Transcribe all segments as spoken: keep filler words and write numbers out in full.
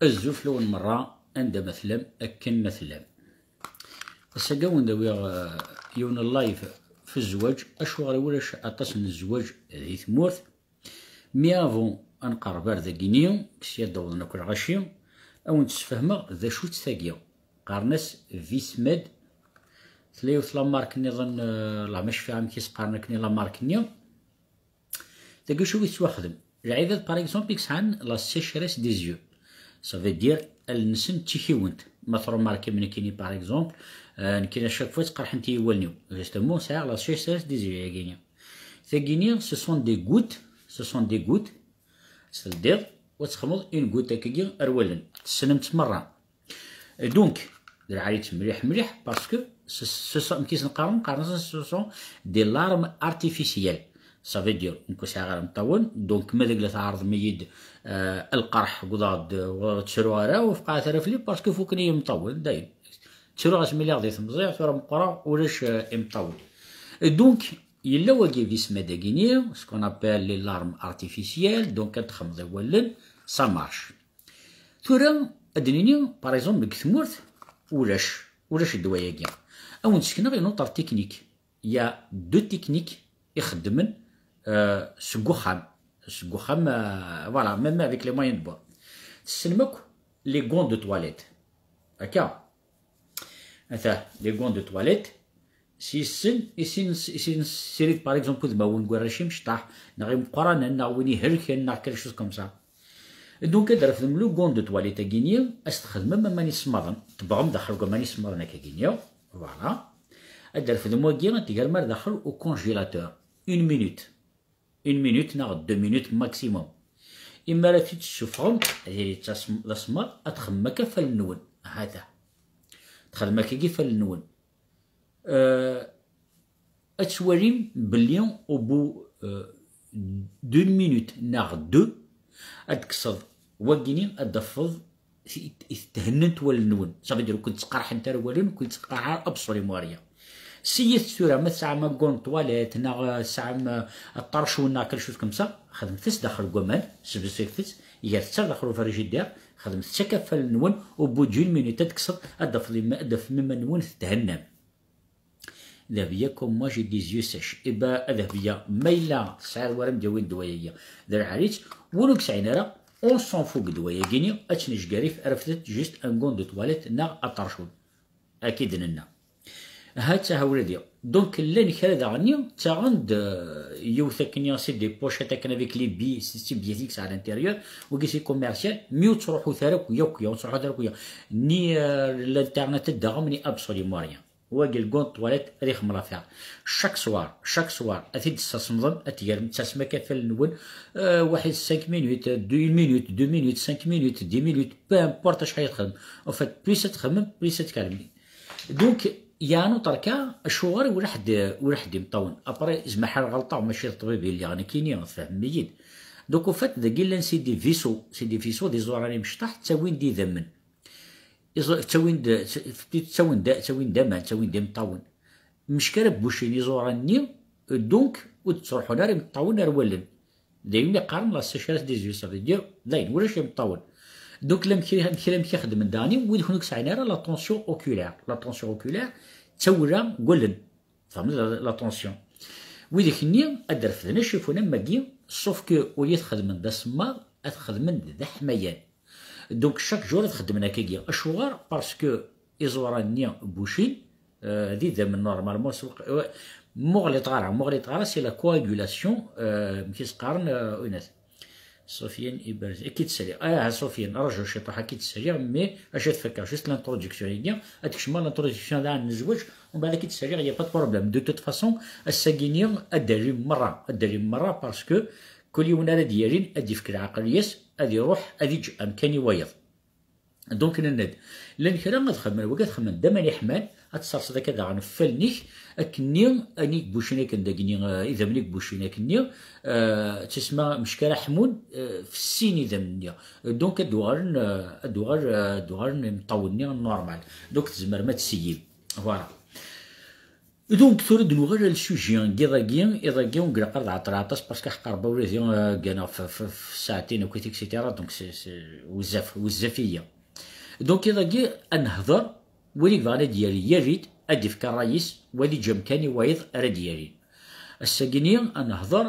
Azul fell-awen merra, anda ma tellam, akken ma tellam. Ass-agi ad wen-d-awiɣ, eh, yiwen n live f zzwaǧ. Acuɣer i ulac aṭas n zzwaǧ di tmurt? Mi avant ad nqerreb ar dagini, sya d-awḍen akk lɣaci, ad wen-d-sfehmeɣ d acu-tt tagi. Qqaren-as Vismed. Tella yiwet la marque nniḍen, eh, la ma cfiɣ amek i s-qqaren akken i la marque-nni. Tagi acu i tettwaxdem? Lɛibad, par exemple, i yesɛan la sécheresse des yeux. Ça veut dire, allen-nsen d tikiwent. Ma tṛumarkim nekkini, par exemple, euh, nekkini à chaque fois ttqerḥent-iyi wallen-iw. Justement, sɛiɣ la sécheresse des yeux-agi-ni. Tagini, ce sont des gouttes, ce sont des gouttes. Teldiḍ, wa txedmeḍ une goutte akkagi ar wallen. Tessnem-tt merra. Et donc, d lɛali-tt mliḥ mliḥ, parce que ce, ce sont, amek i sen-qqaren, qqaren-asen ce sont des larmes artificielles. Ça veut dire, nekk ur sɛiɣ ara imeṭṭawen, donc ma deg la tɛerḍem-iyi-d, euh, lqerḥ, wwḍeɣ-d, ur ttruɣ ara, ur fqaɛet ara fell-i, parce que fuken-iyi imeṭṭawen, dayen. Ttruɣ asmi lliɣ di temẓi, tura meqqreɣ, ulac, euh, imeṭṭawen. Et donc, yella wagi Vismed-agi-ni, ce qu'on appelle les larmes artificielles, donc ad txedmeḍ i wallen, ça marche. Tura, ad d-nini, par exemple, deg tmurt, ulac, ulac ddwa-agi. Ad wen-d-sekneɣ une autre technique. Il y a deux techniques ixeddmen, euh, seg uxxam. Seg uxxam, euh, voilà, même avec les moyens de bord. Tessnem akk les gants de toilette. Akka. Ata, les gants de toilette. S yes-sen, i sin, i sin ssirid, par exemple, udmawen n warrac imecṭaḥ, neɣ imeqqranen, neɣ win ihelken, neɣ quelque chose comme ça. Donc, ad refdem le gant de toilette-agi-ni, ad s-txedmem aman isemmaḍen. Tebbɣem daxel deg waman isemmaḍen akkagi-ni. Voilà. Ad refdem wagi, ad t-tgerrem ar daxel au congélateur. Une minute. Une minute neɣ deux minutes maximum. Imi ara t-id-tessufɣem, ad yili d tasem-, d asemmaḍ, ad txedmem akka ifallen-nwen. Hata. Txedmem akkagi ifallen-nwen. Euh, ad twalim belli au bout, euh, d'une minute neɣ deux, ad tekkseḍ wagini, ad d-tafeḍ i, i thennent wallen-nwen. Ça veut dire ur ken-ttqerḥent ara wallen, ur ken-ttqerḥ ara absolument rien. Siyet tura, ma tesɛam un gant de toilette, neɣ, euh, tesɛam, euh, ṭṭercun, neɣ quelque chose comme ça, xedmet-tt daxel n waman, sbesset-tt, iger-tt ar daxel ufrijidir, xedmet-tt akka ifallen-nwen, au bout d'une minute, ad tekkseḍ, ad d-tafeḍ im-, ad d-tafem iman-nwen thennam. Dahbiya, comme moi, j'ai des yeux sèches. Eh ben, a Dahbiya, ma yella tesɛiḍ wara m-d-yawin ddwa-agi, d lɛali-tt, win ur yesɛin ara, on s'en fout deg ddwa-agi-ni, ad tt-nejgarif, refdet juste un gant de toilette neɣ aṭercun. Akka i d-nenna. Ha-tt-a hawla di. Donc, llan kra daɣen-nni, ttaɣen-d, euh, yiwet akken, c'est des pochettes akken avec les billets, c'est, c'est billets fixes à l'intérieur, wagi c'est commercial, mi ur ttruḥut ara akk, yakk, ur ttruḥut ara akk, ni, euh, l'internet ad d-taɣem, ni absolument rien. Wagi, le gant de toilette, ad ixdem l'affaire. Chaque soir, chaque soir, ad t-id-tessemḍem, ad tgerrem, tettasem akka ifallen-nwen, euh, waḥid cinq minutes, deux, une minute, deux minutes, cinq minutes, dix minutes, peu importe acḥal i txedmem. En fait, plus ad txedmem, plus ad tkalmem. Donc, il y a un autre cas, acuɣer ur ḥedd, ur ḥedd imeṭṭawen. Après, zmaḥ ar ɣelṭeɣ, mačči d ṭṭbib i lliɣ nekkini, tfehmem-iyi-d. Donc, au fait, dagi llan c'est des vaisseaux, c'est des vaisseaux, d iẓuran imecṭaḥ, ttawin-d idammen. Iẓ-, ttawin-d, ttawin-d, ttawin-d aman, ttawin-d imeṭṭawen. Mecka ara bucin iẓuran-nni, donc, ur d-ttruḥun ara imeṭṭawen ar wallen. D ayen i qqaren la sécheresse des yeux, ça veut dire, d ayen, ulac imeṭṭawen. Donc, la mkri-, mkri-, amek i xedmen daɣen, wid ur sɛin ara la tension oculaire. La tension oculaire, d tawla n wallen. Tfehmeḍ la, la tension. Widak-nni ad d-refden acifun am wagi, sauf que au lieu ad t-xedmen d asemmaḍ, ad t-xedmen d aḥmayan. Donc, chaque jour ad xedmen akkagi. Acuɣer? Parce que iẓuran-nni bucin, euh, d idammen normalement, s-, euh, muɣliṭ ara, muɣliṭ ara, c'est la coagulation, euh, amek i s-qqaren, euh, unat. Sofiane Iberz, ad k-id-saliɣ. Ah, Sofiane, raju ciṭuḥ, ad k-id-saliɣ, mais acu ad fakkeɣ, juste l'introduction-agi, ad kecmeɣ l'introduction daɣen n zzwaǧ, umbeɛd ad k-id-saliɣ, y a pas de problème. De toute façon, ass-agi-ni ad d-alim merra, ad d-alim merra, parce que kul yiwen ara d-yalin, ad d-yefk leɛqel-is, ad iruḥ, ad iǧǧ amkan i wayeḍ. Donc, nenna-d, llan kra ad xedmen, wagi ad xedmen d aman iḥman, ad tesserseḍ akka daɣen ɣef wallen-ik, akkenni, ayen i ibucin akken dagini, eh, idammen i ibucin akkenni, eh, ttisma mecka ara ḥmun, eh, fessin idammen-nni. Donc, ad d-uɣalen, eh, ad d-uɣal, eh, ad d-uɣalen imeṭṭawen-nni normal. Donc, tzemrem ad tseyyim. Voilà. Donc, tura d-nuɣal ar le sujet n yiḍ-agi, iḍ-agi ur ilaq ad ɛeṭṭleɣ aṭas, parce que ḥeqqer ba ula d, euh, gganeɣ f, f, f ssaɛtin akkit, et cetera. Donc, c'est, c'est, bezzaf, bezzaf-iyi. Donc, iḍ-agi ad nehḍer, win i yebɣan ad d-yali, yali-d, ad d-ifk ṛṛay-is, wa ad yeǧǧ amkan i wayeḍ ara d-yalin. Ass-agi-ni ad nehḍer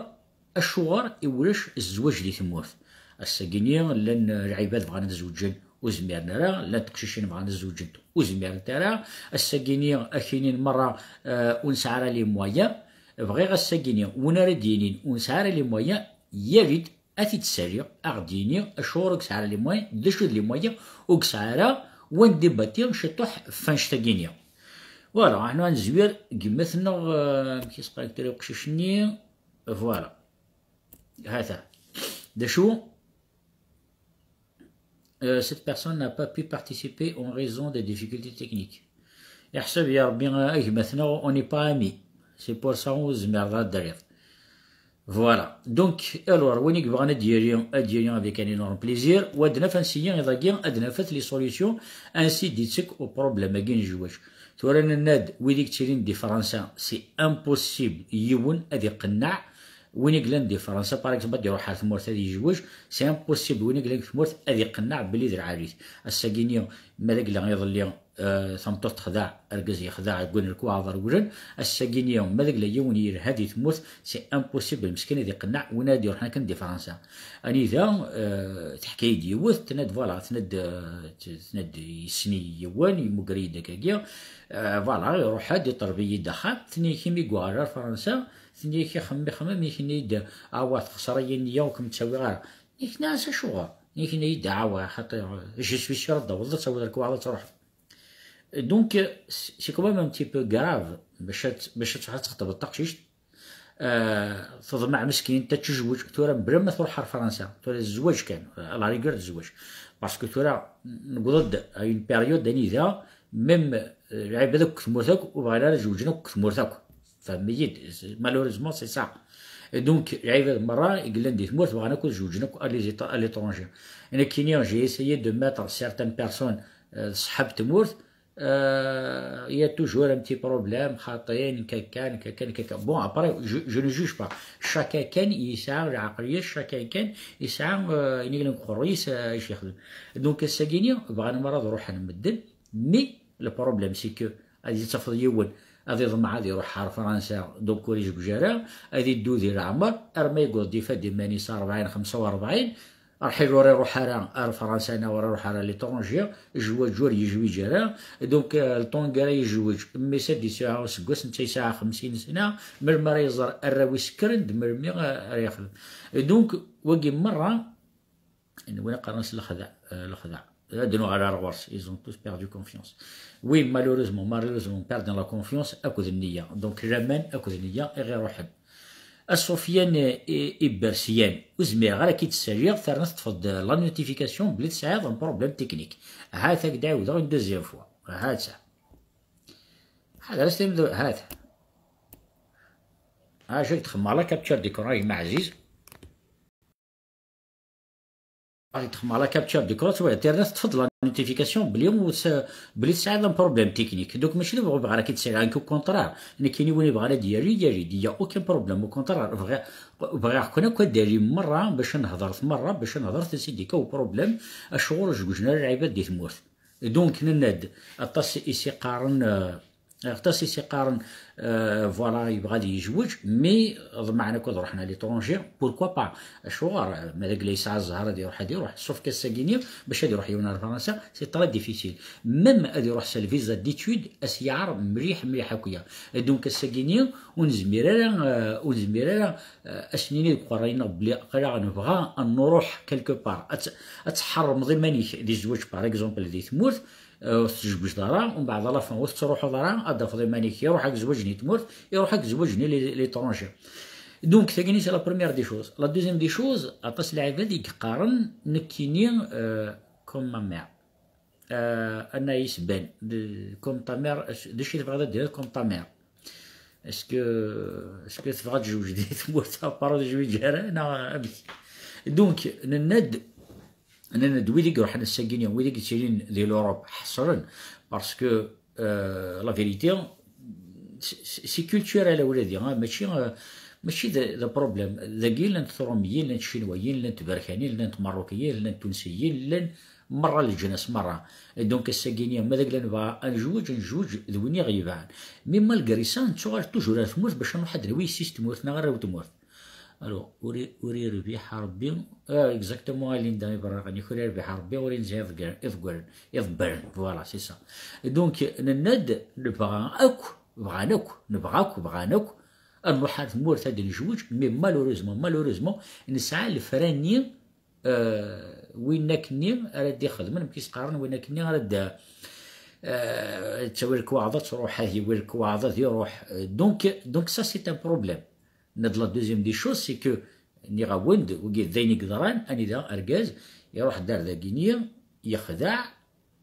acuɣer i ulac zzwaǧ di tmurt. Ass-agi-ni llan lɛibad bɣan ad zewǧen, ur zmiren ara, llant teqcicin bɣan ad zewǧent, ur zmirent ara. Ass-agi-ni ad k-inin merra, euh, ur nesɛi ara les moyens. Bɣiɣ ass-agi-ni, win ara d-yinin ur nesɛi ara les moyens, yali-d, ad t-id-ssaliɣ, ad ɣ-d-yini acuɣer ur yesɛi ara les moyens, d acu d les moyens ur yesɛi ara, wa ndibati ciṭuḥ f annect-agi-ni. Voilà, aḥna ad nezwir deg yemma-tneɣ, euh, amek i s-qqaren kra uqcic-nni, voilà. Hata. D acu? Euh, cette personne n'a pas pu participer en raison des difficultés techniques. Iḥseb ya Rebbi, euh, a gma-tneɣ, on n'est pas amis. C'est pour ça ur zmireḍ ad d-terriḍ. Voilà. Donc, alors, win i yebɣan ad d-yali, ad d-yali avec un énorme plaisir. Wa ad naf ansi iḍ-agi, ad naf les solutions, ansi d-ittekk uproblème-agi n zzwaǧ. Tura nenna-d, wid i yettilin di Fransa, c'est impossible, yiwen ad iqenneɛ. Win i yellan di Fransa, par exemple, ad iruḥ ar tmurt ad yezweǧ, c'est impossible, win i yellan deg tmurt ad iqenneɛ belli d lɛali-t. Ass-agi-ni, ma d agla iḍelli, euh, tameṭṭut texdeɛ, argaz yexdeɛ, wwin lekwaɣeḍ rewlen. Ass-agi-ni, ma d agla yiwen yelha di tmurt, c'est impossible, meskin ad iqenneɛ win ad iruḥen akken di Fransa. Anida, euh, teḥka-yi-d yiwet, tenna-d, voilà, tenna-d, euh, tenna-d yessen-iyi yiwen, yemmuger-iyi-d akkagi, euh, voilà, iruḥ-d, iṭleb-iyi-d axxam, tenna-yi-k imi yuɣal ar Fransa, tenna-yi-k ixemmem, ixemmem, ixemmem, yenna-yi-d, awa, texṣer-iyi nniya, ur kem-ttawiɣ ara. Yak nniɣ-as acuɣer? Yak yenna-yi-d, awa, xaṭi, je suis sûr ad d-taweḍ, ad tawiḍ lekwaɣeḍ, ad truḥeḍ. Donc, c'est quand même un petit peu grave, bac ad, bac ad truḥ ad texṭbeḍ taqcict, euh, teḍmeɛ meskint ad tezweǧ, tura mebla ma truḥ ar Fransa, tura d zzwaǧ kan, à la rigueur d zzwaǧ. Parce que tura, newweḍ-d à une période anida, même, euh, lɛibad akk deg tmurt akk, ur bɣin ara ad zewǧen akk deg tmurt akk. Fehmem-iyi-d, malheureusement, c'est ça. Et donc, lɛibad merra i yellan di tmurt, bɣan akk ad zewǧen akk à les éta-, à l'étranger. Nekkini, j'ai essayé de mettre certaines personnes, euh, ṣṣeḥab tmurt, euh, il y a toujours un petit problème, xaṭi, nekka kan, nekka kan, nekka kan. Bon, après, je, je ne juge pas. Chacun kan yesɛa lɛeqliya, chacun kan yesɛa, euh, ayen i yellan deg uqerruy-is, euh, acu yexdem. Donc, ass-agi-ni, bɣan merra ad ruḥen medden, mais le problème, c'est que ad yettafeḍ yiwen, ad iḍmeɛ ad iruḥ ar Fransa, donc ur izewweǧ ara, ad iddu di leɛmer, arma yewweḍ-d ifad iman-is rebɛin, xemsa u rebɛin, rḥil ur iruḥ ara ar Fransa, neɣ ur iruḥ ara à l'étranger, zzwaǧ ur yezwiǧ ara, donc, euh, le temps ara yezweǧ, mmi-s ad yesɛu aseggas, netta yesɛa xemsin sna, melmi ara iẓer arraw-is kkren-d, melmi ara yexdem. Donc, wagi merra, Win qqaren-as lexdeɛ, eh, lexdeɛ. Ad nuɣal ar ɣur-s. Ils ont tous perdu confiance. Oui, malheureusement, malheureusement, perden la confiance akked nniya. Donc, laman akked nniya i ɣ-iruḥen. A Sufyan i, Ibersiyan, ur zmireɣ ara ad k-id-ssaliɣ, terna teṭṭfeḍ-d la notification belli tesɛiḍ un problème technique. Ha-t-ak d-ɛiwdeɣ une deuxième fois. Ha-t-a. Ḥader, as-tim-, ha-t-a. Acu i d-xemmeɣ la capture d'écran, a gma ɛziz. Ad txemmeɣ la capture d'écran, tura terna teṭṭfeḍ la notification belli ur s-, belli tesɛiḍ un problème technique. Donc, mačči d bɣiɣ ara k-id-sɛiɣ, nekk au contraire. Nekkini win ibɣan ad d-yali, yali-d, il y a aucun problème. Au contraire, bɣiɣ, bɣiɣ-ken akk ad d-talim merra, bac ad nehḍret merra, bac ad nehḍret ansi d-yekka uproblème, acuɣer ur zewǧen ara lɛibad di tmurt. Donc, nenna-d, aṭas i s-iqqaren, euh, Aṭas i s-iqqaren, euh, voilà, yebɣa ad yezweǧ, mais ḍemɛen akk ad ruḥen à l'étranger, pourquoi pas? Acuɣer? Ma d agla yesɛa zzher ad iruḥ, ad iruḥ. Sauf que ass-agi-ni, bac ad iruḥ yiwen ar Fransa, c'est très difficile. Même ad iruḥ s lviza d'études, ad s-yeɛreḍ mliḥ, mliḥ akya. Et donc, ass-agi-ni, ur nezmir ara, euh, ur nezmir ara, euh, ad s-nini deg uqerray-nneɣ belli aql-aɣ nebɣa ad nruḥ quelque part. Ad t-, ad tḥerrmeḍ iman-ik di zzwaǧ, par exemple, di tmurt, euh, ur tettjewwijeḍ ara, umbeɛd à la fin ur tettruḥuḍ ara, ad d-tafeḍ iman-ik iruḥ-ak zzwaǧ-nni n tmurt, iruḥ-ak zzwaǧ-nni li-, l'étranger. Donc, tagini, c'est la première des choses. La deuxième des choses, aṭas n lɛibad i yeqqaren, nekkini, euh, comme ma mère. Euh, Anaïs Ben, de, comme ta mère, d acu i tebɣiḍ ad d-tiniḍ comme ta mère? Est-ce que, est-ce que tebɣa ad tezweǧ di tmurt, à part ur tezwiǧ ara, neɣ amek? Donc, nenna-d, nenna-d wid i iruḥen ass-agi-ni, wid i yettilin di l'Europe, ḥeṣlen, parce que, euh, la vérité, C'est culturel, a wladi, ah, mačči, ah, mačči d, d problème. Dagi llant Trumiyin, llant Cinwayin, llant Berkanin, llant Meṛṛukiyin, llant Tunsiyin, llan merra leǧnas, merra. Et donc, ass-agi-nni, ma d agla nebɣa ad nezweǧ, ad nezweǧ d win i ɣ-yebɛen. Mais malgré ça, nettuɣal toujours ar tmurt bac ad nruḥ ad d-nawi yessi-s n tmurt neɣ arraw n tmurt. Alors, ur i-, ur irbiḥ Ṛebbi, ah, exactement, a Linda Iberraqen, ur irbiḥ Ṛebbi, ur inzi iḍeggren, iḍeggren, iḍebbren, voilà, c'est ça. Donc, nenna-d, nebɣa akk, bɣan akk, nebɣa akk, bɣan akk, ad nruḥ ar tmurt ad d-nezweǧ, mais malheureusement, malheureusement, nesɛa lefra-nni, euh, win akkenni ara d-ixedmen, amek i s-qqaren, win akkenni ara d-, euh, ttawi lekwaɣeḍ ad truḥ, ad yawi lekwaɣeḍ ad iruḥ. Euh, donc, donc ça, c'est un problème. Nna-d la deuxième des choses, c'est que, nniɣ-awen-d, wagi d ayen i yeḍran, anida argaz iruḥ-d ar dagini, yexdeɛ,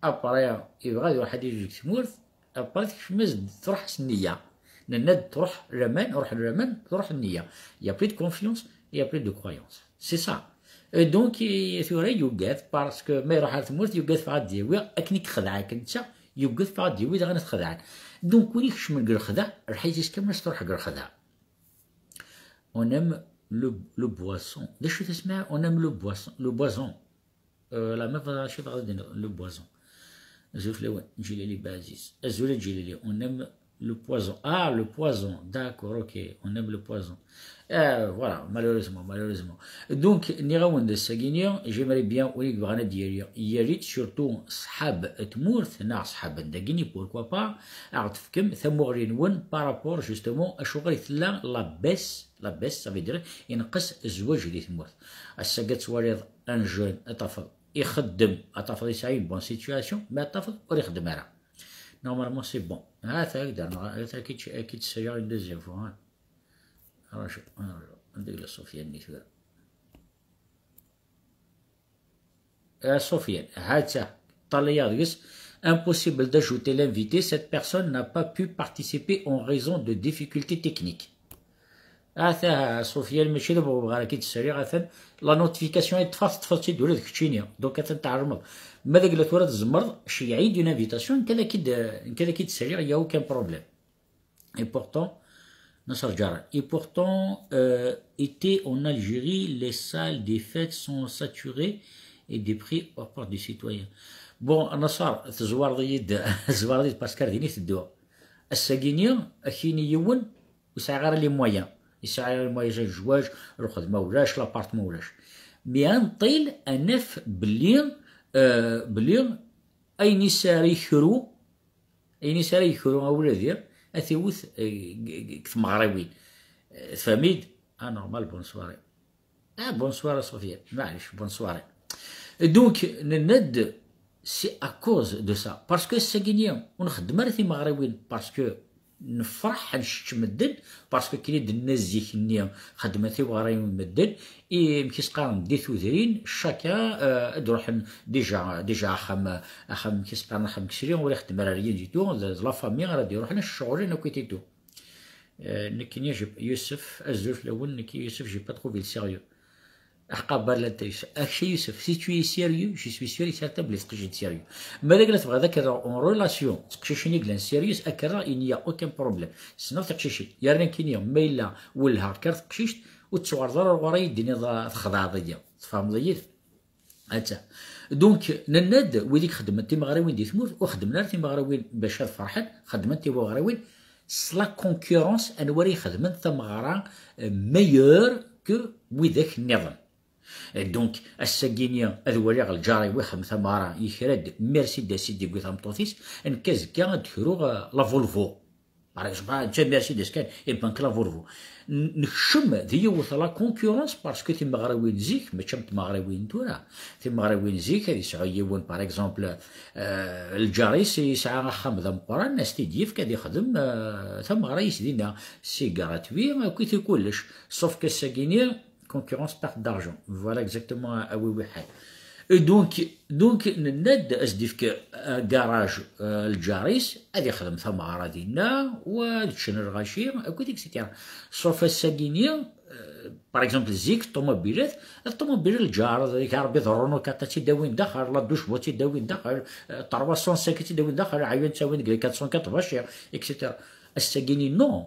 après, yebɣa ad iruḥ ad yezweǧ deg tmurt, après tekcem-as-d, truḥ s nniya. Nenna-d truḥ laman, ruḥ laman, truḥ nniya. Il y a plus de confiance, il y a plus de croyance. C'est ça. Et donc, i-, tura yugad, parce que ma iruḥ ar tmurt, yugad ffeɣ ad d-yawi, akken i yexdeɛ akken netta, yugad ffeɣ ad d-yawi, daɣen ad t-xedɛen. Donc, win ikecmen deg lexdeɛ, lḥayat-is kamel ad s-truḥ deg lexdeɛ. On aime le, le boisson. D acu tesma? On aime le boisson. Le boison. Euh, la meuf, euh, je sais pas, le boison. Azul fell-awen, Djilali Baziz. Azul a Djilali, on aime le poison. Ah, le poison. D'accord, ok. On aime le poison. Euh, voilà, malheureusement, malheureusement. Donc, nniɣ-awen-d ass-agi-nni, j'aimerais bien, win i yebɣan ad d-yali, yali-d, surtout ṣṣḥab n tmurt, neɣ ṣṣḥab n dagini, pourquoi pas, ad ɣ-d-tefkem tamuɣli-nwen par rapport, justement, acuɣer i tella la baisse, la baisse, ça veut dire, ineqqes zzwaǧ di tmurt. Ass-agi ad twaliḍ un jeune, ad tafeḍ ixeddem, ad tafeḍ yesɛa une bonne situation, mais ad tafeḍ ur ixeddem ara. Normalement, c'est bon. Ha-t-a, ha-t-a, ad k-id-ssariɣ une deuxième fois, hein. Raju, raju. Anda yella Sofiane-nni tura? Ah, Sofiane, ha-t-a. Ṭṭalayeɣ deg-s. Impossible d'ajouter l'invité, cette personne n'a pas pu participer en raison de difficultés techniques. Ah, ha-t-a, Sofiane, mačči d abɣu bɣa ara k-id-ssariɣ, atan la notification i ṭṭfeɣ, teṭṭfeḍ-tt-id ula d keččini. Donc, atan tɛelmeḍ. Ma d agla tura tzemreḍ, ceyyeɛ-iyi-d une invitation, nekk ad k-id-, nekk ad k-id-ssariɣ, il y a aucun problème. Et pourtant, Nasser Djara. Et pourtant, euh, été en Algérie, les salles des fêtes sont saturées et des prix hors porte du citoyen. Bon, Nasser, tezwareḍ-iyi-d, tezwareḍ-iyi-d parce que ar din i tedduɣ. Ass-agi-nni, ad k-yini yiwen, ur sɛiɣ ara les moyens. Ur sɛiɣ ara les moyens, zzwaǧ, lxedma ulac, l'appartement ulac. Mais ad nṭil, ad naf belli, euh, belli ayen i s ara yekru, ayen i s ara yekru a wladi, ad t-iwet, eh, deg, deg, deg tmeɣriwin. Eh, tfehmem-d? Ah, normal, bonne soirée. Ah, bonne soirée, Sofiane. Maɛlic, bonne soirée. Donc, nenna-d, c'est à cause de ça. Parce que ass-agi-nni, ur nxeddem ara timeɣriwin, parce que nefreḥ, ad nečč medden, parce que akken i d-nenna zik-nni, xeddmen timeɣriwin medden, i, amek i s-qqaren, di tudrin, chacun, euh, ad d-ruḥen déjà, déjà axxam, axxam, amek i s-qqaren, axxam n Ksli, ur ixeddem ara rien du tout, d, d la famille ara d-iruḥen, ad cɣulen akk et tout. Euh, nekkini, j'ai, Youssef, azul fell-awen, nekki, Youssef, j'ai pas trouvé le sérieux. Aḥqar Berlin Tayes. Akca Youssef, si tu es sérieux, je suis sûr et certain belli teqcict sérieux. Ma d agla tebɣiḍ ad k-rreɣ en relation d teqcicin i yellan sérieux, ad k-rreɣ, il n'y a aucun problème. Ssneɣ tiqcicin. Yerna nekkini, ma yella welha ar teqcict, ur tettuɣaleḍ ara ɣur-i ad d-tiniḍ, ah, txedɛeḍ-iyi. Tfehmeḍ-iyi-d? Atta. Donc, nenna-d, wid i ixeddmen timeɣriwin di tmurt, ur xeddmen ara timeɣriwin bac ad ferḥen, xeddmen timeɣriwin s la concurrence, anwa ara ixedmen tameɣra, euh, meilleure que widak nniḍen. Et donc, ass-agi-nni ad waliɣ lǧar-iw ixeddem tameɣra, yekra-d Mercedes i d-yewwi tameṭṭut-is, nekk azekka ad d-kruɣ, euh, la Volvo. Par exemple, ah, netta Mercedes kan, iban-k la Volvo. N-, nekcem di yiwet la concurrence parce que timeɣriwin zik, mačči am tmeɣriwin tura. Timeɣriwin zik ad yesɛu yiwen, par exemple, euh, lǧar-is yesɛa axxam d ameqqran, ad s-t-id-yefk ad ixdem, euh, tameɣra-is dinna. C'est gratuit, akkit i kullec. Sauf que ass-agi-nni, concurrence, perte d'argent. Voilà exactement a wi wi ḥal. Et donc, donc, nenna-d ad s-d-ifk, euh, garage, euh, lǧar-is, ad ixdem tameɣra dinna, u ad ččen lɣaci, akkit, et cetera. Sauf ass-agi-nni, euh, par exemple, zik, ṭumubilat, ṭumubilat lǧar, yak Rebbi d Renault quatre ad tt-id-awin daxel, la douche bo ad tt-id-awin daxel, euh, trois cent cinq ad tt-id-awin daxel, ɛyan ttawin deg quatre cent quatre, vache, et cetera. Ass-agi-nni, non.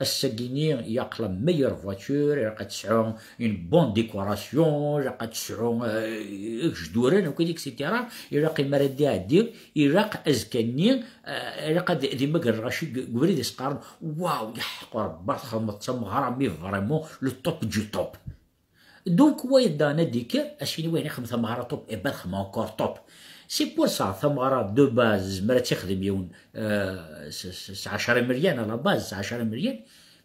Ass-agi-nni, ilaq la meilleure voiture, ilaq ad tesɛu une bonne décoration, ilaq ad tesɛu, euh, ijeduren, akk, et cetera. Ilaq, imi ara d-iɛeddi, ilaq azekka-nni, euh, ilaq ad, ad imagger lɣaci deg, deg ubrid, is-qqaren: "Waw, yeḥqer, bar txedmeḍ d tameɣra, mais vraiment le top du top." Donc, wa yeddan ad d-ikker, as-yini: "Wayen ixdem tameɣra top, eh ben, xdem encore top." C'est pour ça, tameɣra de base, zmer ad tt-ixdem yiwen, euh, s, s, s ɛecra million à la base, s ɛecra million,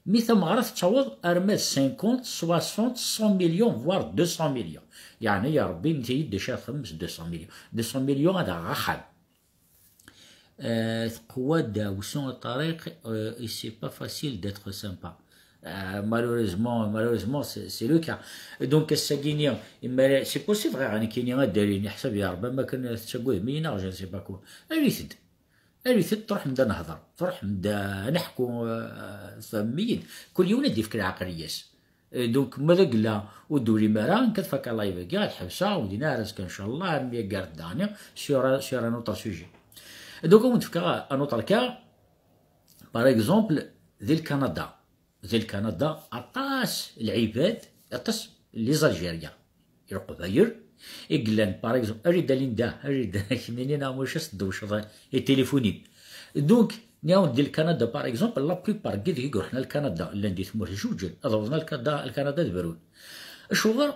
mais tameɣra tettaweḍ arma d cinquante, soixante, cent millions, voire deux cents millions. Yeɛni, ya Rebbi, nti-yi-d d acu ara txedmem s deux cents millions. Deux cents millions ad aɣeɣ axxam. Euh, teqwa ddeɛwessu a Ṭariq, euh, et c'est pas facile d'être sympa. Euh, malheureusement, malheureusement, c'est, c'est le cas. Donc, ass-agi-nni, imma, c'est possible, ɣer nekkini ad d-alin, iḥsab ya Rebbi, am akken tettaggadem-iyi neɣ je ne sais pas quoi. Alit-d. Alit-d, truḥem-d ad nehder, truḥem-d ad neḥku, euh, tfehmem-iyi-d. Kul yiwen ad d-ifk leɛqel-is. Euh, donc, ma d agella ur d-tulim ara, nekk ad fakeɣ live-agi, ad ḥebseɣ, ur din ara azekka, ncallah, armi aggar-d daɣni, sur, sur un autre sujet. Donc, ad wen-d-fkeɣ un autre cas, par exemple, di Lkanada. Di Lkanada, aṭas lɛibad, aṭas les Algériens, Leqbayel, i yellan, par exemple, err-d a Linda, err-d a kemmini neɣ muc, as-tdewceḍ i tilifun-im. Donc, nniɣ-awen-d di Lkanada, par exemple, la plupart n yid i iruḥen ar Lkanada, llan di tmurt jewǧen, ad awḍen ar Lkanada, Lkanada ad brun. Acuɣer?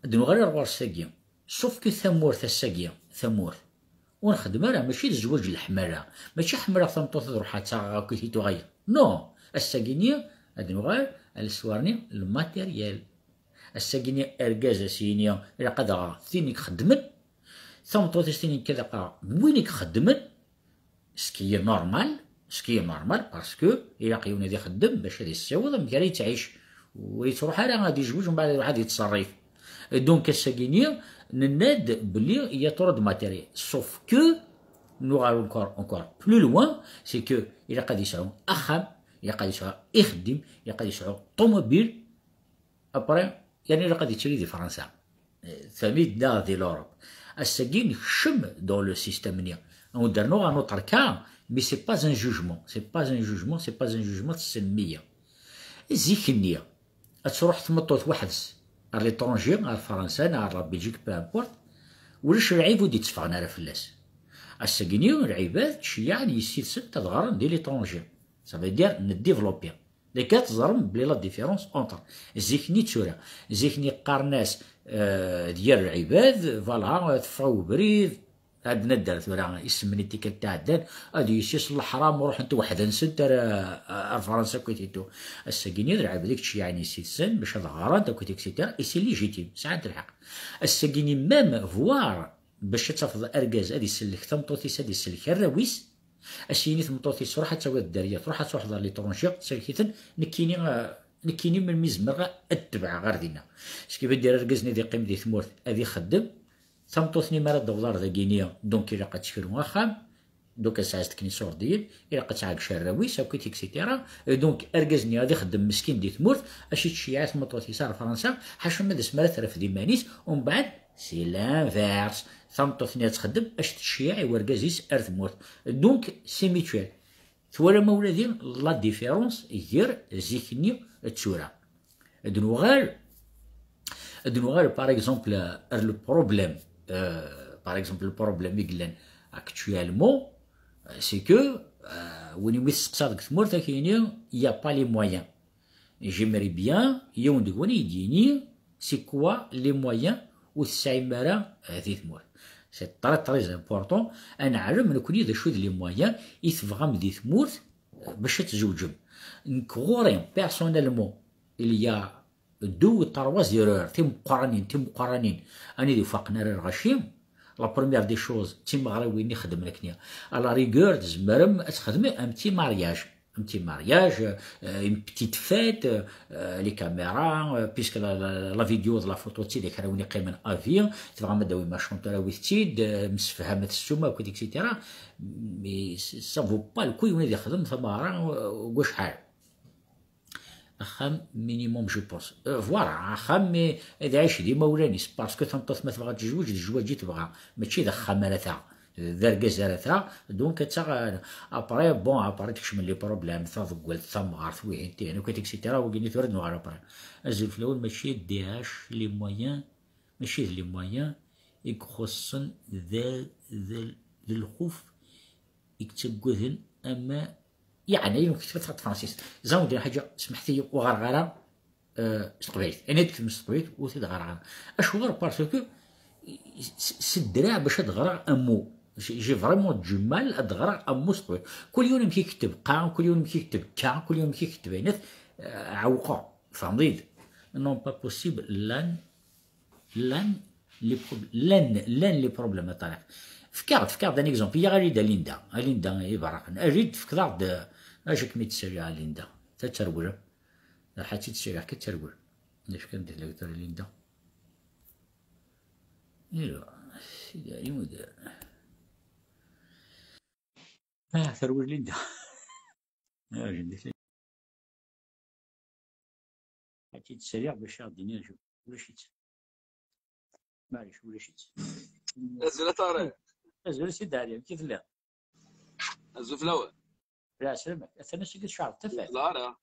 Ad nuɣal ar ɣur-s tagi. Sauf que tamurt ass-agi, tamurt, ur nxeddem ara, mačči d zzwaǧ n leḥmala, mačči ḥemmleɣ tameṭṭut ad ruḥeɣ ad tt-aɣeɣ akkit i tuɣal. Non, ass-agi-nni ad nuɣal ar l'histoire-nni, le matériel. Ass-agi-nni argaz a s-yini ilaq ad aɣeɣ tin i ixeddmen, tameṭṭut a s-tini nekk ad aɣeɣ win i ixeddmen, ce qui est normal, ce qui est normal, parce que ilaq yiwen ad ixeddem bac ad yessiweḍ amek ara yettɛic. Ur yettruḥ ara ad yezweǧ, mbeɛd iruḥ ad yettṣerrif. Donc, ass-agi-nni, nenna-d belli il y a trop de matériel. Sauf que, nuɣal encore, encore plus loin, c'est que ilaq ad yesɛu axxam, ilaq ad yesɛu ixeddim, ilaq ad yesɛu ṭumubil, après, yani ilaq ad yettili di Fransa. Eh, tfehmem-iyi-d, neɣ di l'Europe. Ass-agi nekcem dans le système-nni. Ad wen-d-rnuɣ un autre cas, mais c'est pas un jugement. C'est pas un jugement, c'est pas un jugement, tessnem-iyi. Zik-nni, ad truḥ tmeṭṭut weḥd-s ar l'étranger, ar Fransa, neɣ ar la Belgique, peu importe, ulac lɛib ur d-itteffɣen ara fell-as. Ass-agi-nni, lɛibad ttceyyiɛen yessi-tsent ad ɣren di l'étranger. Ça veut dire, nedéveloppé. Donc, ad teẓrem belli la différence entre zik-nni d tura. Zik-nni qqaren-as, euh, d yir lɛibad, voilà, teffeɣ i ubrid, ad nadder tura isem-nni tikkelt tɛeddan, ad yessis leḥram, ruḥent weḥd-nsent ar, ar Fransa, akkit et tout. Ass-agi-nni d lɛibad i yettceyyiɛen yessi-tsen bac ad ɣrent, akkit, et cetera. Et c'est légitime, sɛant lḥeqq. Ass-agi-nni, même, voire, bac ad tafeḍ argaz ad isellek tameṭṭut-is, ad isellek arraw-is, a s-yini tmeṭṭut-is: "Ruḥ ad tawiḍ dderya, ruḥ ad truḥeḍ ar l'étranger, sellek-iten, nekkini, eh, nekkini melmi zemreɣ ad tebɛeɣ ɣer dinna." Ce qui veut dire, argaz-nni ad iqqim di tmurt, ad ixeddem, tameṭṭut-nni mi ara d-taweḍ ar dagini, donc ilaq ad tekru axxam, donc ad tesɛu tekni iṣurdiyen, ilaq ad tɛeggec arraw-is, akkit, et cetera. Et donc, argaz-nni ad ixeddem meskin di tmurt, acu yettceyyiɛ tmeṭṭut-is ar Fransa, ḥaca ma d asmi ara terfed iman-is, umbeɛd, c'est l'inverse. Tameṭṭut-nni ad txeddem, acu tettceyyiɛ i urgaz-is ar tmurt. Donc, c'est mutuel. Twalam a wladi la différence gar zik-nni d tura? Ad nuɣal, ad nuɣal, par exemple, ar le problème, euh, par exemple, le problème i yellan actuellement, euh, c'est que, euh, win umi tesseqsaḍ deg tmurt, ad k-yini, il y a pas les moyens. J'aimerais bien yiwen deg-wen i d-yini c'est quoi les moyens ur tesɛim ara, euh, di tmurt. C'est très, très important. Ad neɛlem nekni d acu d les moyens i tebɣam di tmurt, euh, bac ad tzewǧem. Nekk ɣur-i, personnellement, il y a deux ou trois erreurs timeqqranin, timeqqranin, anida ufaqen ara lɣaci. La première des choses, d timeɣriwin i xedmen akkenni. À la rigueur, tzemrem ad txedmem un petit mariage. Un petit mariage, euh, une petite fête, euh, les caméras, euh, puisque la, la, la vidéo d la photo d tidak ara wen-iqqimen à vie, tebɣam ad d-tawim achanteur, awit-tt-id, euh, msefhamet ssuma, akkit, et cetera. Mais ça vaut pas le coup, yiwen ad ixdem tameɣra, euh, n wacḥal. Axxam minimum, je pense. Euh, voilà, axxam, mais ad iɛic d imawlan-is, parce que tameṭṭut ma tebɣa ad tezweǧ, d zzwaǧ i tebɣa, mačči d axxam ara taɣ. D argaz ara ta, donc ad taɣ. Après, bon, après tekcem les problèmes, taḍeggalt, tamɣart, wihin tihin akk, et cetera. Wagini tura d-nuɣal après. Azul fell-awen, mačči D H les moyens, mačči d les moyens i ixuṣṣen, d, d, d lxuf i yettaggaden, ama yeɛni ayen ketbeɣ ɣef tefransist. Ẓer wagi lḥaǧa, smeḥt-iyi, ur ɣreɣ ara, euh, s teqbaylit. Ayen ad tketbem s teqbaylit ur t-id-ɣreɣ ara. Acuɣer? Parce que s, s ddreɛ bac ad ɣreɣ un mot. J'ai, j'ai vraiment du mal ad ɣreɣ un mot s teqbaylit. Kul yiwen amek i iketteb qa, kul yiwen amek i iketteb ka, kul yiwen amek i iketteb aynat, euh, ɛewqeɣ. Tfehmeḍ-iyi-d? Non, pas possible. Llan, llan les prob-, llan, llan les problèmes, a Ṭariq. Fkiɣ-d, fkiɣ-d un exemple. Iyya, err-d a Linda. A Linda Ibarraqen. Err-d, fkeḍ-aɣ-d, euh, acu kem-id-ssariɣ a Linda. Ta d tarewla. Ḥatt-id ssariɣ-k, ad terwel. D acu kan, d Linda. Iwa, sidi ɛli mudar. Ah, terwel Linda. Ah, jendek. Ad tt-id-ssariɣ bac ad d-iniɣ acu. Ulac-itt. Maɛlic, ulac-itt. Azul a Ṭariq. Azul a Sidi Ɛli, amek i telliḍ? Azul fell-awen. Lɛeslama. Atan ass-agi tceɛleḍ tafat. Ur ara.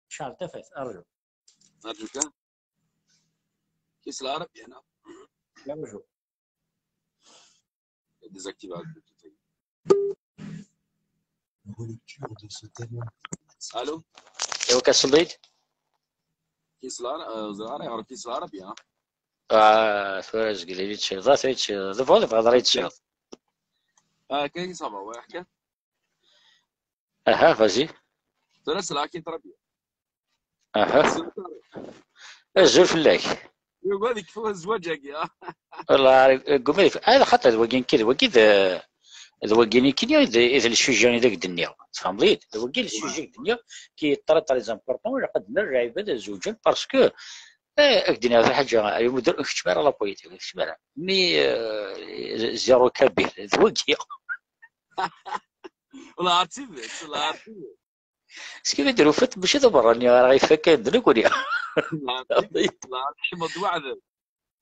Tceɛleḍ tafat, arju. Arju kan. Kis lɛarabi hna. Arju. Désactive. Allô? Iwa, ka tselleḍ-iyi-d? Kis lɛarabi, euh, ur ẓriɣ ara ayɣer kis lɛarabi, ha? Ah, tura zgel i d-tecciḍ, d ata i d-tecciḍ, d bɣiḍ, bɣiḍ ara yi-d-tecciḍ. Ah, kan, ça va, ouais, ḥkan. Aha, vas-y. Tura selleɣ-ak-in très bien. Aha. Azul fell-ak. Yuba ad yekfu zzwaǧ-agi, ah. Wallah, gguma yef-, ah, xaṭer d wagi nekki, d wagi d, d wagi nekkini i d, i d le sujet i d ak-d-nniɣ. Tfehmeḍ-iyi-d? D wagi le sujet i d-nniɣ, qui est très, très important, ilaq ad nerr lɛibad ad zewǧen, parce que, eh, ad ak-d-iniɣ lḥaǧa, ay amudar, ur keččem ara la politique, ur keččem ara. Mi, euh, zéro kabyle, d wagi. Wallah, d tidet, wallah, d tidet. Est-ce que ma d-rufet, mačči d aberrani ara ifakk ayen d nekkni. Tḥemmleḍ weɛden.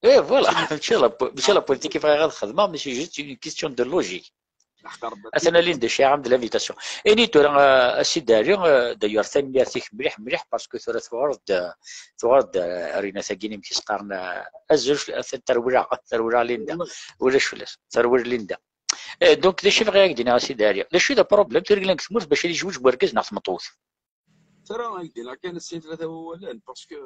Eh, voilà, mačči la po-, mačči la politique i bɣiɣ ad xedmeɣ, mais c'est juste une question de logique. Atan alin d aciɛam de l'invitation. Ini tura, euh, a Sidi Ɛli, euh, d'ailleurs, tanemmirt-ik mliḥ, mliḥ, parce que tura tuɣaleḍ-d, tuɣaleḍ-d, euh, rinat-agi, amek i s-qqaren, euh, azul, atan terwel-aɣ, terwel-aɣ Linda. Ulac fell-as, terwel Linda. Eh, donc, d acu i bɣiɣ ad ak-d-iniɣ, a Sidi Ɛli? D acu i d apṛublem tura yellan deg tmurt bac ad yezweǧ wergaz neɣ tmeṭṭut? Tura ad ak-d-iniɣ kan sin tlata wawalen, parce que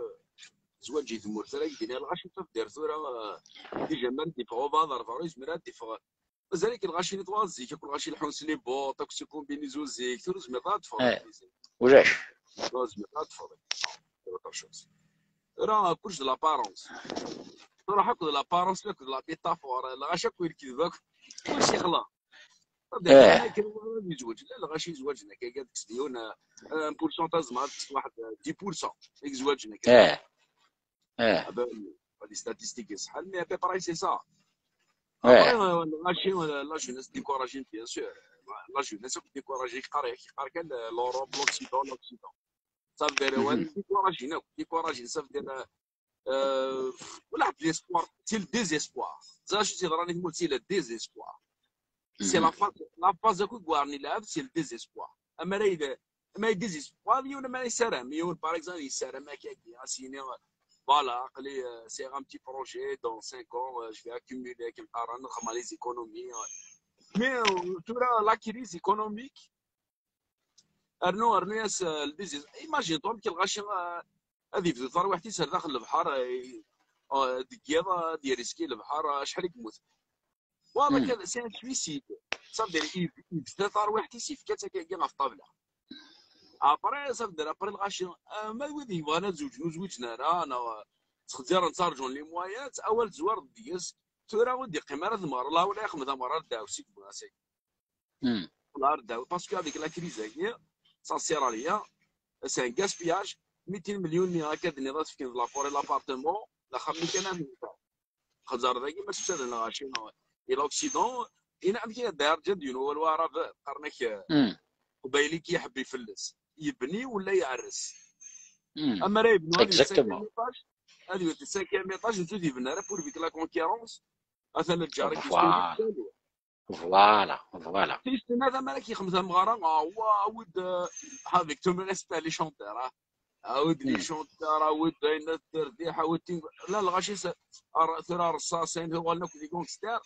zzwaǧ i tmurt, tura ad ak-d-iniɣ lɣaci n tafdirt tura, eh, déjà mi ara d-iffeɣ ubaḍ ar berra, yezmer ad d-iffeɣ. Mazal-ik lɣaci-nni twalaḍ zik, akk lɣaci leḥḥun s les bottes, akk s les combinaisons zik, tura ur tezmireḍ ad d-teffɣeḍ. Eh, ulac. Tura ur tezmireḍ ad d-teffɣeḍ. Tura kullec d l'apparence. Truḥ akk d l'apparence, akk d la métaphore, lɣaci akk irked akk. Kullec yexla. Eh. Akken ara yezweǧ, la lɣaci yezwaǧen akka, deg-s d yiwen, euh, un pourcentage, ma tekkes waḥed, euh, dix pour cent i yezwaǧen akka. Eh. Eh. Ah ben, les statistiques iṣeḥḥan, mais à peu près c'est ça. Eh. Après, euh, lɣaci, euh, la jeunesse découragée, bien sûr. La jeunesse découragée, yeqqar, yeqqar kan, euh, l'Europe, l'Occident, l'Occident. Ça veut dire, ouais, découragé, non, découragé, ça veut dire, euh, euh, voilà, de l'espoir, c'est le désespoir. Ça, je sais vraiment, c'est le désespoir. C'est la phase, la phase que gouverner là, c'est le désespoir. Ama ay d, ama ay désespoir, yiwen ama yessaram, yiwen, par exemple, yessaram akka, à signer, euh, voilà, aql-i, euh, c'est un petit projet, dans cinq ans, euh, je vais accumuler, comme par exemple, les économies, euh. Mais, euh, tura, la crise économique, rnu, rnu-yas, euh, le désespoir. Imagine-toi, amek lɣaci, euh, ad yebdu tarwiḥt-is ar daxel lebḥer, euh, euh, deg yiḍ, euh, ad yeriski lebḥer, euh, acḥal i yemmut. Voilà, c'est un suicide. Ça veut dire, yeb-, yebda tarwiḥt-is, yefka-tt akka ɣef ṭṭabla. Après, ça veut dire, après lɣaci, euh, ma d wid yebɣan ad zewǧen, ur zwiǧen ara, neɣ, euh, ttxezzaren, ttarǧun les moyens, awal tezwareḍ deg-s, tura ur d-iqqim ara tmeɣra, la wala ixdem tameɣra ar ddaw, seg wasa-agi. Ɣer ddaw, parce que avec la crise-agi, ça sert à rien, c'est un gaspillage. Mitin melyun-nni akka d-nniḍ ad fken d la forêt, l'appartement, d axxam-nni kan ad neffer. Xeẓẓer dagi ma sefsaden lɣaci, et l'Occident, ina amek i d-yerǧa d yiwen wawal waɛrab, qqaren-ak, eh, Qbayli ki iḥebbi fell-as. Yebni wala iɛerres? Ama ara yebnu, ad yewwet cinquième étage, ad yewwet cinquième étage, n tud yebna ara pour éviter la concurrence. Atan lǧar-ik. Voilà. Voilà, voilà. Tis tnat amek ara k-yexdem tameɣra, ah, wa, awid, euh, avec tout le respect les chanteurs, ah. Awid les chanteurs, awid ayen terdiḥ, awid tin-, la, lɣaci s-, ar-, tura rṣaṣin, tuɣalen akk d gangsters.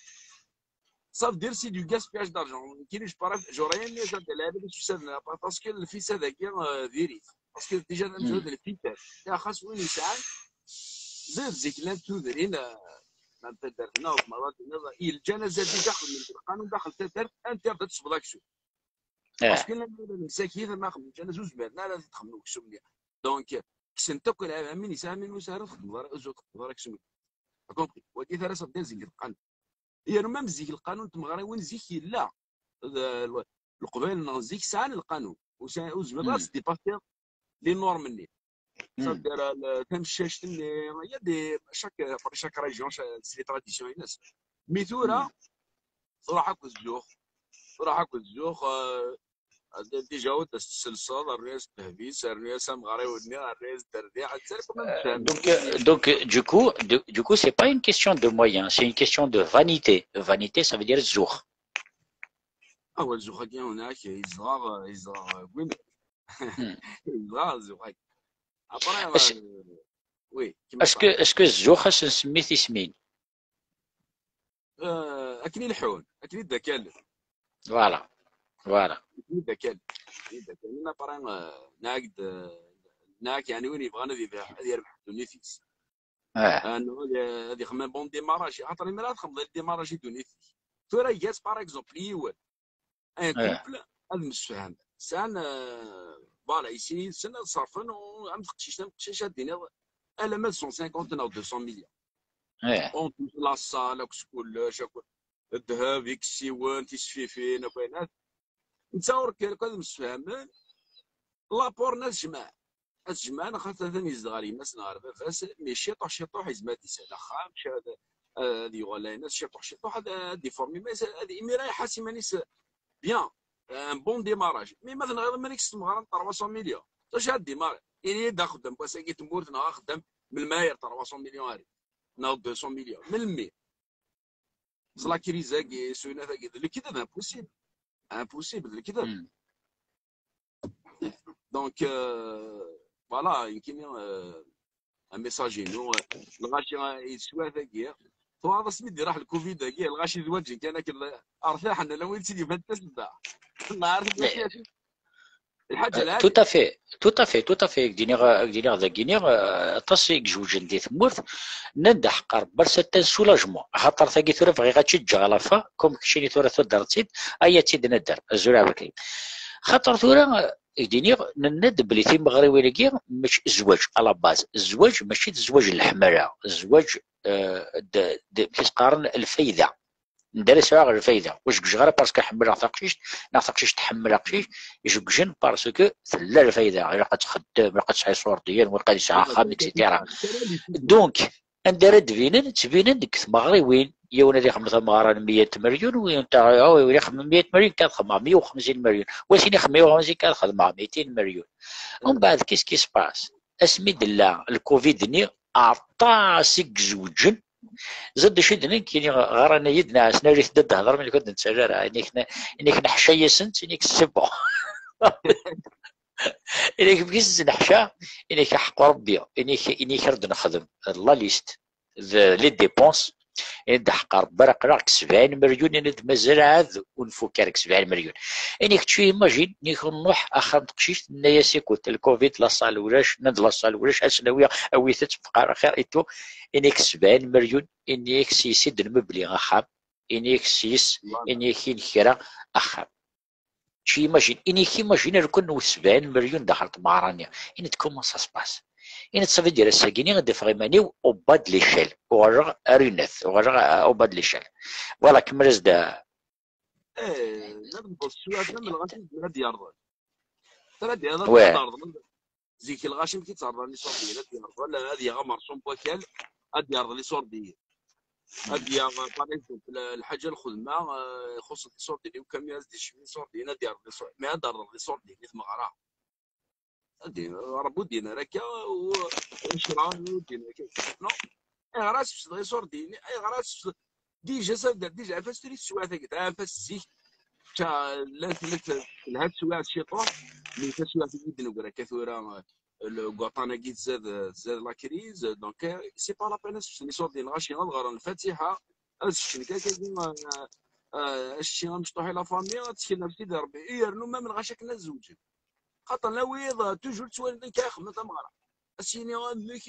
Ça veut dire c'est du gaspillage d'argent. Kini, je parle, j'aurais aimé ça de la, parce que le fils avec, euh, diri. Parce que déjà, le fils, il y a xas win yesɛan, ẓid zik llan tudrin, euh, ma n taddart-nneɣ, ma d nniḍen, yeǧǧan azal déjà xedmen lqanun daxel taddart, interdit ad tesbeḍ aksum. Parce que llan wid msakit, ma xedmen kan, ur zmiren ara ad xedmen aksum-nni. Donc, kksen-t akk, amin yesɛa, amin ur yesɛi ara txedmeḍ ara, ur txedmeḍ ara aksum. T'as compris? Wagi tara s-, d zik lqanun. Yernu même zik lqanun n tmeɣriwin zik yella. D-, l-, Leqbayel-nneɣ zik sɛan lqanun. Ur sɛi-, ur zmireḍ ara ad s-dépasser les normes-nni. Ça veut dire, euh, le, tamcact-nni, il y a des, chaque, après chaque région, chaque, c'est les traditions-ines. Mais tura, truḥ akk zzux, truḥ akk zzux, euh, déjà ur d-as-tesselseḍ, rnu-as ddheb-is, rnu-as ameɣriw-nni, rnu-as dderdiḥ, donc, euh, donc, euh, du coup, du, du coup, c'est pas une question de moyens, c'est une question de vanité. Vanité, ça veut dire zzux. Ah ouais, zzux-agi, on a, yezdeɣ, yezdeɣ, win, yezdeɣ zzux-agi. Après, euh, oui. Est-ce que, est-ce que zzux ad s-nsemmi tismin? Euh, akken i leḥḥun, akken i d-akalen. Voilà, voilà. Akken i d-akalen, akken i d-akalen. Après, euh, nɛak-d, euh, nɛak, yeɛni, win yebɣan ad yerbeḥ, ad yerbeḥ ddunit-is. Ah. Ad, ad yexdem bon démarrage. Xaṭer imir ad txedmeḍ démarrage i ddunit-ik. Tura, gas, par exemple, yiwen, un couple, ad msefhamen. Sɛan, euh, voilà, isin yid-sen ad ṣerfen, u am teqcict, am teqcict ad d-tiniḍ, alamma d cent cinquante neɣ deux cents millions. Entre la salle, akk s kullec, akk ddheb, iksiwen, tisfifin, akk ayen. Netta ur kkan akk ad msefhamen, l'apport-nni ad jemɛen. Ad jemɛen, xaṭer atan yezdeɣ ɣer yemma-s neɣ ɣer baba-s, mais ciṭuḥ, ciṭuḥ, yezmer ad d-isel axxam, ad, ad yuɣal ayen, ciṭuḥ, ciṭuḥ, ad, ad d-iformi iman-is, ad, imir-a iḥas iman-is bien, un bon démarrage. Mais ma tenɣiḍ iman-ik s tmeɣra n trois cents millions, d acu ad d-imarri? Ini-yi-d axeddam n wass-agi n tmurt neɣ axeddam n lmayer trois cents millions ari, neɣ deux cents millions. Melmi? S la crise-agi, s uyennat-agi, d lekdeb, impossible. Impossible, d lekdeb. Donc, euh, voilà, nekkini, euh, un message-inu, euh, lɣaci, euh, yeswa tagi. Tuɣaḍ asmi d-iraḥ lcovid-agi, lɣaci d waǧen kan akken, rtaḥen, ala win tt-id-yufan d tasedda. Nɛerf lɣaci. Tout à fait, tout à fait, tout à fait. Ak d-iniɣ, ak d-iniɣ dagini, euh, aṭas i izewǧen di tmurt, nnan-d aḥeqqar, bar certain soulagement. Axaṭer tagi tura bɣiɣ ad tt-ǧǧeɣ à la fin, comme keččini tura tudreḍ-tt-id, aya tt-id-nadder, azul ɛbakri. Xaṭer tura, euh, ak d-iniɣ, nenna-d belli timeɣriwin-agi, mačči zzwaǧ, à la base. Zzwaǧ, mačči d zzwaǧ n leḥmala. Zzwaǧ, euh, d, d, amek i s-qqaren, lfayda. Anda ara sɛuɣ lfayda? Ur zewǧeɣ ara parce que ḥemmleɣ taqcict, neɣ taqcict tḥemmel aqcic. Zewǧen parce que tella lfayda. Ilaq ad txeddem, ilaq ad tesɛu iṣurdiyen, ilaq ad yesɛu axxam, et cetera. Donc, anda ara d-binen? Ttbinen deg tmeɣriwin. Yiwen ad ixdem tameɣra n meyya n tmeryun, wiwen taɣ-, wiwen ixdem meyya n tmeryun, kan xedmeɣ meyya u xemsin meryun. Wasin ixdem meyya u xemsin, kan xedmeɣ mitin meryun. Umbeɛd, qu'est-ce qui se passe? Asmi d-tella lcovid-nni, aṭas i izewǧen. Ẓid d acu i d-nnan, kini ɣran-iyi-d, nɛasen-iyi-d ad d-hedrem, nekk ur d-nettarra ara. Inik n-, inik neḥca-yasent, inik c'est bon. Inik bgis neḥca, inik aḥeqq Rebbi, inik, inik ar d-nexdem la liste de les dépenses, inik d aḥeqq Rebbi ara aql-aɣ deg sebɛin meryun, inik mazal ɛad ur nfuk ara deg sebɛin meryun. Inik tu imagine, inik nruḥ axxam n teqcict, nenna-yas écoute, le covid, la salle ulac, nnan-d la salle ulac, ad s-nawi, awit-tt, bqar xir et tout. Inik sebɛin meryun, inik s yes i d-nmebli axxam, inik s yes, inik inek kra axxam. Tu imagine, inik imagine, ar kun newwet sebɛin meryun daxel tmeɣra-nni. Inik comment ça se passe? Inik ça veut dire ass-agi-nni ad d-afeɣ iman-iw au bas de l'échelle. Uɣaleɣ ar unat, uɣaleɣ, euh, au bas de l'échelle. Voilà, kemmel-as-d. Eh, la tebɣeḍ sswat, la melɣa ad yerḍel. Tara ad yerḍel, ouais. Ad yerḍel. Zik lɣaci amek i tt-rḍan iṣurdiyen, ad yerḍel, ad yaɣ amerṣum n wakal, ad yerḍel iṣurdiyen. Ad yaɣ, par exemple, lḥaǧa lxedma, eh, ixuṣṣen iṣurdiyen, i ukamyun ad d-icbi iṣurdiyen, ad yerḍel iṣurdiyen, mais ad d-terḍel iṣurdiyen i tmeɣra. Ad d-, Rebbi ur d-yenna ara akka, u ccreɛ ur d-yenna akka. Non. Ayɣer ad tefseḍ iṣurdiyen? Ayɣer ad tefseḍ? Déjà, ça veut dire, déjà, ɣef ass-agi teswiɛt-agi, ɣef ass zik, ca-, la, la, telha teswiɛt ciṭuḥ, mais taswiɛt-agi d-neggra akka tura, le guṭan-agi tzad, tzad la crise, donc, euh, c'est pas la peine ad seččen iṣurdiyen, lɣaci ad ɣren Lfatiḥa, ad seččen kakagi, euh, euh, ad seččen amecṭuḥ i la famille, ad ttken ɣef Sidi Rebbi. I yernu même lɣaci akken ad zewǧen. Xaṭer la wiyeḍ, euh, toujours ttwalin akka ixeddmen tameɣra. Ad s-yini amek,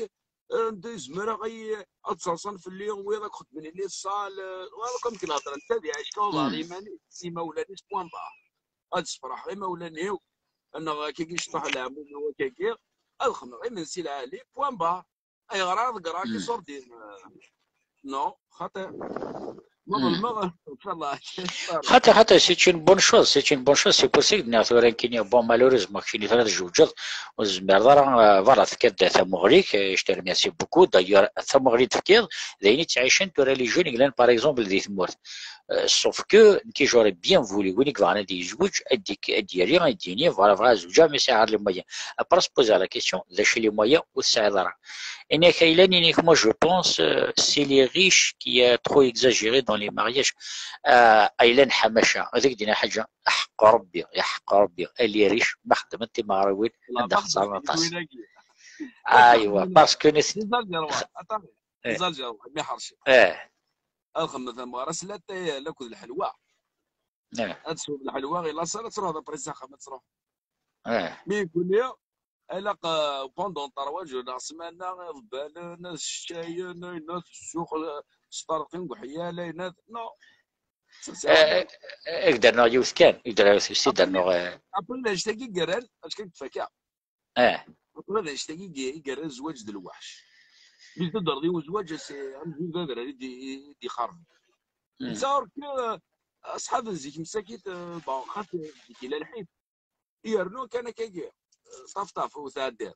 euh, anda i zemreɣ ad ttaḍsan fell-i wiyeḍ ad xedmen les salles, euh, wala comme que lhedra n tabiɛa, icka uḍar iman-is, imawlan-is, point barre. Ad sefreḥeɣ imawlan-iw, neɣ akkagi yecṭuḥ leɛmum-iw akkagi, ad xedmeɣ imensi lɛali, point barre. Ayɣer ara ḍeggreɣ akka iṣurdiyen? Non, xaṭi. Ma ḍelmeɣ, ncallah. Xaṭi, xaṭi, c'est une bonne chose, c'est une bonne chose, c'est possible, nniɣ tura nekkini, bon, malheureusement, keččini tura tjewǧeḍ, ur tezmireḍ ara, euh, voilà, tefkiḍ-d tamuɣli-k, euh, je te remercie beaucoup, d'ailleurs, tamuɣli tefkiḍ, d ayen i ttɛicen tura les jeunes yellan, par exemple, di tmurt. Euh, sauf que, nekki, j'aurais bien voulu, win i yebɣan ad yezweǧ, ad d-, ad d-yali, ad d-yini, voilà, bɣiɣ ad zewǧeɣ, mais sɛiɣ les moyens. Après, se poser la question, d acu les moyens, ur tesɛiḍ ara. Inek aylan, inek, moi, je pense, euh, c'est les riches qui a trop exagéré dans les mariages. Euh, aylan ḥamaca, ad ak-d-iniɣ ḥaǧa, aḥeqq Rebbi, aḥeqq Rebbi, a les riches, ma xeddmen timeɣriwin, anda xeṣren aṭas. Aywa, parce que nit-, les Algérois, attends, les Algérois, mi ḥerci. Eh. Ad xedmen tameɣra s latay, lakk d lḥelwa. Eh. Ad tesweḍ lḥelwa, ɣer la salle, ad truḥeḍ après s axxam, ad truḥeḍ. Eh. Mi nekkni, ilaq, euh, pendant trois jours neɣ ssmana, iḍebbalen, ad sseccayen, ayen ad ssuq, sṭerqin deg uḥyal, ayen ad, non. Eh, eh, eh, ad k-d-rnuɣ yiwet kan, ad k-d-rnuɣ yiwet, ad k-d-rnuɣ, eh. Après, d anect-agi i yerran, anect-agi i d-tfaka. Eh. Après, d anect-agi i yerran zzwaǧ d lweḥc. Mi tedreḍ i uzwaǧ, c'est amzun d adrar i d-, i d-ixerben. Hmm. Netta ur k-, aṣḥab n zik msakit, eh, bon, xaṭi zik yella lḥif. Yernu kan akkagi, eh, ṭaf ṭaf u tɛeddiḍ.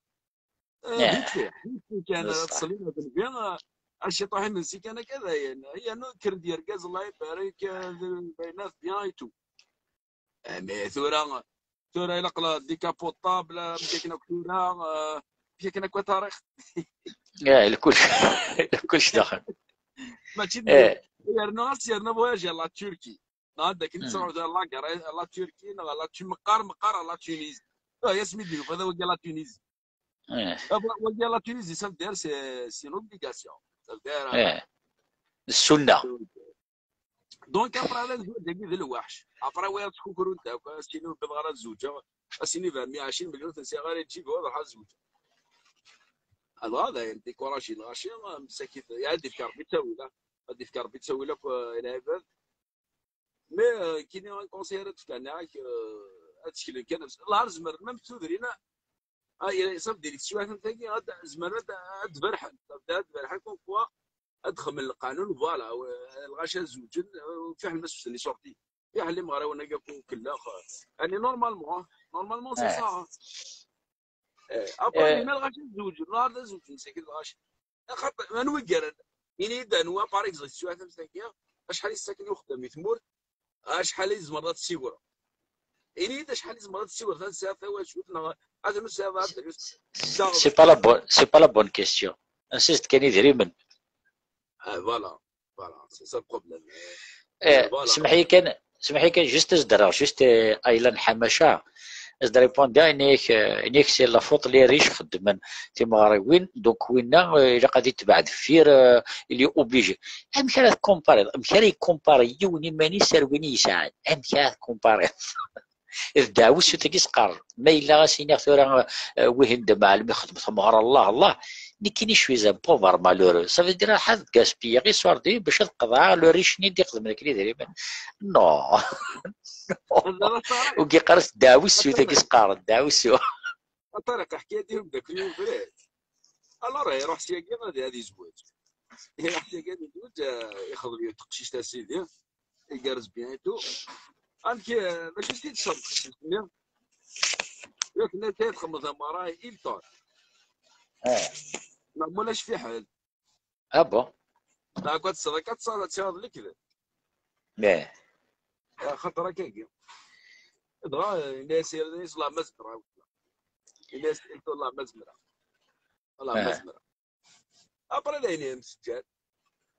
Eh, eh, vite fait, vite fait kan, ad تصلي, ad تنبي, eh, aciṭuḥ imensi kan akka dayen. Yernu kker-d yergaz, Allah ibarek, eh, d-, baynat bien et tout. Eh, mais tura, tura ilaq la décapotable, mkakna tura, eh, mkakna quoi, Tariq. Eh, lkulc, lkulc daxel. Mačči d-, eh, yernu as-yerna voyage à la Turquie. Neɣ ad akken, hmm, tesɛuḍ la guerre, la Turquie, neɣ la Tu-, meqqar, meqqar la Tunisie. Ah, yasmi d-yufa d wagi la Tunisie. Eh. Ah, wa-, wagi la Tunisie, ça veut dire c'est, c'est une obligation. Ça veut dire, eh, d ssunna. Donc, après, la zwaǧ-agi d lweḥc. Après, wa tkukrun-d akk, as-ini ur bɣiɣ ara ad zewǧeɣ, as-ini bɛemmi ɛecrin million tensiɣ ara iǧib, wa bɣiɣ ad zewǧeɣ. Dɣa dayen, découragé lɣaci, msakit, ad d-ifk Rebbi ttawil, ad d-ifk Rebbi ttawil akk, eh, i lɛibad. Mais, euh, kini un conseil ara d-fkan, euh, ad tteklen kan ɣef Allah, zemren même tudrin, ah, ça veut dire, teswiɛt am tagi, ad, zemren ad, ad d-berḥen, ça veut dire, ad d-berḥen comme quoi, ad xedmen lqanun, voilà, euh, lɣaci ad zewǧen, euh, fiḥel ma sefsen les sorties. Fiḥel imeɣriwen-agi akk kellax, euh, yani, normalement, hein, normalement, c'est ça, hein. Eh, après, eh, dinna lɣaci ad zewǧen, neɣ ad zewǧen, msakit lɣaci. Axaṭer, anwa i yerran? Ini-yi-d anwa, par exemple, teswiɛt am tagi, acḥal i tessakin i uxeddam i tmurt, acḥal i tzemreḍ ad tessiwreḍ? Ini-yi-d acḥal i tzemreḍ ad tessiwreḍ, ad tesɛiḍ tawacult, neɣ ad ur tesɛiḍ ara. C'est pas la bonne, c'est pas la bonne question. Ansi s-d-kkan idrimen? Ah, voilà. Voilà, c'est ça le problème. Eh, euh, voilà. Smeḥ-iyi kan, smeḥ-iyi kan, juste ad s-d-rreɣ, juste, eh, ayla n Ḥamaca, ad s-d-répondiɣ, ini-ak, eh, ini-ak c'est la faute les riches xeddmen timeɣriwin, donc winna, eh, ilaq ad itbeɛ deffir, eh, il est obligé. Amek ara tkumpariḍ? Amek ara yekumpari yiwen iman-is ar win i yesɛan? Amek ara tkumpariḍ? D ddeɛwessu-tagi s-qqaren. Ma yella as-iniɣ tura, eh, wihin d amɛellem ixeddem tameɣra, Allah, Allah, nekkini je suis un pauvre malheureux. Ça veut dire, ad gaspiller iṣurdiyen bac ad qeḍɛeɣ le riche-nni d-ixedmen akken idrimen. Non. Non. Ur d-yeqqar s ddeɛwessu-tagi s-qqaren, ddeɛwessu. A Ṭariq, ḥkayat i umeddakel-iw Brad. Alors, iruḥ syagi ad, ad yezweǧ. Iruḥ syagi ad yezweǧ, eh, ixḍeb yiwet teqcict a sidi. Igerrez bien et tout. Amek, eh, mačči s-t-id-tṣebbḥ, s-nni. Yak netta txemmeḍ amara Hilton. Eh. Neɣ mulac fiḥel. Ah bon? Neɣ akk ad tesɛiḍ, akka ad tesɛiḍ, ad tesɛiḍ lekdeb. Eh. Eh, xaṭer akkagi. Dɣa, eh, ini-as, ini-as, Allah ma zemreɣ. Ini-as, Allah ma zemreɣ. Allah ma zemreɣ. Après, d ayen yemsejjan.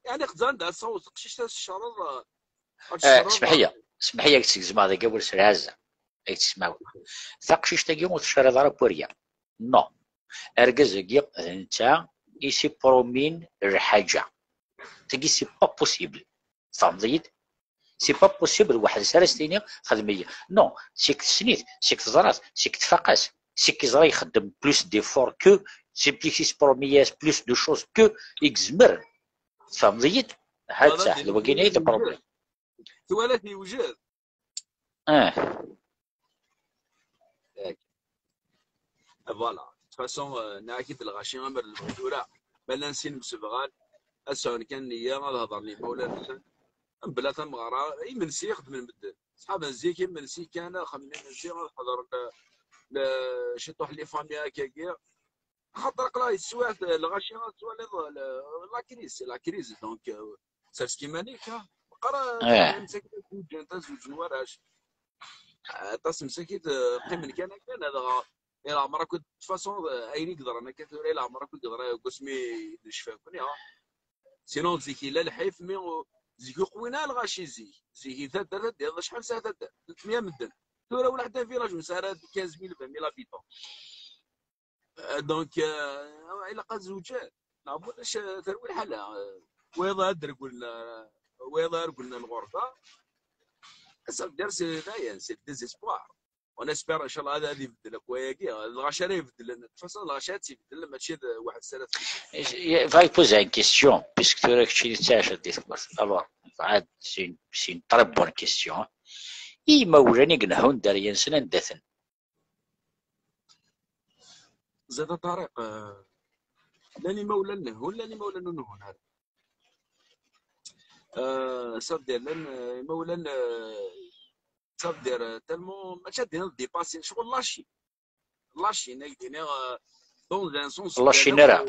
Yeɛni xezzan-d ad tsaweḍ teqcict ad tecreḍ, ad Ah, tecreḍ. Smeḥ-iyi, smeḥ-iyi, ad k-tt-gezmeɣ deg awal s lɛazza, ad k-tt-smawen. Taqcict-agi ur tecreḍ ara pour rien. Non. Argaz-agi d netta i s-ipromin lḥaǧa. Tagi, c'est pas possible. Tfehmeḍ-iyi-d? C'est pas possible, weḥd-s ara s-tini xdem-iyi. Non, c'est que tessen-it, c'est que teẓra-t, c'est que tfaq-as, c'est que yeẓra ixeddem plus d'efforts que, c'est que yespromi-as plus de choses que i yezmer. Tfehmeḍ-iyi-d? Hat, voilà, d wagi ay d problème. Twala-t yewjed. Ah. Voilà. De toute façon, euh, nniɣ-ak-id lɣaci amer d lehdur-a. Ma llan sin msebɣal, ad sɛun kan nniya, ad hedren imawlan-nsen. Mebla tameɣra, imensi i xeddmen medden. Ṣṣḥaba n zik imensi kan, ad xedmen imensi, ad ḥedren le, le, ciṭuḥ les familles akkagi. Xaṭer aql-aɣ teswiɛt lɣaci ad twaliḍ le, la crise, la crise, donc, euh, sers-k iman-ik, ha? Meqqar, eh, msakit ad zewǧen, ad zewǧen warrac. Aṭas msakit, eh, qqimen kan akken, dɣa i leɛmer akk, de toute façon, eh, ayen i yeḍran akka tura, i leɛmer akk i yeḍra deg wasmi i d-necfa nekkni, ha? Sinon, zik yella lḥif, mi ur, zik ur qwin ara lɣaci zik. Zik i taddart ad d-yaḍ acḥal sɛa taddart? Tletmya medden. Tura ulaḥedd un village ur nesɛi ara quinze mille, vingt mille habitants. Euh, donc, euh, ilaq ad zewǧen. Neɣ ulac, euh, terwi lḥala. Euh, wayeḍ ad d-reglen, euh, wayeḍ ad reglen lɣerba. Ça veut dire, c'est, dayen, c'est le désespoir. On espère, inchallah, ad, ad ibeddel akk wayagi. Lɣaci ara ibeddlen. De toute façon, lɣaci ad tt-ibeddel, mačči d waḥed s ara t-ibeddlen. Je, je vais poser une question, puisque tura keččini tettɛiceḍ di tmurt. Alors, c'est une, c'est une très bonne question. I imawlan i inehhun dderya-nsen, anda-ten? Zad a Ṭariq, euh, llan imawlan nehhun, llan imawlan ur nehhun ara. Euh, ça veut dire, llan, euh, imawlan, euh, ça veut dire, euh, tellement, mačči ad d-tiniḍ dépassé, ccɣel lâché. Lâché, nekk d-iniɣ, euh, dans un sens, lâché ara.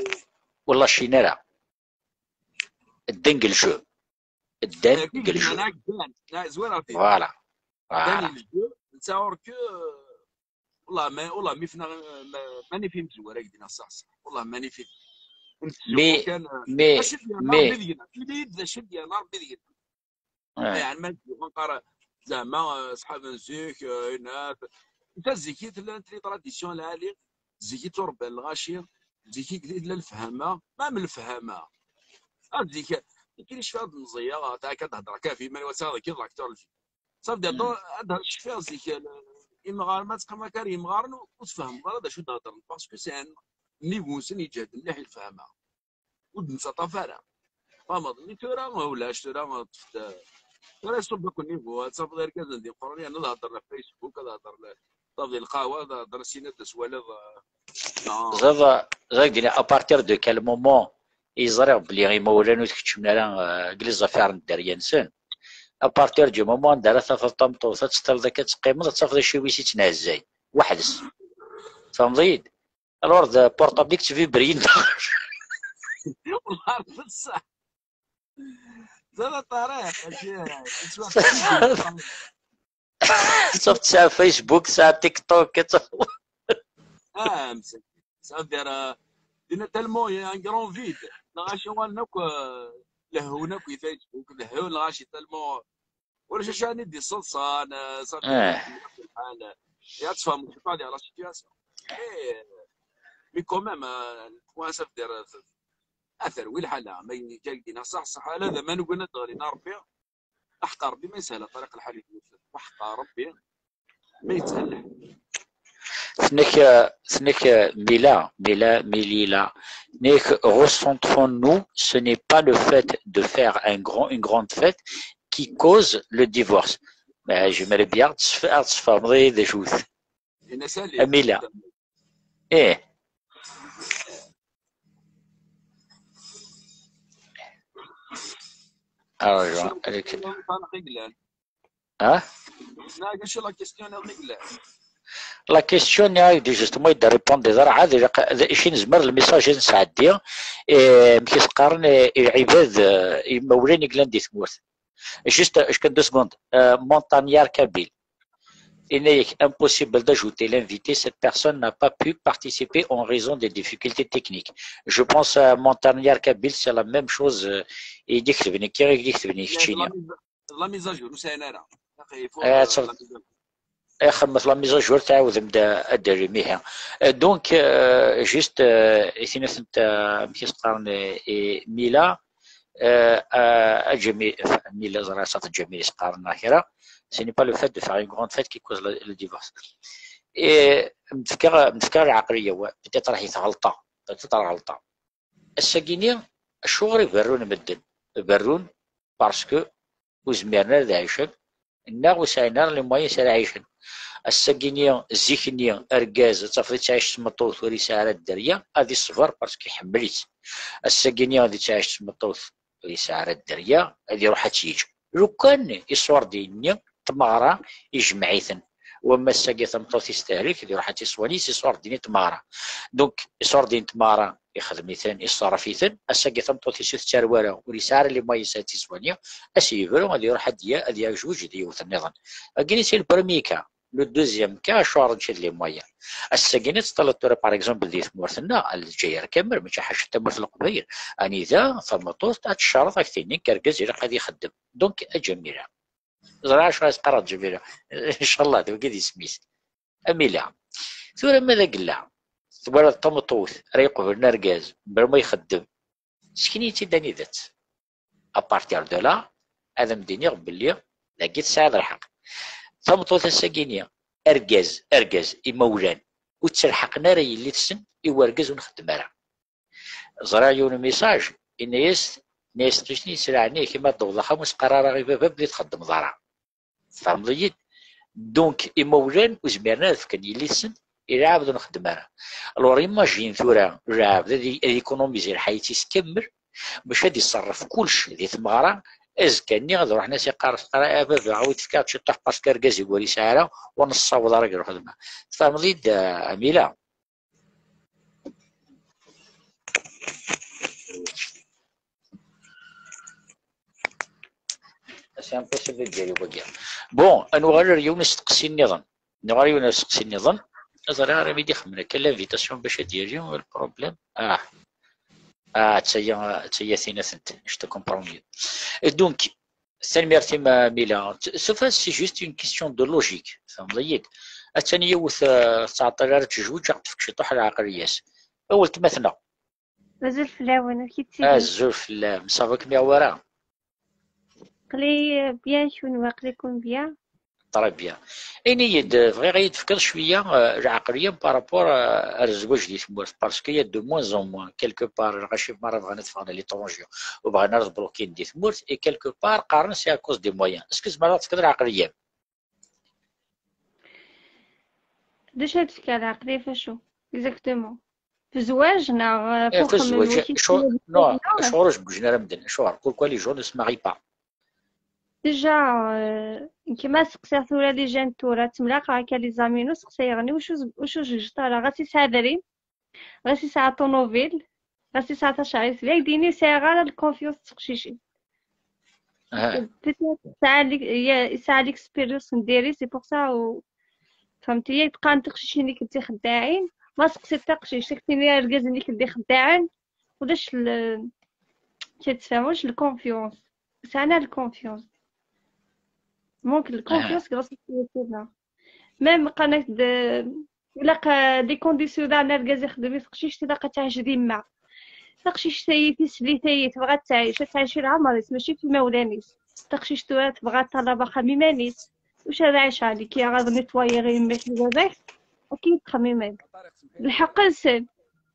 Ur lâché ara. Ddan deg le jeu. Ddan deg le jeu. Voilà. Voilà. Netta ur que, euh, والله ما، والله ما فينا، ما، ماني فين تزور هكذا، صح، صح. والله ماني فين. Mais, mais, mais يعني ما تجي نقرا زعما، آه، صحاب نزيك، آه، هنا. انت زيكي تلا انت لي tradition العالي، زيكي تربى الغاشي، زيكي قليل الفهامة، ما من الفهامة. آه، زيك، كاين شي واحد مزية، آه، تاع كتهضر كافي، ما يوسع كي لاكتور الفيلم. صافي، هضر شفيغ زيك، ال-، يمغار ما تقما كار يمغارن وتفهم، مرة دا شو تهضر، parce que c'est un niveau سن يجهد مليح يفهمها. ود نتعطى فارا. فاهم؟ مي تورا ما ولاش، تورا ما طفت. تورا يصب لك النيفو، تصاب غير كذا ندير قراني، أنا نهضر في فيسبوك، نهضر ل-، صافي القهوة، نهضر سينا تسوالف، آه. زعما، زعما قلنا، à partir de quel moment i ẓriɣ belli imawlan ur tkeččmen ara, euh, deg les affaires n dderya-nsen. À partir du moment anda ara tafeḍ tameṭṭut ad teṭṭaleḍ akka ad teqqimeḍ, ad tafeḍ acciwis i ttnehzay. Weḥd-s. Tfehmeḍ-iyi-d? Alors, d portable i yettvibriyen. والله بصح. زعما طريق، ماشي، c'est sûr. Sauf tesɛa Facebook, tesɛa TikTok, tesɛa. Ah, ça veut dire, euh, il y a tellement, il y a un grand vide. Lɣaci akk, euh, lehhun akk i Facebook, lehhun lɣaci tellement. Ulac acu ɛni d-iṣeḍsan, euh, ça veut dire, lḥal. Ya tfehmeḍ, je parle de la situation. Mais, euh, mais quand même, euh, le point, ça veut dire, euh, a terwi lḥala, ma yekka dina ṣaḥ ṣaḥ, ala d aman ugan ad d-ɣlin a Rebbi. Aḥeqqa Rebbi ma yeshel a Ṭariq lḥal i tmurt. Aḥeqqa Rebbi ma yethelleḥ. Tnek, tnek, Mila, Mila, Milila. Nek, recentrons-nous, ce n'est pas le fait de faire un grand, une grande fête qui cause le divorce. Mais j'aimerais bien ad tesf-, ad tesfehmeḍ-iyi d acu-t. Mila. Eh. Alors, je vais... Ah? La question, ah, justement, il a répondu, le message, eh, amek i s-qqaren, eh, lɛibad, eh, imawlan i yellan di tmurt. Juste, je deux secondes. Euh, montagnard kabyle. Yenna-yak, impossible d'ajouter l'invité, cette personne n'a pas pu participer en raison des difficultés techniques. Je pense à Montagnard Kabyle, c'est la même chose. Euh, i d-iketben akka, i d-iketben i keččini. La mise à jour, ur sɛin ara. Ixemmet la mise à jour, tɛawdem-d ad d-terrim ihi. Euh, donc, euh, juste, euh, i tin-a, euh, amek i s-qqaren, euh, i Mila, euh, euh, Jamil, Mila, ẓriɣ ad Jamil i s-qqaren neɣ kra. Ce n'est pas le fait de faire une grande fête qui cause le, le divorce. Et, m-tefka, m-tefka lɛeqliya, wa, peut-être ahi tɣelṭa, peut-être ɣelṭa. Ass-agi-ni, acuɣer i berrun medden? Berrun parce que ur zmiren ara ad ɛicen, neɣ ur sɛin ara les moyens ara ɛicen. Ass-agi-ni, zik-nni, argaz, ad tafeḍ ittɛic s tmeṭṭut ur yesɛi ara dderya, ad iṣber parce que iḥemmel-itt. Ass-agi-ni, ad ittɛic s tmeṭṭut ur yesɛi ara dderya, ad iruḥ ad tt-yeǧǧ. Lukan iṣurdiyen-nni n tmeɣra ijmeɛ-iten. Wamma ass-agi tameṭṭut-is tehlek, ad iruḥ ad tt-iṣwani s iṣurdiyen n tmeɣra. Donc, iṣurdiyen n tmeɣra ixdem-iten, iṣerref-iten. Ass-agi tameṭṭut-is ur tettarew ara, ur yesɛi ara les moyens ad tt-iṣwani, ad s-yebru, ad iruḥ ad d-ya-, ad yeɛjewǧ d yiwet nniḍen. Agi c'est le premier cas. Le deuxième cas, acuɣer nečč d les moyens? Ass-agi ad teṭṭaleḍ tura, par exemple, di tmurt-nneɣ, a Lezzayer kamel, mačči ḥaca tamurt n Leqbayel, anida tameṭṭut ad tecreḍ ad k-tini nekk argaz ilaq ad ixeddem. Donc, a Ǧamila. Ẓriɣ acu ara s-qqareɣ Ǧamila. Ncallah, d wagi d isem-is. Amila. Tura ma d agella, twalaḍ tameṭṭut ara iqeblen argaz, mebla ma ixeddem, sken-iyi-tt-id anida-tt. À partir de là, ad am-d-iniɣ belli dagi tesɛiḍ lḥeqq. Tameṭṭut ass-agi-ni, argaz, argaz, imawlan, ur ttelḥaqen ara yelli-tsen i wergaz ur nxeddem ara. Ẓriɣ yiwen umisaj, yenna-yas, yenna-yas teqcict-nni, s leɛnaya-k, imi ad d-tewweḍ axxam, ur s-qqar ara i baba belli txeddmeḍ ara. Tfehmeḍ-iyi-d? Donc, imawlan ur zmiren ad fken yelli-tsen i lɛebd ur nxeddem ara. Alors, imagine tura, lɛebd ad i-, ad ikunumizi lḥayat-is kamel, bac ad iṣerref kullec di tmeɣra, azekka-nni ad ruḥen as-iqqar, teqqar, a baba, a wi d-fkiɣ ciṭuḥ parce que argaz-iw ur yesɛi ara, ur nessaweḍ ara deg lxedma. Tfehmeḍ-iyi-d, a Amila? C'est impossible ad d-yali wagi. Bon, ad nuɣal ar yiwen usteqsi nniḍen. Nuɣal yiwen usteqsi nniḍen. Ẓriɣ ara mi d-ixemmen akka l'invitation bac ad d-yali, le problème. Ah. Ah, d taya, d taya tin atent. Je te comprends mieux. Et donc, tanemmirt-im a Mila. Sauf c'est juste une question de logique. Tfehmeḍ-iyi-d? Attan yiwet, euh, tettɛeṭṭil ara tezweǧ, ad ɣ-tefk ciṭuḥ lɛeqliya-s. A weltma-tneɣ. Azul fell-awen, amek i tettili? Azul fell-am, ça va kem-iɛwara? Aql-i bien, kunwi aql-iken bien? Très bien. Ini-yi-d, bɣiɣ ad yi-d-tefkeḍ cwiya, euh, lɛeqliya par rapport, euh, ar zzwaǧ di tmurt, parce qu'il y a de moins en moins, quelque part, lɣaci merra bɣan ad ffɣen à l'étranger, ur bɣan ara ad blokin di tmurt, et quelque part, qqaren c'est à cause des moyens. Est-ce que tzemreḍ ad tefkeḍ lɛeqliya-m? D acu ad d-fkeɣ lɛeqliya f acu? Exactement. F zzwaǧ neɣ, eh, f uxemmem? Acuɣer ur zewwiǧen ara medden? Acuɣer? Pourquoi les gens ne se marient pas? Déjà, euh, nekk ma seqsiɣ tura les jeunes tura, ttemlaqeɣ akka les amis-inu, seqsayeɣ-nni, wacu z-, wacu zewǧeḍ ara? Ɣas yesɛa adrim, ɣas yesɛa ṭunubil, ɣas yesɛa tacarit, d ak-d-yini ur sɛiɣ ara la confiance d teqcicin. Peut-être tesɛa l'ex-, ya-, yesɛa l'expérience n diri, c'est pour ça, u-, fhemti, yak qqaren tiqcicin-ik d tixeddaɛin, ma seqsiḍ taqcict, ad k-tini argaz-nnek d ixeddaɛen, ulac l-, كتفهم واش la confiance؟ سعنا la confiance. ممكن la confiance grâce à السياسة. Même قالك د-، إلا ق-، des conditions تاع أن argaz يخدم في تقشيش، إلا قد تعيش ذمة. تقشيش تايت، يسلي تايت، تبغى تعيش، تعيش العمر، ماشي في مولانيس. تقشيش تبغى طلبة خميمانيس. واش هذا عايش عليك؟ يا غاض نيتوايي غير يماك وباباك. أكيد خميمانيس. الحق نسال.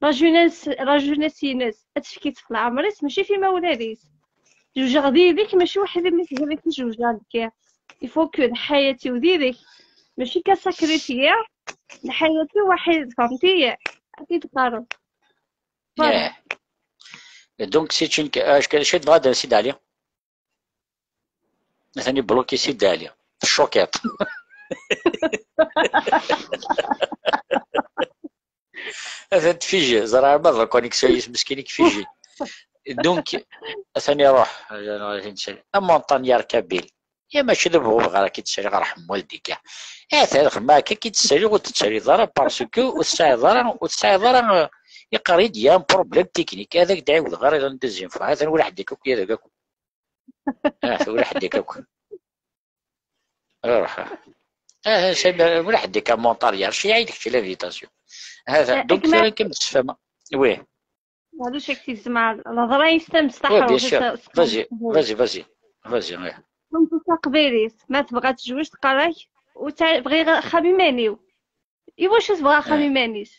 La jeunesse، la jeunesse ينس، تفكيت في العمر، ماشي في مولانيس. جوج غديدك، ماشي واحد اللي تقول لك جوج غديك. Il faut que حياتي وديدك، ماشي كساكريفيا لحياتي واحد، فهمتي؟ أكيد قارب. Voilà. Donc c'est une، اش كان شي بغا سيدي علي؟ ثاني بلوكي سيدي علي في الشوكيط. هذا تفيجي، زرع ما ظهر كونيكسيون يس مسكينك فيجي. Donc ثاني روح، أما أنطونيار كابيل. Ya mačči d bɣu bɣiɣ ara k-id-ssaliɣ ɣer ḥemmu aldika. Ahat ad xedmeɣ akka k-id-ssaliɣ ur d-tettaliḍ ara parce que ur tesɛiḍ ara, ur tesɛiḍ ara, eh, iqqar-iyi-d ya un problème technique. Ad ak-d-ɛiwdeɣ ara une deuxième fois. Atan ulaḥ dik akk yad-ak akk. Ah, ulaḥ dik akk. Ruḥ. Ah, Samir, ulaḥ dik a montaryar. Cci-yi-d kečč l'invitation. Hata, donc tura kan tessefhem. Oui. Maɛlic, ak-t-id-semɛeɣ. Lehḍra-is tamestaḥrut. Oui, bien sûr. Vas-y, vas-y, vas-y. Vas-y, ouais. Ṭumeṭ taqbaylit, ma tebɣa ad tezweǧ, teqqar-ak, ur tt-, bɣiɣ axxam iman-iw. Iwacu tebɣa axxam iman-is?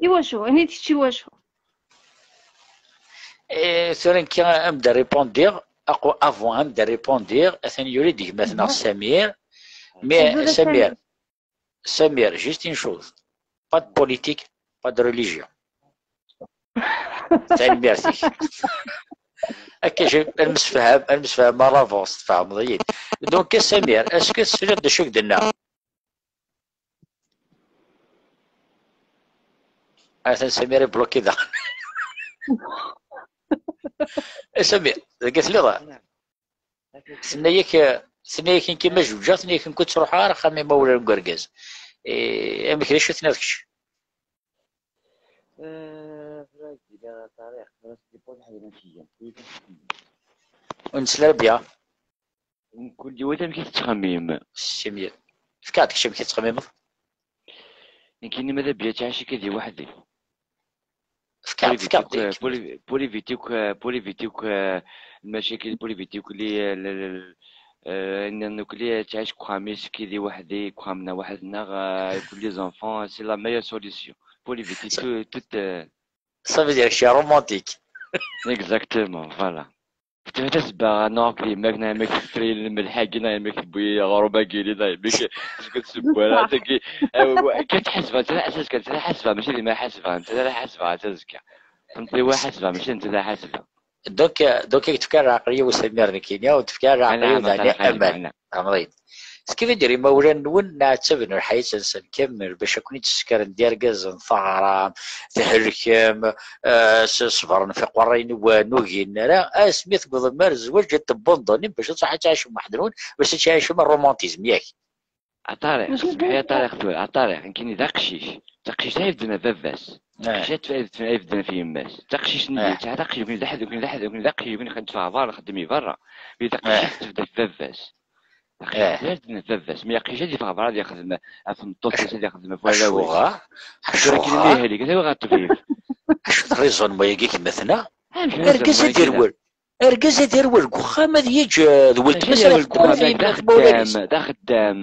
Iwacu? Ini-d kečč iwacu? Eh, tura nekki ad m-d-répondiɣ, aqu-, avant ad m-d-répondiɣ, atan yuli-d gma-tneɣ Samir. Mais Samir, Samir, juste une chose. Pas de politique, pas de religion. Tanemmirt-ik. Akka, je, ad nemsefham, ad nemsefham à l'avance, tfehmeḍ-iyi-d. Donc, a Samir, est-ce que tesliḍ d acu i k-d-nniɣ? Atan Samir ibluki daɣen. A Samir, dagi telliḍ? Tenna-yak, tenna-yak nekki ma zewǧeɣ, tenna-yak nekki ur ttruḥeɣ ara axxam imawlan n urgaz. Eh, amek d acu tenniḍ kečč? Eh, tura d-ila Ṭariq, tura s-, ur nesli ara bien. Mkul yiwet amek i tettxemmim. Simir. Fk-aɣ-d kečč amek i tettxemmimeḍ. Nekkini ma d abya ttɛic akka di weḥd-i. Fk-aɣ-d, fk-aɣ-d. Pour éviter que, pour éviter que, eh, lmacakil, pour éviter que les, eh, le, le, eh, ayen nniḍen akk, ttɛic deg uxxam-is, kki di weḥd-i, deg uxxam-nneɣ weḥd-neɣ, eh, que les enfants, c'est la meilleure solution. Pour éviter tout, tout, eh, Ça veut dire que je suis romantique. Exactement, voilà. Tebda tasebba, neɣ akked yemma-k, neɣ yemma-k teffer-iyi lmelḥ-agi, neɣ yemma-k tewwi aɣrum-agi-ni, neɣ yemma-k tezga tsewwala, tagi, eh, wa-, kan tḥasbeɣ, netta ara ḥasbeɣ, netta ara ḥasbeɣ, mačči d yemma ara ḥasbeɣ, netta ara ḥasbeɣ, ad tazekka. Tameṭṭi-wa ḥasbeɣ, mačči d netta ara ḥasbeɣ. Donc, euh, donc, i k-tefka leɛqel-iw Samir nekkini, ur tefka leɛqel-iw daɣen i Amal. Tfehmeḍ-iyi-d. Ce qui veut dire, imawlan-nwen nɛettaben lḥayat-nsen kamel bac ad ken-id-ssekren d irgazen, teɣram, thelkem, eh, s-, ṣebren ɣef iqerray-nwen, ur ginen ara. Asmi tewwḍem ar zzwaǧ, ad tebunḍunim bac ad tṛuḥem ad tɛicem weḥd-nwen, bac ad tɛicem rrumantizm, yak? A Ṭariq, mačči d semmeḥ-iyi a Ṭariq tura, a Ṭariq, nekkini d aqcic. D taqcict ay ibedden ɣef baba-s. D taqcict ay ibedden, ay ibedden ɣef yemma-s. D taqcict-nni, tesɛa taqcict, nekkini d aḥed, nekkini d aḥed, nekkini d aqcic, nekkini xeddmeɣ berra, xeddem i berra. Mais d taqcict tebda ɣef baba-s. Taqcict ur d-tebda ɣef baba-s. Mi aqcic ad yeffeɣ berra ad yexdem ɣef tmeṭṭut-is, ad yexdem ɣef warraw-is. Acuɣer? Tura nekkini ma ihalik, ad awiɣ ɣer ṭṭbib. Acu d raison-nwen-agi, gma-tneɣ? Argaz ad irwel. Argaz ad irwel deg uxxam, ad yeǧǧ, eh, d weltma-s ara teqqim ɣef yemma-s, imawlan-is. D axeddam.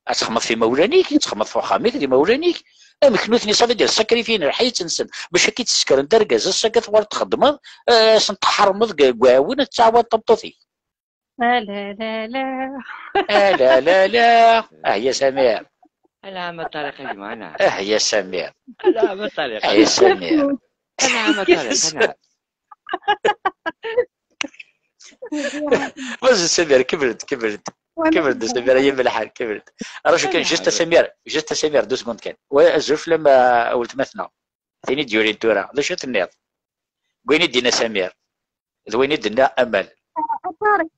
Ad txedmeḍ f imawlan-ik, ad txedmeḍ f uxxam-ik, d imawlan-ik. Amek nutni, ça veut dire, ssakrifyin lḥayat-nsen bac ad k-id-ssekren d argaz, ass-agi ad tuɣaleḍ txeddmeḍ, eh, ad sen-tḥermeḍ deg, deg uɛwin, ad tettɛawadeḍ tameṭṭut-ik. Ah, la, la, la. Ah, la, la, la. Ah, ya Samir. Ala, ma Ṭariq, a gma, ala. Ah, ya Samir. Ala, ma Ṭariq, ah, ya Samir. Ala, ma Ṭariq, ala. Vas-y, Samir, kemmel-d, kemmel-d. Kemmel-d, Samir, ay amelḥan, kemmel-d. Raju kan, juste Samir, juste Samir, deux secondes kan. Wa, azul fell-am, a weltma-tneɣ. Tin i d-yurin tura. D acu tenniḍ? Deg wayen i d-yenna Samir. D wayen i d-tenna Amal. A Ṭariq.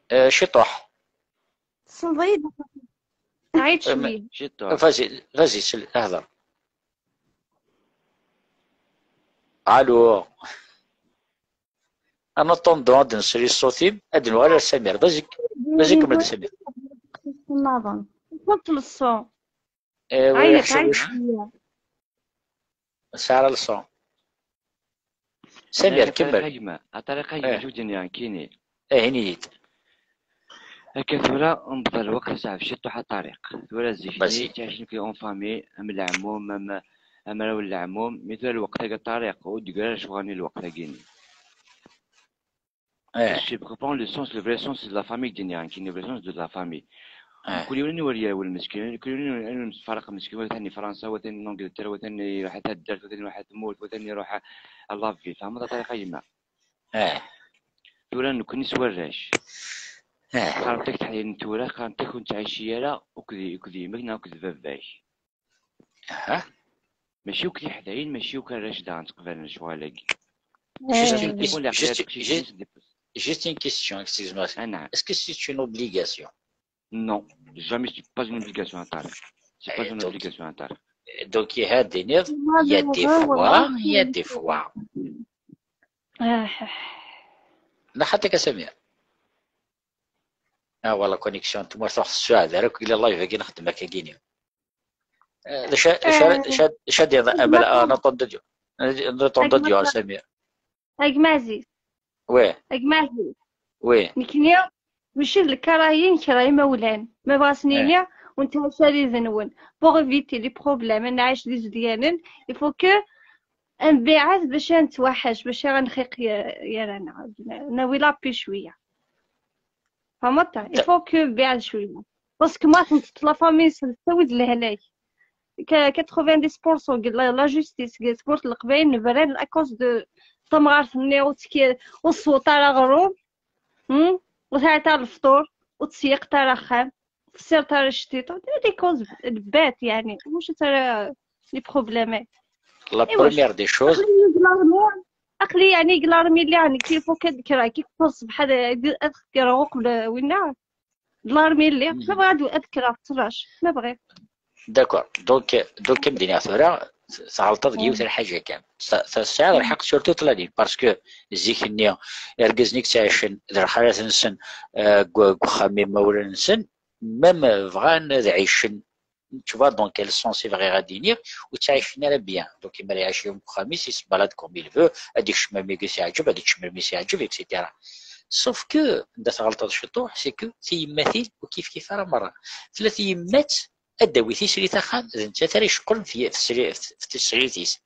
Eh, ciṭuḥ. Tessneḍ-iyi-d. Ɛid cwiya. Ciṭuḥ. Vas-y, vas-y, sel-, hder. Allô. En attendant ad d-nsel i ṣṣut-im, ad d-nuɣal ar Samir. Vas-y, vas-y, kemmel-d Samir. Nniḍen. Ur tleṣṣu. Eh, oui, ɛyiɣ, ɛyiɣ cwiya. Sɛa leṣṣu. Samir, kemmel. A Ṭariq, a gma, a Ṭariq, a gma, eh, acu d-nniɣ nekkini? Eh, ini-yi-d. Akka tura, nbḍa lweqt, aseɛf ciṭuḥ a Ṭariq. Tura zik-nni, vas-y, ttɛicen nekk en famille, am leɛmum, am, am mraw n leɛmum, mi tura lweqt-agi a Ṭariq, ur d-yeggri ara ccɣel-nni lweqt-agi-nni. Eh. Je reprends le sens, le vrai sens de la famille, d-nniɣ nekkini, le vrai sens de la famille. Eh. Mkul yiwen anwa ara yerwel meskin, mkul yiwen anwa ara nemsefraq meskin, wa atan di Fransa, wa atan di Angleterre, wa atan iruḥ ar taddart, wa atan iruḥ ar tmurt, wa atan iruḥ ar la vie, tfehmeḍ a Ṭariq a gma? Eh. Tura nekkni s warrac. Eh. Qqarent-ak teḥya n tura, qqarent-ak ur nettɛici ara akked, akked yemma-k neɣ akked baba-k. Aha. Mačči akk tiḥdayin, mačči akk arrac daɣen ttqebalen lecɣal-agi. Juste une question, juste, juste, Juste une question, excuse-moi. Ah, non. Est-ce que c'est une obligation? Non, jamais, c'est pas une obligation à Tariq. C'est pas Eh, une donc- obligation à Tariq. Donc, il y a des, il y a des fois, il y a des fois. آه، لا حتى كسمير. اه والله كونيكسيون تما تروح السعاد راك الى لايف كي نخدم هكا كيني. آه، شا شا شا شا دي امل انا طوند ديو. انا طوند ديو سمير. هاك معزيز. وي. هاك معزيز. وي. نكني ماشي الكراهين كراهي مولان ما بغاش نيليا. وانت شاري ذنون pour éviter les problèmes انا عايش دي زديانن. Il faut que نبيعات باش نتوحش باش غنخيق يا رانا ناوي لابي شويه. فهمت؟ Il faut que نبيع شويه. Parce que ما تنطط لا فامي سويد لهلاك. quatre-vingt-dix pour cent لا جوستيس تمورت القبايل نبران à cause de تمغارت النيغ وتكي والسوطه راه غروب. وتعطى الفطور وتسيق تاع خام. تسير تاع الشتيطه دي كوز. البات يعني واش ترى لي بروبليمات. La première des choses. اقلي يعني قلارمي اللي يعني كيفو كذكر كي تصبح هذا اذكر قبل وينا. قلارمي اللي ما بغا اذكر تراش ما بغيت. D'accord. Donc donc كم دينا ثورة تعلطت قيوت الحاجة كان. تسعة الحق surtout ثلاثين parce que زيك النية يرقزنيك تعيشن ذا الحالات نسن قخامي مولان نسن même بغان ذا عيشن. Tu vois, donc elles sont c'est vrai غادي ينير وتعيشن على bien. Donc يما يعيش يوم خميس يسبالاد comme il veut. هذيك الشمامي كيس يعجب هذيك الشمامي يعجب et cetera. Sauf que عندها غلطة شطوح c'est que تيماتين وكيف كيف راه مرة ثلاث يمات اداوي تيسري تاخام ذ نتا ترى يشقل في في تسريتيس.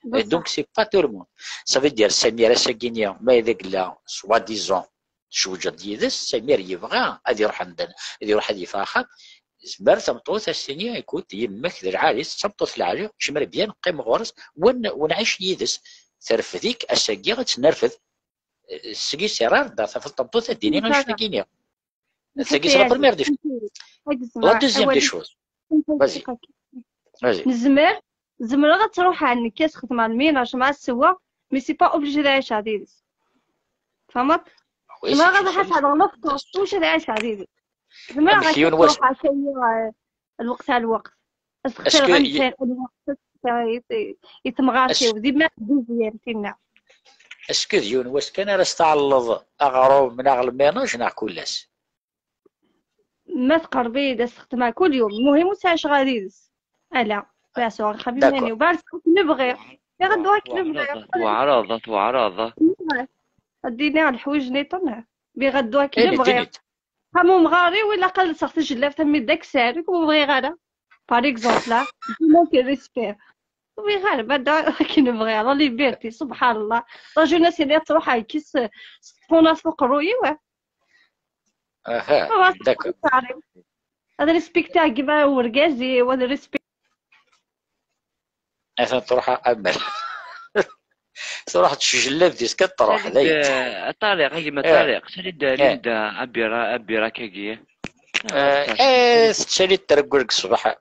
Donc c'est pas tout le monde. Ça veut dire سميرة ساكينيا ما اذا قلنا soi-disant تزوجت يدس سمير يبغى هذه يروح عندنا هذه يروح هذه فاخر. زمر تمطوث السينيا يكوت يمك ذا العالي تمطوث العالي شمر بيان قيم غورس ون ونعيش يدس. ترفديك اساقي غتنرفد. سقي سرار دار في الطبوث الديني غنشتكينيا. C'est la première des choses. La deuxième des choses. Vas-y. Vas-y. نزمر نزمر غتروح عندك كي تخدم على الميناج مع السوا mais c'est pas obligé تعيش عديدس. فهمت؟ زعما غتبحث على الوقت واش تعيش عديدس. زعما غتروح عشيه الوقت على الوقت. تختار غير الوقت يتمغاشي وديما دوزيام فينا. Est-ce que ديون واش كان راه استعلض اغروم من اغلى ميناج ناع كولاس؟ ما تقربي اذا استخدمها كل يوم المهم وساعش غادي يدز. الا باسو خبي مني وبعد نبغي يا غدوه كي نبغي. وعراضه وعراضه. اديني على الحوايج نيطون بغدوه كي نبغي. خمو مغاري ولا قال صافي جلاف تمي داك سعرك وبغي غالا. Par exemple لا ديما كي ريسبير وبغي غالا بعدا كي نبغي على ليبرتي سبحان الله. لا جوناس اللي تروح هاي كي سطونا فوق رويي واه. اها داكور. هذا ريسبيك تاع كيما ورقازي وهذا ريسبيك. اثنا تروح امل تروح تشجلب ديس كتروح دايت. طارق كيما طارق سالي دا ليندا ابيرا ابيرا كاكي. ايه سالي ترقلك الصباح.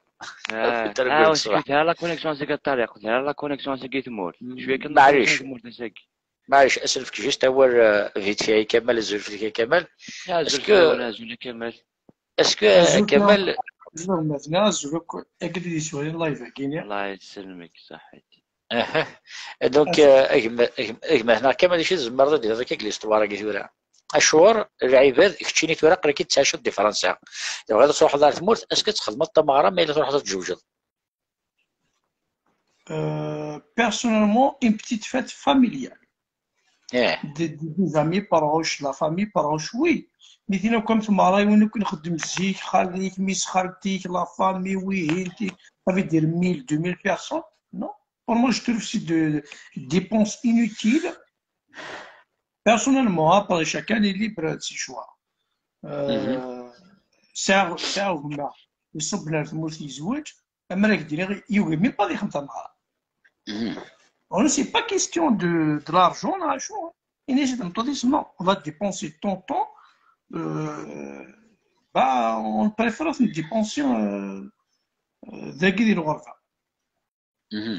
ترقلك الصباح. ها لا كونيكسيون سي طارق ها لا كونيكسيون سي تمور شويه كان معليش. معليش اسلفك جيست اول فيت فيها كمال الزول فيك كمال. اسكو كمال اسكو كمال زوج مثلا زوج اكد يسوي لايف كينيا. الله يسلمك صحيتي. اها دونك اجمع اجمع هنا كمال شي زمر ديال هذاك ليستوار كي ثورة اشهر العباد كتشيني ثورة قريكي تسعة شهور دي فرنسا. دابا غادي تروح دار تمورت اسكو تخدم الطمارة ما الا تروح تتزوجد. Personnellement une petite fête familiale. ايه Des, des, des amis proches, la famille proche, oui. Mais sinon, comme تمارا وين كنخدم زيك خاليك ميس خالتيك la famille ويهيلتي ça veut dire mille deux mille personnes. Non. Pour moi, je trouve c'est de dépenses inutiles. Personnellement, après chacun est libre de ses choix. ساعة ساعة هما يصب لها في الموت يزوج. اما راك ديري يوغي ميم با يخدم تمارا. On c'est pas question de, de l'argent là, chaud. Il est dans ton non, on va dépenser ton temps. Euh, bah, on préfère se dépenser euh, euh, داكي ديال الغرفة.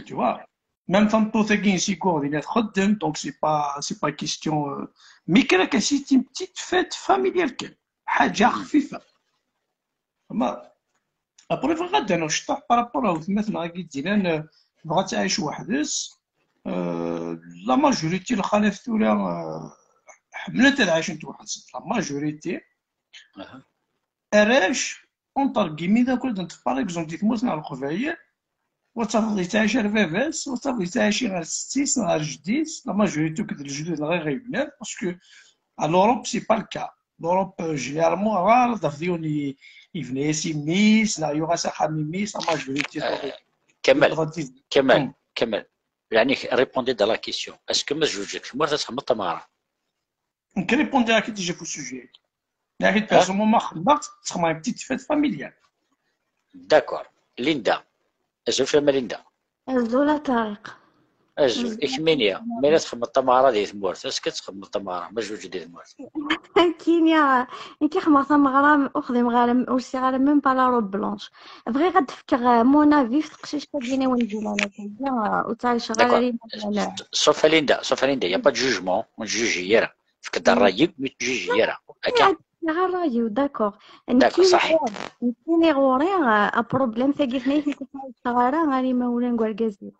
Tu vois. Même tameṭṭut-agi n Sigur dinna txeddem, donc c'est pas, c'est pas question. Euh, mais kra kan, c'est une petite fête familiale kan. حاجة خفيفة. Ma après, bɣiɣ ad d-anuɣ ciṭuḥ par rapport à weltma-tneɣ-agi d-yennan, euh, tebɣa ad tɛic weḥd-s. Euh, la majorité n lxalat tura, euh, ḥemmlent ad ɛicent weḥd-sent. La majorité. Arrac, entre guillemets, d akud n teffer, par exemple, di tmurt n Leqbayel, wa tafeḍ yettɛic ar baba-s, wa tafeḍ yettɛic ar setti-s neɣ ar jeddi-s, la majorité akked lejdud neɣ iɣ-yebnan, parce que à l'Europe, c'est pas le cas. L'Europe, euh, généralement, rare ad tafeḍ yiwen i-, yebna-yas i mmi-s, neɣ yuɣ-as axxam i mmi-s, la majorité. Euh, Kamal, Kamal, Kamal, répondez à la question. Est-ce que ma tezweǧ deg tmurt ad txedmeḍ tameɣra? Nekk répondez-ak déjà ɣef usujet-agi. Nekk personnellement ma xedmeɣ, ttxemmimeɣ une petite fête familiale. D'accord. Linda. Azul fell-am a Linda. Azul a Ṭariq. Azul. I kemmini, mi ara txedmeḍ tameɣra di tmurt, est-ce que txedmeḍ tameɣra, ma tezweǧeḍ di tmurt? Nekkini, nekk xedmeɣ tameɣra, ur xdimeɣ ara, ur sɛiɣ ara même pas la robe blanche. Bɣiɣ ad d-fkeɣ, euh, mon avis f teqcict-agi n wen-d-yennan akka, euh, ur ttɛiceɣ ara. D'accord. Sauf à Linda, sauf à Linda, il n'y a pas de jugement, ur nettjuji ara. Fek-d ṛṛay-ik, ur ttjuji ara. Akka? Ṛṛay-iw, d'accord. D'accord, nekkini, صحيح. Nekkini ɣur-i, euh, problème tagi tnayt nekk ur ttɛiceɣ ara ar imawlan n wergaz-iw.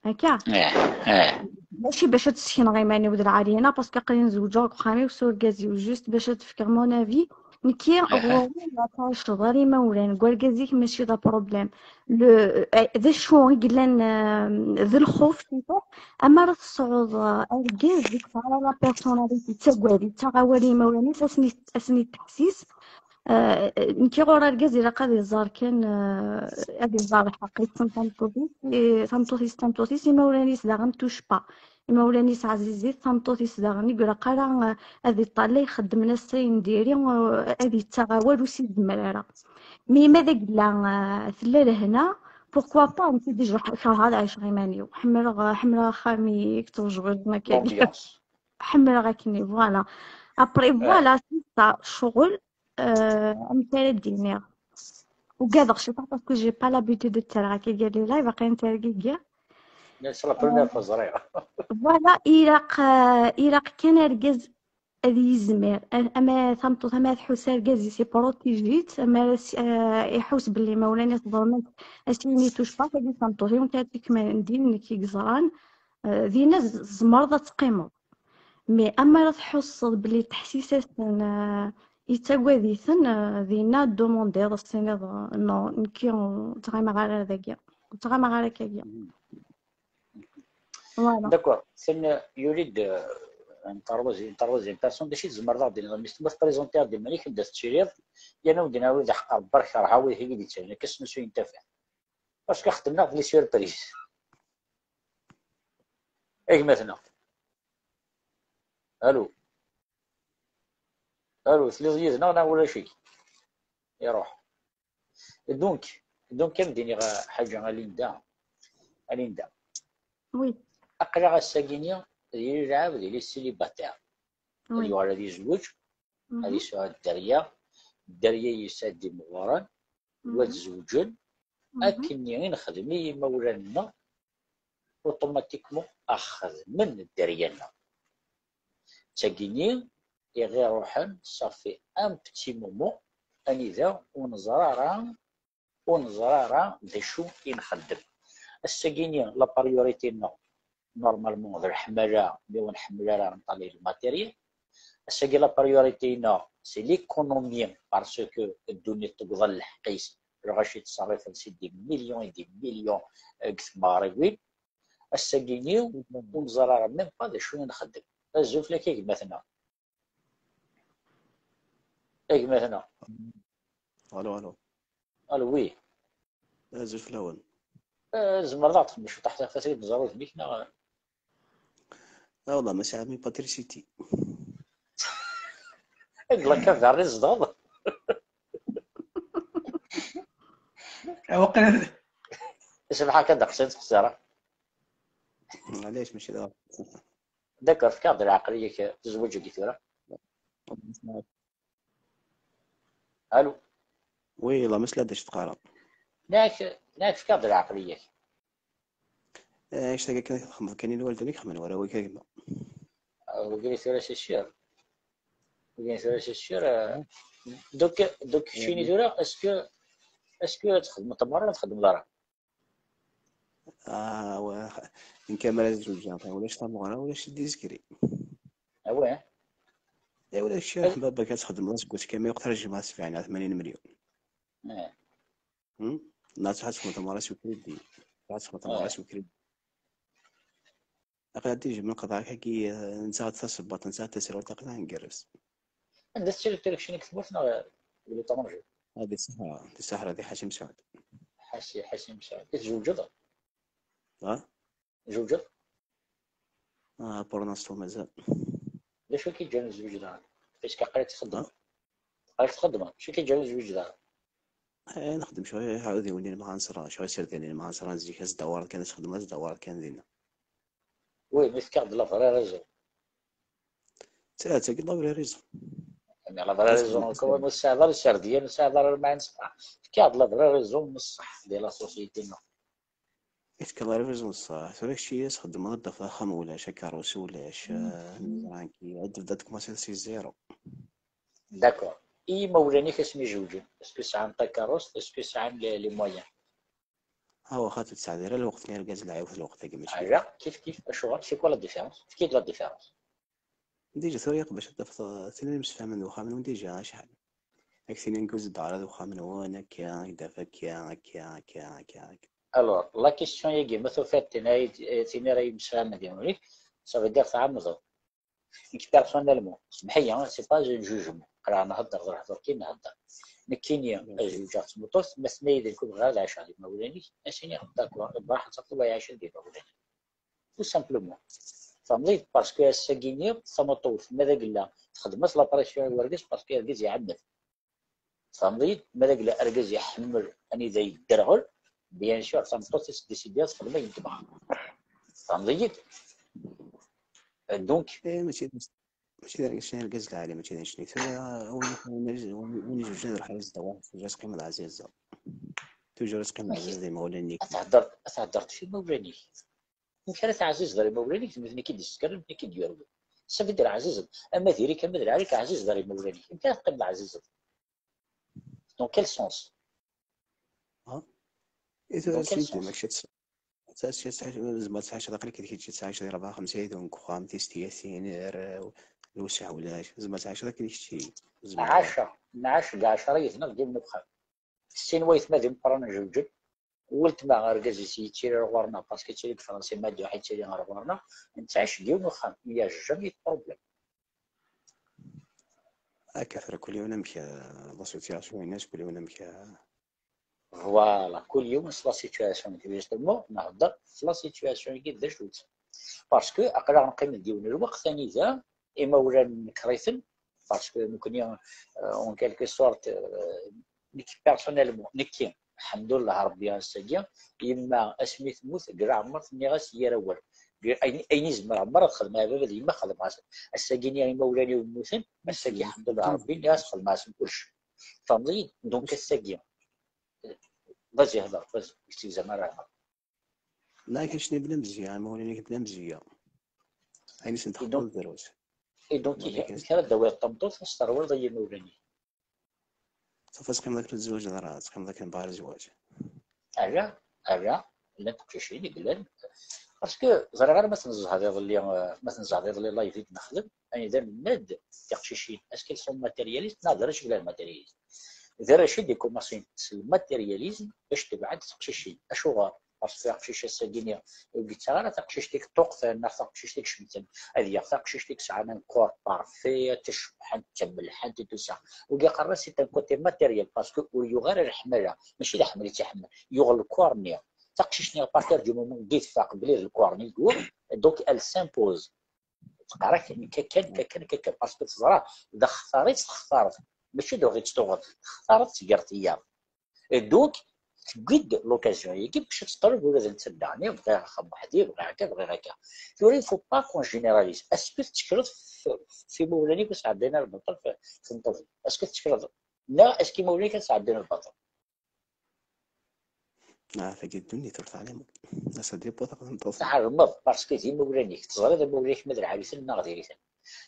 Akka? Eh, eh. Mačči bac ad ssekneɣ iman-iw d lɛali-ina, parce que aql-i zewǧeɣ deg uxxam-iw s urgaz-iw, juste bac ad d-fkeɣ mon avis. Nekki, eh, ɣur-i ma tɛiceḍ ar imawlan n wergaz-ik mačči d aproblème. Le, eh, d acu i yellan, eh, d lxuf, plutôt, ama ara tesɛuḍ, eh, argaz i tesɛa la personnalité, yettagad, yettaɣ awal i yimawlan-is, ad sen-, ad sen-itteḥsis, eh, nekki ɣur argaz ilaq ad iẓer kan, eh, ad iẓer lḥeqq-is n tameṭṭut-is, i tameṭṭut-is d tameṭṭut-is, imawlan-is daɣen touche pas. Imawlan-is ɛzizit, tameṭṭut-is daɣen i ilaq ara, eh, ad iṭṭalay, xeddmen-as ayen diri, eh, ad ittaɣ awal ur s-izemmer ara. Mi ma d agella, eh, tella lehna, pourquoi pas, nekk déjà kerheɣ ad ɛiceɣ iman-iw. Ḥemmleɣ, ḥemmleɣ axxam-i, i yettwejwijen akka. L'ambiance. Ḥemmleɣ akken, voilà. Après, eh, voilà, c'est ça, ccɣel, euh, amek ara d-iniɣ. Ugadeɣ ciṭuḥ parce que j'ai pas l'habitude de ttarraɣ akka gar les lives, baqi nettargigi. C'est la première fois ẓriɣ. Voilà, ilaq, euh, ilaq kan argaz ad yizmir, a-, ama tameṭṭut, ama tḥuss argaz-is iprotiji-tt, ama ara s-, euh, iḥuss belli imawlan-is ḍelmen-t, ad s-yini touche pas, tagi d tameṭṭut-iw, nekk ad tt-ikemmlen din, nekk i yeẓran, euh, dinna z-, tzemreḍ ad teqqimeḍ. Mais ama ara tḥusseḍ belli teḥsis-asen, euh, yettagad-iten, euh, dinna ad d-tumundiḍ, ad s-tiniḍ, euh, non, nekki ur ttɣimaɣ ara dagi, ur ttɣimaɣ ara akkagi. Voilà. D'accord. Ten yuli-d, euh, une troisième, une troisième personne, d acu i tzemreḍ ad ɣ-d-tiniḍ? Mi s-, ma tprésenteḍ-d iman-ik, anda tettiliḍ, yerna ur d-nɛawed aḥeqqar, barek kerheɣ wid i yi-d-yettalin, akka snusuyen tafat. Parce que xeddmen-aɣ-d les surprises. A gma-tneɣ. Allô. Allô, telliḍ yid-neɣ neɣ ulac-ik? Iruḥ. Donc, donc, ad m-d-iniɣ, euh, ḥaǧa, a Linda. A Linda. Oui. Aql-aɣ ass-agi-nni d yir lɛebd, il est célibataire. Oui. Ad yuɣal ad yezweǧ, ad yesɛu dderya, dderya yesɛa d imɣuren, wa ad zewǧen, akken i nexdem i yimawlan-nneɣ, automatiquement a xedmen dderya-nneɣ. D tagini i ɣ-iruḥen, ça fait un petit moment, anida ur neẓra ara, ur neẓra ara d acu i nxeddem. Ass-agi-ni, la priorité-nneɣ, normalement, d leḥmala, mi ur nḥemmel ara ad nṭali le matériel. Ass-agi, la priorité-ina, c'est l'économie, parce que ddunit tewweḍ lḥeqq-is, lɣaci ttṣerrifen si des millions et des millions, euh, deg tmeɣriwin. Ass-agi-ni, ur neẓra ara même pas d acu i nxeddem. Azul fell-ak a gma-tneɣ. A gma-tneɣ. Allô, allô. Allô, oui. Azul fell-awen. Eh, tzemreḍ ad ɣ-d-txedmeḍ cwiṭ ḥafi tẓerrut-nnek, neɣ? Ah, والله ما ساعة من باتريسيتي. Deg la caverne i tzedɣeḍ? Waqila. Icbeḥ akka ddeqs i nettqeṣṣir. Ɛlac mačči d. D'accord, fek-aɣ-d leɛqel-ik, tezweǧ-agi tura. Allô. Oui, la مسألة d acu teqqareḍ. Neɣ, neɣ fek-aɣ-d leɛqel-ik. Anect-agi kan i txedmeḍ kan i lwaldin i xedmen warraw-ik a gma. Wigini tura c'est sûr. Wigini tura c'est sûr. Donc, donc keččini tura, est-ce que, est-ce que txedmeḍ tameɣra neɣ txedmeḍ ara? Ah, wa, nekk amar ad zewǧeɣ, ulac tameɣra, ulac d izgri. Ah ouais? Eh, ulac, baba-k ad txedmeḍ aseggas kamel, yuq terjmeḍ sebɛin neɣ tmanyin melyun. Eh. Hmm? Neɣ ad txedmeḍ tameɣra s ukridi. Ad txedmeḍ tameɣra s ukridi. Aql-aɣ d ijemmen qeḍɛak-agi, eh, nesɛa-d tasebbaḍt, nesɛa-d tasrart, aql-aɣ ngerrez. Anda tettili Turekcin deg tmurt neɣ deg l'étranger? Ah, di Ṣṣeḥra, di Ṣṣeḥra, di Ḥaci Mesɛud. Ḥaci, Ḥaci Mesɛud. I tzewǧeḍ? Ha? Zewǧeḍ? Ah, pour l'instant mazal. D acu i k-yeǧǧan tzewǧeḍ daɣen? Parce que aql-ak txeddmeḍ. Aql-ak txeddmeḍ, d acu i k-yeǧǧan tzewǧeḍ daɣen? Eh, nexdem cɣel iɛudiwen n lmɛaṣra, cɣel iserdayen n lmɛaṣra, zik ad s-dawreḍ kan, ad txedmeḍ, ad s-dawreḍ kan dinna. Oui, mais tefkiḍ-d la vraie raison. Ttagi la vraie raison. Mais la vraie raison, encore, ur tesɛiḍ ara iserdiyen, ur tesɛiḍ ara lmɛaṣra. Tefkiḍ-d la vraie raison n ṣṣeḥ di la société-nneɣ. Tefkiḍ la vraie raison n ṣṣeḥ. Tura kečči ad txeddmeḍ, ad d-tafeḍ axxam ulac, akerrus ulac, eh, neẓra nekki, ad tebda ad tkumaṣiḍ si zéro. D'accord. I yimawlan-ik asmi zewǧen, est-ce que sɛan takeṛṛust, est-ce que sɛan les, les moyens? Ah, waxa ur tesɛiḍ ara lweqt n argaz lɛib lweqt-agi mačči. Ala, kif kif, acuɣer? C'est quoi la différence? Efk-iyi-d la différence. Déjà tura yeqbac ad tafeḍ, eh, tella msefhamen d uxxam-nwen déjà acḥal. Ad k-tinin nekk ur zeddeɣ ara d uxxam-nwen, akka, ad k-d-af akka, akka, akka, akka, akka. Alors, la question-agi, ma tufiḍ tin ay, tin ara yemsefhamen d yiwen-ik, ça veut dire tɛemmdeḍ. Nekk personnellement, semḥ-iyi, c'est pas un jugement. Qqleɣ nhedder, d lehdur kan nhedder. Nekkini, ad zewǧeɣ d tmeṭṭut, ma tenna-yi-d nekk ur bɣiɣ ad ɛiceɣ d imawlan-ik, ad s-iniɣ d'accord, bɣiɣ ad tafeḍ ad ɛiceɣ d imawlan-ik. Tout simplement. Tfehmeḍ-iyi? Parce que ass-agi-nni, tameṭṭut, ma d agella, texdem-as la pression i wergaz, parce que argaz iɛemmed. Tfehmeḍ-iyi? Ma d agella argaz iḥemmel anida yedderɣel, bien sûr, tameṭṭut ad tdécidiḍ ad texdem ayen tebɣa. Tfehmeḍ-iyi? Donc, Eh, mačči d, mačči d argaz, argaz lɛali, mačči d anect-nni. Tura, win, win, win izewǧen ad iruḥ ad yezdeɣ waḥed, toujours ad teqqimeḍ ɛzizeḍ. Toujours ad teqqimeḍ ɛzizeḍ d imawlan-ik. Ad theddreḍ, ad theddreḍ f imawlan-ik. Amek ara teɛzizeḍ ar imawlan-ik, d nutni i k-id-yessekren, nutni i k-id-yurwen? Ça veut dire ɛzizeḍ. Ama diri-k, ama d lɛali-k, ɛzizeḍ ar imawlan-ik. Amek ara teqqimeḍ ɛzizeḍ? Dans quel sens? Ha? I tura snin mačči ad tzemreḍ ad tɛiceḍ aql-ik d kečč ad tɛiceḍ di rebɛa xemsa yid-wen deg uxxam, tis tyatin, arraw, lewseɛ ulac, tzemreḍ ad tɛiceḍ akken kečči. Ɛaca, nɛac deg ɛecra yid-neɣ deg yiwen uxxam. Sin waytma d imeqqranen zewǧen, weltma argaz-is yettili ar ɣur-neɣ, parce que yettili deg Fransa, ma d-iruḥ yettili ar ɣur-neɣ, nettɛic deg yiwen uxxam, il y a jamais de problème. Akka tura, kul yiwen amek, eh, la situation-ines, kul yiwen amek, eh. Voilà, kul yiwen s la situation-ines. Justement, nhedder s la situation-agi d acu-tt. Parce que aql-aɣ neqqim deg yiwen lweqt anida imawlan nekṛ-iten, parce que nekkni, euh, en quelque sorte, euh, nekk personnellement, nekki, lḥemdullah Rebbi ass-agi, yemma asmi temmut deg leɛmer tenniɣ-as yir awal. Ayen, ayen i zemreɣ merra ad xedmeɣ i baba d yemma xedmeɣ-asen. Ass-agi nniɣ imawlan-iw mmuten, ass-agi lḥemdullah Rebbi nniɣ-as xedmeɣ-asen kullec. Tfehmeḍ-iyi-d? Donc ass-agi, vas-y hder, vas-y, ur tegzam ara hder. Neɣ keččini bla mzeyya, imawlan-ik bla mzeyya. Ayen i sen-txedmeḍ drus. Et donc, ihi, amek ara d-tawiḍ tameṭṭut, ad s-terwiḍ i yimawlan-ik? Safi, teqqimeḍ akken ur tezwaǧeḍ ara, teqqimeḍ akken bɣa zzwaǧ. Ala, ala, llant teqcicin i yellan, parce que ẓriɣ ara ma tnezzheḍ iḍelli, ma tnezzheḍ iḍelli live i d-nexdem, anida nenna-d tiqcicin, est-ce qu'elles sont matérialistes neɣ d arrac bla matérialiste? D arrac i d-ikumaṣin s le matérialisme bac tebɛed teqcicin. Acuɣer? Parce que aqcic ass-agi-nni ur yettaɣ ara taqcict i yeṭṭuqten neɣ taqcict i icemten. Ad yaɣ taqcict i yesɛan un corps parfait, tecbeḥ, d tamelḥant et tout ça. Wigi qqaren-as c'est un côté matériel, parce que ur yuɣ ara leḥmala, mačči d aḥemmel i tt-iḥemmel, yuɣ le corps-nni. Taqcict-nni, à partir du moment i tfaq belli d le corps-nni i yuɣ, donc elle s'impose. Teqqar-ak nekk akken, nekk akken, nekk akken, parce que teẓra d axtar i tt-textareḍ, mačči d ur ɣ-tt-tuɣeḍ, textareḍ-tt gar tiyaḍ. Et donc, tewwi-d l'occasion-agi bac ad teṭṭaleb ula d netta daɣen, bɣiɣ axxam weḥd-i, bɣiɣ akka, bɣiɣ akka. Tura, il faut pas qu'on généralise. Est-ce que tettekleḍ f, f imawlan-ik ur sɛeddayen ara lbaṭel f, f tmeṭṭut-ik? Est-ce que tettekleḍ? Neɣ est-ce que imawlan-ik ad sɛeddayen lbaṭel? Ah, tagi d ddunit ur teɛlimeḍ. Ass-a d-yewweḍ aqdim ṭṭuf. Tɛelmeḍ, parce que d imawlan-ik, teẓriḍ imawlan-ik ma d lɛali-ten neɣ diri-ten.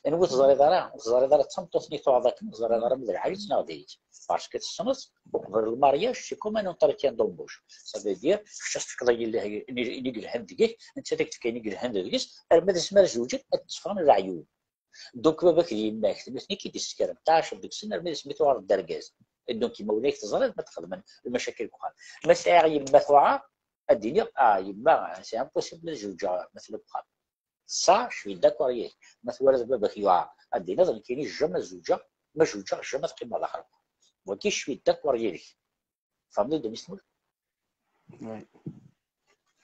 Anwa ur teẓriḍ ara, ur teẓriḍ ara d tameṭṭut-nni tuɣeḍ akken, ur teẓriḍ ara ma d lɛali-tt neɣ diri-tt. Parce que tessneḍ, uqbel lmaryaj, c'est comme un entretien d'embauche. Ça veut dire, kečč ad s-tefkeḍ ayen yelha-, ayen yelhan deg-k, nettat ad k-tefk ayen yelhan deg-s, arma d asmi ara zewǧen, ad d-tteffɣen leɛyub. Donc, baba-k d yemma-k, d nutni i k-id-issekren. Tɛaceḍ deg-sen armi d asmi tuɣaleḍ d argaz. Et donc, imawlan-ik teẓriḍ ma txedmen lmacakil deg uxxam. Ma sɛiɣ yemma tuɛer, ad d-iniɣ, ah, yemma, c'est impossible ad zewǧeɣ ma tella deg uxxam. Ça, je suis d'accord yid-k. Ma twalaḍ baba-k yuɛer, ad d-tiniḍ, nekkini jamais zewǧeɣ, ma zewǧeɣ, jamais ad qqimeɣ daxel. Wagi, je suis d'accord yid-k. Tfehmeḍ-d amek tmul? Ouais.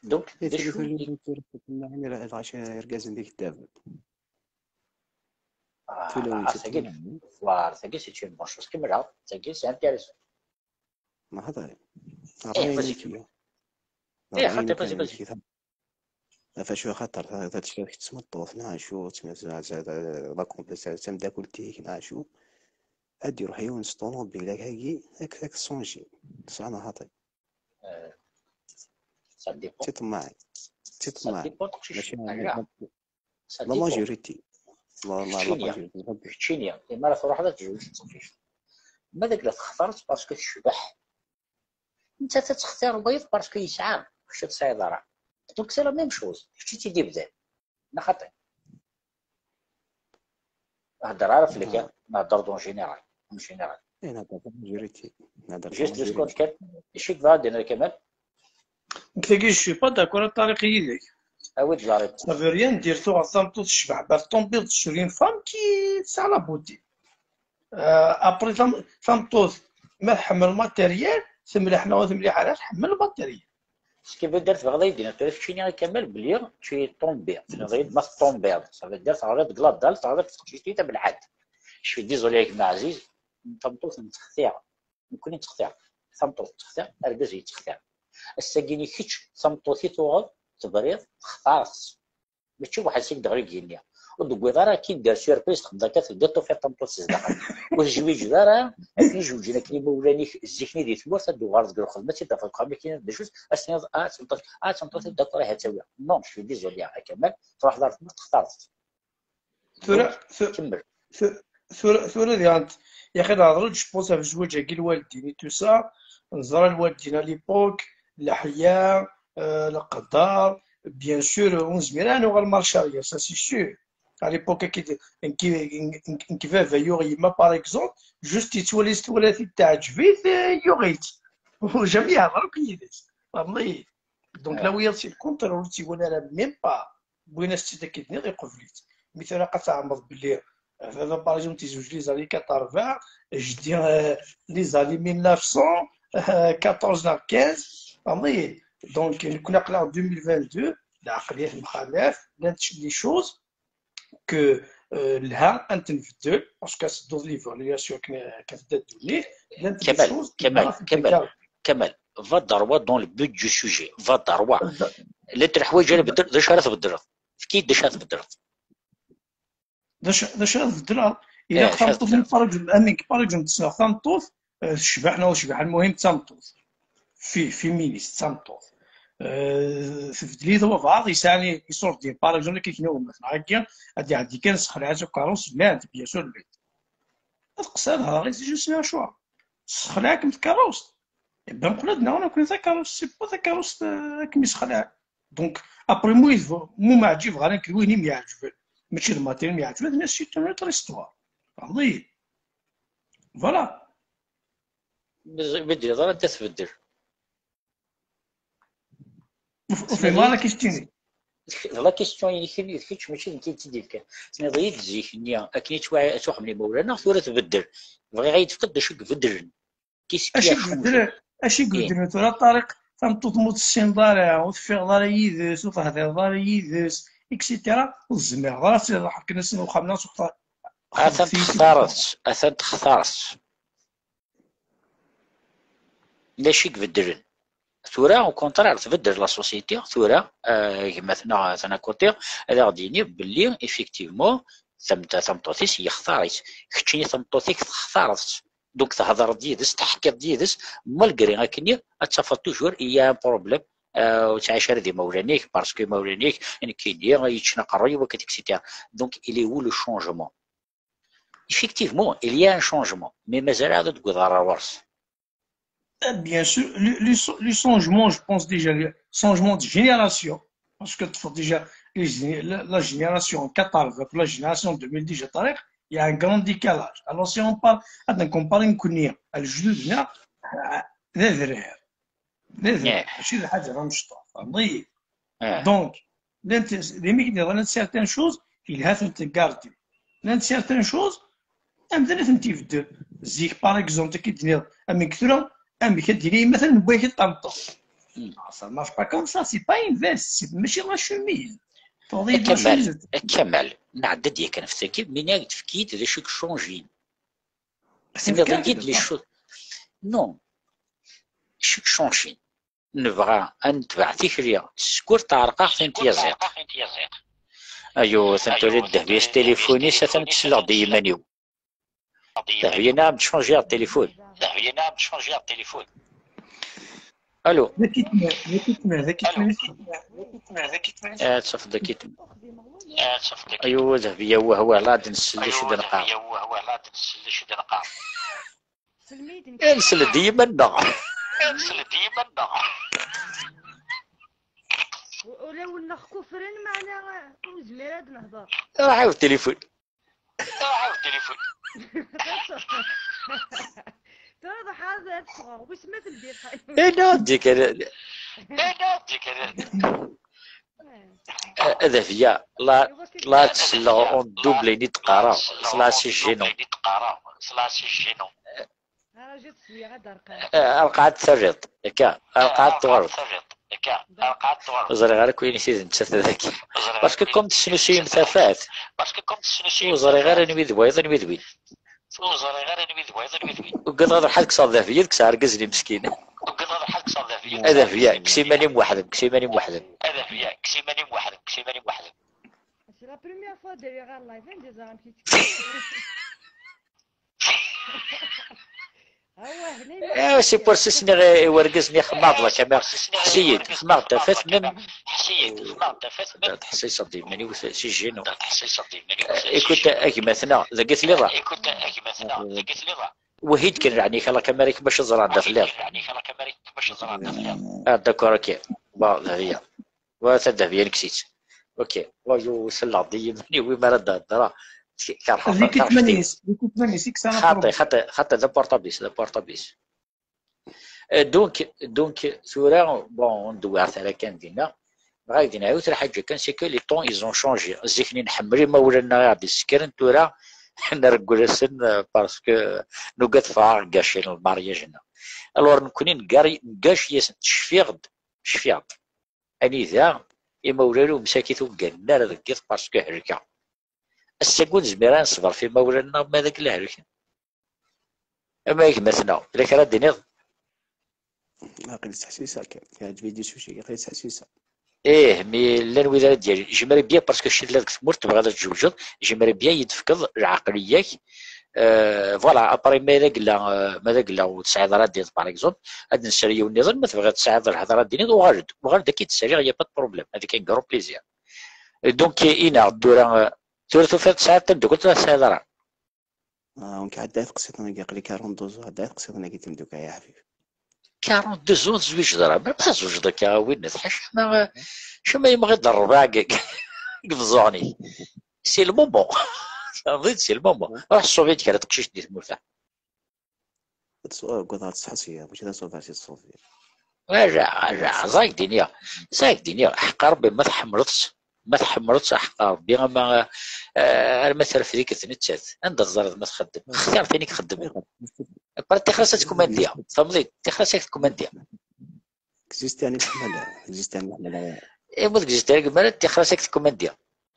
Donc, I d acu tili i- tuli tuli tuli lɣaci irgazen d iktaben. Ah, Tulawin ah, tagi, voilà, tagi, c'est une bonne chose. Kemmel-aɣ. Tagi, c'est intéressant. Ma xaṭi. Eh, vas-y. Eh, xaṭi, vas-y, vas-y. Ɣef acu axaṭer ta- ta- ta- tmeṭṭut neɣ acu, la complexe d tameddakelt-ik neɣ acu, ad d-iruḥ yiwen s ṭunubil akagi, ad k-, ad k-tṣunji. Tesɛa neɣ xaṭi? Euh, ça dépend. D tiṭemmaɛin. D Ça tiṭemmaɛin. dépend تقشيش. Mačči Ah, ça la dépend. Majorité. La, la, la Keččini, majorité. keččini, imi ara truḥeḍ ad tezweǧ d teqcict. Ma dagla textareḍ parce que tecbeḥ. Nettat ad textir wayeḍ parce que yesɛa, kečč ur tesɛiḍ ara. Donc c'est la même chose. Kečč i tt-id-ibdan. Neɣ xaṭi? Hder ara fell-ak, Ah. nehder en général. En général. Eh, nehder la majorité. Nehder la Juste deux majorité. secondes kan. Acu i yebɣa ad d-yenna Kamal? Nekk tagi, je suis pas d'accord a Ṭariq yid-k. Awi-d la réponse. Ça veut rien dire, tuɣeḍ tameṭṭut tecbeḥ, bah, tomber sur une femme qui tesɛa la beauté. Euh, après, tam- tameṭṭut, ma tḥemmel matériel, temleḥ neɣ ur temliḥ ara, tḥemmel matériel. Ce qui veut dire, tebɣiḍ ad yi-d-tiniḍ tura keččini a Kamal belli tu es tombé. Tenniḍ-iyi-d ma teṭṭumbiḍ. Ça veut dire teɣriḍ deg la dalle, teɣriḍ deg teqcict-nni tamelḥant. Je suis désolé a gma Ɛziz, tameṭṭut nettextir. Nekkni nettextir. Tameṭṭut tettextir, argaz yettextir. Ass-agi-ni kečč, tameṭṭut i tuɣeḍ, tebriḍ, textareḍ-tt. Mačči weḥd-s i k-d-ɣer igenni. Ur d-tewwiḍ ara Kinder Surprise, txedmeḍ akka, tebdiḍ tufiḍ tameṭṭut s zdaxel. Ur tezwiǧeḍ ara, akken i zewǧen akken imawlan-ik zik-nni di tmurt, ad d-tuɣaleḍ deg lexdem, ad tt-id-tafeḍ deg uxxam, akken ad d-acu, ad s-tiniḍ, ah, d tameṭṭut, ah, d tameṭṭut, d'accord, ihi ad tt-awiɣ. Non, je suis désolé, a Kamal, truḥeḍ ar tmurt, textareḍ-tt. Tura, Donc, tu- kemmel. tu- tura, tura diɣen, yaqi nehder-d, je pense, ɣef zzwaǧ-agi, lwaldin et tout ça, neẓra lwaldin à l'époque, leḥya, euh, leqder, bien sûr, ur nezmir ara ad nuɣal en arrière, ça c'est sûr. À l'époque, nekk, nekk, nekk baba yuɣ yemma, par exemple, juste yettwali s twalatin teɛǧeb-it, euh, yuɣ-itt. Ur jamais yehder akk yid-s. Tfehmeḍ-iyi? Donc, Ah. La wiyaḍ si lkunṭrul, ur tt-iwala ara même pas. Wwin-as-tt-id akken tenniḍ, iqbel-itt. Mi tura ad tɛelmeḍ belli, euh, baba, par exemple, tizweǧ les années quatre-vingts, jeddi, euh, les années mille neuf cent quatorze neɣ quinze, tfehmeḍ-iyi? Donc, nekkni aql-aɣ deux mille vingt-deux, lɛeqliyat mxalaf, llant les choses que, euh, lha ad tent-nbeddel, parce que ad tedduḍ l'évolution akken, akken tedda ddunit, llant les Kamal, choses Kamal, lha ad Kamal, tent-nbeddel. Kamal, va droit dans le but du sujet, va droit. La teḥwaǧ ara beddel, d acu ara tbeddleḍ? Efk-iyi-d d acu ara tbeddleḍ. D acu, d acu ara tbeddleḍ? Eh, Ilaq d acu ara tameṭṭut-nni, tbeddleḍ? par exemple, amek, par exemple, ssneɣ tameṭṭut, euh, tecbeḥ neɣ ur tecbeḥ, lmuhim d tameṭṭut. Fi-, féministe, d tameṭṭut. Euh, tbeddel-iyi-d wabɛaḍ yesɛan iṣurdiyen, par exemple, akken kna umat, neɣ akka, ad iɛeddi kan, sexleɛ-as ukerrus, llant, bien sûr, llant. Ad qeṣṣer ad hedreɣ, je sais acuɣer. Sexleɛ-kem tkerrust. Iban qlad neɣ nekkni takerrust, c'est pas takerrust, euh, ad kem-yessexleɛ. Donc, après moi, mu ma ɛǧibeɣ ara nekk d win i m-iɛeǧben. Mačči d matériel i m-iɛeǧben, mais c'est une autre histoire. Tfehmeḍ-iyi? Voilà. Beddel, anda tbeddel? Ur fhimeɣ ara la question-ik. D la question-inek i d kečč, mačči d nekk i d-tt-id-yefkan. Tenniḍ-iyi-d zik-nni akken i ttwa-, ttwaxemen imawlan-nneɣ, tura tbeddel. Bɣiɣ ad yi-d-tefkeḍ d acu i ibeddlen. Qu'est-ce qui a Acu i changé? ibeddlen, acu i ibeddlen tura, Ṭariq? Tameṭṭut ma ur tessineḍ ara, ur teffiɣeḍ ara yid-s, ur tehdireḍ ara yid-s, et cetera. Ur tezmireḍ ara ad tt-id-ḥerken ass n uxxam-nneɣ s uxxam. Atan textareḍ-tt, atan textareḍ-tt. D acu i ibeddlen? Tura, au contraire, tbeddel la société. Tura, euh, gma-tneɣ atan à côté, ad aɣ-d-yini belli, effectivement, tam-, tameṭṭut-is yextar-itt. Keččini tameṭṭut-ik textareḍ-tt. Donc, thedreḍ yid-s, teḥkiḍ yid-s, malgré akken ad tafeḍ toujours il y a un problème, euh, ur ttɛic ara d imawlan-ik, parce que imawlan-ik, nekkini, yeččen aqerruy-iw, akka, et cetera. Donc, il est où le changement? Effectivement, il y a un changement, mais mazal ad d-tewwiḍ ɣer ɣur-s. Eh, bien sûr, le, le, le changement, je pense déjà, le changement de génération, parce que déjà, les, la, la génération quatre-vingts, la génération deux mille dix, il y a un grand décalage. Alors, si on parle, on compare une كنية, الجدودنا, euh, les frères. Les frères. ماشي الحاجة راه مشطوح. Donc, les, les mecs, certaines choses, il a fait garder. Certaines choses, amdan ad tent-ibeddel. Zik, par exemple, akken d-tenniḍ, amek tura, amek ad d-tini, مثلا, n wayt tameṭṭut. Ah, ça marche pas comme ça, c'est pas une veste, c'est, mačči la chemise. Kamal, Kamal, nɛedda-d yakan ɣef tagi, mais nniɣ-d efk-iyi-d d acu i yechanjin. Tenniḍ-iyi-d les choses. Non. Acu i yechanjin? Nebɣa ad netbeɛ tikli seg ur teɛreq-aɣ tin tyaziḍt. Ayu, atan tura Dehbiya s tilifun-is, atan tesleɣ-d i yiman-iw. Dehbiya, nniɣ-am-d tchanjiḍ tilifun. Allo. Ad tafeḍ daki. Ayu, Dehbiya, wah wah, la d-nsell acu d-neqqar. Nsell-d i yiman-nneɣ. Nsell-d i yiman-nneɣ. Ulawen-nneɣ kufren, meɛna ur nezmir ad nehder. Ruḥ ɛiwed tilifun. Ruḥ ɛiwed tilifun. Tura ruḥ ad teffɣeḍ, wissen ma teldi lḥal. Eh non, dik. Eh non, dik. Dehbiya, la, la tsell en double i d-qqareɣ, la c'est gênant. Alqaɛad terriḍ, akka, alqaɛad tuɣaleḍ. Ur ẓriɣ ara kuyen i t-id-nettat daki. Parce que comme tesnusuyem tafat, ur ẓriɣ ara anwi d wayeḍ, anwi d win. Ur ẓriɣ ara anwi d wayeḍ, anwi d win. Ugadeɣ ad ruḥeɣ ad kkseɣ Dehbiya, ad kkseɣ argaz-nni meskin. Ugadeɣ ad ruḥeɣ ad kkseɣ Dehbiya. A Dehbiya, kkes iman-im weḥd-m, kkes iman-im weḥd-m. A Dehbiya, kkes iman-im weḥd-m, kkes iman-im weḥd-m. C'est la première fois de les live, hein, des armes qui Ah, c'est pour ça sniɣ i wergaz-nni xemmeɣ-d la caméra. Ḥess-iyi-d, xemmeɣ-d tafat même. Ḥess-iyi-d, xemmeɣ-d tafat même. Ttḥessiseɣ-d iman-iw si gênant. Écoute, a gma-tneɣ, dagi telliḍ? Écoute, a gma-tneɣ, dagi telliḍ? Wahid kan, yeɛni, la caméra-k bac ad ẓran da telliḍ. Ah, d'accord, ok. Bon, Dehbiya. Wa ta Dehbiya, nekkes-itt. Ok. Wa, selleɣ-d i yiman-iw imi ara d-heddreɣ. Kerheɣ. Xaṭi, xaṭi, xaṭi, d aportablis, d aportablis. Euh, donc, donc, tura, bon, ur ndewwiɛet ara kan dinna. Bɣiɣ ad d-iniɣ yiwet lḥaǧa kan, c'est que les temps, ils ont changé. Zik-nni nḥemmel imawlan-nneɣ i ɣ-d-yessekren, tura nreggel-asen, euh, parce que nugad ffɣeɣ gâcher lmaryaj-nneɣ. Alors, nekkni neggar-, neggac yes-, cfiɣ-d, cfiɣ-d. Anida imawlan-iw msakit ur gganen ara deg yiḍ parce que helkeɣ. Ass-agi ur nezmir ara ad neṣber ɣef imawlan-nneɣ ma d akken la helken. Ama a gma-tneɣ, yella kra ara d-tiniḍ? Aql-i ttḥessiseɣ kan. Yeɛǧeb-iyi-d usuci, aql-i ttḥessiseɣ. Ih, mi llan wid ara d-yalin. J'aimerais bien, parce que cci tella deg tmurt, tebɣiḍ ad tjewǧeḍ, j'aimerais bien yi-d-tefkeḍ lɛeqliya-k. Euh, voilà, après, ma d agella, euh, ma d agella ur tesɛiḍ ara ad d-tiniḍ, par exemple, ad d-nsel yiwen nniḍen, ma tebɣiḍ tesɛiḍ lhedra ad d-tiniḍ, uɣal-d. Uɣal-d ad k-id-ssaliɣ, y a pas de problème. Avec un grand plaisir. Et donc, ina, tura, euh, tura tufiḍ tesɛiḍ tameddakelt, ur tesɛiḍ ara? Ah, donc, ɛedda teqsiḍ-agi, aql-i quarante-deux ans, ɛedda teqsiḍ-agi timdukal, ya ḥbib. Quarante-deux ans tezwiǧeḍ ara, ma tezwiǧeḍ akka a winna, tḥaca ma, acu ma yemɣi-d rrbeɛ deg, deg imeẓẓuɣen-ik. C'est le moment. Tfehmeḍ-iyi-d, c'est le moment. Ruḥ ṣṣubi-d kra teqcict di tmurt-a. Ad tt-, ugadeɣ ad tettḥassi, mačči d aṣuber si tṣubi. Ala, ala, ẓag d-iniɣ, ẓag d-iniɣ, ḥeqq Rebbi ma tḥemmleḍ-tt, ma tḥemmleḍ-tt, ḥeqq Rebbi, ama, eh, arma terfed-ik d nettat, anda teẓriḍ ma txeddem? Xtir tin i ixeddmen. Après, tixer-as ad tkumandiɣ, tfehmeḍ-iyi-d, tixer-as ad tkumandiɣ. Exister n leḥmala, exister n leḥmala. Imi ur exister ara, tixer-as ad tkumandiɣ.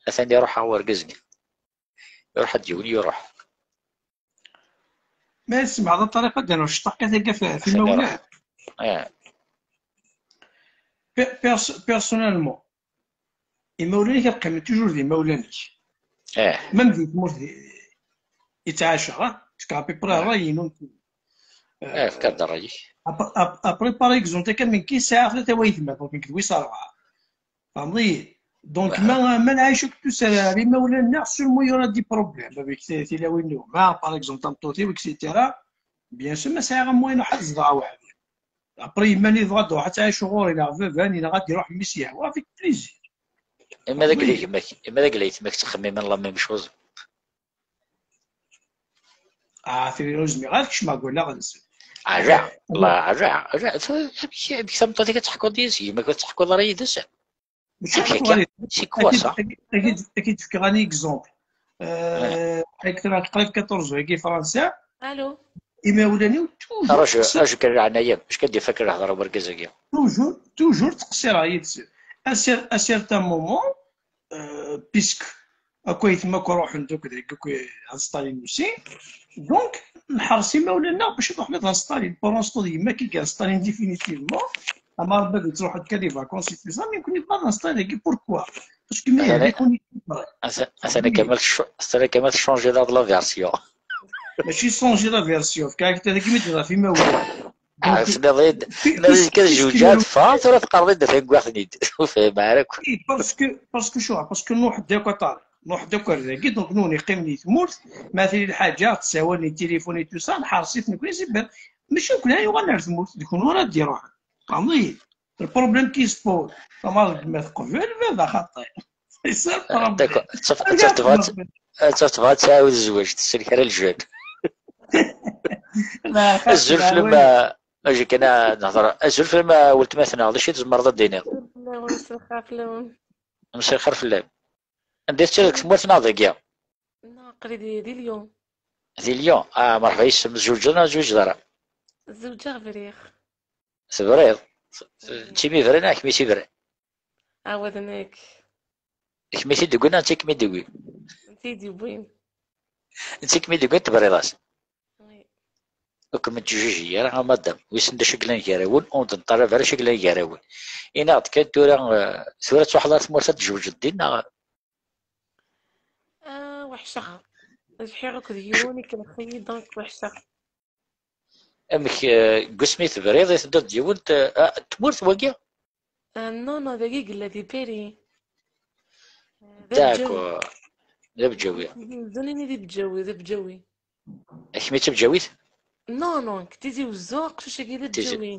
Atan iruḥ wergaz-nni. Iruḥ ad d-yiwen, iruḥ. Ma tsemɛeḍ a Ṭariq, ad d-nerr cṭaḥ kan tagi ɣef, ɣef imawlan. Eh. Pe-, pers-, personnellement, imawlan-ik ad qqimen toujours d imawlan-ik. Eh. Même di tmurt i, i ttɛaceɣ, ah, parce que à peu près ṛṛay-inu, Ah, fka-d ṛṛay-ik. Après, par exemple, akka nekk sɛiɣ tlata waytma, donc nekk d wis ṛebɛa. Tfehmeḍ-iyi? Donc, ma, ma nɛic akk tusar ar imawlan-nneɣ, sûrement il y aura des problèmes avec tilawin-nneɣ. Ma, par exemple, tameṭṭut-iw, et cetera. Bien sûr, ma sɛiɣ amoyen ad zedɣeɣ weḥd-i. Après, yemma-nni tebɣa ad d-truḥ ad tɛic ɣur-i, neɣ baba-nni, neɣ ad d-iruḥ mmi-s yehwa, avec plaisir. Ima d agla gma-k, ima d agla yetma-k ttxemmimen la même chose. Ah, tili ur zmireɣ ad kecmeɣ deg wallaɣ-nsen. Ala, la, ala, ala. Amek, amek tameṭṭut-ik ad teḥkuḍ yid-s, gma-k ur teḥkuḍ ara yid-s? Mačči amek akka? C'est quoi ça? Ad k-d-fkeɣ un exemple. Akken tura qrib quatorze agi Fransa. Allo. Imawlan-iw toujours. Raju, raju kan leɛnaya-m. Acu kan d-ifak lehḍer n wergaz-agi? Toujours, toujours ttqeṣṣireɣ yid-s. À cer-, à certain moment, euh, puisque akk aytma akk ruḥen-d akk dagi akk ad sṭalin aussi. Donc, nḥerṣ imawlan-nneɣ bac ad ruḥen ad sṭalin. Pour l'instant, d yemma-k i ad sṭalin définitivement. Ama Rebbi ad yettruḥ akka des vacances et tout ça, mais nekkni bɣa ad nṣeṭṭel dagi, pourquoi? Parce que ma yella-ken. Atan akka ma tchangiḍ la version. Mačči changer la version, fkiɣ-ak-d dagi mi d-ɣef imawlan. Tenniḍ-iyi-d, tenniḍ-iyi-d kan zewǧeɣ, teffɣeɣ, tura teqqareḍ-iyi-d atan wwiɣ-ten-id. Ur fhimeɣ ara akk. Parce que, parce que, parce que nruḥ-d akk a Ṭariq, nruḥ-d akk ar dagi, donc nuni qqimen di tmurt, ma tili lḥaǧa, ɣ-d-ssawalen, téléphone et tout ça, nḥerṣ-it nekkni, c'est bien. Mačči nekkni ara yuɣalen ar tmurt, d kunwi ara d-iruḥen. Tfehmeḍ-iyi? Le problème qui se pose, tama d gma teqbel, baba xaṭi. C'est ça le problème. D'accord. Ttaf-, ttaf tebɣa ad, ttaf tebɣa ad tɛawed zzwaǧ, tessen kra n lǧal. Azul fell-am, acu kan ad nehḍer. Azul fell-am a weltma-tneɣ, d acu i tzemreḍ ad d-tiniḍ? Azul fell-am, mselxir fell-am. Mselxir fell-am. Anda i tettiḍ, deg tmurt neɣ dagi? Neɣ aql-i di, di Lyon. Di Lyon? Ah, merḥba yes-m, tzewǧeḍ neɣ ur tzewǧeḍ ara? Zewǧeɣ, briɣ. Tebriḍ? D tim ibran neɣ kemm i tt-ibran? Awa d nekk. D kemm i t-id-tewwin neɣ d nekk i kem-id-tewwin? D nekk i kem-id-yewwin. D nekk i kem-id-tewwin, tebriḍ-as? Oui. Ur kem-nettjuji ara a madam. Wissen d acu i yellan gar-awen, ur d-neṭṭalab ara acu i yellan gar-awen. Ini-aɣ-d kan tura, eh, tura ad truḥeḍ ar tmurt ad tzewǧeḍ din neɣ? Ah, weḥceɣ. Lḥiɣ akked yiwen, ikellex-iyi, donc weḥceɣ. Amek, eh, deg wasmi tebriḍ i teddiḍ d yiwen, eh, ah, n tmurt wagi? Ah, non, non, dagi i yella di Paris. Eh, d abǧawi. D'accord. D abǧawi. Tizi Wezzu-nni d abǧawi, d abǧawi. Kemm d tabǧawit? Non, non, nekk Tizi Wezzu, aqcic-agi d abǧawi.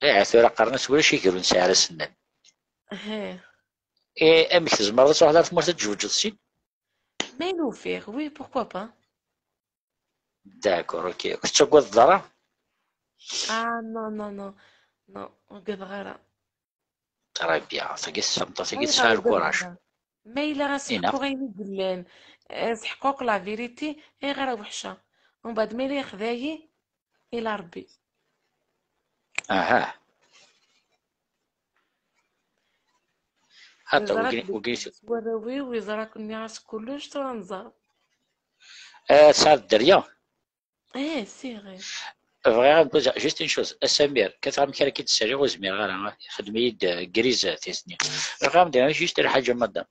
Eh, tura qqaren-as ulac igrun sɛir asennan. He. Eh, amek tzemreḍ ad truḥeḍ ar tmurt ad tjewǧeḍ sin? Ma yella ufiɣ, oui, pourquoi pas. D'accord, ok. Ur tettagadeḍ ara? Ah, non, non, non. Non, ur ugadeɣ ara. Très bien. Tagi tameṭṭut-agi tesɛa lkuraj. Ma yella ɣas ḥkuɣ ayen i yellan, eh, seḥkuɣ la vérité, ayɣer ad weḥceɣ? Umbeɛd ma yella yexda-yi, ila Rebbi. Aha. Ata, yeẓra-k wigi, wigi s warraw-iw, yeẓra-ken nniɣ-as kullec, tura nẓer. Eh, tesɛiḍ dderya? Eh, si, ɣir. Bɣiɣ ad m-d-awiɣ juste une chose. A Samir, kkateɣ amek ara k-id-ssaliɣ, ur zmireɣ ara. Xdem-iyi-d, eh, grise, tizni. Bɣiɣ ad m-d-awiɣ juste lḥaǧa, madame.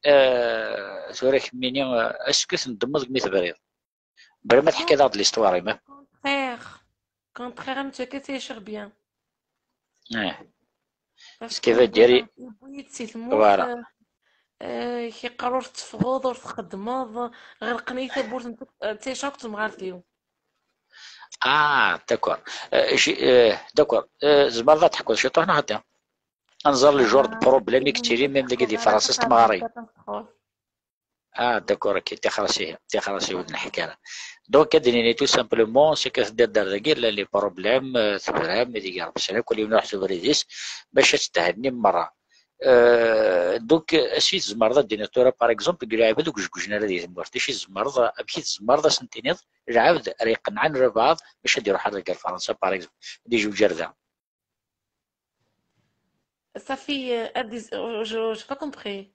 Eh, tura kemmini, eh, est-ce que tendemmeḍ deg mi tebriḍ? Bla ma teḥkiḍ-aɣ-d l'histoire-im, eh? Contraire. Contraire, am ttaka ttɛiceɣ bien. Eh. Parce que veut dire, yewwi-yi-d si tmurt, voilà. Eh, eh, yeqqar ur tetteffɣeḍ, ur txeddmeḍ, ɣelqen-iyi tawwurt n t-, eh, ttɛiceɣ akked temɣart-iw. Ah, d'accord. Eh, j-, eh, d'accord. Eh, tzemreḍ ad teḥkuḍ ciṭuḥ neɣ xaṭi? Ad nẓer le genre de problème i yettilin, même dagi di Fransa s temɣarin. Ah, d'accord, ok, tixer-as ihi, tixer-as ihi ur d-neḥki ara. Donc, ad d-nini tout simplement, c'est que teddiḍ-d ar dagi, llan les problèmes, euh, tebram, ideg irebsen akk, kul yiwen iruḥ s ubrid-is, bac ad thennim merra. Euh, donc, acu i tzemreḍ ad d-tiniḍ tura, par exemple, deg lɛibad ur gejgujen ara di tmurt, acu i tzemreḍ, amek i tzemreḍ ad sen-tiniḍ, lɛebd ara iqenɛen albaɛḍ bac ad iruḥ ar dagi ar Fransa, par exemple, ad ijewǧ ar da? Safi, euh, ad iz-, euh, je, j'ai pas compris.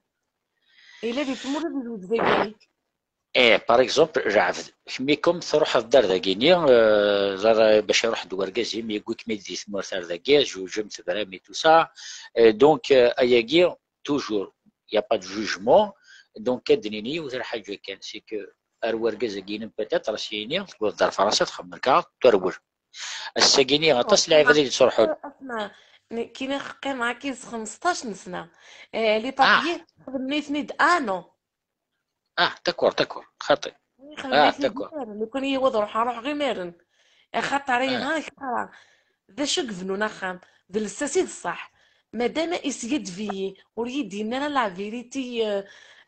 Yella di tmurt ad izweǧ dagi? Eh, par exemple, lɛebd, kemmi comme truḥeḍ-d ar dagini, euh, ẓer, bac iruḥ-d wergaz-im, yewwi-kem-id di tmurt ar dagi, tzewǧem, tebram et tout ça. Euh, donc, euh, ayagi, toujours, il y a pas de jugement. Donc, ad d-nini yiwet lḥaǧa kan, c'est que ar wergaz-agi-inem peut-être, as-yini, tewweḍ-d ar Fransa, txemmem lkaɣeḍ, terwel. Ass-agi-nni aṭas n lɛibad i d-yettruḥun. Asma, kina qqimeɣ akkin s xmesṭac n sna. Eh, les papiers xedmen-iten-id, ah non. Ah, d'accord, d'accord, xaṭi. Ah, d'accord. Lukan yiwuḍ ruḥ, ruḥ ɣimaren. Axaṭer ayɣer i k-qqareɣ? D acu i yebnun axxam? D lsas i d ṣṣeḥ. Madama iskadeb-iyi, ur yi-d-yenni ara la vérité, eh,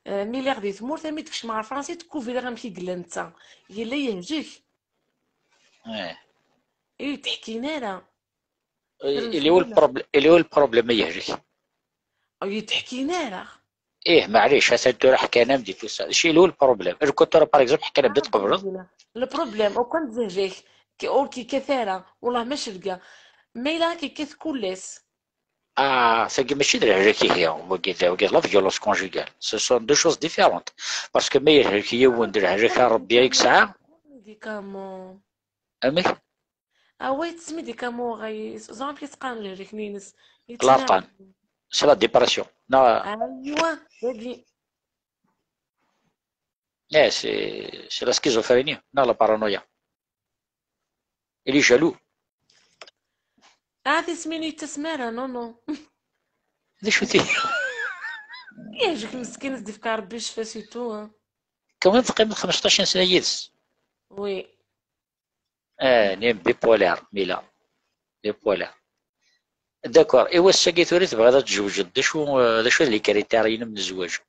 eh, mi lliɣ di tmurt, armi d-kecmeɣ ɣer Fransa i d-kubriɣ amek i yella netta. Yella yehjek. Eh. Ur yi-d-ḥkin ara. Il est où le problème, il est où le problème, ay yehjek? Ur yi-d-ḥkin ara. Ih, maɛlic, atan tura ḥkan-am-d i tusa. D acu i le problème? Lkul tura, par exemple, ḥkan-am-d, ad tqebleḍ? Le problème, ukan d zehjek, ur k-yekkat ara, wellah ma celga. Ma yella ad k-yekkat kul ass. Ah, tagi mačči d lehlak ihi, wagi d, wagi d la violence conjugale. Ce sont deux choses différentes. Parce que ma yelhek yiwen d lehlak a Rebbi i yesɛa. Médicament. Amek? Ah ouais, c'est médicament, ẓer amek i s-qqaren lehlak-nni-ines. Laṭan. C'est la dépression. Non. Aywa, dagi. Eh, c'est, c'est la schizophrénie, non, la paranoïa. Il est jaloux. Ah, tismin yettasem ara, non, non. D acu ti? Yeɛjek meskin, ad s-d-ifk Rebbi ccfa, c'est tout, hein. Quand même, teqqimeḍ xmesṭac n sna yid-s. Oui. Ah, nim bipolaire, Mila. Bipolaire. D'accord. I wass-agi tura tebɣiḍ ad tzewǧeḍ, d acu, d acu d les critères-inem n zzwaǧ?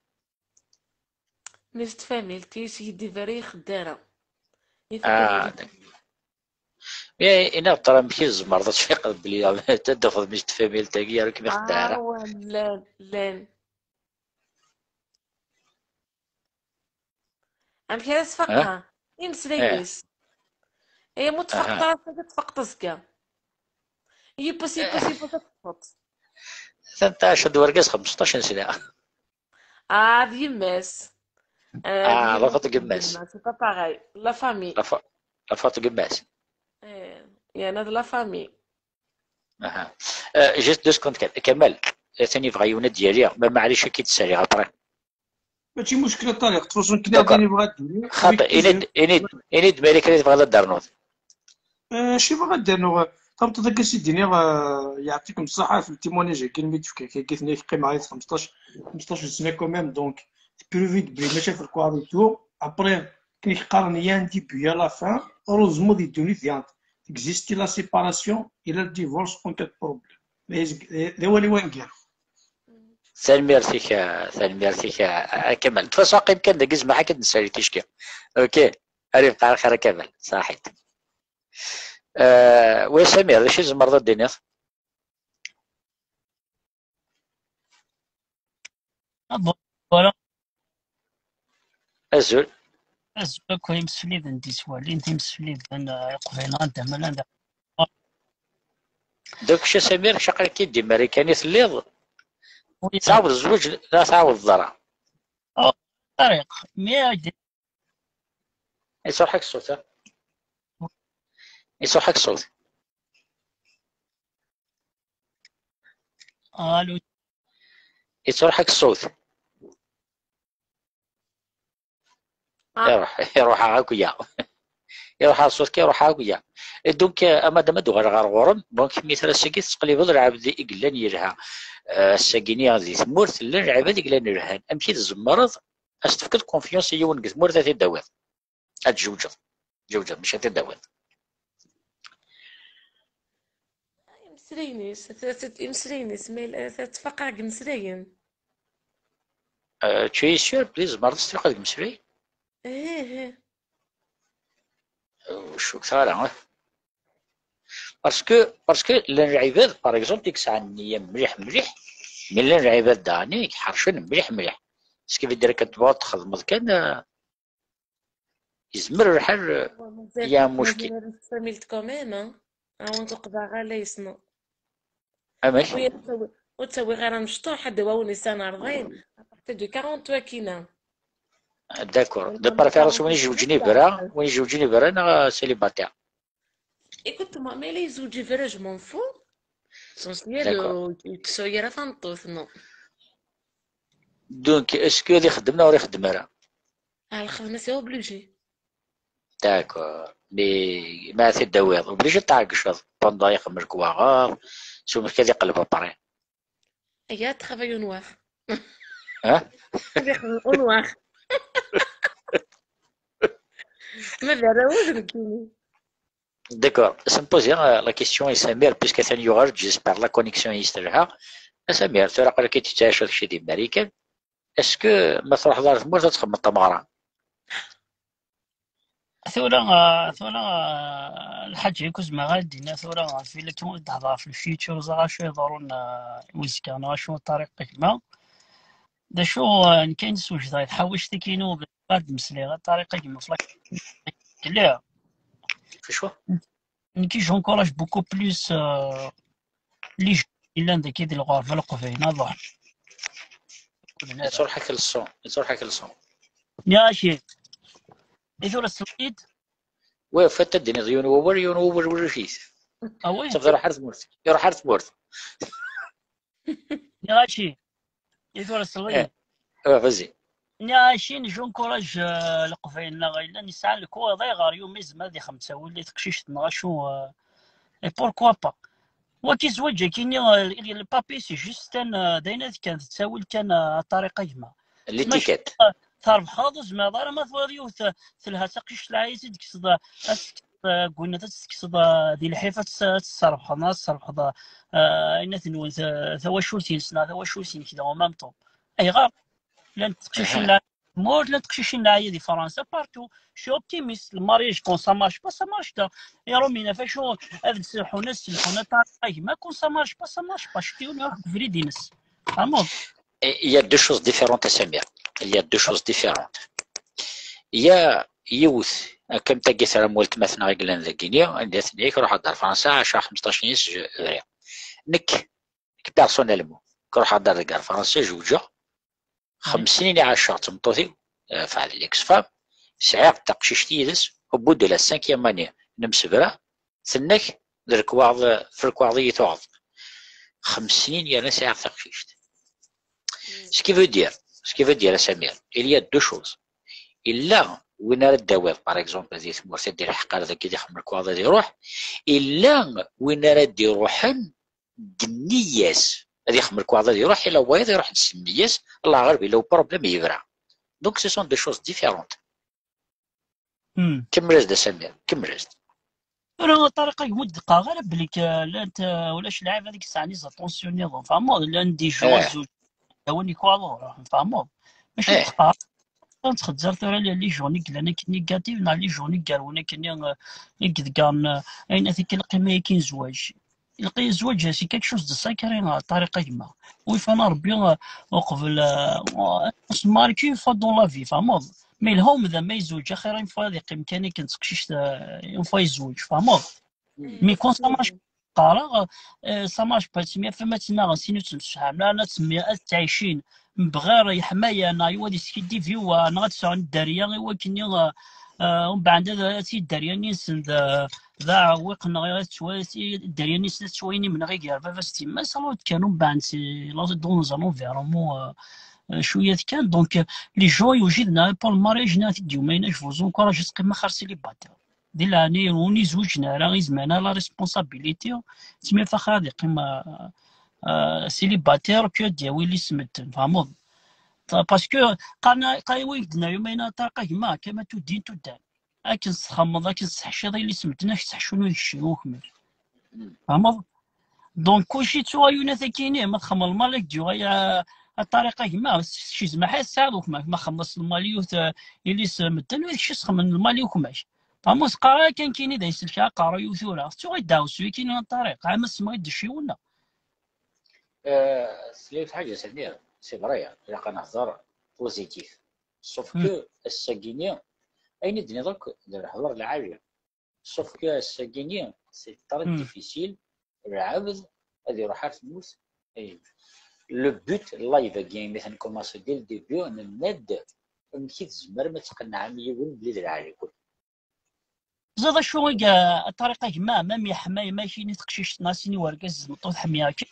Mi tfamilt-is yid-i bara ixedda ara. Ah, d'accord. Iniɣ-d tura amek i tzemreḍ ad tfiqeḍ belli ad d-tafeḍ mi tfamilt-agi ara kem-ixedda ara. Ah, llan, llan. Amek ara sfaqeɣ imeslayen-is? Ay, ma ur tfaqeḍ ara ass-agi, ad tfaqeḍ azekka. Yiwwas, yiwwas, yiwwas ad teṭṭfeḍ. Tanta acu d wergaz xmesṭac n sna. Ah, d yemma-s. Ah, la faute n yemma-s. C'est pas pareil. La famille. La faute n yemma-s. Yerna d la famille. Aha. Euh, juste deux secondes kan. Kamal, atan yebɣa yiwen ad d-yali, ma maɛlic ad k-id-ssaliɣ après. Mačči muckil a Ṭariq, ttruẓun kan ad yini bɣa ad d-yali. Xaṭi, ini-d, ini-d, ini-d ma yella kra i tebɣiḍ ad d-ternuḍ. Acu bɣiɣ ad d-rnuɣ, tameṭṭut akka i s-d-iniɣ, yeɛṭikem ṣṣeḥḥa ɣef le témoignage-agi mi d-tefka, akka tenna-k qqimeɣ yid-s xmesṭac, xmesṭac n sna quand même, donc tpruvi-d belli mačči ɣef lkuṛ et tout. Après, akken i k-qqaren, il y a un début, il y a la fin, heureusement di ddunit, il y a, existe la séparation et le divorce en cas de problème. D awal-iw aneggaru. Tanemmirt-ik, tanemmirt-ik a Kamal. De toute façon, qqim kan dagi, zemreɣ ad k-id-nessali ticki. Ok, ar yebqa lxir a Kamal, ṣaḥit. Wa Samir, d acu i tzemreḍ ad d-tiniḍ? Ah, bon, voilà. Azul. Azul akk imsefliden d-iswalin, timsefliden, eh, iqbaylen, anda ma llan. Donc, a Samir, caqal-ik-id di Marikan i telliḍ? Oui. Tɛawdeḍ zzwaǧ, la tɛawdeḍ ara? Oh, Ṭariq, mi ad Iṣuḥ-ak ṣṣut, ha? Iṣuḥ-ak ṣṣut. Allo. Iṣuḥ-ak ṣṣut. Ah. Iruḥ, iruḥ akk ya. Iruḥ ṣṣut-ik, iruḥ akk ya. Et donc, euh, a madame, ad uɣaleɣ ɣer ɣur-m. Donc, mi tura ass-agi tettqellibeḍ lɛebd i yellan yelha. Euh, ass-agi-nni di tmurt llan lɛibad i yellan lhan. Amek i tzemreḍ ad s-tefkeḍ confiance i yiwen deg tmurt ad t-id-tawiḍ? Ad tjewǧeḍ. Tjewǧeḍ, mačči ad t-id-tawiḍ. Imeslayen-is, imeslayen-is, ma yella ttfaqeɣ deg imeslayen. Euh, tu es sûr belli tzemreḍ ad s-tefkeḍ deg imeslayen? Ih, ih. Ur cukkeɣ ara, eh. Parce que, parce que llan lɛibad, par exemple, i yesɛan nniya mliḥ, mliḥ, mais llan lɛibad daɣen i iḥercen mliḥ, mliḥ. Ce qui veut dire que tebɣiḍ txedmeḍ kan, euh, yezmer lḥal, euh, il y a un muckil. Tfamilt quand même, hein. Awen tuqbeɛ ala yesnu. Amek? Ur ttawiɣ ara mecṭuḥ, ad d-awawen isan ṛebɛin, à partir de quarante wakina. D'accord. De préférence win ijewǧen ibra, win ijewǧen ibra neɣ célibataire? Écoute, ma, ma yella yezweǧ ibra, je m'en fous. L'essentiel ur yettu ara tameṭṭut, non. Donc, est-ce que ad ixeddem neɣ ur ixeddem ara? Ah, lxedma c'est obligé. D'accord. Mais ma ad t-id-tawiḍ, obligé ad tɛeggceḍ pendant ixemmel lekwaɣeḍ, s umek ad iqelleb après. Regarde, travail au noir. Hein? Au noir. Ma d arraw-iw d nekkini. D'accord. Ça me pose, euh, la question i Samir, puisque atan yuɣal-d, j'espère la connexion-is telha. A Samir, tura aql-ak-id tettɛiceḍ kečč di Marikan. Est-ce que ma truḥeḍ ar tmurt ad txedmeḍ tameɣra? Tura, ah, tura, ah, lḥaǧa yakk ur zmireɣ ad d-iniɣ tura, ah, fi lakin ur d-hedreɣ ɣef lfutur, ẓer acu iḍerrun, ah, i uzekka neɣ acu a Ṭariq a gma. D acu, ah, nekk ayen swejdeɣ i tḥawact-agi-inu, ad d-meslayeɣ a Ṭariq a gma, f la-, lliɣ. Acu? Nekk, j'encourage beaucoup plus, ah, les gens yellan dagi di lɣerba leqbayel ad ruḥen. Yettruḥ-ak le son, yettruḥ-ak le son. Nniɣ-ak-id. I tura tesliḍ? Wa, fat ad d-tiniḍ yiwen wawal, yiwen wawal ulac-it. Ah oui? Tafḍ iruḥ ar tmurt. Iruḥ ar tmurt. Nniɣ-ak-id. I tura tesliḍ? Ah, vas-y. Nniɣ-ak-id, j'encourage, euh, leqbayel-nneɣ yellan yesɛan lkuwaḍ, ayɣer yumi yezmer ad ixdem ttawil i teqcict neɣ acu, euh, et pourquoi pas? Wagi zzwaǧ-agi-nni, euh, le papier, c'est juste un, euh, d ayen ad kan, d ttawil kan, euh, a Ṭariq a gma. L'étiquette. Terbḥeḍ, ur zmireḍ ara ma twaliḍ yiwet, euh, telha d taqcict lɛali, ad tt-tekkseḍ, euh, ad tt-tekkseḍ, euh, deg unat, ad tt-tekkseḍ, euh, di lḥif, ad tt-, ad tt-tesserfḥeḍ, ad tesserfḥeḍ, euh, ayen ad nwen, euh, tawacult-ines neɣ tawacult-inek da, au même temps. Ayɣer? Llant teqcicin lɛali di tmurt, llant teqcicin lɛali di Fransa, partout. Je suis optimiste. Le mariage, quand ça marche pas, ça marche pas. Iṛumyen ɣef acu ad d-serḥun, ad serḥun a Ṭariq a gma, quand ça marche pas, ça marche pas. Cettiwen iruḥ deg ubrid-ines. Tfehmeḍ? Et il y a deux choses différentes, a Samir. Il y a deux choses différentes. Il y a yiwet, akka am tagi tramult ma tneɣ i yellan dagini, anda tenna-k ruḥeɣ-d ar Fransa, ɛaceɣ xmesṭac n yis, je-, bɣiɣ. Nekk, nekk personnellement, nekk ruḥeɣ-d ar deg ar Fransa, zewǧeɣ, xems snin i ɛaceɣ d tmeṭṭut-iw, euh, enfin, l'ex-femme, sɛiɣ taqcict yid-s, au bout de la cinquième année, nemsebra, tenna-k d lekwaɣeḍ, f lekwaɣeḍ i yi-tuɣeḍ. Xems snin yerna sɛiɣ taqcict. Ce qui veut dire, ce qui veut dire, a Samir, il y a deux choses. Illa win ara d-tawiḍ, par exemple, di tmurt ad d-ilḥeq ar dagi ad ixdem lekwaɣeḍ ad iruḥ, illa win ara d-iruḥen deg nniya-s ad ixdem lekwaɣeḍ ad iruḥ, ila wayeḍ iruḥ-d s nniya-s, Allah ɣaleb, ila uproblème yebra. Donc, ce sont des choses différentes. Hmm. Kemmel-as-d a Samir, kemmel-as-d. Tura a Ṭariq a gma ur d-qqareɣ ara belli k-, llant, euh, ulac lɛibad i yesɛan les attentions nniḍen, tfehmeḍ? Llan des gens Eh. zewǧen, d awen ikwaḍ uɣur, tfehmeḍ? Mačči Eh. d-qqareɣ, ur nettxezzir tura les gens i yellan akken négatifs neɣ les gens i yerwen akken, euh, i yeḍeggren, euh, ayen ati kan lqima-agi n zzwaǧ. Lqi-, zzwaǧ, c'est quelque chose de sacré, euh, a Ṭariq a gma. Ur ifan Rebbi, euh, uqbel, euh, on se marie qu'une fois dans la vie, tfehmeḍ? Mais yelha umdan ma yezweǧ, axir une fois ad iqqim kan akken d teqcict, euh, une fois yezweǧ, tfehmeḍ? Mais quand ça marche, qqareɣ, euh, ça marche pas, ttemyafan ma ttnaɣen, sin ur ttemsefhamen ara, ad ttemya-, ad ttɛicin, mebɣir yeḥma-ya, neɣ yiwen ad yeskiddib i wa, neɣ ad sɛun dderya i wakken, euh, euh, umbeɛd ad, ad tid dderya-nni-nsen d, d aɛewwiq, neɣ ad ttwa-, dderya-nni-nsen ad ttwaynimen ɣer gar baba-s d yemma-s, alors kan umbeɛd c'est là dans un environnement, euh, euh, cwiya kan. Donc, euh, les gens yewjiden pour le mariage, neɣ ad t-id-yumayen, je vous encourage ad teqqimem axir célibataire. Di leɛnaya-nwen, ur izwiǧen ara, izemren ara la responsabilité, ttemyafan axir ad iqqim, euh, euh, célibataire, que ad d-yawi les medden, tfehmeḍ? Parce que qqaren, qqaren win d-nna yumayen a Ṭariq a gma, kama tuddin tuddan. Akken txemmeḍ, akken tesseḥciḍ les medden, ad k-sseḥcun wid kečč i ukemmel. Tfehmeḍ? Donc, kulci ttuɣ ayunat akini, ma txemmeḍ lmal ad k-d-yuɣal a, a Ṭariq a gma, s-, si tzemreḍ ad tesɛiḍ ukmak, ma txemmeḍ s lmal yiwet, eh, les medden, wid kečč i txemmem lmal i ukmak. Tfehmeḍ? Qqareɣ kan kini d aselk aqerruy-iw tura. Ttuɣ i ddeɛwessu akini a Ṭariq, ama semmeɣ-id d cciwen-a. Euh, c'est une حاجة, c'est bien, c'est vrai, ilaq ad nehder positif. Sauf que ass-agi-ni, ayen i d-tenniḍ akk d lehdur lɛali. Sauf que ass-agi-ni, c'est très difficile, lɛebd ad iruḥ ar tmurt. Et le but, live-agi, imi tenkumaṣi dès le début, nenna-d amek i tzemrem ad tqennɛem yiwen belli d lɛali-ken. Teẓriḍ acu i, a Ṭariq a gma, ma myeḥma imakini teqcict neɣ sin i wergaz d tmeṭṭut ḥemmyeɣ-kem.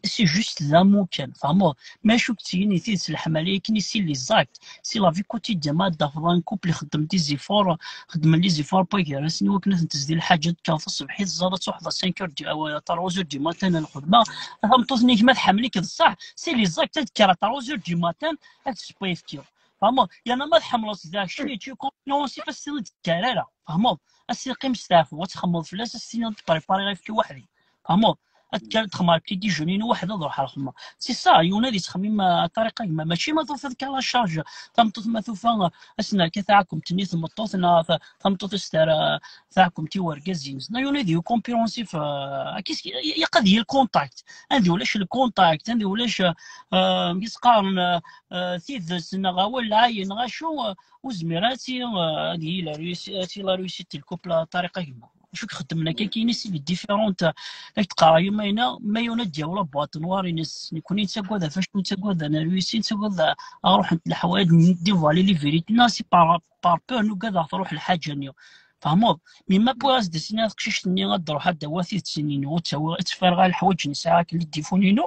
c'est juste d amukan, tfehmeḍ? Maca ur k-ttini tidet, leḥmala akken i si les actes, si la vie quotidienne, ma d-tafeḍ un couple ixeddem des efforts, xeddmen les efforts pas gar-asen i wakken ad ten-tezdi lḥaǧa, ad tekkreḍ taṣebḥit, tẓaḍ ad truḥeḍ à cinq heures du, à trois heures du matin ar lxedma, tameṭṭut-nni gma tḥemmel-ik d ṣṣeḥ, si les actes ad tekker à trois heures du matin, ad teseww ayefki. Tfehmeḍ? Yerna ma tḥemmleḍ-tt daɣ keččini, tu continues, pas tiniḍ tekker ara. Tfehmeḍ? Ad s-teqqim steɛfu, ad txemmeḍ fell-as, ad s-tiniḍ ad prépariɣ ayefki weḥd-i. Tfehmeḍ? Ad tekker ad texmer petit déjeuner-inu weḥd-i ad ruḥeɣ ɣer lxedma. C'est ça, yiwen ad yettxemmim, euh, à ṭṭariqa gma. Mačči ma tufiḍ kan la charge, tameṭṭut ma tufa, euh, ad s-nerka taɛkumt-nni tmeṭṭut, neɣ ta-, tameṭṭut ad s-terr, euh, taɛkumt i wergaz-ines. Neɣ yiwen ad yili compréhensif, euh, akka s-, ilaq ad yili le contact. Anda ulac le contact, anda ulac, euh, euh, mi s-qqaren, euh, euh, tidet neɣ awal lɛali neɣ acu, euh, ur zmireɣ ad ti-, euh, ad yili la réussi-, ad tili la réussite n le couple à ṭṭariqa gma. Acu i ixeddmen akka kini si les différentes, euh, la teqqar yuma-ina, ma yiwen ad d-yawi la boîte noire-ines. Nekkni nettagad ɣef acu nettagad, ad nrusi, nettagad ad ruḥent leḥwayeǧ, dévoiler les vérités. Non, c'est par, par peur, nugad ad truḥ lḥaǧa-nni. Tfehmeḍ? Mi ma wwiɣ-as-d asin teqcict-nni ad d-ruḥ ad d-tawi tidet-nni, ur ttawiɣ, ad teffer ɣer leḥwayeǧ-nni, sɛiɣ akken les défauts-inu.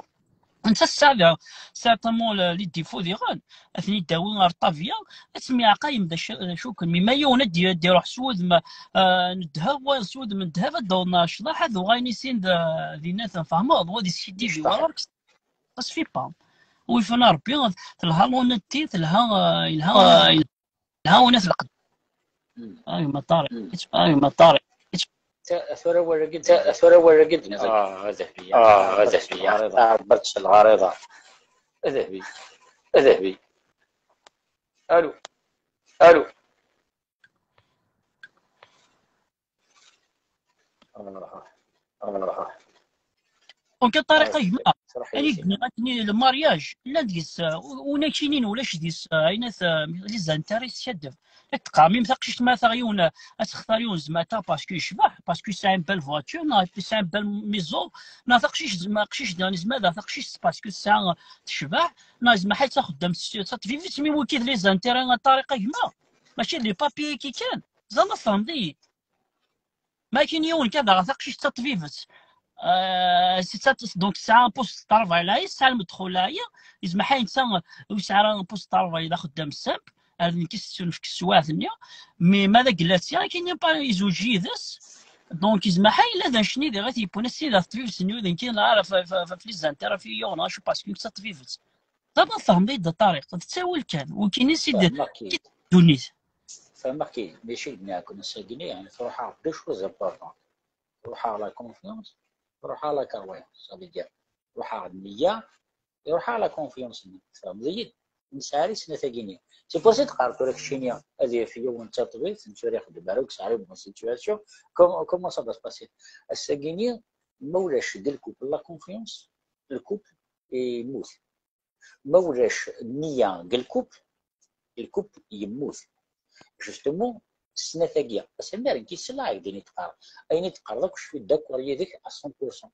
Netta tesɛa certainement le, les défauts diɣen, ad ten-id-tawi ɣer ṭṭabiya, ad temyeɛqayem d acu, d acu kan. Mi ma yiwen ad d-, ad d-iruḥ s wudem, ah, n ddheb, wayeḍ s wudem n ddheb, ad d-awḍen ɣer ccḍeḥ, ad uɣalen i sin d, d inat, tfehmeḍ, wa d iskidij ɣur-k, ça se fait pas. Wi fana Rebbi, telha l'honnêteté, telha, ah, yelha, ah, yelha unat lqedd. Ah, gma Ṭariq. Ah, gma Ṭariq. Ta-, tura wala gid-, ta-, tura wala gid-, ah, d ahbiya. Ah, d ahbiya. Taɛebert s lɣariḍa. D ahbi. D ahbi. Allô. Allô. Donc, à ṭṭariqa gma, ayen i d-nniɣ akken le mariage, llan deg-s, euh, u-, unakinin ulac deg-s, euh, ayen at, euh, les intérêts teskaddeb. Ad teqqar, même taqcict ma taɣ yiwen, euh, ad textar yiwen zmata parce que yecbeḥ, parce que c'est une belle voiture, neɣ c'est une belle maison, neɣ taqcict zma, aqcic daɣen zma, daɣ taqcict parce que tesɛa, euh, tecbeḥ, neɣ zma ḥay d taxeddamt, d taṭbibt, mi wikid les intérêts a ṭṭariqa gma. Mačči d les papiers-agi kan, ẓer ma tfehmeḍ-iyi. Ma akken yiwen kan daɣ taqcict d taṭbibt. Euh, c'est ça, donc tesɛa un poste de travail là, tesɛa lmedxul là, yezmer ḥay netta ur yesɛi ara un poste de travail d axeddam simple, ar d nekk i s-tettunefk teswiɛt-nni, mais ma d agellati akken yempa izewǧ yid-s, donc yezmer ḥay yella d anecni diɣ i t-yewwin ass-nni d taṭbibt-nni ur d nekk i nɣar ɣef, ɣef, ɣef, ɣef les intérêts fi yuɣen, acu parce que d taṭbibt. Ṭṭama tfehmeḍ-iyi-d a Ṭariq, d ttawil kan, wikini si d-, fehmeɣ-k-id. Ddunit. Fehmeɣ-k-id, mačči d nekk, ass-agi-nni, yeɛni, truḥ-aɣ deux choses importantes. Truḥ-aɣ la confiance, truḥ-aɣ la croyance. Ça veut dire, truḥ-aɣ nniya, iruḥ-aɣ la confiance-nni. Tfehmeḍ-iyi-d? Nesɛa i snat-agi-nni. C'est pour ça i d-qqar tura keččini ad yaf yiwen d taṭbibt, netta ur ixeddem ara, ur yesɛi ara une bonne situation. Comment, comment ça va se passer? Ass-agi-nni, ma ulac deg le couple la confiance, le couple yemmut. Ma ulac nniya deg le couple, le couple yemmut. Justement, snat-agi, ass-a mi ara nekk yesla deg din i d-teqqar. Ayen i d-teqqareḍ akk, je suis d'accord yid-k à cent pour cent.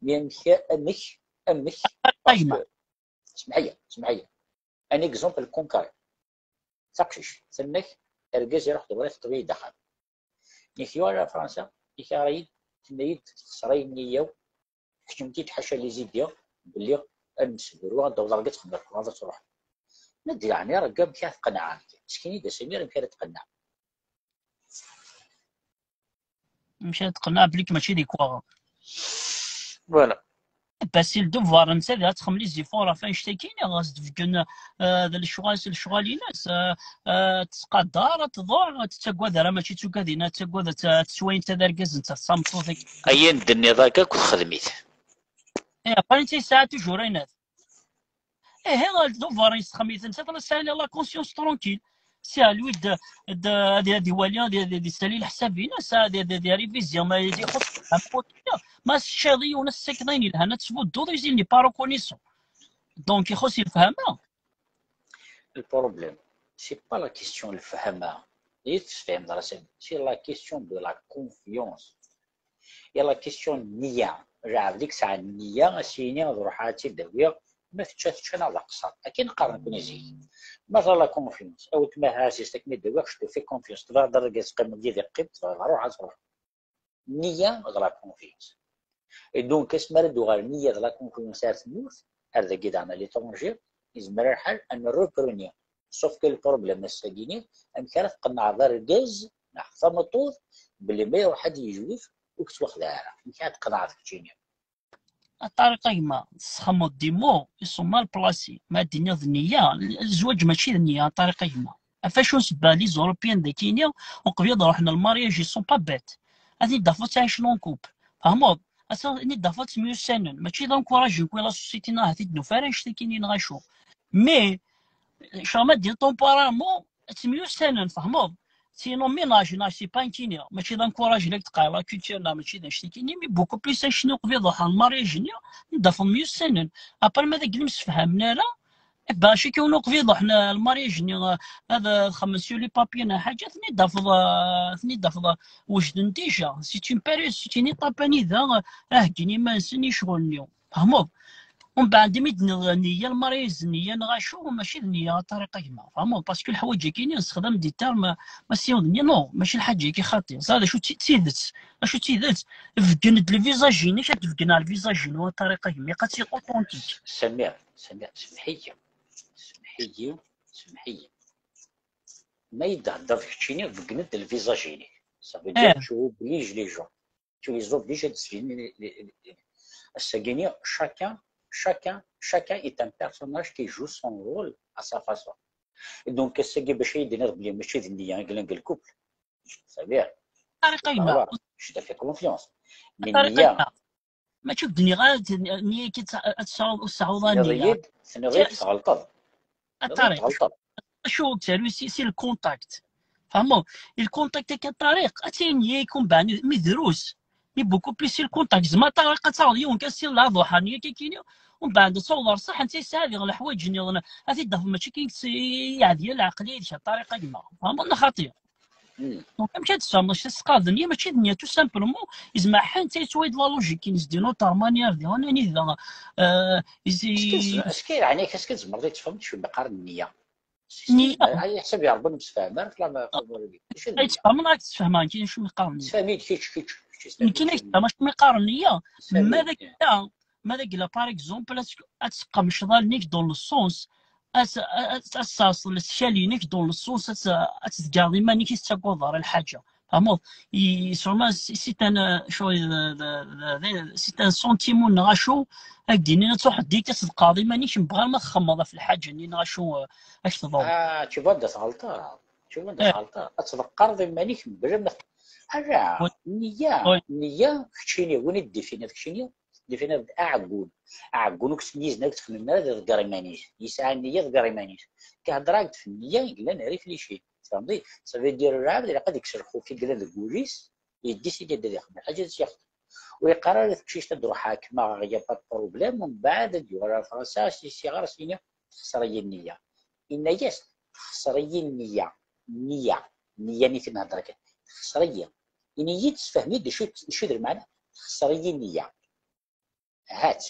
Mais amek, amek, amek, parce que, semḥ-iyi, semḥ-iyi. Un exemple concret. Taqcict, tenna-k, argaz iruḥ d ɣur-i teṭṭef-iyi-d axxam. Nekk yuɣal ar Fransa, ikaɣer-iyi-d, tenna-yi-d, texṣer ayen nniya-w, keččem-t-id ḥaca les idées belli ad nemsebru, ad d-awḍeɣ deg ad txedmeḍ, ad truḥeḍ. Ma d yeɛni, rgga amek ara tqenɛeḍ. Skin-iyi-d a Samir amek ara tqenɛeḍ. Amek ara tqenɛeḍ belli mačči d ikwaɣ? Voilà. Bas i le devoir, netta ad txemmem les efforts ɣef annect-agi, neɣ ad s-d-beggen, euh, d lecɣal, s lecɣal-ines, euh, euh, tettqadar, ad tḍuɛ, ad tettagad ara, mačči d tugadin, ad tettagad, ad t-, ad tettwayen d tadergazt, d tameṭṭut. Ayen d-tenniḍ akka akk texdem-it. Eh, après, netta yesɛa toujours ayen. Ihi, le devoir yesxem-iten, c'est la, c'est la conscience tranquille. C'est à lui de, de, de, de, de, de, de, de sali leḥsab-ines, de, de, de réviser, ma yella ixuṣṣ, ma s teččiḍ yiwen ass-agi d ayen yelhan, ad tesbudduḍ, il n'est pas reconnaissant. Donc, ixuṣṣ lefhama. Le problème, c'est pas la question n lefhama. I tesfehmeḍ ara sani. C'est la question de la confiance. Et la question n nniya. Lɛebd i yesɛan nniya, a s-yini ad ruḥeɣ ad tt-id-awiɣ, ma tečča, tečča, neɣ d aqeṣṣer. Akken qqaren nekkni zik. Ma tella la confiance, a weltma Ɛziz, akken i d-awiɣ, je te fais confiance. Tebɣiḍ d argaz teqqimeḍ yid-i, qqim, tebɣiḍ ruḥ, ad truḥ. Nniya d la confiance. Et donc, asmi ara d-uɣalen nniya d la confiance ar tmurt, ar dagi daɣen à l'étranger, yezmer lḥal ad nerrepreni. Sauf que le problème ass-agi-ni, amek ara tqennɛeḍ argaz neɣ tameṭṭut belli ma iruḥ ad yejwif ur k-ttwaxdeɛ ara? Amek ara tqennɛeḍ keččini? A Ṭariq a gma, tesxedmeḍ des mots, ils sont mal placés. Ma d-tiniḍ nniya, zzwaǧ mačči d nniya, a Ṭariq a gma. Ɣef acu nsebba les Européens dagini, uqbel ad ruḥen le mariage, ils sont pas bêtes. Ad ten-id-tafeḍ ttɛicen en couple. Tfehmeḍ? Ad ten-id-tafeḍ ttemyussanen. Mačči d encouragé-nni la société-nneɣ, ahat i d-nufa ara annect-akini neɣ acu. Mais, ccɣel ma d-tiniḍ temporairement, ttemyussanen, tfehmeḍ? Sinon, ménage, neɣ c'est pas nekkini, mačči d encouragé la k-d-qqareɣ, la culture-nneɣ mačči d annect-akini, mais beaucoup plus annect-nni uqbel ad ruḥen le mariage-nni, ad ten-id-tafeḍ myussanen. Après, ma d akken ur msefhamen ara, eh ben, acu kan uqbel ad ruḥen le mariage-nni, ad, ad xedmen sur les papiers neɣ ḥaǧa, ad ten-id-tafeḍ, ad ten-id-tafeḍ wejden déjà. C'est une période, c'est une étape anida, ah, heggin iman-nsen i ccɣel-nni. Tfehmeḍ? Umbeɛd, imi d-tenniḍ nniya, le mariage d nniya neɣ acu, mačči d nniya, a Ṭariq a gma. Tfehmeḍ? Parce que leḥwayeǧ-agi-ni nessexdam des termes, ma s-yiwed-nni, non, mačči lḥaǧa-agi xaṭi. Ẓer d acu d ti-, d tidet. Acu d tidet? Beggen-d le visage-inek, ad d-beggen ar le visage-inu, a Ṭariq a gma. Ilaq ad tt-authentique. Samir, Samir, semmeḥ-iyi. Semmeḥ-iyi. Semmeḥ-iyi. Ma yi-d-theddeḍ keččini, beggen-d le visage-inek. Ça veut dire, eh, tu obliges les gens. Tu les obliges ad d-sbinen. Ass-agi-ni, chacun, chacun, chacun est un personnage qui joue son rôle à sa façon. Donc, ass-agi bac ad yi-d-tiniḍ belli mačči d nniya i yellan deg le couple. C'est-à-dire, Ṭariq a gma, je te fais confiance. Mais nniya, mačči ur d-nniɣ ara nniya-k ad tesɛuḍ, ur tesɛuḍ ara nniya. Tenniḍ-iyi-d, tenniḍ-iyi-d tɣelṭeḍ. A Ṭariq, acu ur ttru si, si le contact. Tfehmeḍ? Le contact akka a Ṭariq, ad tili nniya-k umbeɛd mi drus. Mais beaucoup plus si le contact. Zeɛma a Ṭariq ad taɣeḍ yiwen kan si lɛaḍuḥa nniya-k akini, umbeɛd ad taweḍ ar ṣṣeḥ, netta yesɛa diɣ leḥwayeǧ nniḍen, ad t-id-tafeḍ mačči kan yeɛdi lɛeqliya-k a Ṭariq a gma. Tfehmeḍ neɣ xaṭi? Donc, amek ad tfehmeḍ s tesqaḍ nniya, mačči d nniya, tout simplement, izmer ḥan, netta yettwali-d la logique-ines d'une autre manière, diɣen anida, euh, est-ce que, est-ce que, yeɛni, est-ce que tzemreḍ ad tfehmeḍ acu i qqaren nniya? Nniya. Ay, ḥsab ya Rebbi, ur nemsefham ara, ṭṭlam, ṭṭlam. Ay, tfehmeḍ, ad tfehmeḍ, amek acu i qqaren nniya. Sefhem-iyi-d kečč, kečč, kečč. Nekkini ad k-d-fehmeɣ acu i qqaren nniya. Ma d akka, ma d akka, par exemple, ad, ad tesqemceḍ allen-ik dans le sens, ad, ad, ad tesserseḍ leṣkal-inek dans le sens, ad, ad tḍeggreḍ iman-ik, ur tettagadeḍ ara lḥaǧa. Tfehmeḍ? Sûrement, c'est un, euh, c'est un sentiment neɣ acu, ad k-d-inin ad truḥeḍ dik, ad tḍeqqreḍ iman-ik, mebɣir ma txemmeḍ ɣef lḥaǧa-nni neɣ acu, euh, ad k-tḍurr. Ah, tu vois, tɣelṭeḍ. Tu vois, tɣelṭeḍ. Ad tḍeqqreḍ iman-ik mebla ma... Ala, nniya, nniya, keččini, win i d-ddifiniḍ keččini, ddifiniḍ d aɛeggun. Aɛeggun ur k-ttmeyyizen, ur k-ttxemmimen ara, ad iḍegger iman-is. Yesɛa nniya, ad iḍegger iman-is. Kehder-ak-d f nniya yellan riflici. Tfehmeḍ? Ça veut dire lɛebd ilaq ad yekkes lxuf i yellan deg wul-is, yeddisidi ad ixdem lḥaǧa ad tt-yexdem. Ur yeqqar ara i teqcict ad d-ruḥeɣ ad ḥekmeɣ, il y a pas de problème, mbeɛd ad d-yuɣal ar Fransa, as-yessiɣer, as-yini texṣer-iyi nniya. Yenna-yas, texṣer-iyi nniya, nniya, nniya-nni i d-nhedder kan, texṣer-iyi. Ini-yi-d, sefhem-iyi-d d acu, d acu d lmeɛna, texṣer-iyi nniya. Hat.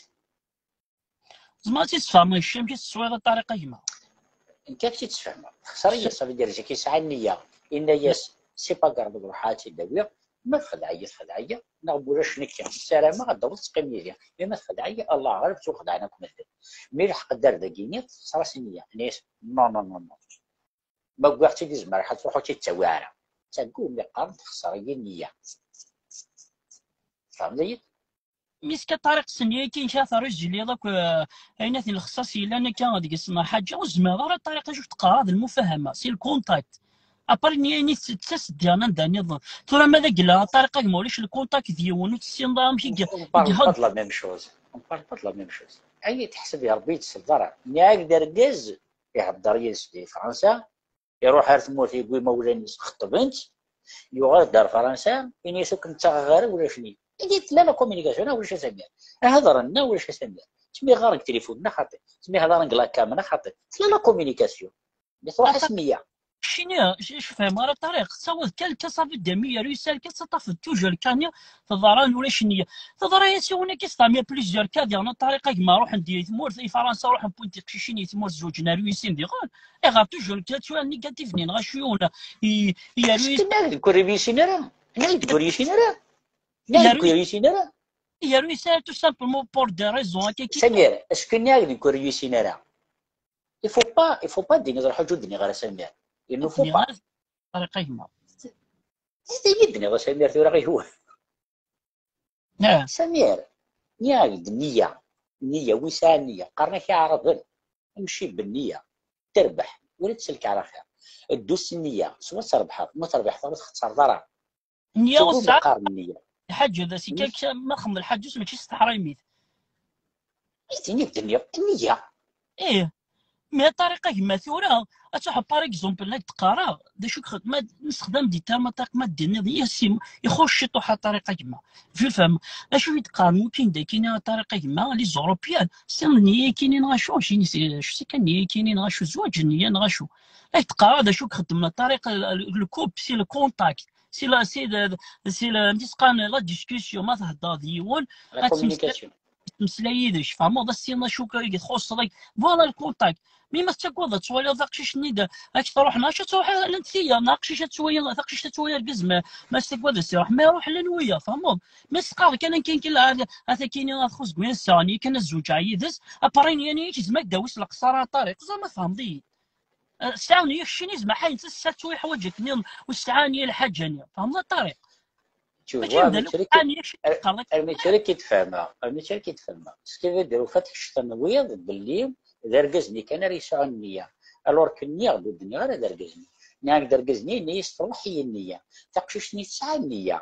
Tzemreḍ ad tt-id-tesfehmeḍ kečč amek i tt-teswiḍ a Ṭariq a gma? Nekk ad tt-id-sfehmeɣ. Texṣer-iyi, ça veut dire zik yesɛa nniya. Yenna-yas, c'est pas grave, ad ruḥeɣ ad tt-id-awiɣ. Ma texdeɛ-iyi, texdeɛ-iyi, neɣ ulac, nekk ssarameɣ ad d-taweḍ teqqim yid-i. Mais ma texdeɛ-iyi, Allah ɣaleb, ttwaxedɛen akk medden. Mi lḥeq-d ar dagi-ni, texṣer-as nniya. Yenna-yas, non, non, non, non. Ma wwiɣ-tt-id, izmer ḥaǧa ad truḥ ur tt-id-ttawi ara. Ttaggu mi qqaren texṣer-iyi nniya. Tfehmeḍ-iyi? Miska Ṭariq, s nniya-agi-inek ad truziliḍ akk, euh, ayen at lexṣaṣ yellan akka deg-s neɣ ḥaǧa, ur tezmireḍ ara Ṭariq acu teqqareḍ d lmufahama, c'est le contact. Après nniya-inek tettas-d diɣen anda nniḍen. Tura ma d agella a Ṭariq, a gma, ulac le contact d yiwen, ur tessineḍ ara amek i... On parle pas de la même chose. On parle pas de la même chose. Ayen teḥseb i Rebbi yettṣebbar. Nniɣ-ak d argaz ihedder yid-s di Fransa, iruḥ ar tmurt, yewwi imawlan-is, xeṭben-t, yuɣal-d ar Fransa, ini-as ur kem-ttaɣeɣ ara, ulac-nni. Agi tella la communication, neɣ ulac a Samir. Hedren, neɣ ulac a Samir. Ttmiɣaren deg tilifun, neɣ xaṭi. Ttmiɣaren deg la cam, neɣ xaṭi. Tella la communication. Mais truḥ-as nniya. Keččini, ur fhimeɣ ara Ṭariq, tettawiḍ quelqu'un, ça veut dire mi yerwi quelqu'un, tettafeḍ toujours le cas-nni, teḍra ulac nniya. Teḍra-yas i win akka, c'est-à-dire plusieurs cas, diɣen a Ṭariq, a gma, ruḥen di tmurt, i Fransa, ruḥen wwin tiqcicin i tmurt, zewǧen ar Ruyusin diɣen. Ayɣer toujours le cas, tu vois, négatif-nni, neɣ acu yiwen i, i yerwi. Nniɣ-ak deg ur ruyusin ara. Nniɣ-ak deg ur ruyusin ara. Nniɣ-ak deg ur ruyusin ara. Ihi ur yesɛi tout simplement pour des raisons akka ki. Samir, est-ce que nniɣ d nekk ur yusin ara? Il faut pas, il faut pas d-tiniḍ lḥaǧa ur d-nniɣ ara, Samir. Il ne faut pas. Ṭariq a gma. Ad iyi-d-tiniḍ a Samir tura ihi. Nah. Samir, nniɣ-ak-d nniya. Nniya, wi sɛan nniya. Qqaren-ak iɛraben. Amci benniya. Terbeḥ. Ula d-selk ara xir. Ddu s nniya. S wa trebḥeḍ. Ma trebḥeḍ ur txettreḍ ara. Nniya ur Tugum tesɛa qqaren nniya. Lḥaǧa d as-ikka ma xedmeḍ lḥaǧa-s mačči s teḥrimit. I tini d-nniɣ nniya. Ih. Mais a Ṭariq a gma tura, ad truḥeḍ par exemple la d-qqareɣ, d acu k-, ma nessexdam di terme a Ṭariq ma d-tiniḍ yes, ixuṣ ciṭuḥ a Ṭariq a gma. Vu le femme, d acu i d-qqaren wakin d akini a Ṭariq a gma, les Européens, c'est nniya akini neɣ acu, je sais, je sais kan nniya akini neɣ acu, zwaǧ nniya neɣ acu. La d-qqareɣ d acu k-xeddmen a Ṭariq, le couple, c'est le contact. Si la, si le, si le, mi s-qqaren la discussion, ma thedder d yiwen, La communication. Tettmeslay yid-k, tfehmeḍ, ad s-tiniḍ acu i txuṣṣeḍ, voilà le contact. Mi ma tettaggadeḍ ad twaliḍ taqcict-nni d, ad truḥ, neɣ acu ad truḥ, llant tiyaḍ, neɣ aqcic ad twali, taqcict ad twali argaz, ma, ma s-taggad ad s-iruḥ, ma iruḥ llan wiyaḍ, tfehmeḍ. Mi s-teqqareḍ kan akken kan, ata kini ad txuṣ deg wayen ssaɣen, yakan ad zewǧeɣ yid-s, après yani, yezmer ad d-tawi s lexsara a Ṭariq, ẓer ma tfehmeḍ-iyi. Sɛan yakcin izmaḥ ayen tessat ḥwaǧ akken ur sɛan yir lḥaǧa-nni. Tfehmeḍ a Ṭariq? Tu Mačči vois, d armi tura sɛan yakcin teqqareḍ akka. Armi tura ki d-fehmeɣ, armi tura ki d-fehmeɣ. Ce qui veut dire, au fait, kečč tenwiḍ belli d argaz-nni kan ara yesɛun nniya. Alors que nniɣ-d ur d-nniɣ ara d argaz-nni. Nniɣ-ak d argaz-nni, yenna-yas truḥ-iyi nniya. Taqcict-nni tesɛa nniya.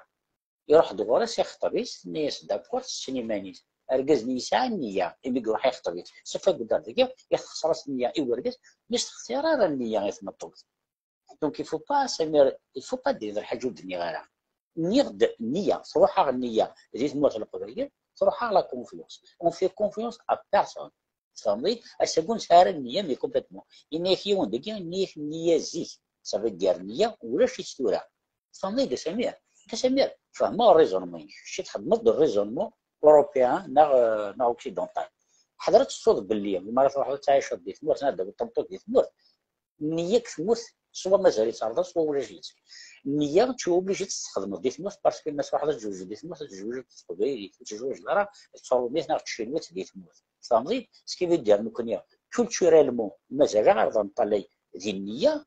Iruḥ-d ɣur-s, ixṭeb-itt, tenna-yas d'accord, tessen iman-is. Argaz-nni yesɛa nniya, imi iruḥ ixṭeb-itt. Sauf que dagi, ixṣer-as nniya i urgaz, mi s-texṣir ara nniya i tmeṭṭut. Donc, il faut pas, Samir, il faut pas d-tiniḍ lḥaǧa ur d-nniɣ ara. Nniɣ-d nniya, truḥ-aɣ nniya di tmurt n Leqbayel, truḥ-aɣ la confiance. On fait confiance à personne. Tfehmeḍ-iyi? Ass-agi ur nesɛi ara nniya, mais complètement. Yenna-yak yiwen dagi, yenna-yak nniya zik. Ça veut dire nniya, ulac-itt tura. Tfehmeḍ-iyi-d a Samir? A Samir, fehmeɣ raisonnement-ik. Kečč txeddmeḍ-d raisonnement européen neɣ, euh, neɣ occidental. Ḥader ad teṣṣuḍ belli, mi ara truḥeḍ ad tɛiceḍ di tmurt, neɣ ad d-tawiḍ tameṭṭut di tmurt, nniya deg tmurt, swa mazal-itt rrḍa, swa ulac-itt. Nniya, tu es obligé ad tt-txedmeḍ di tmurt, parce que ma truḥeḍ ad tezweǧeḍ di tmurt, ad tezweǧeḍ s teqbaylit, ur tezweǧeḍ ara d tṛumit neɣ d tcinwat di tmurt. Tfehmeḍ-iyi? Ce qui veut dire, nekkni, culturellement, mazal-aɣ ar d neṭṭalay di nniya,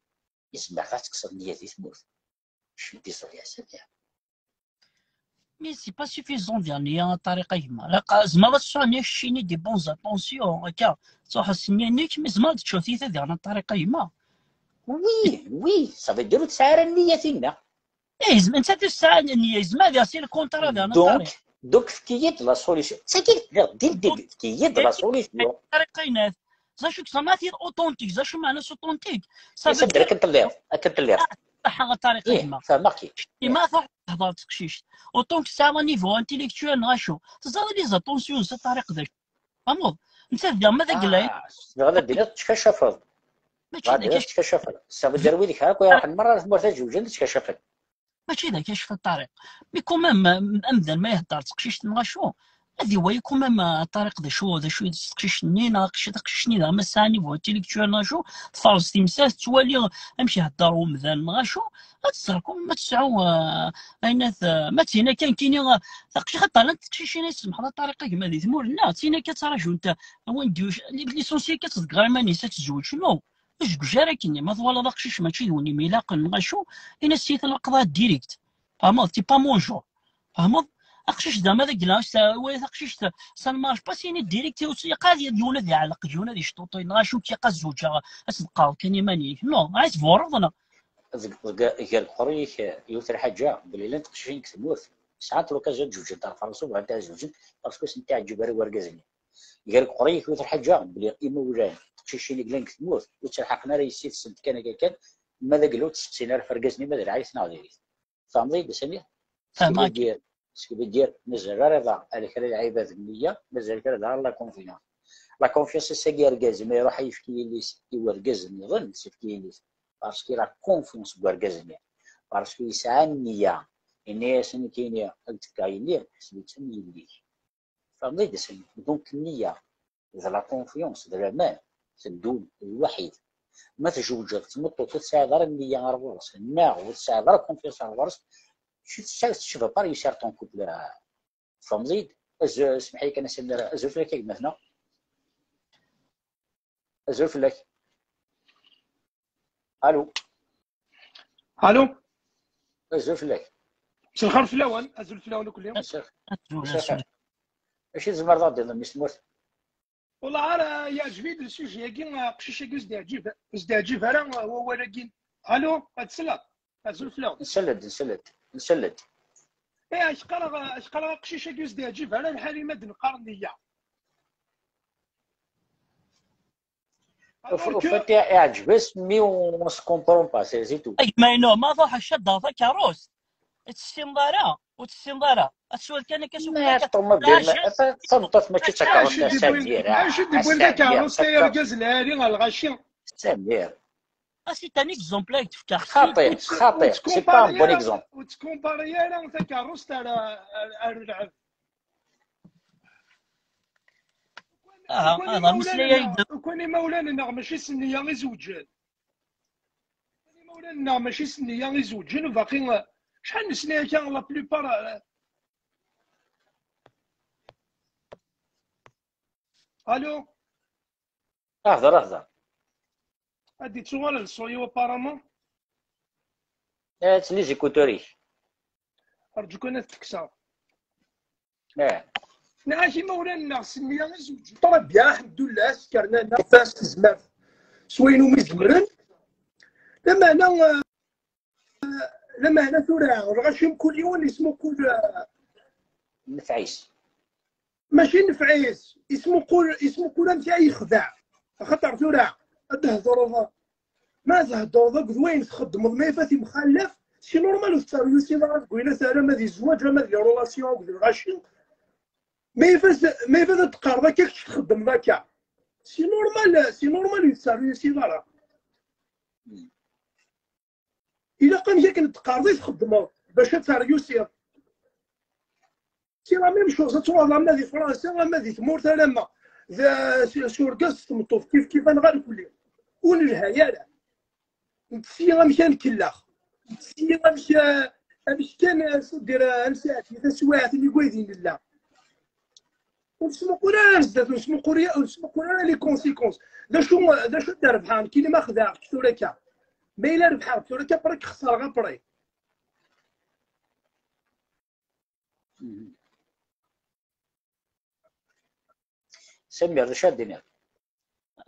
izmer ad tekkseḍ nniya di tmurt. Je suis désolé, a Samir. Mais c'est pas suffisant, diɣ nniya a Ṭariq a gma. Ilaq, tzemreḍ ad tesɛuḍ nniya keččini des bonnes intentions, akka, truḥeḍ s nniya-nnek, mais tzemreḍ ad teččeḍ tiyita diɣen a Ṭariq a gma. Oui, oui, ça veut dire ur tesɛi ara nniya tinna. Eh, yezmer, netta ur tesɛi nniya, yezmer diɣ c'est le contraire diɣen a Ṭariq. Donc, donc efk-iyi-d la solution. D tagi, d-, di, di, efk-iyi-d la solution. Ṭariq a gma. D acu k-, tzemreḍ ad tiniḍ authentique, d acu meɛna-s authentique? Ça Yes, veut dire akken telliḍ, akken telliḍ. Ṣaḥa a Ṭariq a Ih, gma. Fehmeɣ-k. Ima truḥ tehḍer teqcict, autant que tesɛa un niveau intellectuel neɣ acu, teẓriḍ les attentions a Ṭariq d acu. Tfehmeḍ? Netta d ma d agla. Ah, tebɣiḍ ad d-tiniḍ tettkacafiḍ. Mačči Tebɣiḍ d ad d-tiniḍ akacef, tettkacafiḍ. Ça veut dire wid iruḥen, akk iruḥen merra ar tmurt ad zewǧen, ad ttkacafin. Mačči d akacef a Ṭariq. Mais quand même, euh, amdan ma ihedder teqcict neɣ acu, ad iwali quand même, euh, a Ṭariq d acu, d acu i d teqcict-nni, neɣ aqcic, taqcict-nni daɣ ma tesɛa niveau intellectuel neɣ acu, tferẓ timsal, tettwali amek ihedder umdan neɣ acu, ad tẓer quand même, ad tesɛu, euh, ayen ad, euh, ma d tin akka nekkini, euh, taqcict, xaṭer llant teqcicin ay tsemḥeḍ a Ṭariq a gma di tmurt-nneɣ, d tin akka ttrajunt, euh, win d-yuc-, l'essentiel akka tḍegger iman-is ad tezweǧ, non. Ur tezweǧ ara akkenni. Ma twalaḍ aqcic mačči d win i m-ilaqen neɣ acu, ini-as tiyita n leqḍaɛ direct. Tfehmeḍ? T'es pas mon genre. Tfehmeḍ? Aqcic da ma d agla, s-, wala taqcict, ça ne marche pas, sini direct, yeqqar yiwen ad iɛelleq, yiwen ad iceṭṭuṭi, neɣ acu k-iqqar zewǧeɣ, ad s-teqqareḍ kan iman-ik. Non, ad tburreḍ, neɣ? Deg, deg, gar leqrun-ik, yiwet lḥaǧa, belli llant teqcicin deg tmurt, sɛant l'occasion ad zewǧent ar Fransa, bɣant ad zewǧent, parce que ur sent-iɛeǧǧib ara wergaz-nni. Gar leqrun-ik, yiwet lḥaǧa, belli imawlan, teqcicin i yellan deg tmurt, ur ttelḥaqen ara yessi-tsent kan akka kan, ma d agla ur ttseqsin ara ɣef wergaz-nni ma d lɛayet neɣ diri-t. Tfehmeḍ-iyi-d, a Samir? Fehmeɣ. Ce qui veut dire, ce qui veut dire, mazal ara iḍeɛ, ala kra lɛibad n nniya, mazal kra d la confiance. La confiance, ass-agi argaz ma iruḥ ad yefk yelli-s i wergaz nniḍen, ad s-yefk yelli-s. Parce que la confiance deg wergaz-nni. Parce que yesɛa nniya. Yenna-yas nekkini ad k-d-fkeɣ yelli, ḥseb-itt am yelli-k. Tfehmeḍ-iyi-d, a Samir? Donc nniya, d la confiance, d laman, teddun lwaḥid. Ma tjewǧeḍ d tmeṭṭut ur tesɛiḍ ara nniya ar ɣur-s, neɣ ur tesɛiḍ ara confiance ar ɣur-s, tu, tu, tu vas pas réussir ton couple. Ah, tfehmeḍ-iyi-d? Azul, semmeḥ-iyi kan a Samir. Azul fell-ak a gma-tneɣ. Azul fell-ak. Allô. Allô. Azul fell-ak. Mselxir fell-awen. Azul fell-awen akk. Mselxir. Azul, azul. Acu tzemreḍ ad d-tiniḍ mmi-s n tmurt? Wallah ara yeɛǧeb-iyi-d lsujet-agi, aqcic-agi ur s-d-yeɛǧib, ur s-d-yeɛǧib ara wawal-agi. Allô, ad tesleḍ? Azul fell-awen. Nsell-d, nsell-d, nsell-d. Eh, ak-qqareɣ, ak-qqareɣ aqcic-agi ur s-d-yeɛǧib ara lḥal, ima d-neqqar nniya. Alors que ufa-t iɛǧeb-as, mais on se comprend pas, c'est, c'est tout. Ay, mais non, ma ruḥ, ad d-taɣeḍ takeṛṛust. Ur tessineḍ ara, ur tessineḍ ara. Ad teswiḍ kan akka s ṭṭumabil, tameṭṭut mačči d takeṛṛust, a Samir. Acu d-yewwin takeṛṛust ay argaz lɛali a lɣaci? Samir. Ah, c'est un exemple ay d-fkiɣ. Xaṭi, xaṭi, c'est pas un bon exemple. Ur ttkumpari ara takeṛṛust ar, ar, ar lɛebd. Aha, aha, ameslay-a-yi-d. Ukwan imawlan-nneɣ mačči s nniya i zewǧen. Ukwan imawlan-nneɣ mačči s nniya i zewǧen, u baqi, eh, acḥal n snin akka, la plupart, eh, Allô? Ahder, ahder. Ad d-ittuɣal leṣṣut-iw apparemment? Eh, ttli les écouteurs-ik. Rǧu kan ad t-kkseɣ. Eh. Nɛak imawlan-nneɣ s nniya i zewǧen. Ṭṭrabya, aḥemdullah, skernan-aɣ s tezmert s wayen umi zemren. Lameɛna, eh, lameɛna tura, lɣaci mkul yiwen yesmuqul, eh, nnfeɛ-is. Mačči nnfeɛ-is, yesmuqul, yesmuqul amek ay yexdeɛ. Axaṭer tura, ad d-thedreḍ, ma theddreḍ akked wayen txeddmeḍ, ma ifat imxallaf, c'est normal ur tettryusiḍ ara deg wayen ara terram, ad yezwaǧ, ama ad relation akked lɣaci. Ma ifat, ma ifat ad teqqareḍ akka, kečč txeddmeḍ akka. C'est normal, c'est normal ur tettryusiḍ ara. Ilaq amek akken teqqareḍ i txeddmeḍ bac ad teryusiḍ. C'est la même chose, ad tuɣaleḍ ama di Fransa, ama di tmurt alamma d, s, s urgaz s tmeṭṭut, kif kif, anɣa lkulli. Ur nelha ara. Nettsi amek ad nkellex. Nettsi amek, eh, amek kan, eh, s-, dir, eh, ad nesɛeddi taswiɛt-nni deg wayd i nella. Ur nesmuqul ara ar zdat, ur nesmuqul ara, ur nesmuqul ara les conséquences. D acu, d acu d-rebḥeɣ nekkini ma xedɛeɣ-k tura akka? Ma yella rebḥeɣ tura akka, après xesreɣ après. Samir, d acu ara d-tiniḍ?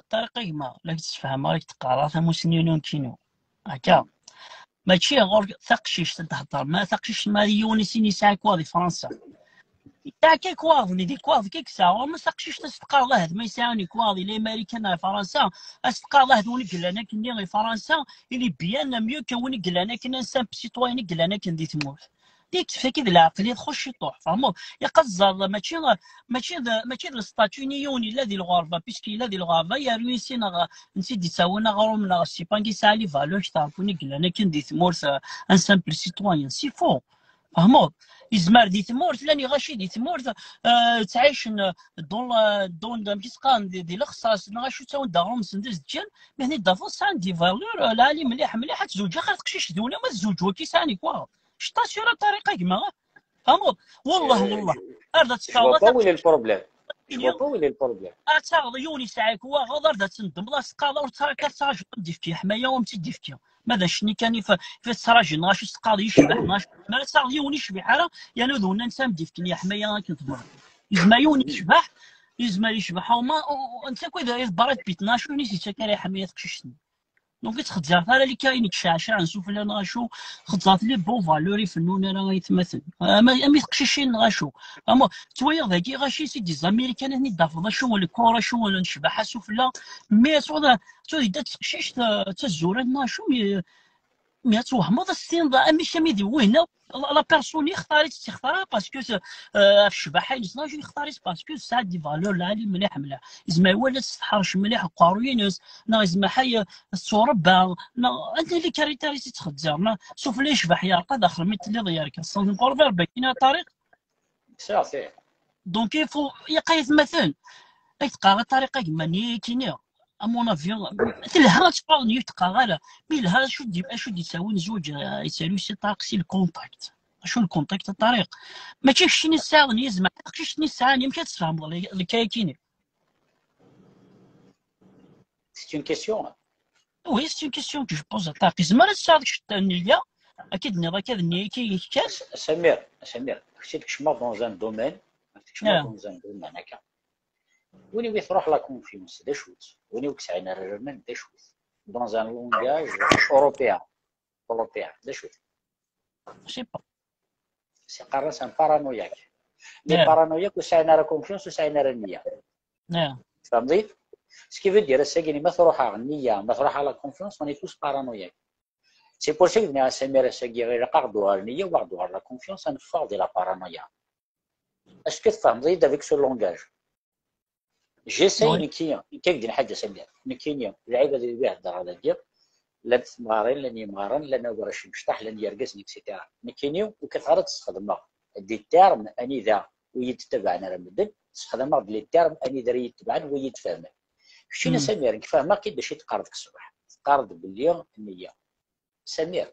Ṭariq a gma, la k-d-sefhameɣ, la k-d-qqareɣ tamussni-inu nekkini. Akka. Mačči ɣur taqcict ad d-thedder, ma taqcict ma d yiwen i sin yesɛa kwaɣ di Fransa. Yesɛa kan kwaɣ, d nekk kwaɣ kan yesɛa. Ɣur-m taqcict ad s-teqqareḍ ahat ma yesɛa nekk kwaɣ di l'Amérique neɣ Fransa, ad s-teqqareḍ ahat win i yellan akkenni i Fransa, il est bien mieux que win i yellan akken un simple citoyen i yellan akken di tmurt. Di tfaki d leɛqel i txucc ciṭuḥ, tfehmeḍ? Iqeẓẓer, mačči, mačči d, mačči d le statut-nni yiwen yella di lɣerba, puisque yella di lɣerba, yernu isin neɣ nsi d-ittawin aɣrum neɣ sipang yesɛa les valeurs kter n win i yellan akken di tmurt, eh, un simple citoyen. C'est faux. Tfehmeḍ? Yezmer di tmurt, llan iɣaci di tmurt, eh, ttɛicen, eh, dans la, dans, amek i s-qqaren, di, di lexṣaṣ, neɣ acu ttawin-d aɣrum-nsen d azeggan, mi ten-id-tafeḍ sɛan des valeurs, eh, lɛali mliḥ, mliḥ, ad tzewǧ axir teqcict d win ma tzewǧ waki sɛan ikwaɣ. Je t'assure a Ṭariq a gma. Tfehmeḍ? Wallah, eh, wallah. Ar d ad je vois pas où il est le problème. Je vois pas où il est le problème. Ad taɣeḍ yiwen yesɛa ikwaɣ, ar d ad tendmeḍ, ad s-teqqareḍ ur ttara-, ad ttṛajuḍ ad d-ifk yeḥmaya, ur m-tt-id-ifki. Ma d acnni kan i f-, i f-, tettrajuḍ, neɣ acu teqqareḍ yecbeḥ, neɣ acu, ma ad taɣeḍ yiwen yecbeḥ ara, yerna d winna netta ad m-d-ifken yeḥmaya akken tebɣiḍ. Yezmer yiwen yecbeḥ, yezmer yecbeḥ, u ma, u, u, netta akk d, d Brad Pitt, neɣ acu, ur s-yettak ara yeḥmaya teqcict-nni. Donc, ur ttxezzɛet ara likayen i yecceɛcaɛen sufella neɣ acu, xezzɛet les bons valeurs ifennun ara aytmaten. Ama, ama i teqcicin neɣ acu. Ama, ttwaliɣ dagi, ɣaci si des Américains ad ten-id-tafeḍ, acu n lkor, acu n ccbaḥa sufella. Mais ad tɛuḍ, ad tɛuḍ yedda d teqcict, eh, d tazurant neɣ acu, mais, mais ad twehmeḍ, ad s-tiniḍ, amek, amek di wihna, la, la personne yextar-itt, ttixtar-, parce que, euh, ɣef ccbaḥa-ines, neɣ acu yextar-itt, parce que tesɛa des valeurs lɛali mliḥ, mliḥ. Yezmer wala ad testeḥrec mliḥ uqerruy-ines, neɣ yezmer ḥay, euh, tetturebba, neɣ anta les caractéristiques i tettxezzir, neɣ sufella yecbeḥ yerqa, daxel mi telliḍ yerka. C'est un proverbe, kina Ṭariq? Sɛiɣ, sɛiɣ. Donc, il faut, yaqay atmaten, ay teqqar a Ṭariq a gma-nni, kini, à mon avis, telha ad teqqar, ur teqqar ara, mais yelha acu d-, acu d-yettawin zzuǧ, euh, yettaru si Ṭariq, c'est le contact. Acu n contact a Ṭariq? Mačči keččini tesɛiḍ n yizem, taqcict-nni tesɛa, amek ad tesfehmeḍ lkayakini? C'est une question. Oui, c'est une question que je pose à Ṭariq. Yezmer ad tesɛuḍ kečč nniya, akka d-nniḍ akka d nniya kan. Samir, Samir, kečč tkecmeḍ dans un domaine, kečč tkecmeḍ dans un domaine akka. Win i wi truḥ la confiance, d acu-tt? Win i wi yesɛin ara rnan, d acu-tt? Dans un langage européen, européen, d acu-tt? Je sais pas. C'est qqaren-as un paranoïaque. Les paranoïaques ur sɛin ara confiance, ur sɛin ara nniya. Tfehmeḍ-it? Ce qui veut dire, ass-agi, ma truḥ-aɣ nniya, ma truḥ-aɣ la confiance, on est tous paranoïaques. C'est pour ça que je viens à Samir ass-agi, ilaq-aɣ-d uɣal nniya, u aɣ-d uɣal la confiance, ad neffeɣ di la paranoïa. Est-ce que tfehmeḍ-iyi-d avec ce langage? J'essaye, nekki, nekki ak-d-nḥaǧa Samir. Nekkini, lɛibad i d-heddreɣ dagi, llant temɣarin, llan yemɣaren, llan warrac imecṭaḥ, llan yergazen, et cetera. Nekkini, ur kkateɣ ara ad sxedmeɣ des termes anida ur yi-d-ttabaɛen ara medden, sxedmeɣ-d les termes anida ara yi-d-ttabaɛen, ur yi-d-fehmen. Keččini a Samir, nekk fehmeɣ-k-id d acu i d-teqqareḍ deg ṣṣbeḥ. Teqqareḍ belli nniya. Samir,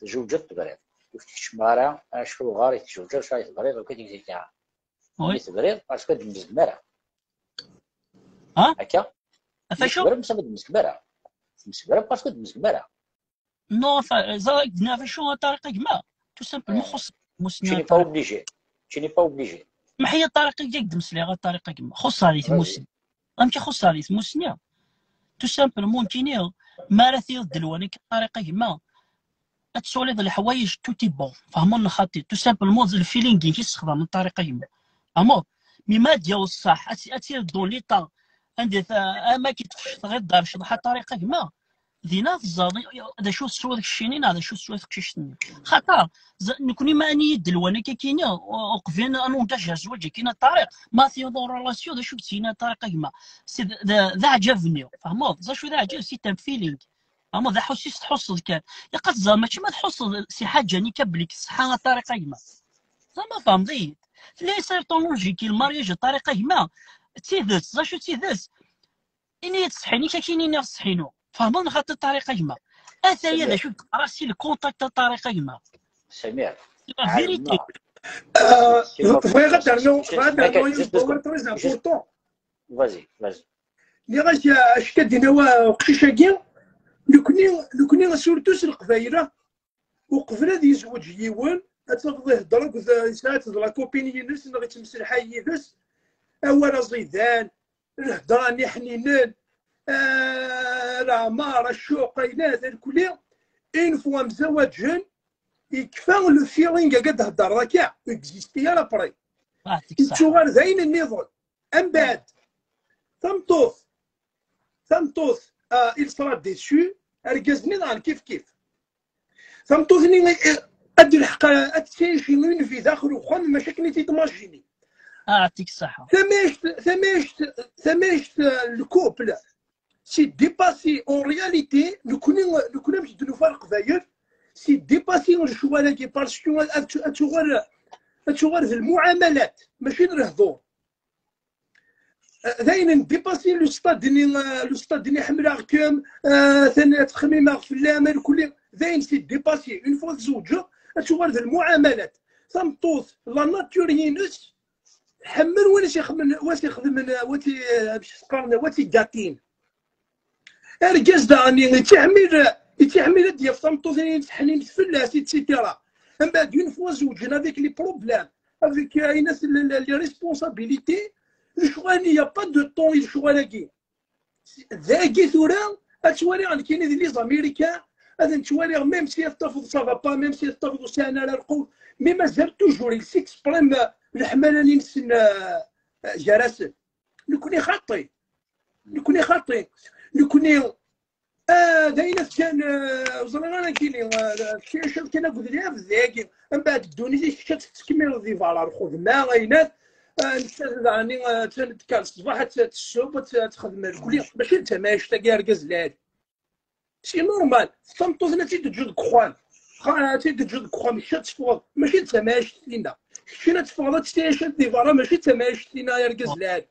tzewǧeḍ tebriḍ. Ur tkeččem ara, acu uɣar i tzewǧeḍ, acu ay tebriḍ, akk i dik zik. Mi tebriḍ, parce que ur d-tmezgem ara. Ha? Akka? Ɣef acu? Tebriḍ, maca ur d-tmezgem ara. Tmezgem ara, parce que ur d-tmezgem ara. Non, ẓriɣ d-nniɣ ɣef acu a Ṭariq a gma. Tout simplement, xuṣṣ tmussni. Tu n'es pas obligé. Tu n'es pas obligé. Meḥya Ṭariq, i ak-d-mesliɣ a Ṭariq a gma. Xuṣṣeɣ di tmussni. Amek i xuṣṣeɣ di tmussni? Tout simplement, nekkini, mi ara tiliḍ d lwan akka a Ṭariq a gma, ad tessuliḍ leḥwayeǧ tout est bon. Fehmeḍ neɣ xaṭi? Tout simplement, d le feeling-ik i tessexdameḍ a Ṭariq a gma. Fehmeḍ? Mi ma ad d-yaweḍ ṣṣeḥ, ad tiliḍ dans l'état anda ama k-id-tfecteḍ i ddar ccḍeḥ a Ṭariq a gma, dinna teẓẓaḍ d acu teswiḍ keččini neɣ d acu teswiḍ teqcict-nni. Xaṭer nekkni ma ani-yi-d lwan akka kini, uqbel ad nungaǧ ar zzwaǧ akkin a Ṭariq, ma tiyoḍ en relation, d acu k-ttini a Ṭariq a gma? D aɛǧab-nni, fehmeḍ? D acu d aɛǧab? C'est un feeling. Fehmeḍ? D aḥussis tḥusseḍ kan. Ilaq ad teẓreḍ, mačči ma tḥusseḍ si ḥaǧa-nni kan belli k-tṣeḥḥa a Ṭariq a gma. Zama fehmeḍ-iyi-d. Tella certaine logique i lmariage a Ṭariq a gma. D tidet, d acu d tidet? Ini-yi-d ṣṣeḥḥini-k, ad k-ini-niɣ ṣṣeḥḥinu. Fehmeḍ neɣ xaṭi a Ṭariq a gma? Ataya d acu i d-teqqar si le contact a Ṭariq a gma. Samir. La vérité. Bɣiɣ ad d-rnuɣ, bɣiɣ ad d-rnuɣ yiwen n wawal très important. Vas-y, vas-y. Nniɣ-ak acu akka d-yenna uqcic-agi, nekni, nekni surtout s Leqbayel, uqbel ad yezweǧ yiwen, ad tafeḍ ihedder akked, yesɛa-tt d la copine-ines neɣ yettmeslḥay yid-s, awal aẓidan, lhedra-nni ḥninen, ah, leɛmer, acuq, ayla, d irkelli, une fois mzawaǧen, yekfa le feeling-agi ad d-heddreḍ akka, ur existi ara après. Yettuɣal d ayen nniḍen. Mbeɛd, tameṭṭut, tameṭṭut, ah, il sera déçu, argaz-nni daɣen kif kif. Tameṭṭut-nni, eh, ad d-ilḥeq, ad tettɛici une vie daxel uxxam, maca akken i t-id-imajini. Aɛṭik ṣṣeḥḥa. Tamact, tamact, tamact, eh, le couple, c'est dépassé en réalité, nekni, nekni amek d-nufa Leqbayel, c'est dépassé lecɣal-agi, parce que ad, ad tuɣal, ad tuɣal d lmuɛamalat, mačči d lehdur. D ayen n dépassé le stade-nni, le stade-nni ḥemmleɣ-kem, atan ttxemmimeɣ fell-am, irkelli, d ayen c'est dépassé. Une fois tzewǧeḍ, ad tuɣal d lmuɛamalat. Tameṭṭut, la nature-ines, tḥemmel win i s-ixedmen, wa s-ixedmen, wa t-, amek s-qqaren, wa tt-igatin. Argaz daɣen, yettiḥmil, yettiḥmil ad d-yaf tameṭṭut-nni teḥninet fell-as, et cetera. Mbeɛd, une fois zewǧen avec les problèmes, avec, euh, les, les, les responsabilités, lecɣal-nni, il y a pas de temps i lecɣal-agi. Dagi tura, ad twaliɣ nekkini di les Américains, ad nettwaliɣ, même si ad tafeḍ ça va pas, même si ad tafeḍ ur sɛin ara lqut, mais mazal toujours, il s'exprime, euh, leḥmala-nni-nsen, euh, gar-asen. Nekni xaṭi. Nekni xaṭi. Nekni, ah, d ayen ad kan, ah, ur ẓriɣ ara nekkini, ah, kra kan akked lɛib dagi. Mbeɛd ddunit-ik kečč ad tettkemmileḍ di berra, lxedma, ayen ad, ah, netta daɣen, ah, attan tekka ṣṣbeḥ, ad t-, ad tesseww, ad t-, ad texdem irkelli. Mačči d tamact-agi argaz lɛali. C'est normal. Tameṭṭut-nni ad tt-id-teǧǧeḍ deg uxxam. Xa-, ad tt-id-teǧǧeḍ deg uxxam, kečč ad teffɣeḍ. Mačči d tamact tinna. Kečč ad teffɣeḍ ad tettɛiceḍ di berra, mačči d tamact tinna, argaz lɛali.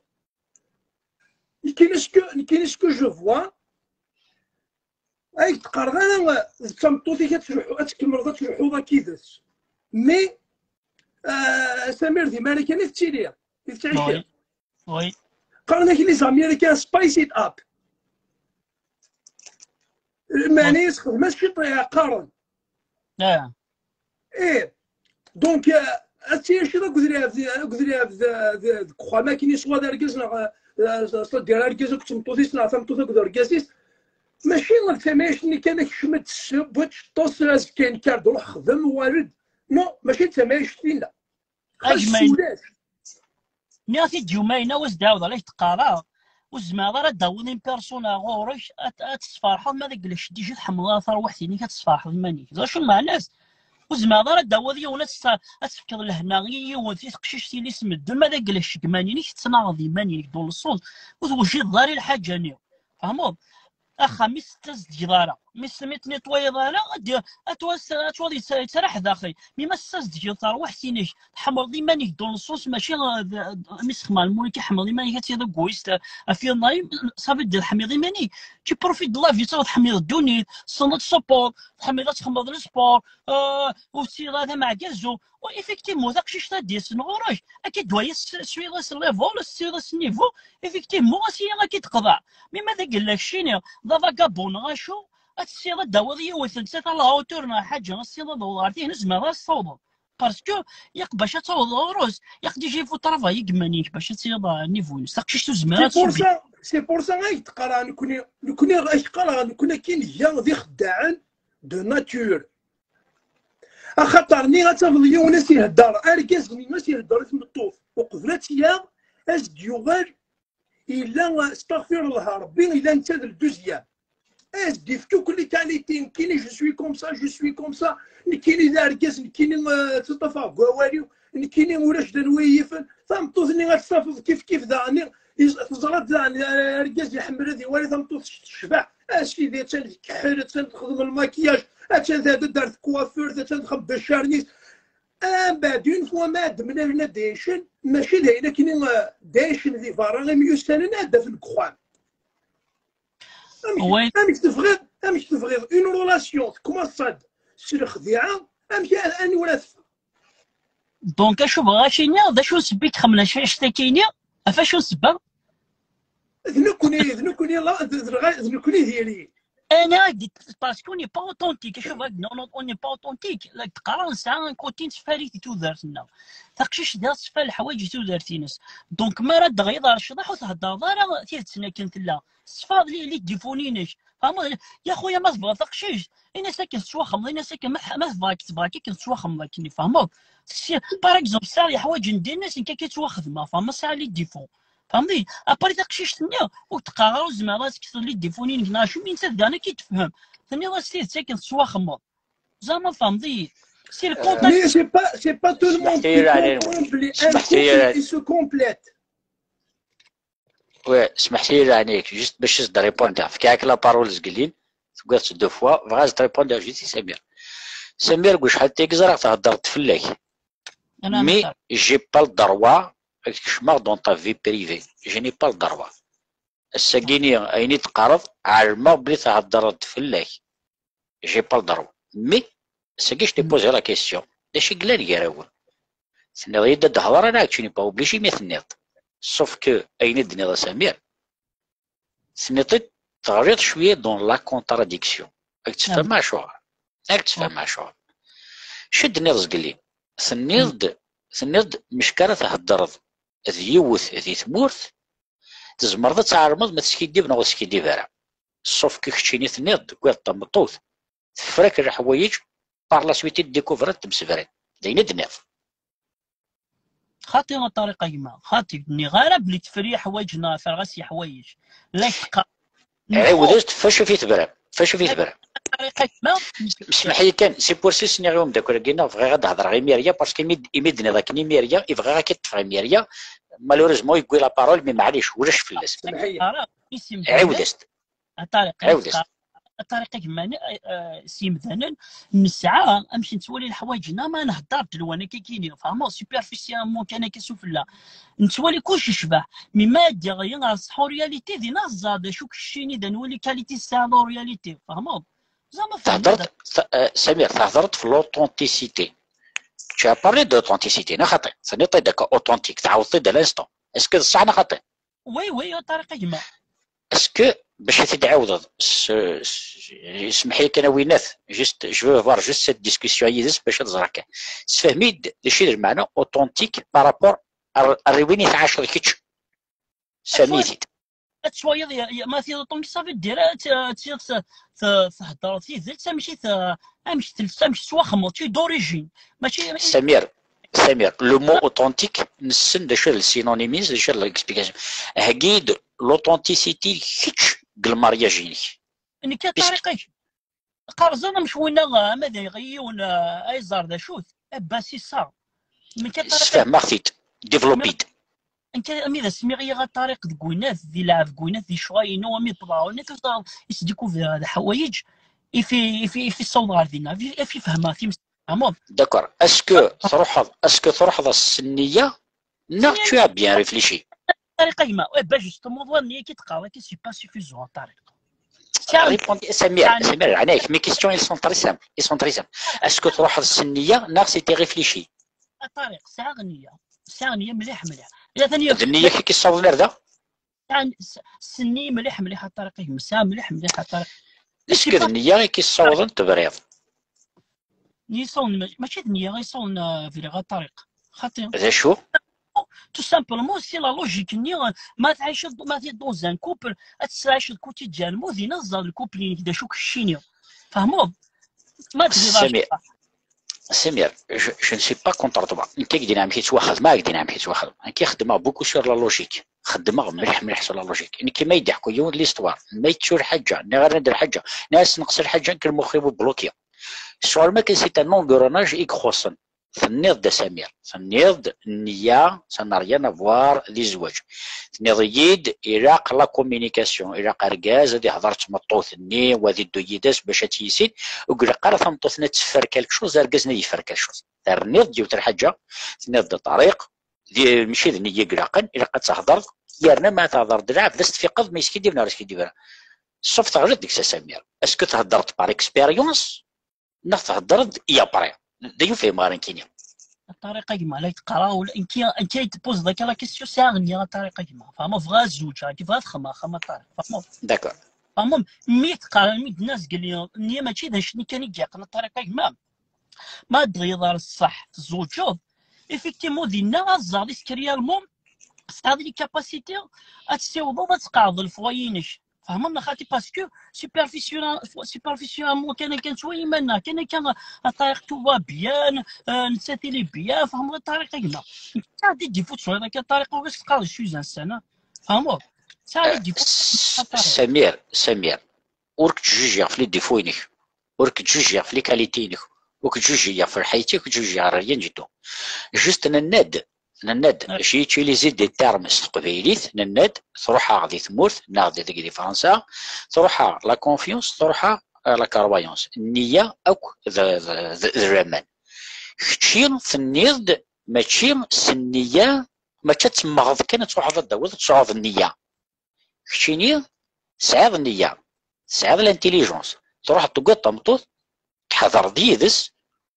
Nekkini ce que, nekkini ce que je vois, ay d-qqareɣ ara d tameṭṭut-ik ad tleḥḥu-, ad tkemmleḍ ad tleḥḥuḍ akka yid-s. Mais, euh, Samir, di Marikan i tettili, i tettɛici. Oui. Qqaren-ak les Américains, spice it up. Meɛna yesxedm-as ciṭ qqaren. Ah. Eh, donc, euh, ad tili ciṭ akked lɛebd, akked lɛebd, euh, deg uxxam akken yeswa d argaz neɣ, euh, c'est-à-dire argaz akked tmeṭṭut-is neɣ tameṭṭut akked urgaz-is. Mačči d tamayect-nni kan, akcem-d, sseww-d, ṭṭes, azekka yenker-d, ruḥ xdem, wared. Non, mačči d tamayect tinna. Xas ulac. Nniɣ-t-id yumayna, wa s-d-ɛawdeɣ la k-d-qqareɣ, ur tezmireḍ ara ad d-tawiḍ in persona ɣur-k, ad, ad tesferḥeḍ, ma d agla cceddiǧ i tḥemmleḍ ara tarwiḥt-inek, ad tesferḥeḍ iman-ik. D acu lmeɛna-s? Ur tezmireḍ ara ad d-tawiḍ yiwen, ad s-, ad tefkeḍ lehna i yiwen, i teqcict yili s medden, ma d agla ccegman-inek, tettnaɣeḍ iman-inek d uleṣṣun, ur twejjideḍ ara i lḥaǧa-nni. Fehmeḍ? Axxam mi s-tazedgeḍ ara, mi s-, mi tnitwayeḍ ara, ad d-, ad twas-, ad twaḍ yettra-, yettraḥ daxel. Mi ma tessazedgeḍ tarwiḥt-inek, tḥemmleḍ iman-ik d uleṣṣus, mačči, euh, d, d, mi s-xemmeɣ lmuluk, tḥemmleḍ iman-ik ad tiḍ egoïste, euh, ɣef yiḍ-nni, ça veut dire tḥemmleḍ iman-ik. Tu profites de la vie, ur tḥemmleḍ ddunit, tessneḍ ad tṣubbeḍ, tḥemmleḍ ad txedmeḍ le sport, euh, ur tessineḍ ara d ameɛgazu. Effectivement, taqcict ad d-yasen ɣur-k, ad k-id-wayeḍ s-, teswiḍ-as level, teswiḍ-as niveau, effectivement, ad s-yini ad k-id-teqḍeɛ. Mi ma d agella keččini, d avagabond neɣ acu, ad tessineḍ ad d-tawiḍ yiwet, nettat à la hauteur neɣ ḥaǧa, ad tessineḍ ad taweḍ ɣer tihin, tzemreḍ ad s-tawḍeḍ. Parce que, yaq bac ad taweḍ ɣur-s, yaq déjà il faut travailler deg iman-ik bac ad tiliḍ à niveau-ines. Taqcict ur tezmir C'est ad pour tṣubbi. Ça, c'est pour ça ay d-qqareɣ nekkni, nekkni ay d-qqareɣ nekkni akken iga d ixeddaɛen de nature. Axaṭer-nni ad tafeḍ yiwen ad s-ihedder, argaz-nni ad s-ihedder i tmeṭṭut, uqbel ad tt-yaɣ, ad s-d-yuɣal, yella, astaɣfirullah Rebbi, yella netta d le deuxième. Ad s-d-ifk akk les qualités, nekkini je suis comme ça, je suis comme ça, nekkini d argaz, nekkini, euh, ttaṭṭafeɣ deg wawal-iw, nekkini ulac d anwa i yi-yifen. Tameṭṭut-nni ad tt-tafeḍ kif kif daɣen, teẓra-d daɣen argaz iḥemmel ad iwali tameṭṭut tecbeḥ. A sidi, attan tkeḥḥel, attan texdem lmakiyaj, attan tɛedda-d ar tkwafurt, attan txebbel ccarni-s. Mbeɛd, une fois ma d-mlalen ad d-ɛicen, mačči d ayen akken i, euh, d-ɛicen di berra, imyussanen ad d-afen deg uxxam. Amek, Oui. Amek tebɣiḍ, amek tebɣiḍ une relation tkumaṣṣa-d s lexdiɛa, amek a-, aniwer ad teffeɣ? Donc, acu bɣiɣ ad k-iniɣ, d acu n sebba i ixemmen acu, annect-agi-ni? Ɣef acu n sebba? D nekkni, d nekkni, la, d, d, d nekkni diri. Ana, parce qu'on n'est pas authentique. Acu bɣiɣ, non, non, on n'est pas authentique. La d-qqareɣ nesɛa un côté nettfali di tudert-nneɣ. Taqcict da tettfal leḥwayeǧ di tudert-ines. Donc, mi ara d-teɣriḍ ar ccḍeḥ, ur theddreḍ ara tidet-nni akken tella. Tesfeḍ les, les défauts-inek. Fehmeḍ? Ya xuya, ma tebɣiḍ taqcict, ini-as akken tettwaxemmeḍ, ini-as akken ma, ma tebɣa, tebɣa akken tettwaxemmeḍ akken, fehmeḍ? Si, par exemple, tesɛiḍ leḥwayeǧ n ddin-is, nekk akka ttwaxedmeɣ, fehmeḍ? Tesɛa les défauts. Fehmeḍ? Après taqcict-nni, ur teqqar ara ur tezmireḍ ad tekseḍ les défauts-inek neɣ acu, mi nettat daɣen akka i tefhem. Tenniḍ-as tidet akken tettwaxemmeḍ. Zeɛma tfehmeḍ-iyi? Si le contact. Mais c'est pas, c'est pas tout le monde Smeḥ-iyi qui lɛali. Comprend belli un Smeḥ-iyi couple lɛali. Il se complète. Ouais, smeḥ-iyi lɛali-k, juste bac ad s-d-répondiɣ. Fkiɣ-ak la parole zgelli, tewwiḍ-tt deux fois, bɣiɣ ad s-d-répondiɣ juste i Samir. Samir, deg wacḥal tagi ẓriɣ theddreḍ-d fell-ak. Ana Mais nextar. J'ai pas le droit ad kecmeɣ dans ta vie privée. Je n'ai pas le droit. Ass-agi-ni, ayen i d-teqqareḍ, ɛelmeɣ belli theddreḍ-d fell-ak. J'ai pas le droit. Mais, ass-agi, je t'ai posé la question. D acu i yellan gar-awen? Tenniḍ-iyi-d ad d-hedreɣ, neɣ tu n'es pas obligé, mi tenniḍ. Sauf que, ayen i d-tenniḍ a Samir, tenniḍ-t-id, teɣliḍ cwiya dans la contradiction. Ad k-tefhem acuɣer. Ad k-tefhem acuɣer. Acu d-tenniḍ zgelli? Tenniḍ-d, tenniḍ-d, mecka ara theddreḍ d yiwet di tmurt, tzemreḍ ad tɛelmeḍ ma teskiddib neɣ ur teskiddib ara. Sauf que keččini tenniḍ-d, tewwiḍ-d tameṭṭut, tefra-k leḥwayeǧ, par la suite i d-découvrir temsebrin. D ayen i d-tenniḍ. Xaṭi a Ṭariq a gma, xaṭi, ur d-nniɣ ara belli tefra leḥwayeǧ neɣ terɣa s leḥwayeǧ. La k-qqar. Ɛiwed-as-d, facu fi tebram, facu fi tebram. A Ṭariq a gma. Smeḥ-iyi kan, c'est pour ça i s-nniɣ i umeddakel-agi-nneɣ, bɣiɣ ad d-hedreɣ i Mirya, parce que imi d-, imi d-tenniḍ akken i Mirya, i bɣiɣ ad k-ṭṭfeɣ i Mirya, malheureusement, yewwi la parole, mais maɛlic, ulac fell-as. Smeḥ-iyi. Ara, isim. Ɛiwed-as-d. A Ṭariq, Ɛiwed-as. A Ṭariq a gma, eh, eh, s yimdanen, nesɛa amek nettwali leḥwayeǧ-nneɣ ma nhedder-d lwan akka kini, fehmeḍ, superficiellement kan akka sufella. Nettwali kullec yecbeḥ. Mais ma d-iɣli ɣer ṣṣeḥ en réalité, dinna ẓẓad acu keččini d anwa les qualités tesɛiḍ en réalité, fehmeḍ? Zeɛma fehmeḍ? Tehdeṛ, te-, eh, Samir, tehdeṛ-d f l'authenticité. Tu as parlé d'authenticité, neɣ xaṭi? Tenniḍ-t-id akka, authentique, tɛawdeḍ-t-id à l'instant. Est-ce que d ṣṣeḥ neɣ xaṭi? Oui, oui, a Ṭariq a gma. Est-ce que, bac ad t-id-tɛawdeḍ, s- s- semmeḥ-iyi kan a winnat, juste, je veux voir juste cette discussion yid-s bac ad ẓreɣ kan. Sefhem-iyi-d d acu i d lmeɛna authentique par rapport ar, ar win i tɛaceḍ kečč. Sefhem-iyi-t-id. Ad twayeḍ, ya- ya- ma tiḍeṭ-nni, ça veut dire, ad t- ad t- t- theddreḍ tidet, amek i t- amek tel- amek tettwaxmeḍ, tu es d'origine. Mačči Samir, Samir, le mot authentique, nessen d acu d le synonyme-is, d acu d l'explication. Heggi-d l'authenticité kečč deg le mariage-inek. Nekk a Ṭariq, qqareẓ-aɣ amek winna, ama d yiwen, ah, ay ẓer d acu-t, abba si sa. Nekk a Ṭariq, sfehmeɣ-t-id, développe-id. Nekk ami d asmiɣ yiɣ a Ṭariq deg winat, di lɛeb deg winat, di ccɣel-inu, ami d-ṭlaɣ, nekk a Ṭariq, is découvert d ḥwayeǧ, ifi, ifi, ifi ssawḍ ɣer dinna, ifi, ifi fehmeɣ times-, tfehmeḍ? D'accord. Est-ce que truḥeḍ, est-ce que truḥeḍ s nniya, neɣ tu as bien réfléchi? Ṭariq a gma, eh ben justement, wa nniya ki teqqareḍ, ki c'est pas suffisant, a Ṭariq. Répondez, Samir, Samir, ɛenayek, mes questions, ils sont très simples, ils sont très simples. Est-ce que truḥeḍ s nniya, neɣ c'était réfléchi? A Ṭariq, sɛiɣ nniya. Sɛiɣ nniya mliḥ, mliḥ. Ila tani d nniya-k i k-issawḍen ar da? Sɛiɣ s- s nniya mliḥ, mliḥ a Ṭariq, a gma. Sɛiɣ mliḥ, mliḥ a Ṭariq. Est-ce que d nniya i k-issawḍen tebɣiḍ? Nniya issawḍen, ma- mačči d nniya i issawḍen, ah, bɣiɣ a Ṭariq. Xaṭi. D acu? Tout simplement, c'est la logique-nni, ah, ma tɛiceḍ, ma tɛiceḍ dans un couple, ad tettɛiceḍ quotidiennement, dinna teẓẓad le couple-inek d acu keččini. Tfehmeḍ? Ma tebɣiḍ Samir, Samir, je, je ne suis pas contre toi. Nekk ad k-d-iniɣ amek yettwaxdem, ad k-d-iniɣ amek yettwaxdem. Nekk xeddmeɣ beaucoup sur la logique. Xeddmeɣ mliḥ, mliḥ sur la logique. Nekk ma yi-d-iḥku yiwen l'histoire, ma yettu lḥaǧa, nniɣ ar d lḥaǧa, nniɣ-as neqs lḥaǧa, nekk lmux-iw bloqué. Sur le mec, c'est un engrenage i ixuṣṣen. Tenniḍ-d a Samir, tenniḍ-d nniya, ça n'a rien à voir di zzwaǧ. Tenniḍ-iyi-d, ilaq la communication, ilaq argaz ad ihder d tmeṭṭut-nni, wa ad iddu yid-s bac ad tt-yissin, ur ilaq ara tameṭṭut-nni ad teffer quelque chose, argaz-nni ad yeffer quelque chose. Terniḍ-d yiwet lḥaǧa, tenniḍ-d a Ṭariq, di, mačči d nniya i ilaqen, ilaq ad thedreḍ, yerna ma thedreḍ d lɛebd, ad s-tfiqeḍ ma yeskiddib neɣ ur yeskiddib ara. Ṣṣuf teɣliḍ deg-s a Samir. Est-ce que theddreḍ par expérience, neɣ theddreḍ i après? D ayen ur fhimeɣ ara nekkini. A Ṭariq a gma, la teqqar, ula, nekki, nekki ay tpuẓeḍ akka la question, sɛiɣ nniya a Ṭariq a gma. Fehmeḍ, bɣiɣ ad zewǧeɣ, nekki bɣiɣ ad xedmeɣ axxam a Ṭariq. Fehmeḍ? D'accord. Fehmeḍ, mi teqqar, mi d-nezgel, nniya mačči d acu-nni kan i yeqqen a Ṭariq a gma. Ma d-tɣiḍ ar ṣṣeḥ, tzewǧeḍ, effectivement, dinna ad tẓerḍ isker yal mum, tesɛiḍ les capacités, ad tessiwḍeḍ, ad tqeɛdeḍ lefwayi-inek. Fehmeḍ neɣ xaṭi? Parce que superficiellement, superficiellement kan akka nettwali iman-nneɣ, kan akka a Ṭariq tout va bien, euh, nettat il est bien, fehmeḍ a Ṭariq a gma. Tesɛiḍ des défauts tesɛiḍ akka a Ṭariq, ur as-teqqareḍ je suis un saint, fehmeḍ? Tesɛiḍ des défauts. Samir, Samir, ur k-ttjujjiɣ ɣef les défauts-inek, ur k-ttjujjiɣ ɣef les qualités-inek, ur k-ttjujjiɣ ɣef lḥayat-ik, ur k-ttjujjiɣ ɣer rien du tout. Juste nenna-d, nenna-d, j'ai utilisé des termes s teqbaylit, nenna-d, truḥ-aɣ di tmurt, neɣ di, deg di Fransa, truḥ-aɣ la confiance, truḥ-aɣ, euh, la croyance. Nniya akk d, d, d, d laman. Kečči tenniḍ-d, mačči s nniya, mačči ad temmɣeḍ kan ad truḥeḍ ad d-tawiḍ, ad tesɛuḍ nniya. Keččini tesɛiḍ nniya, tesɛiḍ l'intelligence, truḥeḍ tewwiḍ tameṭṭut, tḥedreḍ yid-s,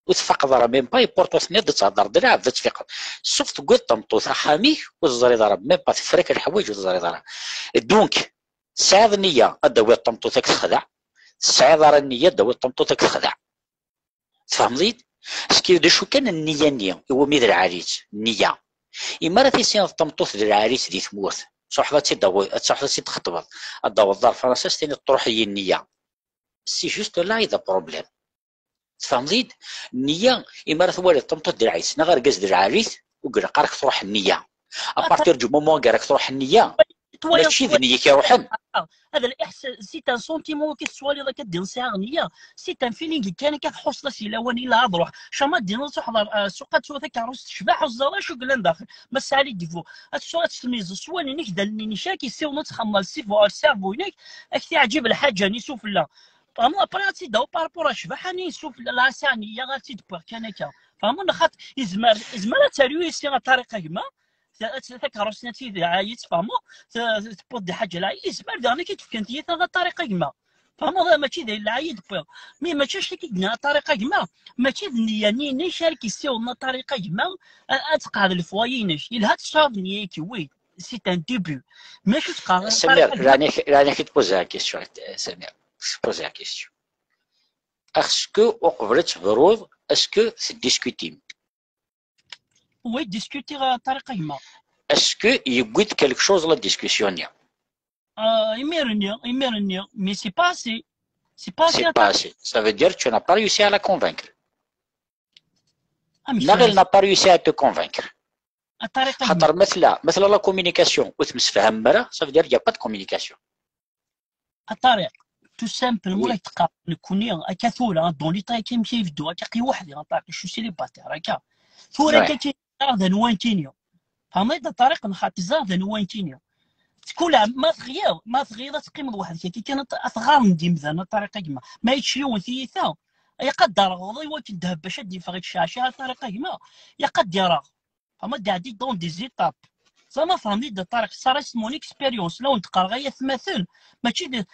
ur tfaqeḍ ara même pas, et pourtant tenniḍ-d ad thedreḍ d lɛebd ad tfiqeḍ. Sauf tewwiḍ tameṭṭut axxam-ik, ur teẓriḍ ara même pas, teffer-ak leḥwayeǧ ur teẓriḍ ara. Donc, tesɛiḍ nniya ad d-tawiḍ tameṭṭut ad k-texdeɛ, tesɛiḍ ara nniya ad d-tawiḍ tameṭṭut ad k-texdeɛ. Tfehmeḍ-iyi-d? Ski d acu kan nniya-nni, iwumi d lɛali-tt, nniya. Imi ara tissineḍ tameṭṭut d lɛali-tt di tmurt, truḥeḍ ad tt-id-tawiḍ, ad truḥeḍ ad tt-id-txeṭbeḍ, ad d-taweḍ ɣer Fransa, s tiniḍ truḥ-iyi nniya. C'est juste là i d problème. Tfehmeḍ-iyi-d? Nniya, imi ara twaliḍ tameṭṭut d lɛali-tt, neɣ argaz d lɛali-t, ur ilaq ara k-truḥ nniya. À partir du moment i ara k-truḥ nniya, mačči d nniya i k-iruḥen. Ah, هذا الإحساس, c'est un sentiment كي تسوالي راك دير ساعة غنية, c'est un feeling كان كتحوس لا سي لوان إلا هاد روح. شما دينا تروح دار سوق تسوى تكاروس تشبح وزارة شو قلنا داخل. بس علي ديفو. هاد الصورة تسمي الصوان إنك دال نيشاكي سيو نتخمى السيفو السيرفو إنك. أك تعجب الحاجة ني سفلى. أما أبرا تيداو بارابور أشبح أني سفلى لا سانية غاتي دبر كان كا. فهمنا خاطر يزمر، يزمر تاريو يسي طريقة كما. Takeṛṛust-nni ad tt-id-ɛayi tfehmeḍ, tewwiḍ-d lḥaǧa lɛali, yezmer daɣen ad k-id-fken tiyita d ṭṭariq a gma. Tfehmeḍ? Mačči d lɛayed wwiɣ. Mi mačči acu i k-id-nniɣ a Ṭariq a gma, mačči d nniya-nni-inek ara k-yessiwḍen a Ṭariq a gma, a-, ad tqeɛɛed lefwayi-inek. Yelha tesɛuḍ nniya-k, oui, c'est un début. Mais acu teqqareḍ a Samir, Ṭariq a gma? Rani, rani ki tposer la question, Samir. Je pose la question. Est-ce que, uqbel ad tebrud, est-ce que teddiskutim? Oui, discuter a Ṭariq a gma. Est-ce que yewwi-d quelque chose la discussion-nni? Euh, imir-nni, imir-nni, mais c'est pas assez. C'est pas assez. C'est pas assez. Ça veut dire que tu n'as pas réussi à la convaincre. Ah, mais neɣ elle n'a pas réussi à te convaincre. A Ṭariq a gma. Xaṭer ma tella, ma tella la communication ur temsefhamem ara, ça veut dire qu'il n'y a pas de communication. A Ṭariq, tout simplement, oui, la teqqar nekkni, akka tura, dans l'état akka amek i beddu, akka qi weḥdi, a Ṭariq, je suis célibataire, akka. Tura, ouais, akka, akka, ẓer d anwa nekkini. Tfehmeḍ a Ṭariq, nxaṭi ẓer d anwa nekkini. Tkul ɛam, ma tɣiḍ, ma tɣiḍ ad teqqimeḍ weḥd-k, akka kan ad t-, ad tɣarem-d imdanen, a Ṭariq a gma. Ma yečč yiwen tiyita, ilaq ad d-terɣeḍ i wakken ddheb bac ad d-yeffeɣ yettceɛciɛ, a Ṭariq a gma. Ilaq ad d-ireɣ. Tfehmeḍ, ad d-iɛeddi dans des étapes. Zama tfehmeḍ-id a Ṭariq, ça reste mon expérience. La wen-d-qqareɣ ay atmaten, mačči d,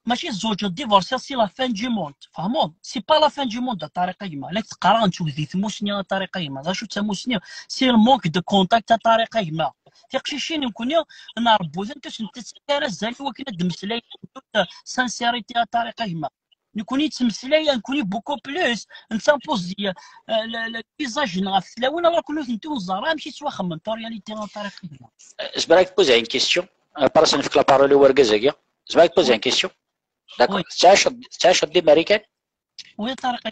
mačči tzewǧeḍ divorcer c'est la fin du monde. Tfehmeḍ? C'est pas la fin du monde a Ṭariq a gma. La k-d-qqareɣ nettwet di tmusni a Ṭariq a gma. D acu d tamusni? C'est le manque de contact a Ṭariq a gma. Tiqcicin nekkni nṛebbu-tent ur sent-nettali ara azal i wakken ad d-mmeslayent en toute sincérité a Ṭariq a gma. Nekkni nettmeslay, nekkni beaucoup plus, nettimpose, euh, le, le visage-nneɣ ɣef tlawin, alors que nutenti ur neẓri ara amek i ttwaxemmem en réalité a Ṭariq a gma. Euh, zemreɣ ad k-poser une question? Euh, après, ad nefk la parole i wergaz-agi. Zemreɣ ad k-poser une question? D'accord. Oui. Tettɛiceḍ, tettɛiceḍ di Marikan? Oui, a Ṭariq.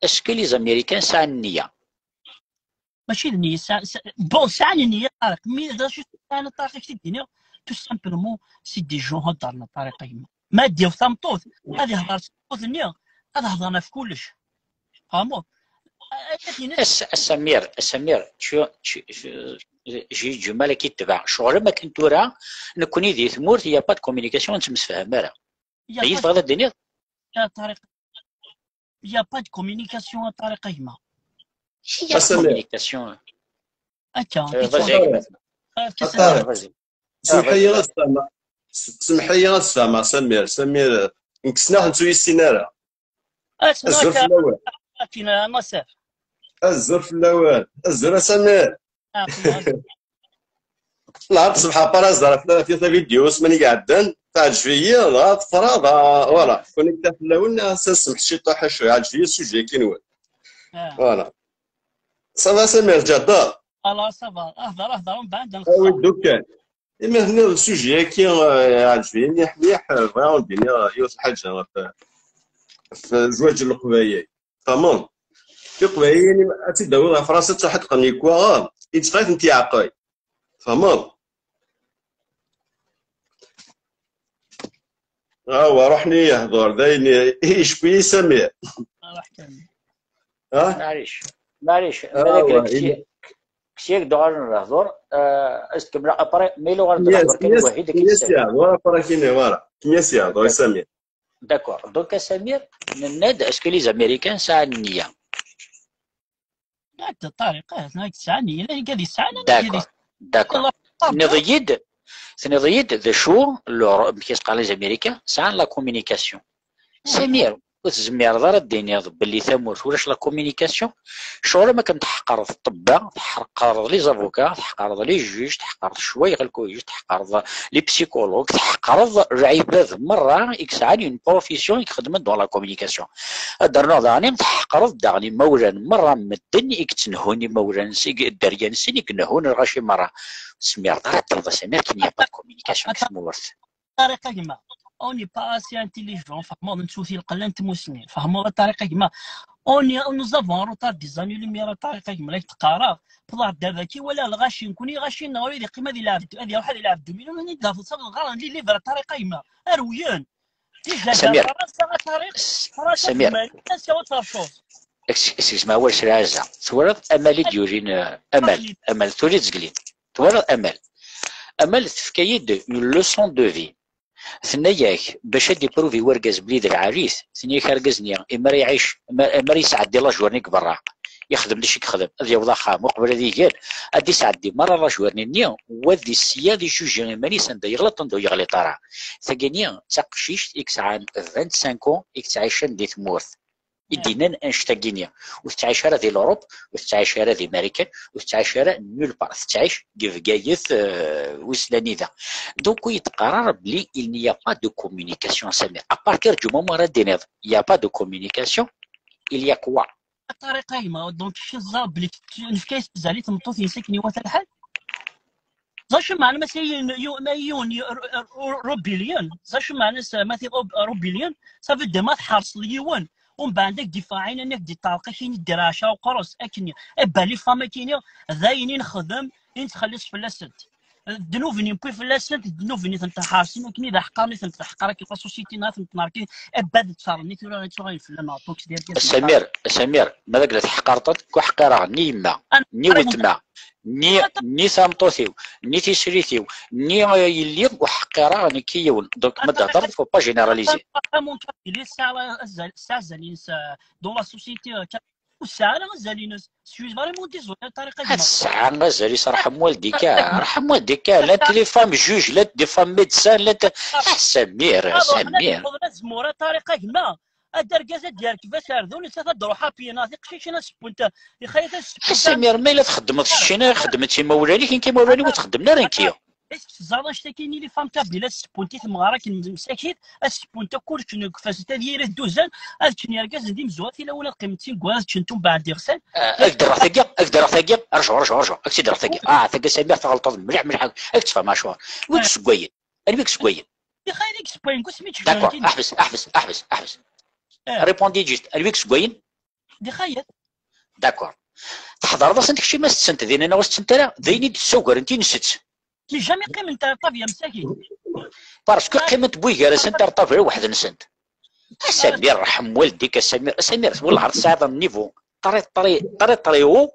Est-ce que les Américains sɛan nniya? Mačči d nniya, sa-, sa-, bon, sɛan nniya, a Ṭariq, mais d acu sɛan a Ṭariq, ak-t-id-iniɣ, tout simplement, c'est des gens heddren a Ṭariq a gma. Ma d-yaw tameṭṭut, ad ihder s tmeṭṭut-nni, ad hedren ɣef kullec. Tfehmeḍ? A-, a-, a-, a Samir, a Samir, tu, tu, je, j'ai du mal à k-id-tebɛeɣ. Ccɣel am akken tura, nekkni di tmurt, il y a pas de communication, ur nettemsefham ara. Ayen tebɣiḍ ad d-tiniḍ? A Ṭariq, il y a pas de communication a Ṭariq a gma. Il y a pas de communication. Akka, euh, vas-y, a Ṭariq. Vas-y. Semḥ-iyi ad sfehmeɣ. S-, semḥ-iyi ad sfehmeɣ Samir. Samir, euh, nekk ssneɣ-t ur yessin ara. Azul fell-awen. Akken a Maser. Azul fell-awen. Azul a Samir. Nehṛ ṣṣbeḥ, après ẓriɣ fell-, fell-, tavidyu ssmana iɛeddan, teɛǧeb-iyi, dɣa tefra, dɣa, voilà, connecté fell-awen, semḥet ciṭuḥ, acu, iɛǧeb-iyi sujet-agi-nwen. Voilà. Ça va, Samir, tjehdeḍ? Alors, ça va. Hder, hder, mbeɛd ad nexṣer. Awi-d kan. Imi tenniḍ sujet-agi, euh, iɛǧeb-iyi mliḥ, mliḥ, euh, bɣiɣ ad d-iniɣ yiwet lḥaǧa ɣef, ɣef zzwaǧ n Leqbayel. Tfehmeḍ? Tiqbayliyin ad tt-id-tawiḍ ɣer Fransa, ad tt-ḥedqen yekwaɣ, yettɣay-tent yeɛqel. Tfehmeḍ? Awa, ruḥen i yehdur, d ayen i-, icewwi-yi Samir. Ha? Maɛlic, maɛlic, awa, ma d akken ksyak d-uɣalen lehdur, euh, ad s-tkemmleɣ après, ma yella uɣalen-d lehdur kan Wahid, ad k-id-ssaweḍ. Kemmel-as yehdur, après kini, voilà. Kemmel-as yehdur i Samir. D'accord. Donc, a Samir, nenna-d, est-ce que les Américains sɛan nniya? Ṭariq, ah, sɛan nniya, llan igad yesɛan, llan igad yesɛan. D'accord. D'accord. Tenniḍ-iyi-d, tenniḍ-iyi-d d acu, leur, amek i s-qqaren les Américains, sɛan la communication. Samir, ur tezmireḍ ara ad d-tiniḍ belli tamurt ulac la communication. Ccɣel am akken tḥeqreḍ ṭṭebba, tḥeqreḍ les avocats, tḥeqreḍ les juges, tḥeqreḍ ccwayɣ lkuj, tḥeqreḍ les psychologues, tḥeqreḍ lɛibad merra i yesɛan une profession i ixeddmen dans la communication. Ad d-rnuɣ daɣen, tḥeqreḍ daɣen imawlan merra, medden i yettnehun imawlan-nsen, i dderya-nsen, i inehhun lɣaci merra. Ur tezmireḍ ara ad d-tiniḍ a Samir qu'il n'y a pas de communication deg tmurt. Ṭariq a gma, on n'est pas assez intelligent, fehmeḍ, nettu lqella n tmussni, fehmeḍ a Ṭariq a gma. On est, nous avons un retard des années lumière a Ṭariq a gma, la k-d-qqareɣ. Wwḍeɣ-d daki, walaɣ lɣaci, nekkni lɣaci-nneɣ ur ad yeqqim ad yelɛeb, ad iruḥ ad yelɛeb deux millions, ad d-tafeḍ ɣer-aɣ-d les livres a Ṭariq a gma. Rewlen. Déjà, Samir. Fransa a Ṭariq, Fransa Samir. Tezmer, Fransa ur tercuḍ. Ex-, excuse-moi, awal s lɛazza. Twalaḍ Amal i d-yulin, euh, Amal, Amal, tuli tzegli. Twalaḍ Amal. Amal tefka-yi-d une leçon de vie. Tenna-yak, bac ad d-ipruvi wergaz belli d lɛali-t, tenna-yak argaz-nni, imar iɛic, imar, imar yesɛeddi la journée deg berra, yexdem d acu i yexdem, ad yaweḍ axxam, uqbel ad iger, ad d-isɛeddi merra lajwar-nni, wa di sya ad ijuji iman-is anda yeɣleḍ, anda ur yeɣliḍ ara. Tagini d taqcict i yesɛan vingt-cinq ans i yettɛicen di tmurt. I d-yennan annect-agi-nni. Ur tettɛic ara di l'Europe, ur tettɛic ara di Marikan, ur tettɛic ara nulle part. Tettɛic deg Bgayet, euh, wissen anida. Donc, ur yi-d-qqar ara belli il n'y a pas de communication, a Samir. À partir du moment ara d-tiniḍ, il n'y a pas de communication, il y a quoi? A Ṭariq, a gma, donc, kečč teẓẓa belli nefka-as azal i tmeṭṭut-nnes akken iwata lḥal? Ẓer acu meɛna ma s-, yiwen, yiwen, ma yiwen y-, r-, r-, r-, rébellion. Ẓer acu meɛna s-, ma t-, reb-, rébellion, ça veut dire ma tḥerseḍ yiwen, umbeɛd ad k-d-iffeɣ ɛin, ad k-d-iṭerreq, ad k-yini dder ɛecra uqerru-s, akken, eh ben, les femmes akken, d ayen i nexdem, i nettxelliṣ fell-asent. Ddnub-nni newwi fell-asent, ddnub-nni tent-ḥersen, akken i d aḥqar, i tent-teḥqer, akken la société-nneɣ tent-nerki, eh ben, d ttaren-nni tura i ttuɣalen fell-aneɣ, donc, d irgazen. Samir, Samir, ma d agla teḥqareḍ, ur ḥqireɣ ni yemma, ni weltma, ni, ni tameṭṭut-iw, ni tislit-iw, ni, euh, yelli, ur ḥqireɣ nekk i yiwen. Donc, ma d-hedreḍ, faut pas généraliser. Mon kabyle, tesɛa azal, tesɛa azal-ines, euh, dans la société, euh, ur tesɛi ara azal-ines. Je suis vraiment désolé, Ṭariq, a gma. Tesɛa azal-is, rḥem walidek-a, rḥem walidek-a. Llant les femmes juges, llant des femmes médecins, llant, ah, Samir, Samir. Ad d-yerkeb aserdun, ad d-ruḥ apyina, tiqcicin ad sewwent, ixayat ad sewwent. A Samir, ma yella txeddmeḍ keččini, xeddmen-tt imawlan-ik, nekk imawlan-iw ur tt-xeddmen ara nekki. Est-ce que teẓẓaḍ annect-agi-nni, les femmes kabyles ad sewwent i temɣer akken msakit, ad sewwent akk ur ččen deg ufas, ad yiri dduzan, ad ččen yergazen d imezwura, tilawin ad qqiment d tineggura, ad ččent umbeɛd iɣsan. Ah, ad k-d-rreɣ tagi, ad k-d-rreɣ tagi, rju, rju, rju, ad k-tt-id-rreɣ tagi. Ah, tagi a Samir tɣelṭeḍ mliḥ, mliḥ, ad k-tefhem acuɣer. Wi k-ssewwayen? Anwi k-ssewwayen? Di xayr i yessewwayen, deg wasmi i d-ǧǧan. D'accord, ḥbes, ḥbes, ḥbes, ḥbes. Eh. Répondez juste, anwi k-ssewwayen? Di xayr. D'accord. Tḥeḍreḍ-asent kečči ma tettent dinna neɣ ur tettent ara? D ayen i d-ssugaren tinesset. Mais jamais qqiment ar ṭṭabla msakit. Parce que qqiment wway gar-asent ar ṭṭabla weḥd-nsent. A Samir, rḥem walidek, a Samir, a Samir, wellah tesɛiḍ un niveau très, très, très, très haut.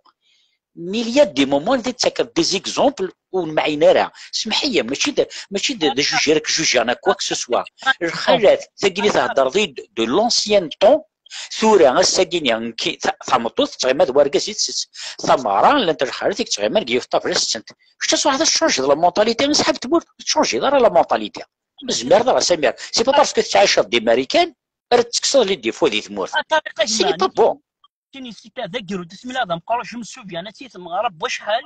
Mais il y a des moments, d-tettakeḍ des exemples ur nemɛin ara. Semḥ-iyi, mačči d, mačči d, d ajuj ara k-jujiɣ neɣ quoi que ce soit. Lxalat, tagini theddreḍ-id de l'ancien temps, tura, ass-agi-ni, nekki, ta-, tameṭṭut tettɣima d wergaz i tsett. Tameɣra, llant lxalat i yettɣiman deg yiwet ṭṭabla tettent. Kečč ad truḥeḍ ad tcunjiḍ la mentalité, isḥab tmurt, ur tettcunjiḍ ara la mentalité. Ur tezmireḍ ara, a Samir. C'est pas parce que tettɛiceḍ di Marikan ara tettekkseḍ les défauts di tmurt. Ce n'est pas bon. Tin yessita d agerrud, asmi la d ameqqran, je me souviens, ad tt-temɣer n wacḥal,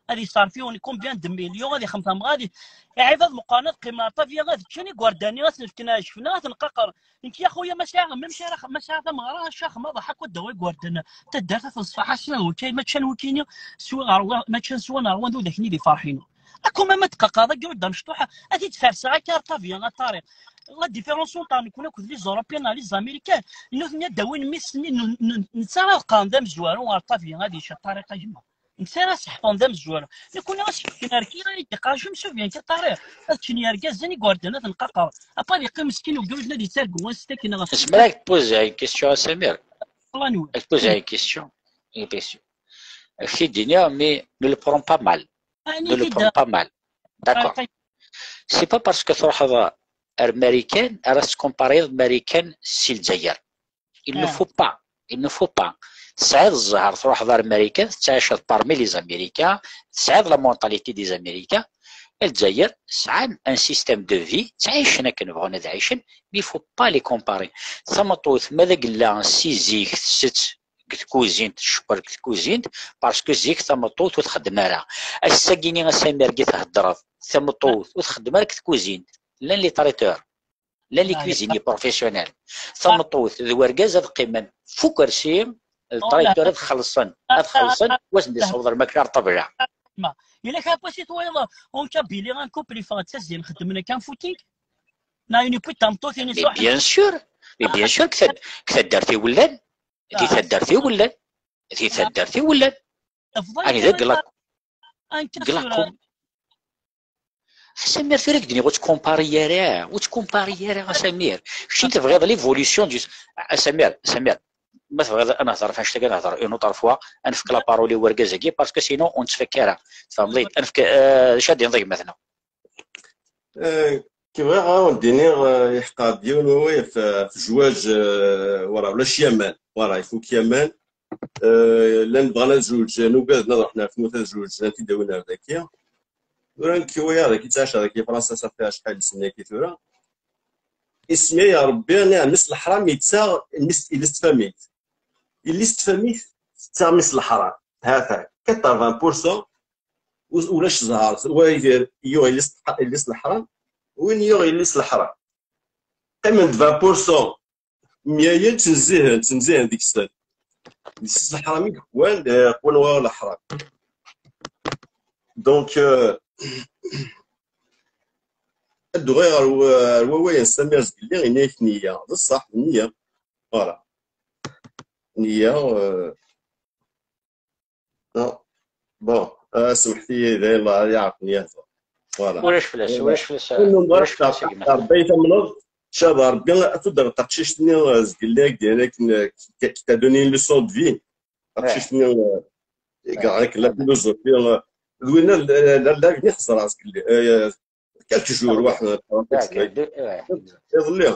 ad iṣerref yiwen combien de millions, ad ixdem tamɣa, ad i-, iɛibad meqqran ad qqimen ar ṭṭabla, ad ččen igerdan-nni, ad ten-fken, ad cfen, ad ten-qaqer. Nekk, ya xuya, ma sɛiɣ, ma sɛiɣ, ma sɛiɣ tamɣra, ad caxmeɣ, ad ḥakku ddaw igerdan. Taddart ad ten-ṣfaḥ, ass-a, wikay, ma ččan wikini, swiɣ ɣer wa, ma ččan swan ɣer wan d udak-nni di ferḥ-inu. Akuma ma tqaqaḍ agerrud d amecṭuḥ, ad t-id-ferseɣ akka ar ṭṭabla, a Ṭariq. La différence entre nekkni akked les Européens neɣ les Américains, nutni ad d-awin mmi-s-nni n, n, netta ara qqaren d amezwaru ɣer ṭṭabla, ad yečč a Ṭariq, a gma. Netta ara seḥfḍen d amezwaru. Nekkni ad s-fken ar kra i d-yeqqar, je me souviens que Ṭariq, ad ččen yergazen igerdan ad ten-qaqer. Apa ad yeqqim meskin ugrud ad yettargu wansi akken ɣef. Zemreɣ ad k-poser une question, a Samir? Ad k-poser une question. Une question. Ad k-t-id-iniɣ, mais ne le prends pas mal. Ne le prends pas mal. D'accord. C'est pas parce que truḥeḍ ar Marikan ara tettkumpariḍ Marikan si Lezzayer. Il ne faut pas. Il ne faut pas. Tesɛiḍ zzher truḥeḍ ar Marikan, tettɛiceḍ parmi les Américains, tesɛiḍ la mentalité des Américains. Lezzayer sɛan un système de vie, ttɛicen akken bɣun ad ɛicen, mais il faut pas les comparer. Tameṭṭut, ma d agella si zik tsett deg tkuzint, tcekkeṛ deg tkuzint, parce que zik tameṭṭut ur txeddem ara. Ass-agi-ni, a Samir, i theddreḍ, tameṭṭut ur txeddem ara deg tkuzint. Llan les traiteurs, llan les cuisiniers professionnels. Tameṭṭut d wergaz ad qqimen f ukersi, le traiteur ad xellṣen, ad xellṣen, wa sen-d-yessaweḍ lmakla ar ṭṭabla. Ma, yella kra n wass i twayeḍ en Kabylie un couple yeffeɣ-d s azzin xeddmen akka am footing? Neɣ une couple tameṭṭut-ines. Mais bien sûr, mais bien sûr, deg tad-, deg taddart-iw llan. Di taddart-iw llan. Di taddart-iw llan. Ani d aglak. Aglak. A Samir, tura i k-d-nniɣ ur ttkumpari ara, ur ttkumpari ara, a Samir. Kečč tebɣiḍ l'évolution du, a Samir, a Samir, ma tebɣiḍ ad nehder ɣef annect-agi, ad nehder une autre fois, ad nefk la parole i wergaz-agi, parce que sinon ur nettfakka ara. Tfehmeḍ-iyi-d? Ad nefk, euh, d acu ad d-iniḍ a gma-tneɣ? Euh, kif bɣiɣ ad wen-d-iniɣ, euh, iḥeqq-aɣ-d yiwen wawal ɣef, ɣef zzwaǧ, euh, voilà, ulac yaman, voilà, ifuk yaman. Euh, llan bɣan ad zewǧen, ugaden ad ruḥen ar tmurt ad zewǧen, ad t-id-awin ar daki. Tura nekk wayeɣ daki ttɛaceɣ daki Fransa, ça fait acḥal n snin akka tura. Isem-a ya Rebbi, niɣ mmi-s n leḥram yettaɣ mmi-s, yelli-s n tfamit. Yelli-s n tfamit tettaɣ mmi-s n leḥram. Ha-t-a, quatre-vingts pour cent, u-, ulac zzher. Wa yuɣ yelli-s n leḥ-, yelli-s n leḥram, win yuɣ yelli-s n leḥram. Qqimen-d vingt pour cent, myayen ttnezzihen, ttnezzihen deg-sen. Yelli-s n leḥram i yekwan, eh, qwan wa leḥram. Donc, euh, ad d-uɣaleɣ ɣer wa-, ɣer wawal n Samir Zgelli, yenna-yak nniya. D ṣṣeḥ, nniya. Voilà. Nniya, euh, non. Bon, euh, semḥet-iyi, dayen Allah yeɛreq nniya. Voilà. Ulac fell-as, ulac fell-as, ulac fell-as a gma. Rebbi tamneḍ, ncallah Rebbi ad tuddreḍ taqcict-nni, euh, Zgelli, akken, euh, qui, qui t'a donné une leçon de vie. Taqcict-nni, euh, i yeɣra la philosophie, euh, d winna, euh, la, la, la, xeẓra Zgelli. Euh, quelques jours, waḥed, iḍelli.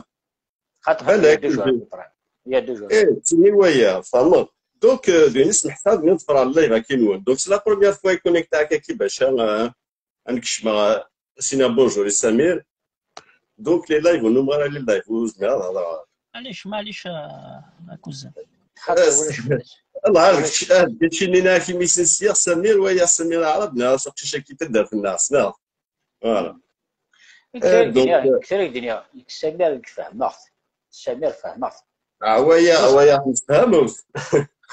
Balak, il y a deux jours. Eh, d tin i waya, tfehmeḍ. Donc, euh, d win i smeḥsab mi ḍefreɣ live-agi-nwen. Donc, c'est la première fois i connecté akka ki bac, euh, ad n-kecmeɣ, euh, ad s-iniɣ bonjour i Samir. Donc, les lives, ur numeɣ ara les lives, ur zmireɣ ad hedreɣ. Maɛlic, maɛlic, euh, a cousin. Allah, ah, d kečč, ah, d kečč i nniɣ-ak imi s-nsiɣ Samir, waya Samir Aɛrab, neɣ s uqcic-agi taddart-nneɣ, ssneɣ. Voilà. Kra i d-nniɣ, euh, kra i d-nniɣ, nekk Samir nekk fehmeɣ-t. Samir fehmeɣ-t. Ah, waya, waya, nessefham-t.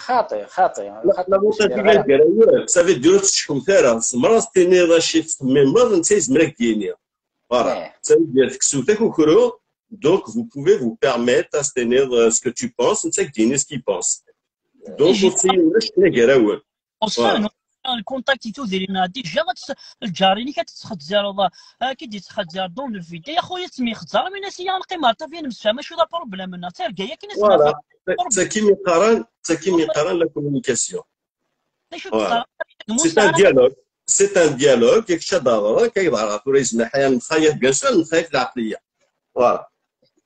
Xaṭi, xaṭi. La, xaṭi, la, ur tezmir ara. Ça veut dire ur tettcehhut ara. Tzemreḍ ad tiniḍ acu i tettxemmimeḍ, netta yezmer ad k-d-yini. Voilà. Eh. Ça veut dire tekkseḍ akukru, donc vous pouvez vous permettre ad s-tiniḍ, euh, ce que tu penses, netta ad k-d-yini ce qu'il pense. Donc, eh, ur ttili ulac kra gar-awen. Voilà. Lkuntakti tudrin-a, déjà, ad tt-, lǧar-inek ad tettxezzireḍ, ad k-id-yettxezzir dans le vide. Ya xuya, ad temyexzer, min as-, ya neqqim ar ṭṭabya, nemsefham acu d apṛublem-nneɣ. D targa-ya kan i voilà. Tagi mi qqaren, tagi mi qqaren la communication. D acu d-teqqar? C'est un dialogue. C'est un dialogue. Kečč ad d-tehḍreḍ, akka i d-hedreɣ tura, yezmer ḥaya nxayef, bien sûr, nxayef lɛeqliya. Voilà.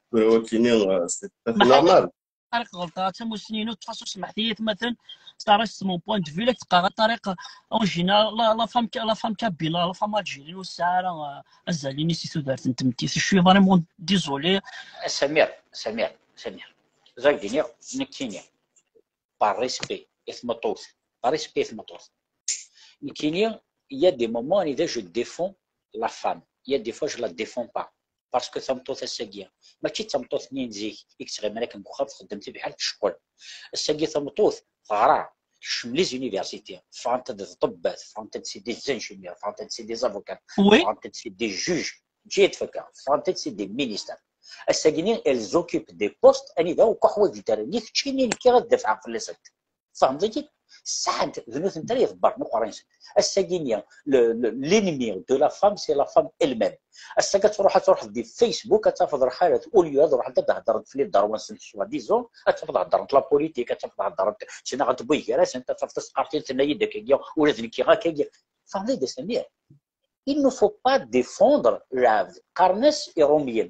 Tura wakkini, euh, c'est tout à fait normal. Ur ɣelṭeɣ, a tamussni-inu, ṭṭef-as usemmeḥ-iyi atmaten, ça reste mon point de vue, la k-d-qqareɣ a Ṭariq, en général, la, la femme, la femme kabyle, la femme algérienne, ur tesɛi ara, euh, azal-nni si tudert n tmetti. Je suis vraiment désolé. Samir, Samir, Samir. Ẓag d-iniɣ, nekkini, par respect i tmeṭṭut, par respect i tmeṭṭut. Nekkini, il y a des moments anida je défends la femme, il y a des fois je la défends pas. Parce que tameṭṭut ass-agi, mačči d tameṭṭut-nni n zik i yettɣiman akken deg uxxam, txeddem tibḥirt, tceqqel. Ass-agi tameṭṭut teɣra, tekcem les universités, ffɣent-d d ṭṭebbat, ffɣent-d c'est des ingénieurs, ffɣent-d c'est des avocats, oui, ffɣent-d c'est des juges, ǧǧiɣ-d fakka, ffɣent-d c'est des ministres. Ass-agi-nni, elles occupent des postes anida ur ḥwaǧent ara ni keččini ni nekki ad dafɛeɣ fell-asent. Tfehmeḍ-iyi-d? Sɛant, d nutenti ara iḍebbren uqerray-nsent. Ass-agi-nni, le, le, l'ennemi de la femme, c'est la femme elle-même. Ass-agi ad truḥ, ad truḥ di Facebook, ad tafeḍ lxalat, au lieu ad ruḥent ad d-heddrent fell-i dderwa-nsent, soi-disant, ad tafeḍ heddrent la politique, ad tafeḍ heddrent, ttnaɣent buygara-sent, ad tafeḍ taseqqart-in tenna-yi-d akkagi, ula d nekki akkagi. Tfehmeḍ-iyi-d, a Samir? Il ne faut pas défendre lɛebd. Qqaren-as Iṛumyen,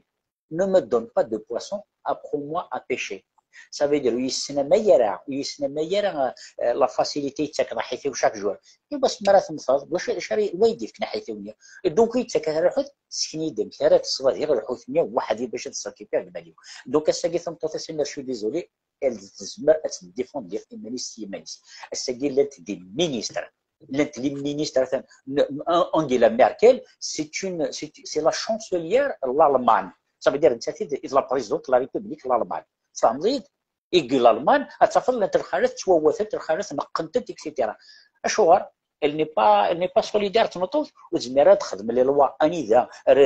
ne me donne pas de poisson, apprends-moi à pêcher. Ça veut dire, ur yi-ssnamay ara, ur yi-ssnamay ara, euh, la facilité i d-tettakeḍ aḥitiw chaque jour. Iwa s mi ara temmteḍ, wacu, acu ara, wa i d-yefken aḥitiw-nni? Et donc, ur yi-d-ttakk ara lḥut, sken-iyi-d amek ara tesseḍ ad iɣ lḥut-nni weḥd-i bac ad ṣokkipiɣ lmal-iw. Donc, ass-agi tameṭṭut-a, Samir, je suis désolé, elle tezmer ad teddifendiɣ iman-is s yiman-is. Ass-agi llant des ministres. Llant les ministres, atan, n-, Angela Merkel, c'est une, c'est, c'est la chancelière n Lalman. Ça veut dire, nettat i d, i d la présidente de la République n Lalman. Tfehmeḍ-iyi-d? I deg Lalman, ad tafeḍ llant lxalat ttwawatent, lxalat neqqent-d, et cetera. Acuɣer? Elle n'est pas, elle n'est pas solidaire, tmeṭṭut, ur tezmir ara ad texdem les lois anida ara,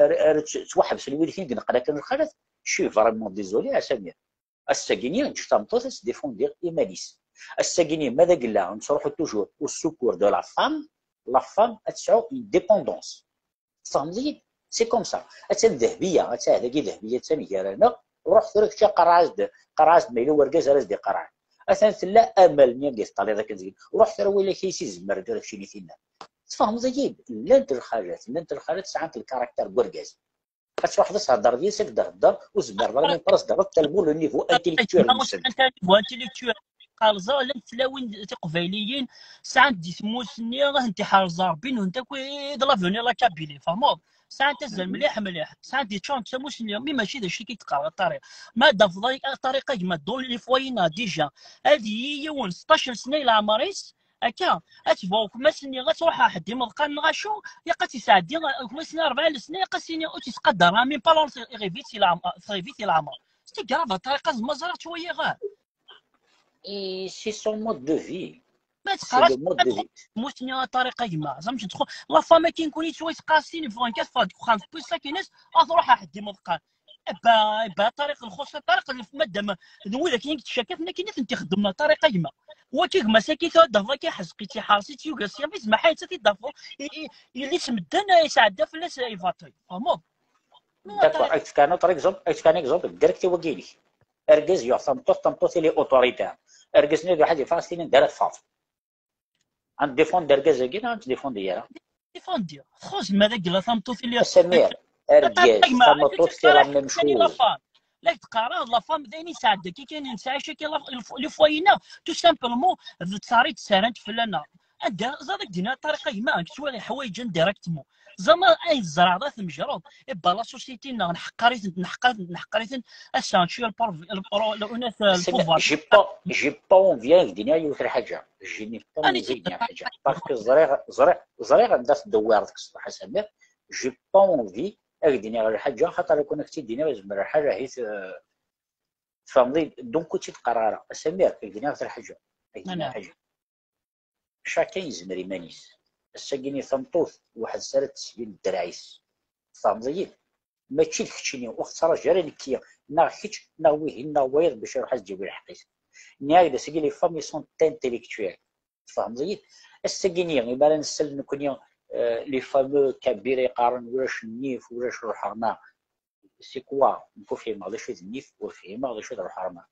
ara, ara tt-, ttwaḥebsen wid i d-ineqqen akken lxalat. Je suis vraiment désolé, a Samir. Ass-agi-nni, ǧǧet tameṭṭut ad s-défendiɣ iman-is. Ass-agi-nni, ma d agella nettruḥu toujours au secours de la femme, la femme ad tesɛu une dépendance. Tfehmeḍ-iyi-d? C'est comme ça. Attan Dehbiya, attan dagi Dehbiya, attan gar-aneɣ. Ruḥ tura kečč, qarreɛ-as-d, qarreɛ-as-d ma yella urgaz ara s-d-iqarɛen. Attan tella amal-nni i teṭṭaliḍ akken zgin. Ruḥ tura wali kayes i tzemmer tura keččini tinna. Tfehmeḍ-iyi-d? Llant lxalat, llant lxalat sɛant le caractère n urgaz. Ad truḥeḍ ad thedreḍ yis-s, ad k-d-thedder, ur tezmireḍ ara même pas ad s-d-terreḍ talbu le niveau intellectuel-nsen. Niveau intellectuel. Qqar ẓer, llant tlawin tiqbayliyin, sɛant di tmurt-nni, ad tent-iḥrez Ṛebbi, nuhent akk i d l'avenir la Kabylie, tfehmeḍ? Sɛant azal mliḥ, mliḥ, sɛant di tččurent d tamusni, mi mačči d acu i k-d-qqareɣ a Ṭariq. Ma d-tafeḍ a Ṭariq a gma, dans les foyers-nneɣ déjà, ad yili yiwen seṭṭac n sna i leɛmer-is, akka, ad tebɣu gma-s-nni, ad tṛuḥ ɣer ḥedd imeḍqan neɣ acu, ilaq ad tt-isɛeddi, gma-s-nni rebɛa n lesnin, ilaq ad s-yini ur tt-isqadar ara, même pas l'heure, très vite i leɛmer, très vite i leɛmer. C'est grave a Ṭariq, ad ma ẓriɣ ttwaliɣ. Et c'est son mode de vie. Ma C'est teqqar-as le mode de vie. Musni a Ṭariq a gma, zɛma tedxel la femme akin kun yettwayesqasin bɣan kan teffeɣ deg uxxam tewwi ṣṣakin-is, ad tṛuḥ ɣer ḥedd imeḍqan. Ebba, ebba a Ṭariq, lxus a Ṭariq, madam, d widak i yettcakaten akin i tent-ixeddmen a Ṭariq a gma. Waki gma-s akin tura d-tafeḍ akin ḥezq-itt, iḥres-itt, yugi ad s-yaf, ismaḥ-itt ad t-id-tafeḍ, i- i- yelli-s medden, eh, yesɛedda fell-as, eh, ibaṭel. Tfehmeḍ? D'accord, ad k-fkeɣ un autre exemple, ad k-fkeɣ un exemple direct i wagi-inek. Argaz yuɣ tameṭṭut, tameṭṭut elle est autoritaire. Argaz-nni ad iruḥ ad yeffeɣ ad s-tini anda ara teffɣeḍ. Ad tdéfendiḍ argaz-agi neɣ ad tdéfendiḍ ara? Défendiḍ. Txuṣ ma d agla tameṭṭut i lliɣ. A Samir, argaz, tameṭṭut c'est la même chose. La d-qqareɣ la femme d ayen i nesɛedda kiki, nesɛa caki les foyers-nneɣ, tout simplement d ttari d-ssarant fell-aneɣ. Anda ẓad ak-d-iniɣ a Ṭariq a gma, nekk ttwaliɣ ḥwayeǧ-en directement. Zama ayen tzerɛeḍ ad tmejreḍ, ebba la société-nneɣ nḥeqqer-itent, nḥeqqer-itent, nḥeqqer-itent, ass-a, nečči le pouvoir. J'ai pas, j'ai pas envie ad k-d-iniɣ yiwet lḥaǧa. Je n'ai pas envie ad k-d-iniɣ lḥaǧa. Parce que ẓriɣ, ẓriɣ, ẓriɣ anda tdewwireḍ deg ṣṣbeḥ a Samir. J'ai pas envie ad k-d-iniɣ lḥaǧa, xaṭer ad ak-tt-id-iniɣ yezmer lḥal ahi t-, tfehmeḍ-iyi. Donc ur tt-id-qqareɣ ara. A Samir, ad k-d-iniɣ lḥaǧa. Ad k-d-iniɣ lḥaǧa. Chacun yezmer iman-is. Ass-agi-nni tameṭṭut weḥd-s ara d-tesbin ddreɛ-is. Tfehmeḍ-iyi-d? Mačči d keččini, ur ɣ-ttraǧu ara nekki, neɣ kečč, neɣ wihin, neɣ wayeḍ bac iruḥ ad s-d-yawi lḥeqq-is. Nniɣ-ak-d ass-agi les femmes sont intellectuelles. Tfehmeḍ-iyi-d? Ass-agi-nni, imi ara nsel nekkni, euh, les fameux Kabyle yeqqaren ulac nnif, ulac lḥerma. C'est quoi? Nekk ur fhimeɣ d acu d nnif, ur fhimeɣ d acu d lḥerma.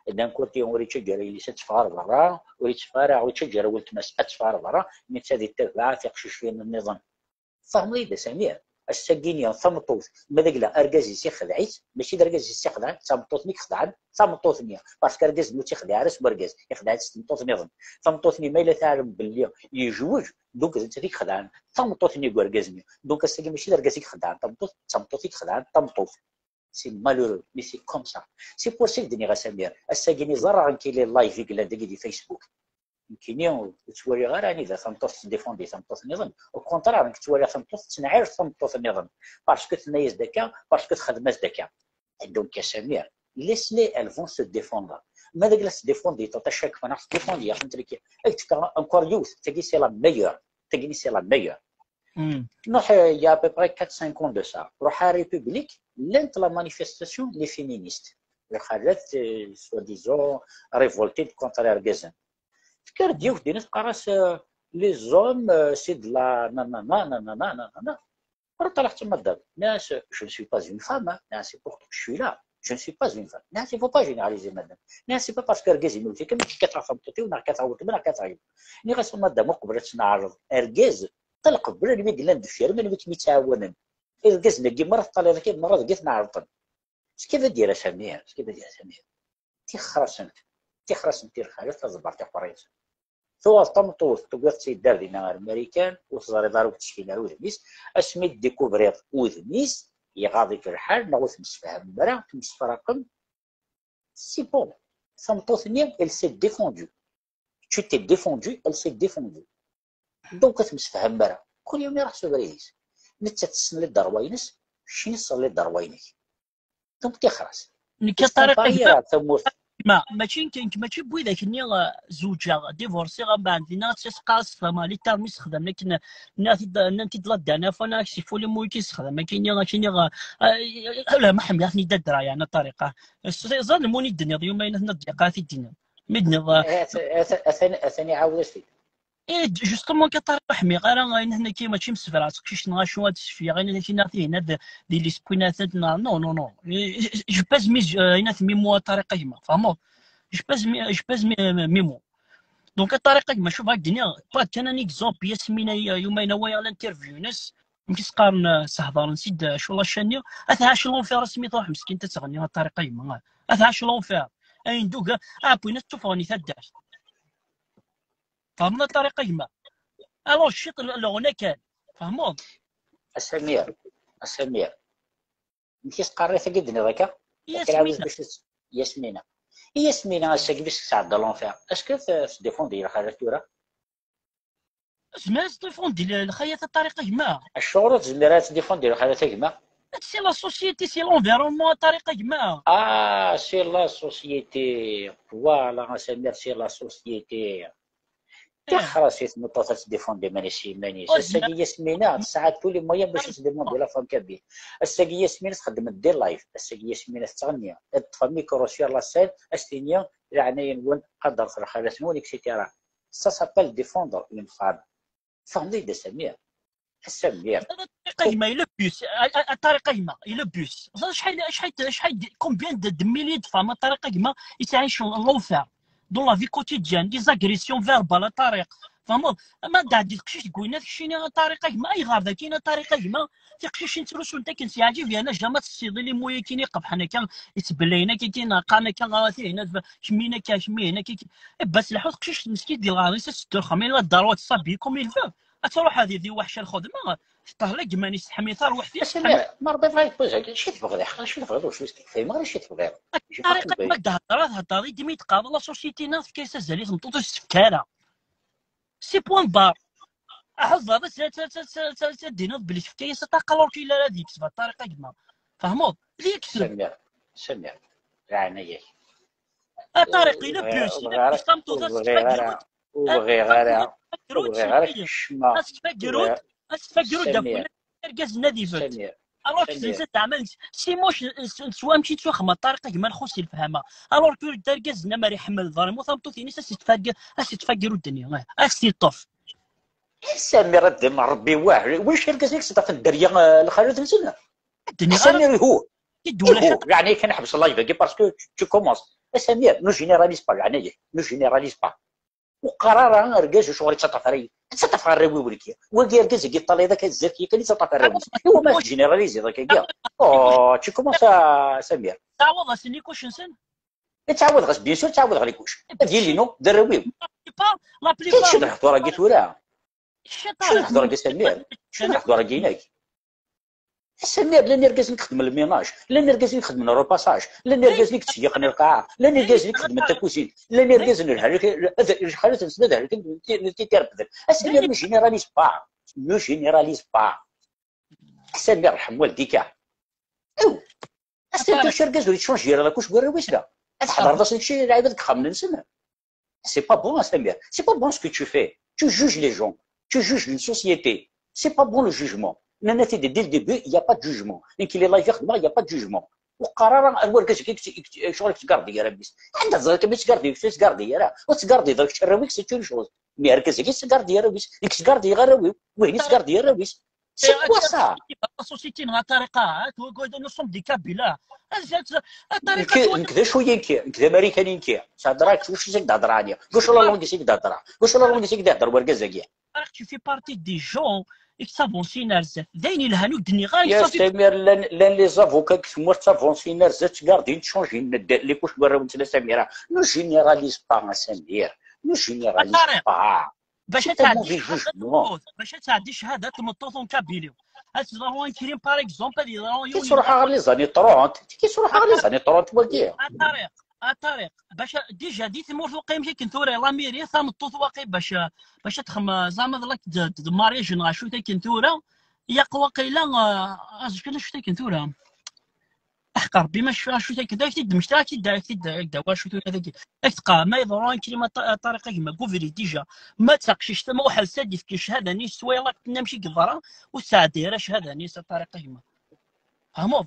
D'un côté ur yettaǧǧa ara yelli-s ad teffeɣ ɣer berra, ur yetteffeɣ ara, ur yettaǧǧa ara weltma-s ad teffeɣ ɣer berra, netta ad ittabaɛ tiqcicin nniḍen. Tfehmeḍ-iyi-d a Samir? Ass-agi-nni tameṭṭut, ma d agla argaz-is ixdeɛ-itt, mačči d argaz-is i ixdeɛ, d tameṭṭut-nni i ixedɛen tameṭṭut-nni, parce que argaz-nni ur tt-ixdiɛ ara s wergaz, ixdeɛ-itt s tmeṭṭut nniḍen. Tameṭṭut-nni ma yella teɛlem belli yejwej, donc d nettat i ixedɛen tameṭṭut-nni deg urgaz-nni. Donc ass-agi mačči d argaz i ixedɛen tameṭṭut, d tameṭṭut i ixedɛen tameṭṭut. C'est malheureux, mais c'est comme ça. C'est pour ça i k-d-nniɣ a Samir, ass-agi-nni ẓerreɣ nekk les live i yellan dagi di Facebook. Nekkini ur ttwaliɣ ara anida tameṭṭut tettdéfendi tameṭṭut nniḍen. Au contraire, nekk ttwaliɣ tameṭṭut tettnɛir tameṭṭut nniḍen. Parce que tenna-yas-d akka, parce que txeddem-as-d akka. Et donc a Samir, laisse-les, elles vont se défendre. Ma deg la tettdéfendi à chaque fois, neɣ tettdéfendi, ad k-d-fkeɣ encore yiwet, tagi c'est la meilleure. Tagi c'est la meilleure. Nruḥ, il y a à peu près quatre cinq ans de ça, ruḥ ar République, llant la manifestation les féministes. Lxalat, euh, soi-disant, révoltées contre irgazen. Tekker-d yiwet dinna teqqar-as, euh, les hommes, euh, c'est de la nanana, nanana, nanana. Alors, t'as l'air de me dire, mais je ne suis pas une femme, hein. Mais c'est pour ça que je suis là. Je ne suis pas une femme. Mais il ne faut pas généraliser, madame. Mais c'est pas parce que argaz-im iwet-ik, mačči kkateɣ tameṭṭut-iw, neɣ kkateɣ weltma, neɣ kkateɣ yiwen. Nniɣ-as, a madame, uqbel ad tt-neɛreḍ argaz, ṭṭal qbel anwa i yellan deffir-m, anwa i kem-yettɛawanen. Irgazen-agi merra teṭṭaliḍ akka, merra deg-i ten-ɛerḍen. Ce qui veut dire, a Samir, ce qui veut dire, a Samir, tixer-asent, tixer-asent i lxalat, taẓebbart iqerr-itt. Tuɣeḍ tameṭṭut, tewwiḍ-tt-id ar dinna ar Marikan, ur teẓriḍ ara, ur tettkel ara udem-is, asmi d-découvriḍ udem-is, iɣaḍ-ik lḥal, neɣ ur temsefhamem ara, temsefraqem, c'est bon. Tameṭṭut-nni, elle s'est défendue. Tu t'es défendu, elle s'est défendue. Donc, ur temsefhamem ara. Kul yiwen iruḥ s ubrid-is. Nettat tessen les droits-ines, keččini tesseɣ les droits-inek. Donc, tixer-as. Nekk a Ṭariq, Comparer ar tamurt. Ma, mačči nekk, nekk mačči n widak-nni, uh, zewǧeɣ, divorciɣ, mbeɛd dinna ad tt-sqas, fama, les termes i sexdamen akken, nniɣ-t-id, nnan-t-id la dernière fois, neɣ si fuli mu i sexdam akken, akken, uh, uh, la ma ḥemmleɣ-ten-id ad d-rayan a Ṭariq. Ẓad lmun i d-tenniḍ, yuma-ina tenna-d liqaɛt i d-tenniḍ. Mi d-tenniḍ, uh, Atan, atan, atan iɛawed-as-t-id. Et justement, ka Ṭariq, ur ḥmiɣ ara ayen hna ki mačči msefra teqcict neɣ acu ad sfiɣ ayen hna ki neɣ tihin ad di l'esprit neɣ non, non, non. Je pèse mes, euh, ayen mi mo a Ṭariq a gma, tfehmeḍ? Je pèse mes, je pèse mes, mes mots. Donc a Ṭariq a gma, cuf ad k-d-iniɣ, pas kan un exemple, Yasmina, euh, Yumayna, wayeɣ l'interview-ines, amek i s-qqaren, euh, s hḍaren-s-id, euh, acu la chaîne-nni, ad tɛac l'enfer asmi truḥ meskint ad tɣenni a Ṭariq a gma, ad tɛac l'enfer. ayen d-ugar, ah, wwin ad ttufɣen i taddart. Tfehmeḍ a Ṭariq a gma? Alors, ciṭ l-, leɣna kan. Tfehmeḍ? A Samir, a Samir. Amek i s-qqaren i tagi d-tenniḍ akka? Akken ɛawed Yasmina. Bac s-, Yasmina. I Yasmina, ass-agi bac tesɛedda l'enfer. Est-ce que t-, tdéfendre lxalat tura? Tezmer ad tdéfendre l-, lxalat a Ṭariq a gma? Acuɣer ur tezmir ad tdéfendre lxalat a gma? C'est la société, c'est l'environnement a Ṭariq a gma. Ah, c'est la société. Voilà, a Samir, c'est la société. Tixer-as i tmeṭṭut ad tdéfendre iman-is s yiman-is. Ass-agi Yasmina tesɛa tous les moyens bac ad tdéfendre la femme kabyle. Ass-agi Yasmina txeddem des lives. Ass-agi Yasmina tettɣenni. Ad teṭṭef amikru sur la scène, ad s-tini, leɛnaya-nwen, qadret lxalat-nwen, et cetera. Ça s'appelle défendre une femme. Tfehmeḍ-iyi-d a Samir? A Samir. A Ṭariq a gma, il abuse. A, a, a Ṭariq a gma, il abuse. Ẓer acḥal, acḥal, acḥal de, combien de, de milliers de femmes, a Ṭariq a gma, yettɛicen l'enfer dans la vie quotidienne, des agressions verbales, a Ṭariq. Tfehmeḍ? Ma d-ɛeddi teqcict deg winna, tekcini a Ṭariq a gma, ayɣer dagi a Ṭariq a gma? Tiqcicin ttrusunt akken s yeɛǧib, yerna jamais tessiḍ ilimu-agi iqebḥen akka, yettbellayen akka, qqaren akka, ah, tihin, kemmin akka, kemmihin akka. Bas lḥut qcict meskin di lɣar-is, ad teddu lxemla, la ddar, ad tṣabi comme il veut. Ad truḥ ad di weḥc lxedma, teṭṭehla deg iman-is, teḥmi tarwiḥt-is, Asamir, teḥmi ma Rebbi bɣa yewwi-k, acu i tebɣiḍ, acu i tebɣiḍ, ur s-, ur s-tefhimeɣ ara acu i tebɣiḍ. Ṭariq, ma d-thedreḍ, thedreḍ i imi d-teqqareḍ la société-nneɣ tefka-yas azal i tmeṭṭut, ur s-tefka ara. C'est point barre. Aḥeḍ baba, s-, s-, d-tiniḍ belli tefka-yas ṭṭaqa, alors qu'il ara d-yekseb a Ṭariq a gma. Tfehmeḍ? D yekseb. Samir, Samir, leɛnaya-k. A Ṭariq, il abuse, il abuse, tameṭṭut-a ur bɣiɣ ara, ur bɣiɣ ara, ur bɣiɣ ara kecmeɣ. Ad tfagrut, ad tfagrut d afullan, argaz-nni ad ibedd. Alors que tensa zeɛma, si mux, s wamek i ttwaxma Ṭariq a gma, nxus i lefhama. Alors que d argaz-nni, amer iḥemmel, vraiment tameṭṭut-ines, ad s-tfagrut, ad s-tfagrut ddnya, ad s-t-iṭṭef. Samir, ad d-, Rebbi wah, wic irgazen i yettḍafen dderya, eh, lxalat-nsen? Ddnya. Samir, ihu. Ihu, leɛnaya-k, ad neḥbes live-agi parce que tu, tu commences. A Samir, ne généralise pas, leɛnaya-k, ne généralise pas. Ur qqar ara argaz acuɣer yettaṭṭaf arraw-is. Yettaṭṭaf arraw-iw nekki. Wagi argaz-agi yeṭṭalay akka zdat-i kan yettaṭṭaf arraw-is. Iwa ma tgénéraliziḍ akka-agi? Oh, tu commences a Samir. Tɛawed-asen likuc-nsen? Ttɛawadeɣ-as, bien sûr, ttɛawadeɣ likuc. Ad yili, non, d arraw-iw. La plupart, la plupart. Kečč d lehdur-agi tura. Kečč d lehdur-agi, Samir. Kečč d lehdur-agi-inek. Asamir, llan irgazen i ixeddmen le ménage, llan irgazen i ixeddmen le repassage, llan irgazen i yettseggaqen lqaɛa, llan irgazen i ixeddmen takuzint, llan irgazen lḥalat-nsen ad helken di tirefden. Asamir, ne généralise pas. Ne généralise pas. Asamir, rḥem walidek. Aw. Asamir, argaz ur yettchangi ara la couche n warraw-is, la. Ad ḥedṛeḍ-asen kečč i lɛibad deg yexxamen-nsen. C'est pas bon, Samir. C'est pas bon ce que tu fais. Tu juges les gens. Tu juges une société. C'est pas bon le jugement. Nnan-t-id dès le début, il n'y a pas de jugement. Nekk les lives i xedmeɣ, il n'y a pas de jugement. Ur qqar ara ar wergaz-agi, ur yettgardi ara mmi-s. Anda teẓriḍ mmi-s yettgardi, ur yettgardi ara. Ur tettgardiḍ ara kečč arraw-ik, c'est une chose. Mais argaz-agi yettgardi arraw-is. Nekk ttgardiɣ arraw-iw. Wihin yettgardi arraw-is. C'est quoi ça? La société neɣ a Ṭariq, nous sommes des Kabyles. Nekk d acu-yi nekk? Nekk d Amarikani nekk. Sɛedreɣ-k wacu i k-d-hedreɣ ɛni? Wacu la langue i k-d-hedreɣ? Wacu la langue i k-d-ihedder wergaz-agi? Tu fais partie des gens i yettavancin ar zdat. D ayen yelhan ur d-nniɣ ara. Ya Samir, llan, llan les avocats deg tmurt ttavancin ar zdat, ttgardin, ttchanjin les couches n warraw-nsen a Samir. Ne généralise pas a Samir. Ne généralise pas. Bac ad tɛeddi ccahada n tmeṭṭut, bac ad tɛeddi ccahada n tmeṭṭut en Kabylie. Ad teḍru un crime, par exemple, ad yeḍru yiwen. Ki ttruḥeɣ ɣer les années trente, ki ttruḥeɣ ɣer les années trente wagi. A Ṭariq, a Ṭariq, bac a, déjà di tmurt waqil akken tura, la mairie, tameṭṭut waqil bac, bac ad texdem, zeɛma d la, d, d, d mariage neɣ acu-t akken tura, ilaq waqila, eh, aẓekka acu-t akken tura. Aḥeqq Rebbi, ma acu, acu-t akken, ad ak-t-id-mmektiɣ, ad ak-t-id, ad ak-t-id, ad ak-d-awiɣ acu tura dagi. Ad ak-d-qqareɣ, ma yeḍru un crime a Ṭa-, a Ṭariq a gma, deg ubrid déjà. Ma d taqcict, ma uḥal s ad d-yefk ccahada-nni, s wayeḍ akken amek i yeḍra, ur tesɛeddi ara ccahada-nni s a Ṭariq a gma. Tfehmeḍ?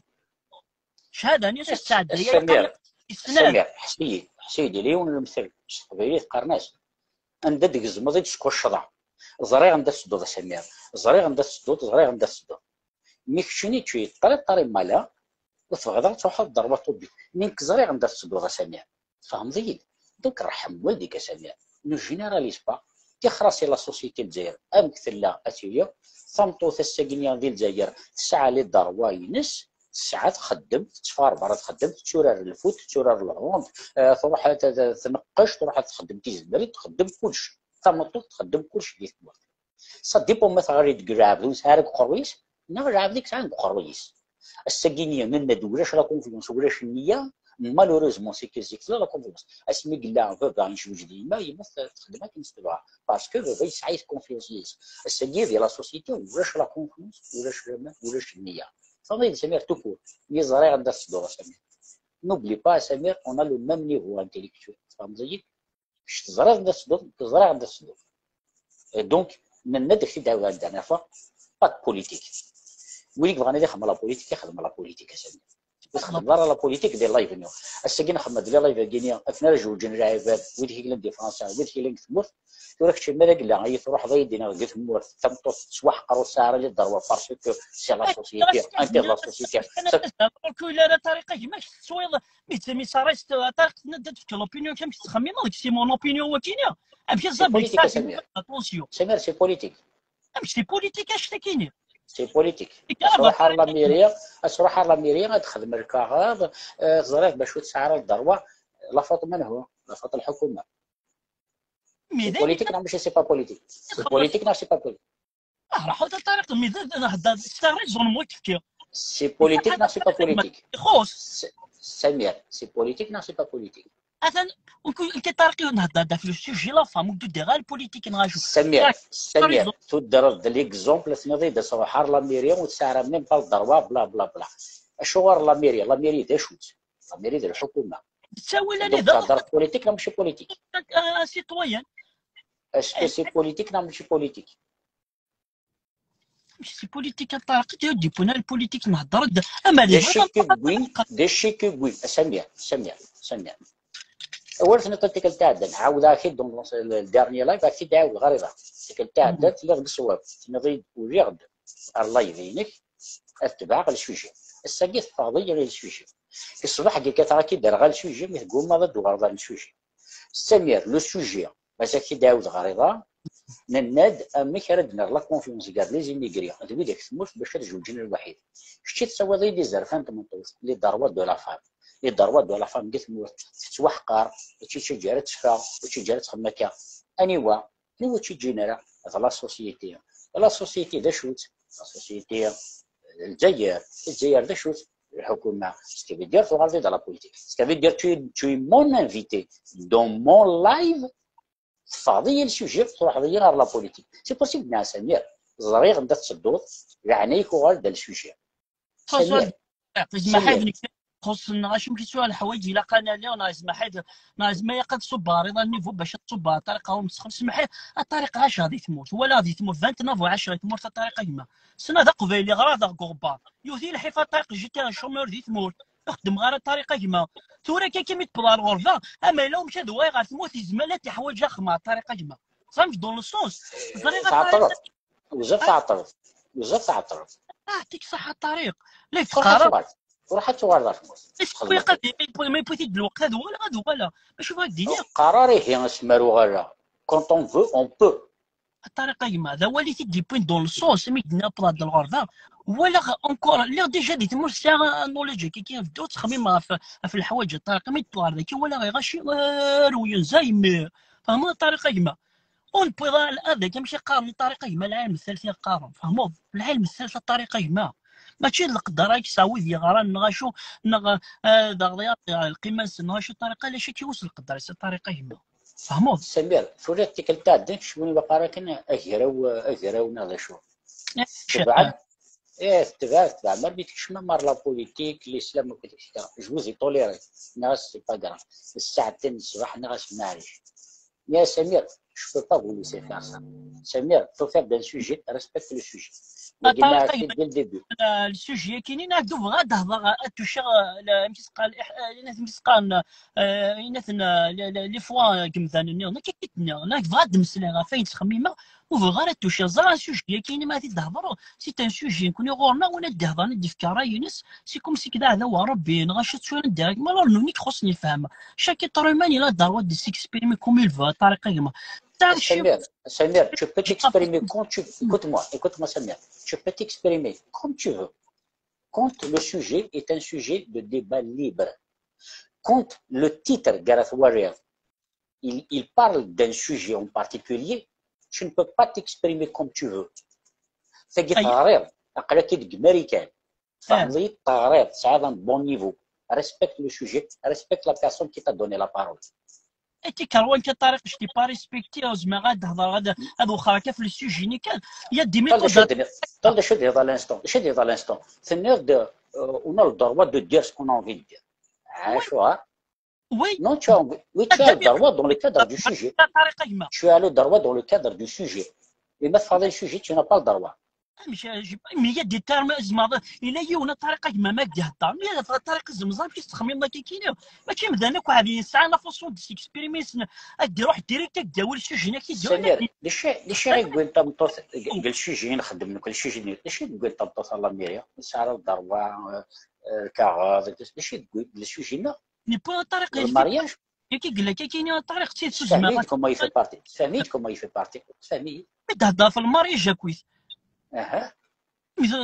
Ccahada-nni ur tesɛeddi ara. Samir, Samir, ḥess-iyi, ḥess-iyi-d, yella yiwen n lemtel s teqbaylit qqaren-as: anda d-tgezmeḍ i d-squcceḍ. Ẓriɣ anda tettedduḍ a Samir, ẓriɣ anda tettedduḍ, ẓriɣ anda tettedduḍ. Mi keččini tu yeṭṭariṭ ṭari mala, ur tebɣiḍ ara ad truḥeḍ d rrwa ṭubbi. Mi nekk ẓriɣ anda tettedduḍ a Samir. Tfehmeḍ-iyi-d? Donc rḥem walidek a Samir. Ne généralise pas. Tixer-as i la société n Lezzayer amek tella ad tili. Tameṭṭut ass-agi-nni di Lezzayer tesɛa les droits-ines. Tesɛa txeddem, tetteffeɣ ɣer berra txeddem, tetturar lfut, tetturar lhand, eh, truḥ ad, ad tneqqec, truḥ ad txeddem tizemmrin, txeddem kullec. Tameṭṭut txeddem kullec di tmurt. Ça dépend ma teɣra deg lɛebd ur nesɛi ara deg uqerruy-is, neɣ lɛebd i yesɛan deg uqerruy-is. Ass-agi-nni, nenna-d ulac la confiance, ulac nniya, malheureusement, c'est que zik tella la confiance. Asmi yella baba yejweǧ d yemma, yemma t-, txeddem akken s tebɣa. Parce que baba yesɛa confiance yis. Ass-agi, di la société, ulac la confiance, ulac laman, ulac nniya. Tenniḍ Samir tout court. Mi ẓriɣ anda tettedduḍ a Samir. N'oublie pas, a Samir, on a le même niveau intellectuel. Tfehmeḍ-iyi? Kečč teẓriḍ anda tettedduḍ, nekk ẓriɣ anda tettedduḍ. Et donc, nenna-d ak-t-id-ɛawdeɣ anda nerfa, pas de politique. Win i yebɣan ad ixdem la politique, ixdem la politique, a Samir. Ur txeddmeḍ ara la politique di live-nni. Ass-agi nxeddem-d les lives-agi-nni, akken ara jewǧen lɛibad, wid i yellan di Fransa, wid i yellan deg tmurt. Tura kečč mi ara yella, iyi truḥeḍ ad yi-d-tiniḍ deg tmurt, tameṭṭut tettwaḥqer ur tesɛi ara les droits parce que c'est la société, un tel la société. Ur kul ara Tariq, a gma, kečč teswiḍ, mi d-, mi ça reste, Tariq, tenna-d ad tefk l'opinion-ik, amek tettxemmimeḍ, c'est mon opinion wagini. Amek C'est politique, a Samir. Attention. Samir, c'est politique. Amek c'est politique, acu-agi-nni? C'est politique. Ad truḥ ar la mairie, ad truḥ ar la mairie, ad texdem lkaɣeḍ, eh, teẓriḍ bacu tesɛa ara le droit. La faute منو؟ La faute الحكومة. C'est politique, non, mais c'est pas politique. C'est politique, non, c'est pas politique. Ah, raḥut a Tariq, mais d, d, d, c'est raison, moi, qui C'est politique, non, c'est pas politique. Samir, c'est politique, non, c'est pas politique. Atan, ur k-, ur k-, Tariq, ur nhedder da ɣef le sujet la femme, ur d-udiɣ ara politique neɣ acu. Samir, Samir, tuddreḍ-d l'exemple, tenniḍ-iyi-d ad truḥ ar la mairie, ur tesɛi ara même pas le droit, bla, bla, bla. Acuɣer la mairie? La mairie d acu-tt? La mairie d lḥukuma. Ttawil. Donc, anida thedreḍ politique, neɣ mačči politique? Un, un citoyen. Est-ce que c'est politique, neɣ mačči politique? Mačči politique a Tariq, tu dis, pour la politique, nhedder-d. Ama d acu i k-yewwin, d acu i k-yewwin, a Samir, Samir, Samir. Awal tenniḍ tikkelt iɛeddan, ɛawdeɣ-ak-id dans le dernier live, ad ak-t-id-ɛawdeɣ ɣer iḍ-a. Tikkelt iɛeddan, telliḍ deg ṣṣwab, tenniḍ-iyi-d uliɣ-d ar live-inek, ad tebɛeɣ le sujet. Ass-agi teffɣeḍ-iyi ɣer le sujet. Ṣṣbeḥ-agi kkateɣ-ak-id ar ɣer le sujet, mi teggumaḍ ad d-tuɣaleḍ ar le sujet. Samir, le sujet, ad ak-t-id-ɛawdeɣ ɣer iḍ-a, nenna-d amek ara d-nerr la confiance gar les immigrés d wid deg tmurt bac ad jewǧen lwaḥid. Kečč i tessawaleḍ-iyi-d izerfan n tmeṭṭut, les droits de la femme. Les droits de la femme deg tmurt tettwaḥqer, ur tt-yettaǧǧa ara ad teffeɣ, ur tt-yettaǧǧa ara ad txemmem akka. Aniwa? Aniwa ur tt-yettaǧǧin ara? D la société. La société d acu-tt? La société, Lezzayer. Lezzayer d acu-tt? Lḥukuma. Ce qui veut dire, tuɣaleḍ-id à la politique. Ce qui veut dire, tu es, tu es mon invité dans mon live, teffɣeḍ-iyi le sujet, truḥeḍ-iyi ɣer la politique. C'est possible, neɣ Samir, ẓriɣ anda tettedduḍ, leɛnaya-k uɣal-d le sujet. Samir, Samir. Xuṣṣen, neɣ acu mi k-yeswa leḥwayeǧ ilaq ad nali, neɣ yezmer ḥed, neɣ yezmer ilaq ad ṣubbeɣ ɣer iḍ-a niveau bac ad ṣubbeɣ a Tariq, aw msexr, smeḥ-, a Tariq, ɛaceɣ di tmurt, walaɣ di tmurt, vingt-neuf u ɛaceɣ di tmurt a Tariq a gma. Sna d aqbayli, ɣradeɣ deg uɣebbar. Yewwet-iyi lḥif a Tariq, j'étais un chômeur di tmurt. Ur xeddmeɣ ara a Tariq a gma. Tura kan mi tewweḍ ɣer lɣerba, ama yella umek ad uɣaleɣ ɣer tmurt, yezmer ad t-yeḥwaǧ axemmem a Tariq a gma. Tfehmeḍ dans le sens. Ẓriɣ a Tariq. Tɛeṭṭleḍ. Bezzaf tɛeṭṭleḍ. Bezzaf tɛeṭṭleḍ. Ah, yeɛṭik ṣṣeḥḥa a Tariq. La yefqeɛ. Ruḥ ad tuɣaleḍ ɣer tmurt. Ad tuɣaleḍ ɣer tmurt. Ad, ma yewwi-t-id lweqt ad uɣaleɣ, ad uɣaleɣ. Acu bɣiɣ ad k-d-iniɣ? Ur qqar ara ihi asma ara uɣaleɣ. Quand on veut, on peut. A Tariq a gma, d awal i t-id-yewwin dans le sens, imi d-nniɣ wwḍeɣ-d lɣerba. Walaɣ encore, lliɣ déjà di tmurt, sɛiɣ knowledge-agi, bedduɣ ttxemmimeɣ ɣef, ɣef leḥwayeǧ a Tariq, imi d-tuɣaleḍ akka, walaɣ iɣaci, eh, rewlen zaymi. Tfehmeḍ a Tariq a gma? Ur newwiḍ ara ad, amek i qqaren a Tariq a gma, lɛilm n talt i qqaren, tfehmeḍ? Lɛilm n talt a Tariq a gma. Mačči d lqedder ara yesɛa wid yeɣran, neɣ acu, neɣ, eh, d aɣḍi, eh, lqima-nsen, neɣ acu a Tariq, ala acu i k-iwus lqedder-is a Tariq a gma. Tfehmeḍ? Samir, tura tikkelt iɛeddan kecmen waqar akken agraw, agraw neɣ d acu. Eh, tebɛed, eh, tebɛed, tebɛed, ma mi tkecmem ar la politique, l'islam, akk deg-s, je vous ai toléré. Nniɣ-as, c'est pas grave. Ssaɛtin n ṣṣbeḥ, nniɣ-as, maɛlic. Ya Samir, je peux pas vous laisser faire ça. Samir, tufiḍ-d un sujet, respecte le sujet. Wagi ma ɛad dès le début. Le sujet-agi-nni, nekk bɣiɣ ad d-hḍeṛ, ad tucaɣ, eh, la, amek i s-qqaren, eh, ayen i s-qqaren, eh, ayen i ten, eh, les, les, les fois, eh, deg yimdanen-nniḍen, akka i k-id-nniɣ, nekk bɣiɣ ad d-mmeslayeɣ ɣef wayen tettxemmim, ur bɣiɣ ara ad tucaɣ. Ẓriɣ sujet-agi-nni ma ad t-id-thedreḍ, c'est un sujet, nekkni ɣur-neɣ win ad d-ihedṛen, ad d-yefk ṛṛay-ines, c'est comme si k-d aɛdaw n Ṛebbi, neɣ acu tura ad d-irr, ma alors nuni i ixuṣṣen yefhem. Chaque être humain, il a le droit de s'exprimer comme il veut, a Tariq a gma. Samir, Samir, tu peux t'exprimer quand tu, écoute-moi, écoute-moi, Samir, tu peux t'exprimer comme tu veux. Quand le sujet est un sujet de débat libre, quand le titre, gar at warriɣ, il, il parle d'un sujet en particulier, tu ne peux pas t'exprimer comme tu veux. Tagi teɣriḍ, aql-ak-id deg Marikan, tfehmeḍ-iyi, teɣriḍ, tesɛiḍ un bon niveau, respecte le sujet, respecte la personne qui t'a donné la parole. Ati karwan ka Tariq, je t'ai pas respecté, ur zmireɣ ad d-hedreɣ, ad wexxreɣ akka ɣef le sujet-nni kan. Il y a des méthodes. Tal d acu d-tenniḍ à l'instant, d acu d-tenniḍ à l'instant? Tenniḍ-d, euh, on a le droit de dire ce qu'on a envie de dire. Acuɣer? Oui. Non, tu as, oui, tu as le droit dans le cadre du sujet. Tu as le droit dans le cadre du sujet. Mais ma tfehmeḍ le sujet, tu n'as pas le droit. Mais il y a des termes, tzemreḍ, il y a yiwen Tariq a gma ma d-ihedder, mais Tariq zemẓam ki tettxemmimeḍ akka kini. Mačči mdan akk ɛad yesɛa la façon de s'exprimer, ad d-iruḥ direct ad d-yawi le sujet-nni. Samir, d acu i d-yewwin tameṭṭut deg le sujet i nxeddem nekk, le sujet-nni, d acu i d-yewwin tameṭṭut a Lamiri? Tesɛa le droit, euh, euh, lkaɣeḍ, d acu i d-yewwin le sujet-nneɣ? N'est pas Tariq, le mariage. Yaki yella kakini a Tariq, si tfehmeḍ comment il fait partie. Tfehmeḍ comment il fait partie. Tfehmeḍ. Mi d-hedder ɣef le mariage akkit. Aha.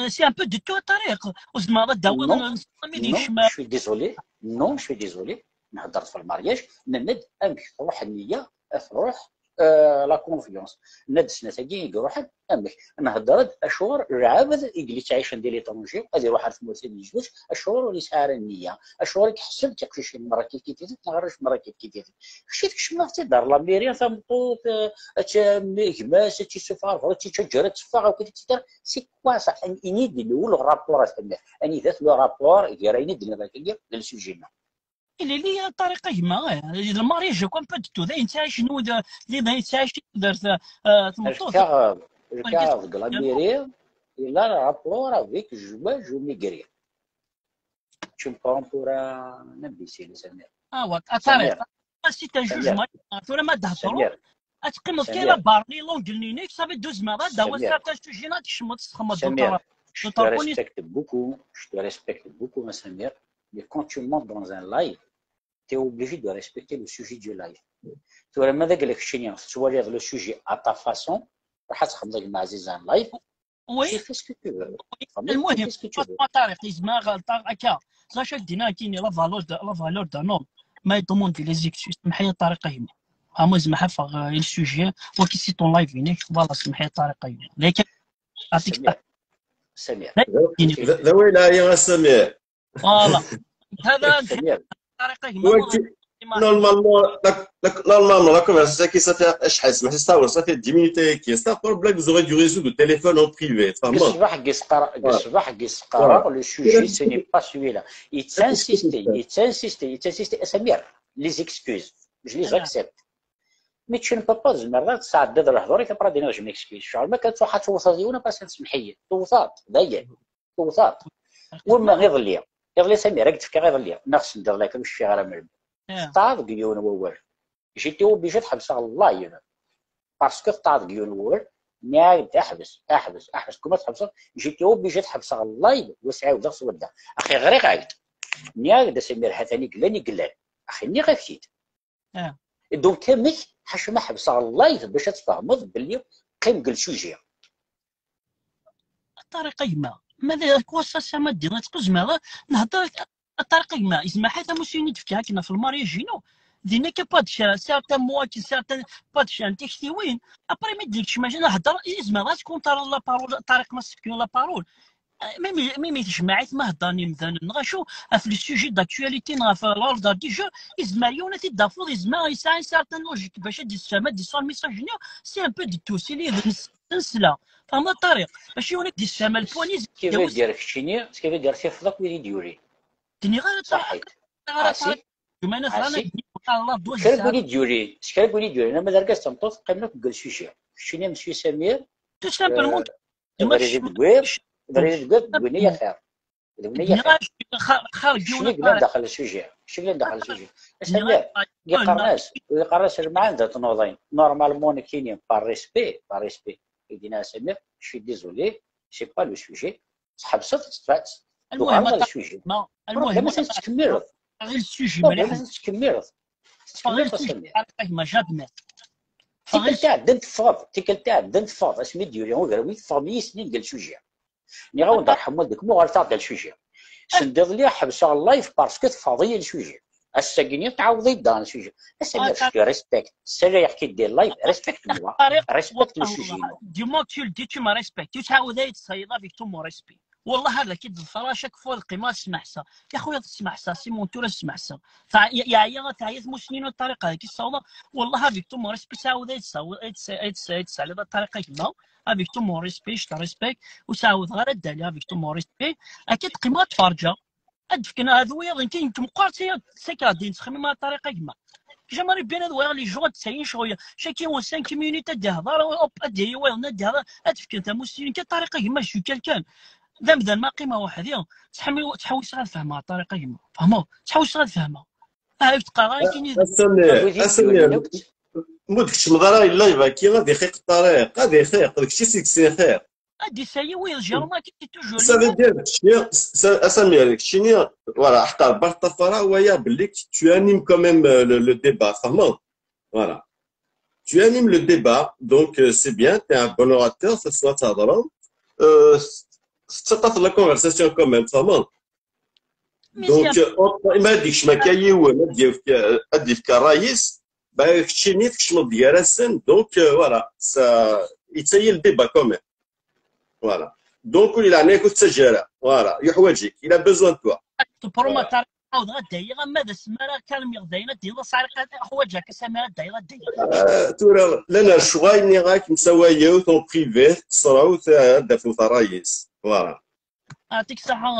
C'est un peu de tout a Tariq. Ur tezmireḍ ad d-tawiḍ non, je suis désolé. Non, je suis désolé. Nehder ɣef le mariage, nenna-d amek tṛuḥ nniya, ad tṛuḥ, euh, la confiance. Nenna-d snat-agi i iṛuḥen, amek? Nhedder-d acuɣer lɛebd i yella yettɛicen di l'étranger, ad iṛuḥ ar tmurt ad yezweǧ, acuɣer ur yesɛi ara nniya? Acuɣer i iḥesseb tiqcicin merra kif kif-itent, neɣ arrac merra kif kif-itent? Kečč tkecmeḍ-tt-id ar Lamiri, tameṭṭut, euh, ad tt-, gma-s, ad tt-issufeɣ ɣer berra, ad tt-ittaǧǧer ad teffeɣ, akked et cetera. C'est quoi ça? Ini-d le rapport a Samir. Anida-t le rapport gar ayen i d-tenniḍ akkagi d le sujet-nneɣ? Ilili a Tariq a gma, eh, le mariage comme pas du tout. D ayen ttɛicen, d ayen ttɛicen tudert, eh, tmeṭṭut. Lkaɣeḍ, lkaɣeḍ deg Lamiri, il a un rapport avec zwaǧ u imigri. Tu me prends pour un imbécile, Samir. Ah, ouais, a Tariq. C'est un jugement. Tura ma d-hedreḍ, ad teqqimeḍ kan la barre-nni longue-nni-inek, ça veut dire ur tezmireḍ ad d-tawiḍ certains sujets-nni ad tkecmeḍ ad txedmeḍ. Samir, je te respecte beaucoup, je te respecte beaucoup, a Samir, mais quand tu montes dans un live, t'es obligé de respecter le sujet du live. Tura ma d agla keččini tettwaliḍ le sujet à ta façon, ruḥ ad txedmeḍ a gma ɛziz un live, Oui. Tu fais ce que tu veux. المهم Tariq, yezmer ɣelṭeɣ akka. Ẓer acu ak-d-yenna akini, la valeur de, la valeur d'un homme. Ma yḍemmun di les excuses, semmeḥ-iyi a Tariq a gma. Ama yezmer ḥafeɣ, euh, le sujet, waki c'est ton live inek, voilà, semmeḥ-iyi a Tariq a gma. لكن Samir, Samir. D away la ya Samir. Voilà. هذا Tariq a gma. Normalement, la, la, normalement, la conversation qui s'est fait, je sais pas, ça fait dix minutes et qui est ça, pour blague, vous aurez dû résoudre le téléphone en privé. Deg ṣṣbeḥ i s-qqareɣ, deg ṣṣbeḥ i s-qqareɣ, le sujet, ce n'est pas celui-là. Yettsinsisti, yettsinsisti, yettsinsisti. Samir, les excuses, je les accepte. Mais tu ne peux pas, tzemreḍ ad tesɛeddiḍ lehdur-ik, après ad d-iniḍ je m'excuse. Ccɣel ma kan tṛuḥ ad tewteḍ yiwen, après ad semmeḥ-iyi. Tewteḍ, d ayen. Tewteḍ. Wamma iḍelli, iḍelli Samir, ad k-d-fkeɣ iḍelli, neɣ sendiḍelli kan ur cfiɣ ara melmi. Teṭṭaɛeḍ deg yiwen wawal. J'étais obligé ad ḥebseɣ live. Parce que teṭṭaɛeḍ deg yiwen wawal, nniɣ-ak-d ḥbes, ḥbes, ḥbes. Comme ad tḥebseḍ, j'étais obligé ad ḥebseɣ live, wa s-ɛiwdeɣ swadda. Axi ɣriɣ-ak-d. Nniɣ-ak-d a Samir, ha-t-an i yellan, i yellan. Axi nniɣ-ak-t-id. Donc amek, ḥaca ma ḥebseɣ live bac ad tfehmeḍ belli qqim deg le sujet. A Tariq a gma, ma d wass ass-a ma d-, ad tqizmeɣ, nehder, a Tariq a gma, yezmer ḥa tamussni i d-fkiɣ akken ɣef le mariage-inu, dinna akka pas de cher, certains mots, certains, pas de cher n tiktiwin, après mi d-ikcem, nehder, yezmer ad tkunṭroliḍ la parole, Tariq ma s-tefkiḍ la parole. Même, même tejmaɛit ma heddren yimdanen, neɣ acu, ɣef le sujet d'actualité, neɣ ɣef l'ordre du jour, yezmer yiwen ad t-id-tafeḍ, yezmer yesɛa une certaine logique bac ad d-yessefhem, ad d-yesɛu le message-nni, c'est un peu de tout, c'est les, d nesla. Tfehmeḍ a Tariq? Mačči yiwen ad d-yessefhem le point-is. Ce qui veut dire, keččini, ce qui veut dire, tifeḍ akk wid i d-yurin. D-nniɣ ara Tariq, ara Tariq. Kra n win i d-yurin, s kra n win i d-yurin, ama d argaz d tameṭṭut, qqimen akk deg le sujet. Keččini a Monsieur Samir, tout simplement, abrid i d-tewwiḍ, abrid i d-tewwiḍ, d win i axir. D win i axir. Keččini yellan daxel le sujet. Keččini yellan daxel le sujet. A Samir, yeqqaren-as, yeqqaren-as lmeɛna d tnuḍin. Normalement, nekkini, par respect, par respect, i d-yenna Samir, je suis désolé, c'est pas le sujet. Tḥebseḍ, tuɣaleḍ ar sujet. Problème, atan tettkemmileḍ. Problème, atan tettkemmileḍ. Tettkemmileḍ a Samir. Tikkelt iɛeddan teffɣeḍ, tikkelt iɛeddan teffɣeḍ, asmi d-yuli ugraw-nni teffɣem yis-nni deg le sujet. Nniɣ-awen-d rḥem waldekum, uɣalet-aɣ-d ar le sujet. Send iḍelli ḥebseɣ live parce que teffɣeḍ-iyi le sujet. Ass-agi-nni tɛawdeḍ-iyi-d daɣen le sujet. Ass-agi, je te respecte. Ssalayeɣ-k-id di live, respecte-moi, respecte le sujet-inu. Du moment que tu le dis, tu me respectes. Tu tɛawed ad yi-d-tessayeḍ avec tout mon respect. Wallah, ad ak-id-ḍefreɣ chaque fois, lqima ad smeḥseɣ. Ya xuya, ad smeḥseɣ, Simon, tura ad smeḥseɣ. Teɛya, teɛya tmussni n ṭṭariqa-agi ssawḍeɣ. Wallah, avec tout mon respect, tɛawed ad yi-d-tessayeḍ, ad yi-d-tessayeḍ a ṭṭariqa gma. Avec tout mon respect, je te respecte. Ur ttɛawadeɣ ara ad d-aliɣ, avec tout mon respect. Akka d-qqimeɣ ad ttferǧeɣ. Ad d-fken, ad wiyaḍ, nekk, nekk meqqar d tayi, d tayi ad d-nettxemmim a ṭṭariqa gma. J'aimerais bien ad waliɣ les gens ad d-ttayin ccɣel. Chaque en cinq minutes ad d-ihḍer, hop, ad d-yali wayeḍ ad d-ihḍer, ad d-fken tamussni, nekk a ṭṭariqa gma, je suis quelqu'un. D amdan ma qqimeɣ weḥd-i, ttḥemmi-, ttḥewwiseɣ ad fehmeɣ a ṭṭariqa gma. Fehmeḍ? Ttḥewwiseɣ ad fehmeɣ. Ah, ur teqqar ara nekkini. A Samir, a Samir, ma ur d-tkeččmeḍ ara i live-agi, ad ixiq ṭṭariq, ad ixiq, d kečč i s-yekksen ixir. Ad d-isayi wiyeḍ, Jérôme, ad k-id toujours. Ça veut dire, keččini, ça, a Samir, keččini, voilà, ḥqar, bar ṭṭafara, waya, belli tu animes quand même euh, le, le débat, fehmeḍ? Voilà. Tu animes le débat, donc euh, c'est bien, tu es un bon orateur, ce soir, tu as euh, tettaṭṭaf la conversation quand même, fehmeḍ? Donc, euh, ma ad d-ikcem akka yiwen, ad d-yefk, euh, ad d-yefk ṛṛay-is, bah, keččini tkecmeḍ gar-asen, donc, euh, voilà, ça, yettayi le débat quand même. Voilà. Donc, ur yelɛen-ak ur tettaǧǧa ara. Voilà. Yuḥwaǧ-ik. Il a besoin de toi. Tupṛumatar, ɛawdeɣ ad d-ayiɣ, ama d asmi ara kalmiɣ dayen, ad d-iniḍ, ḥwaǧeɣ-k, a Samir, ad d-ayiɣ, ad d-ayiɣ. Euh, tura, llan ar ccɣel, nniɣ-ak, msawayew, ton privé, teqṣrewt, ad d-tafemt ṛṛay-is. Voilà. Yeɛṭik ṣṣeḥḥa,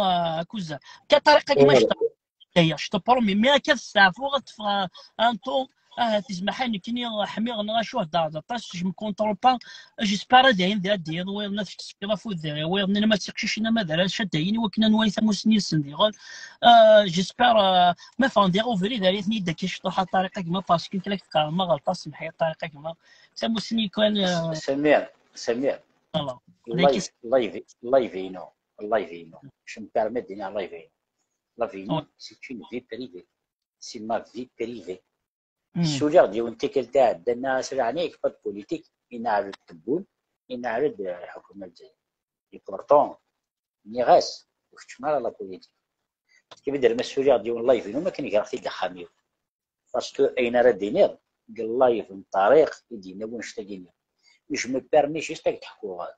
a Kuza. Ka ṭṭariqa-agi ma cṭeɣ, je te promets, mi akka testeɛfuḍ, ad teffeɣ un ton, ah, tizmaḥin nekkini ḥmiɣ neɣ acu, heddreɣ-d aṭas, je me contrôle pas, j'espère ad ayen di ad d-iyeḍ, wayeḍ ad tekkes afud, wayeḍ nnan ma d tiqcicin ama d arrac, ad d-ayin i wakken ad nwali tamussni-nsen diɣen. Ah, j'espère, ah, ma ffɣen diɣ ubrid, ar iten-id akka cṭuḥ a ṭṭariqa gma, parce que nekk la k-qqareɣ ma ɣelṭeɣ, semmeḥ-iyi a ṭṭariqa gma. Tamussni kan, ah, Samir, Samir. Voilà. Live, live, live-inu, live-inu. Je me permets de dire live-inu. Live-inu, c'est une vie privée. C'est ma vie privée. Suliɣ-d yiwen tikkelt iɛeddan, nniɣ-as, "Ɛni pas de politique?" Ineɛɛel-d Tebboune, ineɛɛel-d, euh, lḥukuma n Lezzayer. Et pourtant, nniɣ-as, "Ur keččem ara la politique." Kif i d-rma suliɣ-d yiwen live-inu, ma akken greɣ-t-id axxam-iw. Parce que ayen ara d-iniɣ, deg live n Ṭariq i d-yenna wanect-agi-nni. Je me permets juste ad k-d-ḥkuɣ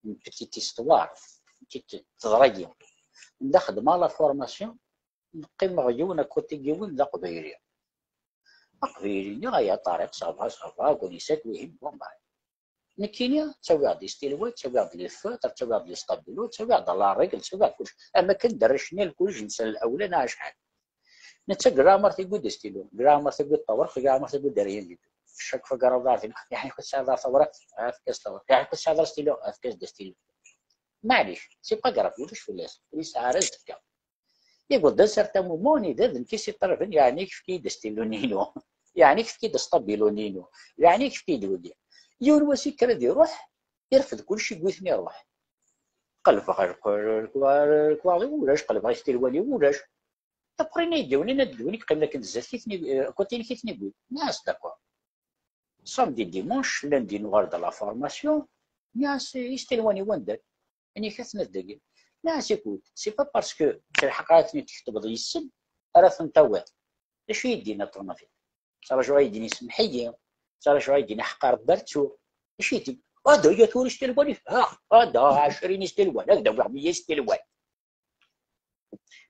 une petite histoire, une petite teḍra-yi. Anda xedmeɣ la formation, neqqimeɣ yiwen à côté n yiwen d aqbayli. Aqbayli-nni, aya Ṭariq, ça va, ça va, akken isat, wihin, bon, bah. Nekkini, ttawiɣ-d istilwa, ttawiɣ-d les feutres, ttawiɣ-d les stabilo, ttawiɣ-d la règle, ttawiɣ-d kullec. Am akken d arrac-nni lkulij-nsen lawla neɣ acḥal. Netta gramer tewwi-d astilu, gramer tewwi-d ṭawreq, gramer tewwi-d rien du tout. Chaque fois gramer, yeɛni kut tesɛiḍ ṭawreq, efk-as ṭawreq, yeɛni kut tesɛiḍ astilu, efk-as-d astilu. Maɛlic, c'est pas grave, ulac fell-as, ur yesɛi ara azekka. Yegweḍ-d un certain moment, anida d nekk i s-iṭalben, yeɛni efk-iyi-d astilu-nni-inu, yeɛni efk-iyi-d astabilo-nni-inu, yeɛni efk-iyi-d wagi. Yiwen wass yekker ad iruḥ, irfed kullec, yewwi-ten iruḥ. Qelbeɣ lekwaɣ-iw ulac, qelbeɣ istilwan-iw ulac. Après, nna-yi-d yiwen, nna-d yiwen i yeqqimen akken zdat-k, i ten-i-, eh, côté-inek i ten-iwwin. Nniɣ-as, d'accord. Samedi, dimanche, lundi, nuɣal-d la formation. Nniɣ-as, istilwan-iw anda-ten? Amek aten-ad dagi? Nniɣ-as, écoute, c'est pas parce que telḥeq ara ten-id-tketbeḍ yes-sen ara ten-tawiḍ. D acu i yi-d-yenna ṭṭurnafi? Ttrajuɣ ad yi-d-yini semmeḥ-iyi, ttrajuɣ ad yi-d-yini ḥqar bertsu. D acu i yi-d-yenna? Ada, ya tura istilwan-ik, ha, ada, ɛecrin istilwan, ad k-d-awiɣ meyya istilwan.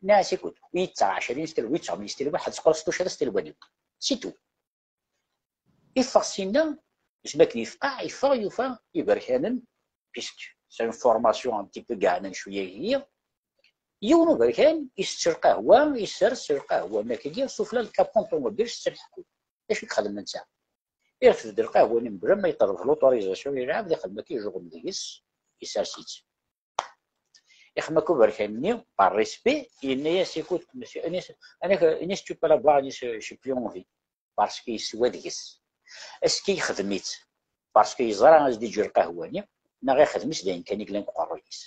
Nniɣ-as, écoute, wi yettaɣ ɛecrin istilwan, wi yettaɣ meyya istilwan, ḥedd squr s tucra istilwan-iw. C'est tout. Iffeɣ sinna, isem akken yefqeɛ, iffeɣ yufa iberkanen, puisque c'est une formation un petit peu gaɛnan cwiya ihi. Yiwen uberkan isett lqahwa, isers lqahwa-nni akkagi sufla n lkapu n ṭumubil s lḥekkun. D acu i yexdem netta? Irfed-d lqahwa-nni mebla ma yeṭleb l'autorisation, yelɛeb, d ixdem akka, ijuɣem deg-s, isers-itt. Ixdem akk uberkan-nni, par respect, yenna-yas, écoute, monsieur, ini-as, ini-as, tu peux la boire, ini-as, j'ai plus envie. Parce que yeswa deg-s. Est-ce que yexdem-itt parce que yeẓra ad s-d-iǧǧu lqahwa-nni, neɣ ixdem-itt d ayen kan i yellan deg uqerruy-is?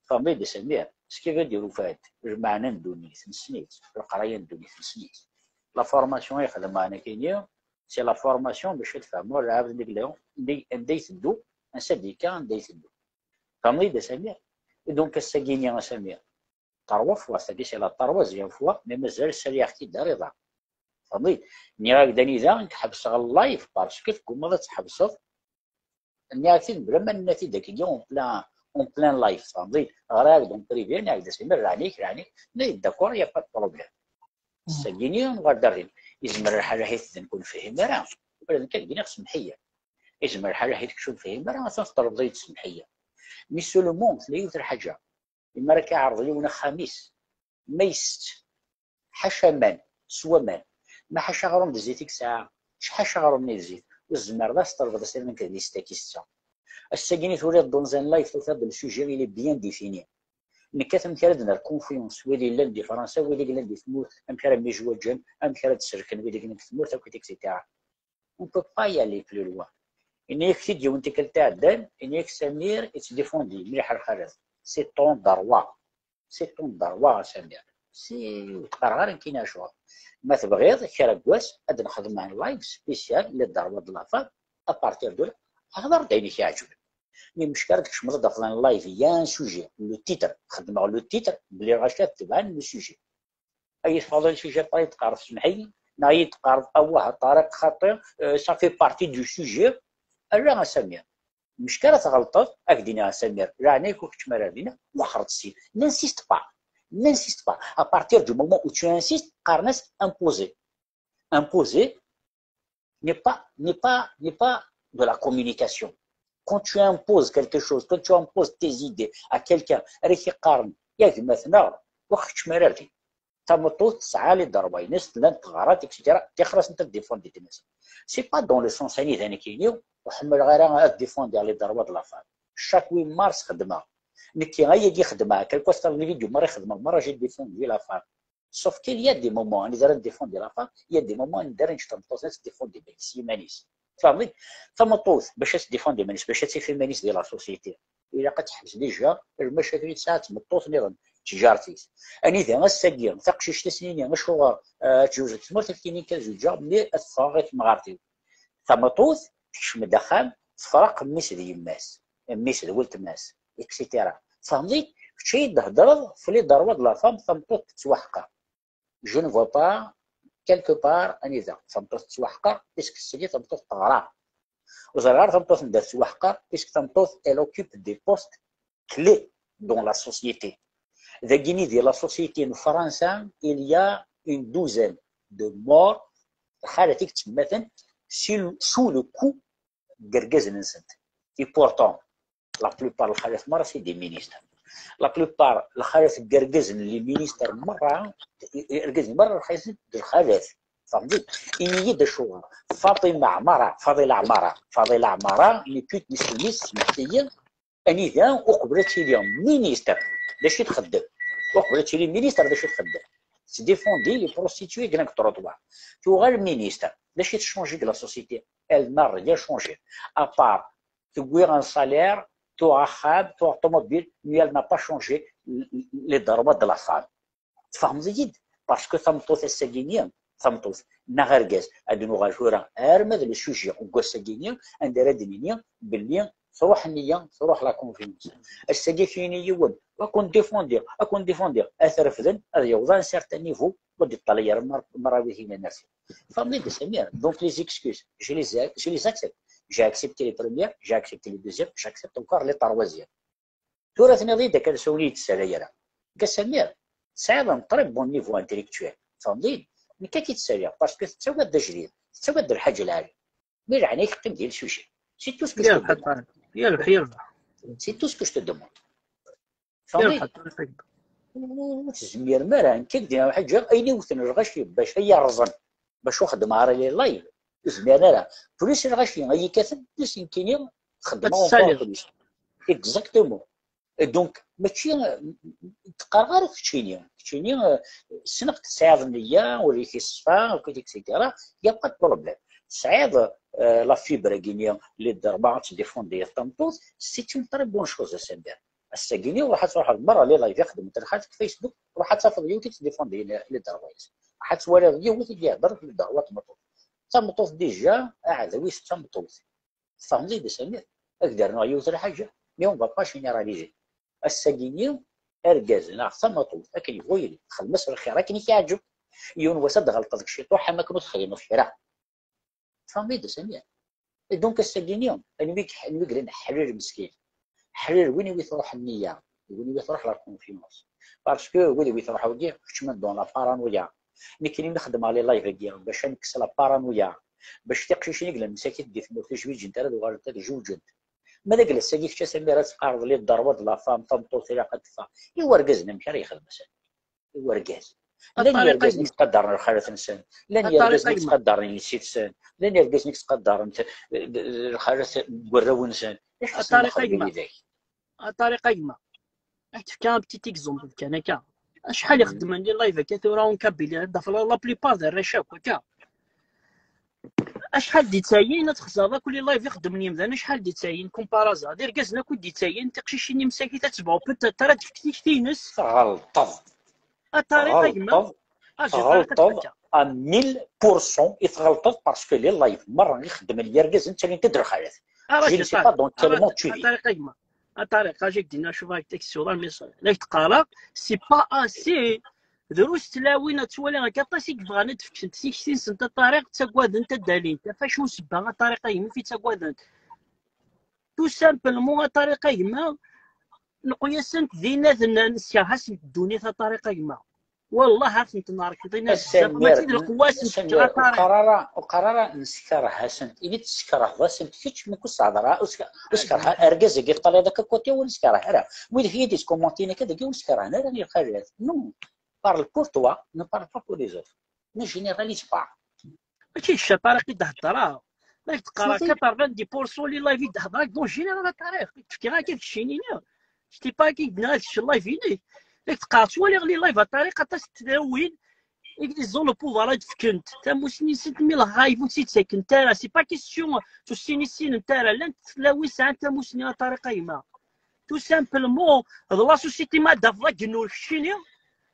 Tfehmeḍ-iyi-d a Samir? Ce qui veut dire, ufa-d, lmeɛna n ddunit, nessen-itt, leqraya n ddunit, nessen-itt. La formation i yexdem ɛni kini, c'est la formation bac ad tfehmeḍ lɛebd anda i yella, anda i, anda iteddu, ansa d-yekka, anda iteddu. Tfehmeḍ-iyi-d a Samir? Donc, ass-agi-nni, a Samir, trois fois, c'est-à-dire c'est la troisième fois, mais mazal ssaliɣ-k-id ar iḍ-a. Tfehmeḍ-iyi-d? Nniɣ-ak-d anida i ḥebseɣ live, parce que teggumaḍ ad tḥebseḍ. Nniɣ-ak-t-id bla ma nenna-t-id akkagi en plein, en plein live, tfehmeḍ-iyi-d? Ɣriɣ-ak-d en privé, nniɣ-ak-d a Samir, leɛnaya-k, leɛnaya-k. Tenna-yi-d d'accord, y a pas de problème. Ass-agi-nni nuɣal-d ar din. Yezmer lḥal ahat d nekk ur nefhim ara. Wala d nekk ad d-iniɣ semmeḥ-iyi. Yezmer lḥal ahat kečč ur tefhim ara, atan teṭlebeḍ-iyi-d semmeḥ-iyi. Mais seulement, tella yiwet n lḥaǧa. Imi ara k-iɛreḍ yiwen axxam-is, ma yessett, ḥaca aman, s waman, ma ḥaca aɣrum d zzit i yesɛa, ḥaca aɣrum-nni d zzit, ur tzemreḍ ad s-tṭelbeḍ asirem nekk d yessett-agi setta. Ass-agi-nni turiḍ dans un live, tufiḍ-d le sujet, il est bien défini. Nekkat amek ara d-nerr confiance, wid yellan di Fransa, wid yellan di tmurt, amek ara myezwaǧen, amek ara d-selken wid yellan di tmurt, akkit, et cetera. On peut pas y aller plus loin. Ini-ak-t-id yiwen tikkelt iɛeddan, ini-ak Samir yettdéfendi mliḥ lxalat. C'est ton droit. C'est ton droit, a Samir. Si ur teqqareɣ ara nekkini acuɣer. Ma tebɣiḍ, kra n wass, ad nexdem un live spécial, les droits de la femme, à partir de là, hḍer-d ayen i k-iɛeǧben. Mi mecka ara tkecmeḍ ad d-tafeḍ un live, il y a un sujet, le titre, xedmeɣ le titre, belli lɣaci ad tebɛen le sujet. Ay tfaḍil, sujet, ay d-teqqareḍ semmeḥ-iyi, neɣ ay d-teqqareḍ awah a Ṭariq xaṭi, euh, ça fait partie du sujet. Ala a Samir. Mecka ara tɣelṭeḍ, ad k-d-iniɣ a Samir, leɛnaya-k ur keččem ara ar dinna, wexxer-d syin. N'insiste pas. N'insiste pas. À partir du moment où tu insistes, qqaren-as imposer. Imposer n'est pas, n'est pas, n'est pas de la communication. Quand tu imposes quelque chose, quand tu imposes tes idées à quelqu'un, ara k-iqqaren, ya gma-tneɣ, ur keččem ara ar din. Tameṭṭut tesɛa les droits-ines, llant teɣra, et cetera. Tixer-asent ad défendiɣ iman-nsent. C'est pas dans le sens anida nekkini ur ḥemmleɣ ara ad défendiɣ les droits de la femme. Chaque huit mars xedmeɣ. Nekki ayagi xedmeɣ, quelque fois les vidéos merra xedmeɣ, merra j'ai défendu la femme. Sauf qu'il y a des moments anida ara défendiɣ la femme, il y a des moments anida ara neǧǧ tameṭṭut ad défendiɣ iman-is, iman-is. Tfehmeḍ? Tameṭṭut, bac ad défendiɣ iman-is, bac ad tif iman-is di la société, ilaq ad teḥbes déjà lmacakel i tesɛa d tmeṭṭut nniḍen, d tǧart-is. Anida ass-agi taqcict ad s-nini acuɣer, euh, ad tjuzet tmurt, ad k-tini kan zewǧeɣ, mais ad ffɣeɣ i temɣart-iw. Tameṭṭut tekcem-d axxam, tefreq mmi-s d yemma-s, mmi-s d weltma-s, et cetera. Tfehmeḍ-iyi-d? Kečč ad yi-d-thedreḍ f les droits de la femme, tameṭṭut tettwaḥqer. Je ne vois pas quelque part anida tameṭṭut tettwaḥqer, puisque tagi tameṭṭut teɣra. Ur ẓriɣ ara tameṭṭut anda tettwaḥqer, puisque tameṭṭut, elle occupe des postes clés dans la société. Dagini di la société n Fransa, il y a une douzaine de morts, lxalat i yettemmaten sous le, sous le coup n yergazen-nsent. Et pourtant, la plupart n lxalat merra c'est des ministres. La plupart n lxalat n yergazen, les ministres merra, irgazen merra lxalat d lxalat. Tfehmeḍ-iyi-d? Ini-yi-d acuɣer Faṭima Ɛmara, Faḍila Ɛmara, Faḍila Ɛmara, une pute, une soumise, semḥet-iyi, anida uqbel ad tili ministre, d acu i txeddem? Uqbel ad tili ministre, d acu i txeddem? Tettdéfendi les prostituées deg trottoir. Tuɣal ministre, d acu i tchangi deg la société? Elle n'a rien changé. À part, tewwi un salaire, tuɣ axxam, tuɣ ṭumubil, mais elle n'a pas changé les droits de la femme. Tfehmeḍ-iyi-d? Parce que tameṭṭut ass-agi-nni, tameṭṭut neɣ argaz, ad nuɣal tura arma d le sujet n wass-agi-nni, anda ara d-nini belli truḥ nniya, truḥ la confiance. Ass-agi ad k-yini yiwen, ad ken-défendiɣ, ad ken-défendiɣ, ad t-refden, ad yaweḍ à un certain niveau, ur d-iṭṭalay ara mer-, merra wid yennan ar-, tfehmeḍ-iyi-d a Samir? Donc les excuses, je les, je les accepte. J'ai accepté les premières, j'ai accepté les deuxièmes, j'accepte encore les troisièmes. Tura tenniḍ-iyi-d akka, ur yi-d-tessala ara. Nekk a Samir, tesɛiḍ un très bon niveau intellectuel. Tfehmeḍ-iyi-d? Nekk ad k-id-ssaliɣ, parce que tettagad d ajdid, tettagad d lḥaǧa lɛali. Mais leɛnaya-k qqim di le sujet. C'est tout ce que je te demande. C'est tout ce que je te demande. Tfehmeḍ-iyi-d? Ur tezmirem ara, nekk ad k-d-iniɣ lḥaǧa, ayen iwten lɣaci bac ay yerẓen, bac ur xeddmeɣ ara les lives, ur zmiren ara. Plus lɣaci ay yekkaten, plus nekkini xeddmeɣ encore plus. Exactement. Et donc, mačči, eh, d-qqareɣ ara keččini. Keččini, eh, ssneɣ-k tesɛiḍ nniya, ul-ik yeṣfa, akkit, et cetera. Y a pas de problème. Tesɛiḍ, eh, la fibre-agi-nni, les droits ad tdéfendiḍ tameṭṭut, c'est une très bonne chose, a Samir. Ass-agi-nni, ruḥ ad truḥeḍ merra les lives i xedment lxalat deg Facebook, ruḥ ad tafeḍ yiwet i tdéfendi les droits-is. Ruḥ ad twaliḍ yiwet i d-ihedder les droits n tmeṭṭut. Tameṭṭut déjà, aɛdaw-is d tameṭṭut. Tfehmeḍ-iyi-d a Samir? Ad k-d-rnuɣ yiwet n lḥaǧa, mais on va pas généraliser. Ass-agi-nni, argaz neɣ tamaṭut, akken yebɣu yili, xdem-as lxir akken i k-iɛǧeb. Yiwen wass ad d-tɣelṭeḍ deg ciṭuḥ am akken ur texdimeḍ kra. Tfehmeḍ-iyi-d, Samir? Et donc, ass-agi-nni, anwi i, anwi i yellan ḥlil meskin? Ḥlil win iwi truḥ nniya, win iwi truḥ la confiance. Parce que wid iwi truḥ wagi, keččmen dans la paranoïa. Nekkini mi xeddmeɣ les lives-agi, bac ad nekkes la paranoïa, bac tiqcicin i yellan msakit di tmurt ur zwiǧent ara ad uɣalent ad zewǧent. Ma d agla-agi kečč, a Samir, ad teqqareḍ les droits de la femme, tameṭṭut ilaq ad teffeɣ. I wergazen amek ara yexdem ass-a? I wergaz. Llan yergazen i yettqadaren lxalat-nsen, llan yergazen i yettqadaren yessi-tsen, llan yergazen i yettqadaren t-, lxalat n warraw-nsen. D acu i sen-nexdem i widak? A Ṭariq, a gma, ad k-fkeɣ un petit exemple kan akka. Acḥal i xeddmen les lives akka tura en Kabylie, ad d-tafeḍ la plupart d arrac akk akka. Acḥal d-ittayin, ad txeẓẓreḍ akk les lives i xeddmen yimdanen, acḥal d-ittayin, comme par hasard. D irgazen akk i d-ittayin, tiqcicin imsakit ad tebɛu, peut-être ara d-tefk tikti-ines. Tɣelṭeḍ. A Ṭariq, a gma. Tɣelṭeḍ. A, j'ai Ṭariq, ad tɣelṭeḍ à mille pour cent i tɣelṭeḍ, parce que les lives merra i xeddmen yergazen ttalin-t-id lxalat. Je ne sais pas dans quel monde tu vis. A Ṭariq, a gma. A Ṭariq, acu ak-d-inna, cuf, avec texte sur la message. La k-d-qqareɣ, c'est pas assez. Drus tlawin ad twaliḍ akka, aṭas i yebɣan ad d-fksent tikti-nsent a Ṭariq, ttagadent ad d-alint. Ɣef acu ssebba a Ṭariq, a gma, i ttaggadent? Tout simplement a Ṭariq, a gma, neqqu-asent d inaden, neskerh-asent ddunit a Ṭariq, a gma. Wallah ad tent-nerkeḍ, inaden bzaf, mačči d leqwas n tfekka a Ṭariq. Uqar ara, uqar ara neskerh-asent. Ini-d teskerheḍ-asent kečč, mi k-ur s-tehder ara, ur sker-, ur skerh ara argaz-agi teṭṭalayeḍ akka côté, ur neskerh ara. Wid i yi-d-yeskumantin akka dagi ur skerhen ara i lxalat. Non. Parle pour toi, ne parle pas pour les autres. Ne généralise pas. Mačči d cca Ṭariq i d-heddreɣ. Ma k-d-qqareɣ quatre-vingt-dix pour cent les lives i d-heddreɣ, donc général a Ṭariq. Fkiɣ akka d keččini-nni. Kečč pas akka i d-nniɣ ad kečč live-inek. Ma k-d-qqareɣ ttwaliɣ les lives a Ṭariq, aṭas n tlawin i, ils ont le pouvoir ad d-fkent tamusni-nsent, mi lɣayb ur tt-id-ttakent ara. C'est pas question ur ssinen ara. Llant tlawin sɛant tamusni a Ṭariq, a gma. Tout simplement, d la société, ma ad d-tafeḍ agennur keččini,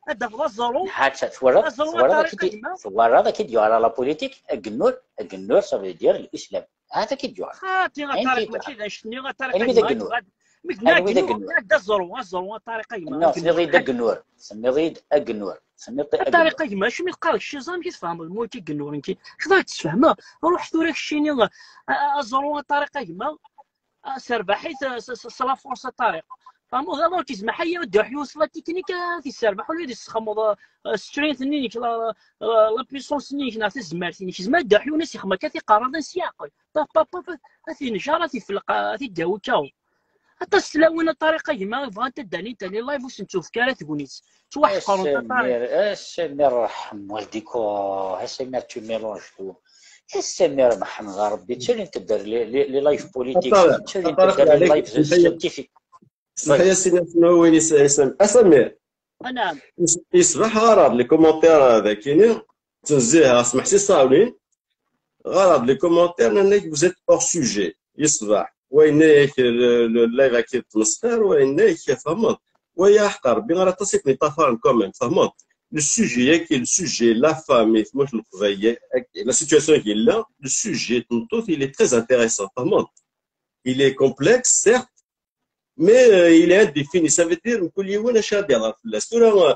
ad d-tafeḍ aẓru. Neḥaca, twalaḍ, aẓru a Ṭariq, a gma. Twalaḍ akka i d-yuɣal la politique, agennur, agennur, ça veut dire l'islam. Hada akka i d-yuɣal. Xaṭi a Ṭariq, mačči d annect-nni a Ṭariq, a gma. Mi d-agennur, ad d-aẓru, aẓru a Ṭariq, a gma. Non, tenniḍ-iyi-d agennur, tenniḍ-A Ṭariq, a gma, acimi teqqareḍ kečči, ẓer amek i tfehmeḍ le mot agennur, nekki? Kif ad tfehmeḍ? Ruḥ tura keččini, a, a, aẓru a Ṭariq, a gma. Ah, serbeḥ-it, ah, s, s, s la force a Ṭariq. Tfehmeḍ, alors tizmaḥ-agi ad d-iruḥ yiwen s la technique, ah, ad t-isserbeḥ, wala ad yessexmeḍ, ah, ah, strength-nni-inek, la, la, la puissance-nni-inek, neɣ tazmert-inek. Yezmer ad d-iruḥ yiwen ad s-ixdem akka tiqerraḍin s yeɛqel. Paf, paf, paf, ad t-injer, ad t-ifleq, ah, ad t-id-yawi K O. Aṭas n tlawin a Ṭariq, a gma, bɣant ad d-alint les lives, ur sent-tufk ara tegnit. Ttwaḥeqrent a Ṭariq. A Samir, a Samir, rḥem waldik, a Samir, tu mélanges tout. A Samir, Mḥemmed, a Ṛebbi, ttalint-d les, les, les lives politiques, ttalint-d les lives scientifiques. Smeḥ-iyi a Sidi, asma win is-, isem-, a Samir. Anɛam. Is-, isbeḥ ɣaraɣ-d les commentaires dagi-ni, ttnezziheɣ, smeḥ si ṣṣawlin. Ɣaraɣ-d les commentaires, nnan-ak vous êtes hors sujet. Yesbeḥ. Wa yenna-ak le, le live-agi d ttmesxir, wa yenna-ak, tfehmeḍ. Wa yeɛqel Rebbi, ara aṭas i ten-iṭṭafaren quand même, tfehmeḍ. Le sujet-agi, le sujet, la femme, i tmurt n Leqbayel, la situation-agi yella, le sujet n tmeṭṭut, il est très intéressant, tfehmeḍ. Il est complexe, certes, mais, euh, il est indéfini. Ça veut dire, mkul yiwen acu ara d-ihder fell-as. Tura, euh,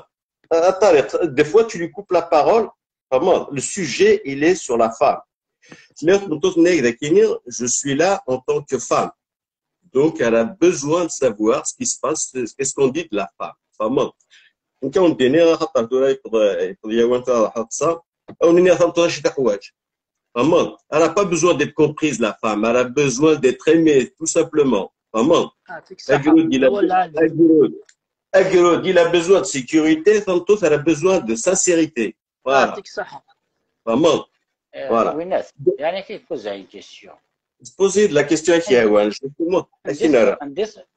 a Ṭariq, des fois, tu lui coupes la parole. Vraiment, le sujet, il est sur la femme. Tenniḍ tmeṭṭut-nni dagi-ni, je suis là en tant que femme. Donc, elle a besoin de savoir ce qui se passe, qu'est-ce qu'on dit de la femme. Vraiment. Nekk ad wen-d-iniɣ, axaṭer tura yewweḍ, yewweḍ-iyi wawal, tura ad ruḥeɣ ṭṭseɣ. Ad wen-iniɣ tameṭṭut acu i teḥwaǧ. Vraiment, elle n'a pas besoin d'être comprise, la femme. Elle a besoin d'être aimée, tout simplement. Vraiment. Agrud, il a, agrud, agrud, il a besoin de sécurité. Tameṭṭut, elle a besoin de sincérité. Voilà. Vraiment. Voilà. Winat, yani, ki poser une question. Poser la question à qui, justement, à qui nara.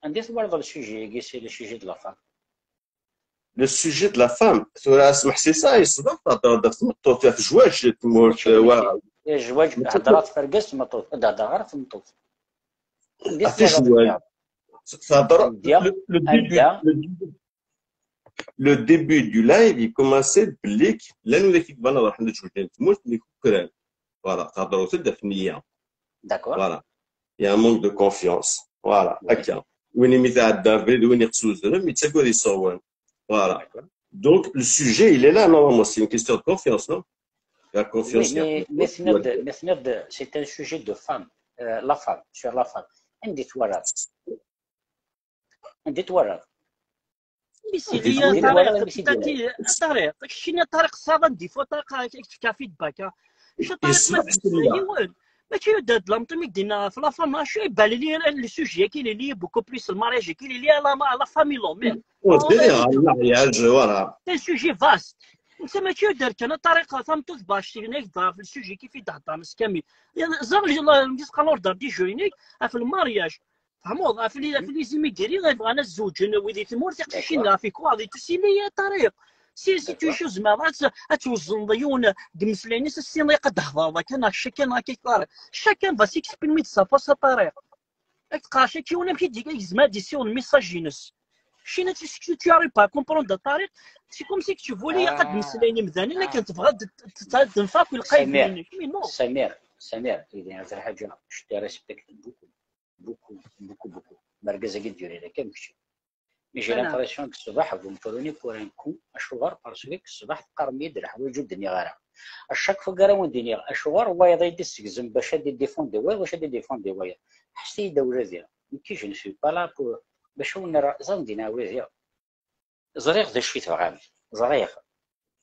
Anda twalaḍ le sujet-agi, c'est le sujet de la femme. Le sujet de la femme. Tura smeḥ si ṣṣa, yesbeḥ, tehder ɣef tmeṭṭut, ɣef zzwaǧ, tmurt, wa. Zzwaǧ, hedṛet ɣef wergaz, tmeṭṭut, ur d-hedṛeɣ ara ɣef tmeṭṭut. Ɣef zzwaǧ. Tehder, le, le début, le début, le début du live, il commençait belli llan wid i yebɣan ad ruḥen ad zewǧen tmurt, mi kukran. Voilà, tehder-d ɣef nniya. D'accord. Voilà. Il y a un manque de confiance. Voilà, akka. Win imi tɛedda abrid, win ixes uzrem, yettagad iseɣwen. Voilà. Donc, le sujet, il est là, normalement. C'est une question de confiance, non? La Oui, confiance. mais, mais tenniḍ-d, mais tenniḍ-d, c'est un sujet de femme, euh, la femme, sur la femme. Anda i twalaḍ? Anda i twalaḍ? Mais c'est lié à Tariq, petit à petit, à Tariq. Keččini a Tariq, ça va, des fois, Tariq, kečč ka feedback, hein. Kečč a Tariq, ma tbeddel yiwen. Mačči d lamṭim i k-d-inna ɣef la femme, acu iban-iyi le sujet-agi, il est lié beaucoup plus, le mariage-agi, il est lié à la, à la famille, l'homme. On dirait un mariage, voilà. C'est un sujet vaste. Netta mačči d kan a Tariq, tameṭṭut bac, tgna-k-d ɣef le sujet-agi i d-heddren s kamil. Ẓer, ẓer, ẓer, l'ordre du jour-inek ɣef le mariage. Tfehmeḍ? Ɣef les, ɣef les immigrés, bɣan ad zewǧen wid i tmurt, iqcicin ɣef ikwaḍ, et tout, c'est lié a Tariq. Si, si tu veux, tzemreḍ ad, ad twezzneḍ yiwen deg imeslayen-is, ad s-tiniḍ ad d-thedreḍ akka, neɣ kečč akka, neɣ akka, Tariq. Chacun va s'exprimer de sa façon a Tariq. Ad teqqar kra yiwen amek i d-yezmer ad d-yessiweḍ le message-ines. Keččini, tu, tu, tu arrives pas à comprendre a Tariq, c'est comme si que tu voulais ad d-mmeslayen imdanen akken tebɣa ad d-, d-, d-, ad d-tenfeɛ akk lqayed-nnek. Mais non. Samir, Samir, il y a une حاجة, je te respecte beaucoup, beaucoup, beaucoup, beaucoup. Ma argaz-agi d-yurar akka am kečč. Mais j'ai l'impression que ṣṣbeḥ, vous me prenez pour un con. Acuɣer? Parce que ṣṣbeḥ teqqarem-iyi-d leḥwayeǧ ur d-nniɣ ara. À chaque fois ara wen-d-iniɣ, acuɣer wayeḍ ay d-tessegzem bac ad d-défendre wayeḍ, bac ad d-défendre wayeḍ? Ḥesset-iyi-d a wladi. Nekki, je ne suis pas là pour, bac ad wen-rreɣ, ẓer din a wladi. Ẓriɣ d acu i tebɣam. Ẓriɣ.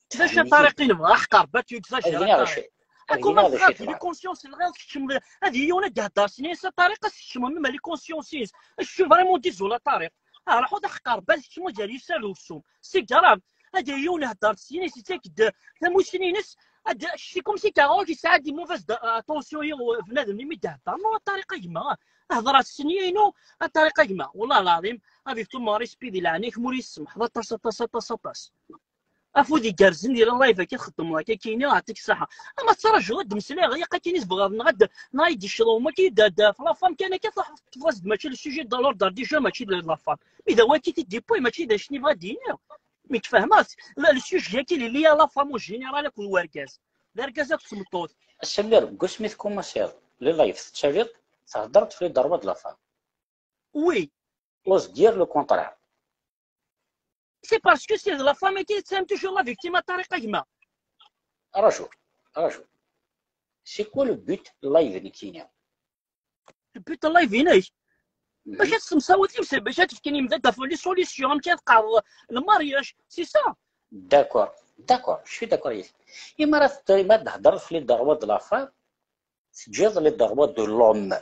D acu a Tariq i nebɣa? Aḥqer, ba tu exagères a Tariq. Akuma tebɣa d conscience, lɣir tkecmeḍ, ad yiwen ad d-ihedder s-nni-s a Tariq, ad tkecmeḍ même les consciences-is. Je suis vraiment désolé a Tariq. Ah, ruḥ ad aḥqer, ba tkecmeḍ gar yisal d uksum. C'est grave. Ad yiwen ihedder s-nni-s, yettak-d tamussni-ines, ad, c'est comme si Carole yesɛa des mauvaises attention i bnadem imi d-ihedder. Non a Tariq a gma, hder-as s-nni-inu a Tariq a gma. Wallah lɛaḍim, avec tout mon respect di leɛnaya-k, ma ur yi-tsemḥeḍ aṭas, aṭas, aṭas, aṭas. Afud igerrzen di live akka txeddmeḍ akka kini, ɛṭik ṣṣeḥḥa. Ama tettrajuḍ ad d-mmeslayeɣ, yak akken i tebɣiḍ, neɣ ad, neɣ ad d-icceḍ wemma-k, d, d, ɣef la femme kan akka, teṭṭfeḍ-as-d mačči le sujet de l'ordre du jour, mačči de la femme. Mi d awaki t-id-yewwi, mačči d acu i bɣa ad d-yini. Mi tfehmeḍ, le sujet-agi il est lié à la femme en général akked wergaz. D argaz akked tmeṭṭut. Samir, deg wasmi tkumaṣiḍ le live tettaliḍ, theddreḍ ɣef les droits de la femme. Oui. Ose dire le contraire. C'est parce que c'est la femme qui est toujours la victime a Tariq a gma. Raju, raju. C'est quoi le but live nekkini? Le but live-inek? Bac ad tessemsawiḍ timsal, bac ad tefken imdanen les solutions, amek ad tqerreḍ le mariage, c'est ça. D'accord, d'accord, je suis d'accord avec. Imi ara teddreḍ ɣef les droits de la femme, teǧǧiḍ les droits de l'homme.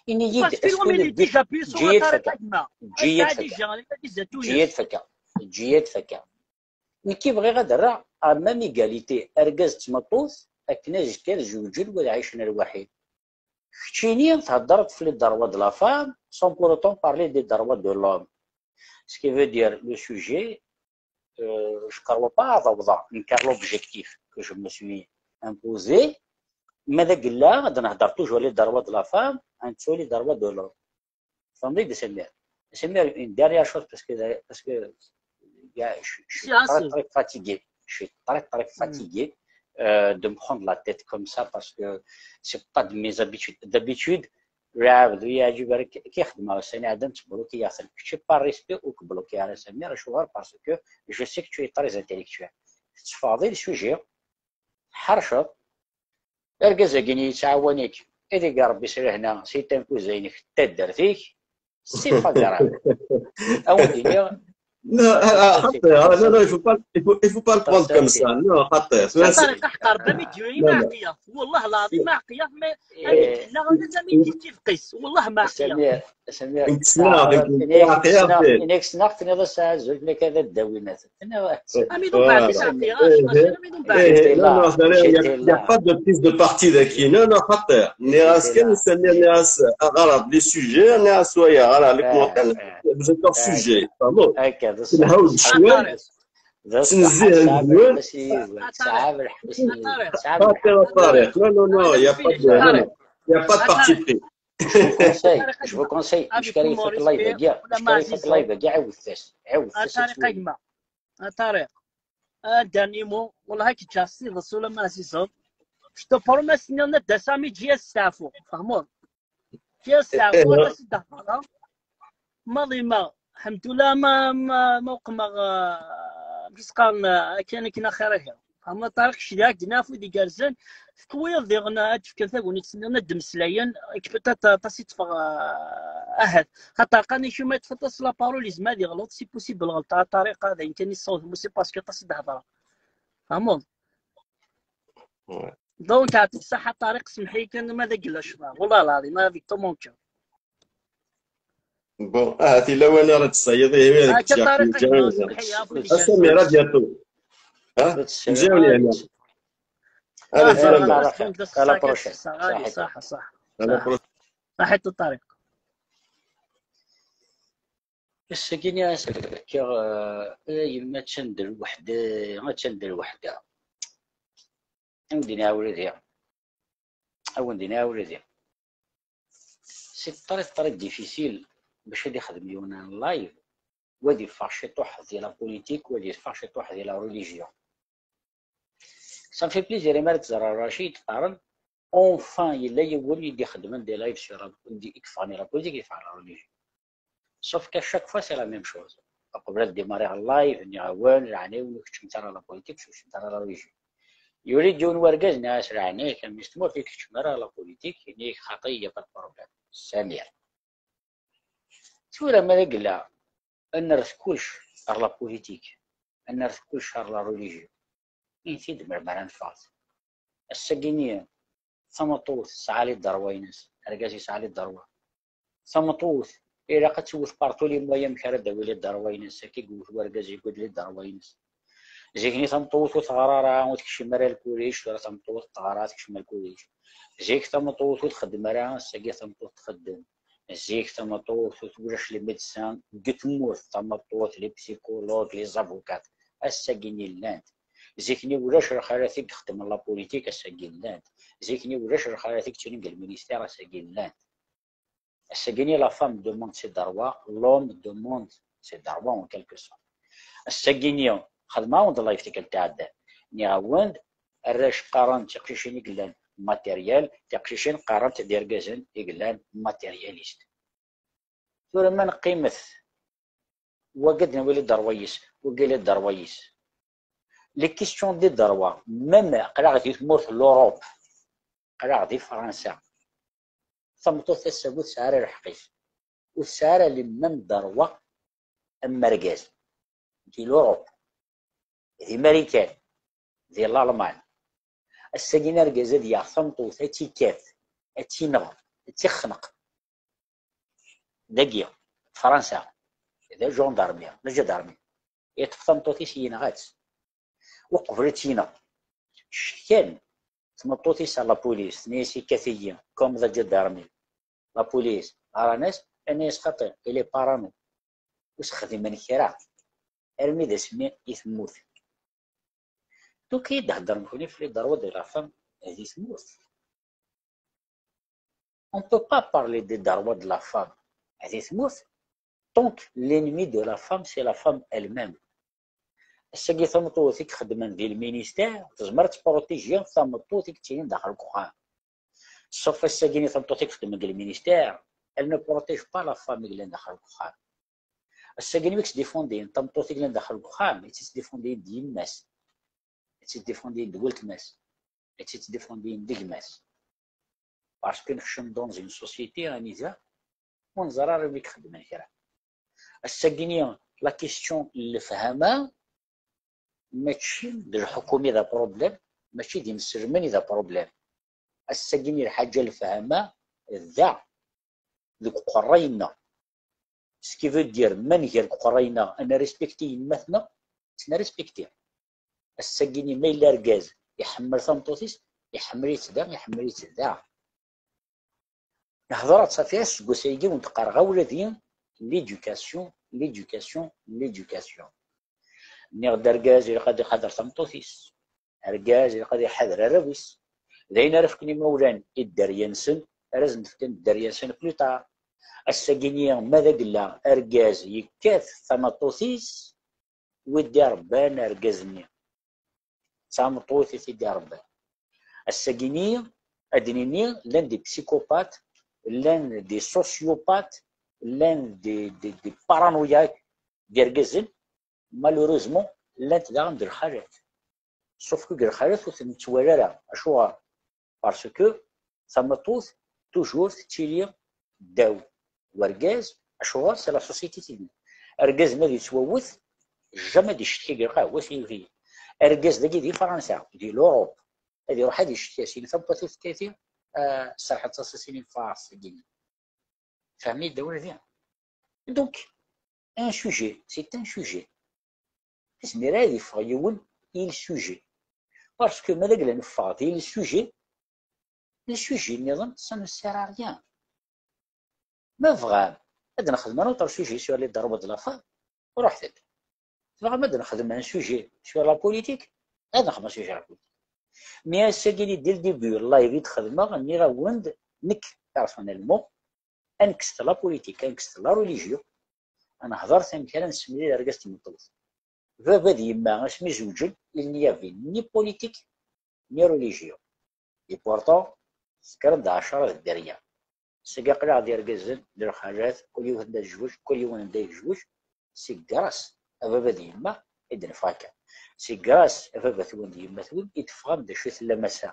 Ini-yi-d, est-ce que le but, ǧǧi-yi ad fakkeɣ, ǧǧi-yi ad fakkeɣ, ǧǧi-yi ad fakkeɣ. Nekki bɣiɣ ad rreɣ à même égalité argaz d tmeṭṭut, akken azekka ad zewǧen u ad ɛicen lwaḥid. Keččini theddreḍ ɣef les droits de la femme sans pour autant parler des droits de l'homme. Ce qui veut dire le sujet, euh, je crois pas ad awḍeɣ, nekk, l'objectif que je me suis imposé, ma d agella ad nehder toujours les droits de la femme, ad nettu les droits de l'homme. Tfehmeḍ-iyi-d a Samir? A Samir, une dernière chose, parce que, parce que, je, je suis très, très fatigué. Je suis très, très fatigué, euh, de me prendre la tête comme ça, parce que c'est pas de mes habitudes. D'habitude, lɛebd ur yeɛǧib ara k-, k-ixdem ɣer sani ɛeddan ttblukiyaɣ-ten. Kečč, par respect, ur k-blokiɣ ara, Samir, acuɣer? Parce que je sais que tu es très intellectuel. Tetteffɣeḍ i le sujet, tḥerceḍ, argaz-agi-nni yettɛawan-ik, ad ig Rebbi s lehna, si tankuza-inek, d taddart-ik, c'est pas grave. Ad wen-d-iniɣ, Non, ah, ah, xaṭi, ah, non, non, il faut pas, il faut, il faut pas le prendre comme ça. Non, xaṭi. A Tariq, aḥqer, ma mi d-yuɣ imeɛqiya. Wallah lɛaḍim, imeɛqiya, ma, ma mi d-yella, ma mi d-yefqis. Wallah, imeɛqiya. Samir, Samir, nekk ssneɣ, nekk ssneɣ, nekk ssneɣ, tenniḍ-as azul, nekk ad d-awin. Amidun beɛd i s-ɛqiɣ, amidun beɛd. Non, non, il n'y a pas de prise de parti daki. Non, non, xaṭi. Nniɣ-as kan, Samir, nniɣ-as aɣarab les sujets, nniɣ-as waya, ɣara les commentaires, vous êtes hors sujet. Tfehmeḍ? Telha-d ccwal, ttnezzih deg-wen. Xaṭi a Tariq. Non, non, non, il n'y a pas de, non, non. Il n'y a pas de parti pris. Je vous conseille, je vous conseille, je vais faire live, je vais faire live, عاودت-as, عاودت-as. A Tariq, un dernier mot, والله كي تجاسي الرسول ما سيزون. Je te promets, نينا دا سامي جي اس تعفو، فهمون؟ جي اس تعفو، ولا سيدا. maḍi ma, ḥemdullah, ma, ma, ma uqmeɣ, ah, amek i s-qqaren, ah, akken, akken axir ihi. Ama Ṭariq, kečč d aɛeggen ɣef wid igerrzen, tekwiḍ diɣen ad d-fken tagnit-nniḍen ad d-mmeslayen, peut-être aṭas i ṭṭfeɣ, ah, ahat. Xaṭer qqaren-ak ma yeṭṭef aṭas la parole, yezmer ad iɣleḍ, c'est possible ɣelṭeɣ a Ṭariq, d ayen kan i tessawḍem, c'est parce que aṭas i d-hedreɣ. Tfehmeḍ? Ouais. Donc, ɛṭi ṣṣeḥḥa a Ṭariq, semmeḥ-iyi kan ma d agella ccḍeɣ. Wallah lɛaḍim, avec tout mon cœur. Bon, ah, ti lawan ara d-tessayeḍ, ihi ad Akka k-ǧǧeɣ Ṭariq, kan ǧǧeɣ. Semmeḥ-iyi, a Samir, ad yaṭu. Ha? Mziɣ lehna. Allez, ah, salam. Ṭariq, à la prochaine. Ṣaḥit, ṣaḥit. À la prochaine. Ṣaḥit a Ṭariq. Ass-agi-nni, ass-agi, eh, a yemma, attan d lweḥda, attan d lweḥda. A wen-d-iniɣ a wladi, a wen-d-iniɣ a wladi. C'est très, très difficile bac ad ixdem yiwen en live, wa ad yeffeɣ ciṭuḥ di la politique, wa ad yeffeɣ ciṭuḥ di la religion. Ça me fait plaisir, imi ara tt-ẓreɣ Racid qqaren, enfin yella yiwen i d-ixedmen des lives sur la, i d-, i yeffɣen i la politique, i yeffɣen la religion. Sauf qu'à chaque fois, c'est la même chose. Qbel ad démarrer live, nniɣ-awen, leɛnaya-wen ur keččmet ara la politique, ur keččmet ara la religion. Yuli-d yiwen wergaz, nniɣ-as, leɛnaya-k a mmi-s n tmurt, ur keččem ara la politique, ini-ak xaṭi, y a pas de problème. Samir. Tura ma d agella, ad nerret kullec ɣer la politique, ad nerret kullec ɣer la religion. Inti-d melmi ara neffeɣ. Ass-agi-nni, tameṭṭut tesɛa les droits-ines, argaz yesɛa les droits. Tameṭṭut, ilaq ad tewwet par tous les moyens amek ara d-tawi les droits-ines, akka i yewwet wergaz yewwi-d les droits-ines. Zik-nni tameṭṭut ur teɣra ara, ur tekcim ara lkulic, tura tameṭṭut teɣra, tekcem lkulic. Zik tameṭṭut ur txeddem ara, ass-agi tameṭṭut txeddem. Zik tameṭṭut ur, ulac les médecins deg tmurt, tameṭṭut, les psychologues, les avocats, ass-agi-nni llant. Zik-nni ulac lxalat i ixeddmen la politique, ass-agi llant. Zik-nni ulac lxalat i yettilin deg lministère, ass-agi llant. Ass-agi-nni la femme demande ses droits, l'homme demande ses droits en quelque sorte. Ass-agi-nni xedmeɣ-awen-d live tikkelt iɛeddan. Nniɣ-awen-d, arrac qqaren-d tiqcicin i yellan matériel, tiqcicin qqarent d irgazen i yellan matérialiste. Tura ma neqqimet, wagi ad nawi les droits-is, wagi les droits-is. Les questions des droits, même aql-aɣ di tmurt n l'Europe, aql-aɣ di Fransa, tameṭṭut ass-agi ur tesɛi ara lḥeqq-is, ur tesɛi ara les mêmes droits am argaz. Di l'Europe, di Marikan, di Lalman, ass-agi argaz ad yaɣ tameṭṭut, ad tt-ikkat, ad tt-ineɣ, ad tt-ixneq. Dagi, Fransa, d ajandarmi, d ajadarmi. Yeṭṭef tameṭṭut-is, yenɣa-tt. Uqbel ad tt-ineɣ, cetkan tmeṭṭut-is ar la police, tenna-yas: "Yekkat-iyi comme d ajadarmi." La police ɣran-as, nnan-as: "Xaṭi, il est parano." Ur s-xdimen kra armi d asmi i temmut. Donc i d-heddren nekkni f les droits de la femme di tmurt. On peut pas parler des droits de la femme di tmurt tant que l'ennemi de la femme, c'est la femme elle-même. Ass-agi tameṭṭut i ixeddmen di lministère tezmer ad tprotiji tameṭṭut i yettilin daxel n uxxam. Sauf ass-agi-nni tameṭṭut i ixeddmen deg lministère, elle ne protège pas la femme i yellan daxel n uxxam. Ass-agi-nni mi tt-défendin tameṭṭut i yellan daxel n uxxam, i tt-défendin d yemma-s, i tt-défendin d weltma-s, i tt-défendin d gma-s. Parce que nekcem dans une société anida ur neẓri ara imi i ixeddmen kra. Ass-agi-nni la question n lefhama mačči d lḥukum i d aproblem, mačči d imselmen i d aproblem. Ass-agi-nni lḥaǧa n lefhama da deg uqerray-nneɣ. Ce qui veut dire, ma nger deg uqerray-nneɣ ad nrespekti yemma-tneɣ, ad tt-nrespekti. Ass-agi-nni ma yella argaz iḥemmel tameṭṭut-is, iḥemmel-itt da, iḥemmel-itt da. Nehḍer-d ṣafi aseggas-agi wen-d-qqareɣ ula di l'éducation, l'éducation, l'éducation. Nniɣ-d argaz ilaq ad iqader tameṭṭut-is. Argaz ilaq ad iḥader arraw-is. D ayen ara fken imawlan i dderya-nsen, ara sen-d-fken dderya-nsen plus tard. Ass-agi-nni ma d agella argaz yekkat tameṭṭut-is, wi d-irebban argaz-nni. D tameṭṭut i t-id-irebban. Ass-agi-nni, ad d-nini, llan des psychopathes, llan des sociopathes, llan des, des, des paranoïaques d irgazen, malheureusement, llant daɣen d lxalat. Sauf que deg lxalat ur ten-nettwali ara. Acuɣer? Parce que tameṭṭut toujours tettili ddaw wergaz. Acuɣer? C'est la société tidi. Argaz ma ad yettwawet, jamais ad icetka gar lqahwa s yiwet. Argaz dagi di Fransa, di l'Europe, ad iruḥ ad icetka sin tameṭṭut ur tekkat, ah, serḥet-as sin lfaṛes-agi. Fehmi-d awal-agi? Donc, un sujet, c'est un sujet. Izmir ad yeffeɣ yiwen i le sujet. Parce que ma d agla neffeɣ di le sujet, le sujet nniḍen, ça ne sert à rien. Ma bɣam ad nexdem un autre sujet sur les droits de la femme, ruḥet-d. Tebɣam ad nexdem un sujet sur la politique, ad nexdem un sujet sur la politique. Mais ass-agi, dès le début, live i d-xedmeɣ, nniɣ-awen-d, nekk, personnellement, ad nekkes la politique, ad nekkes la religion, ad nehder amek ara nessemlil argaz d tmeṭṭut. Baba d yemma, asmi zewǧen, il n'y avait ni politique, ni religion. Et pourtant, tekkren-d ɛecra d dderya. Seg aql-aɣ d irgazen, d lxalat, kul yiwet anda tejbuj, kul yiwen anda yejbuj, c'est grâce à baba d yemma i d-neffeɣ akka. C'est grâce à baba-twen d yemma-twen i d-teffɣem d acu i tellam ass-a.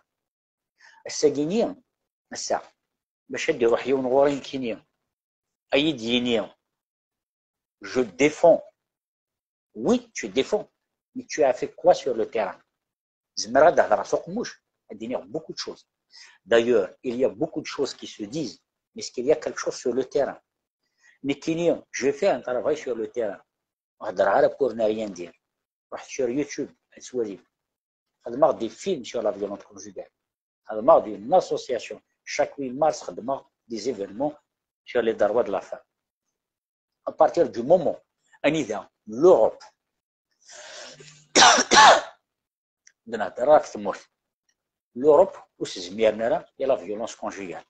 Ass-agi-ni, ass-a, bac ad d-iruḥ yiwen ɣur-i nekkini, ad yi-d-yini, je défends. Oui, tu défends. Mais tu as fait quoi sur le terrain? Zemreɣ ad d-hedreɣ s uqemmuc, ad d-iniɣ beaucoup de choses. D'ailleurs, il y a beaucoup de choses qui se disent, mais est-ce qu'il y a quelque chose sur le terrain? Nekkini, j'ai fait un travail sur le terrain. Ur heddreɣ ara pour ne rien dire. Ruḥet sur YouTube, ad twalim. Xedmeɣ des films sur la violence conjugale. Xedmeɣ une association. Chaque huit mars, xedmeɣ des événements sur les droits de la femme. À partir du moment anida l'Europe, d-nehder ɣef tmurt, l'Europe ur s-zmiren ara i la violence conjugale.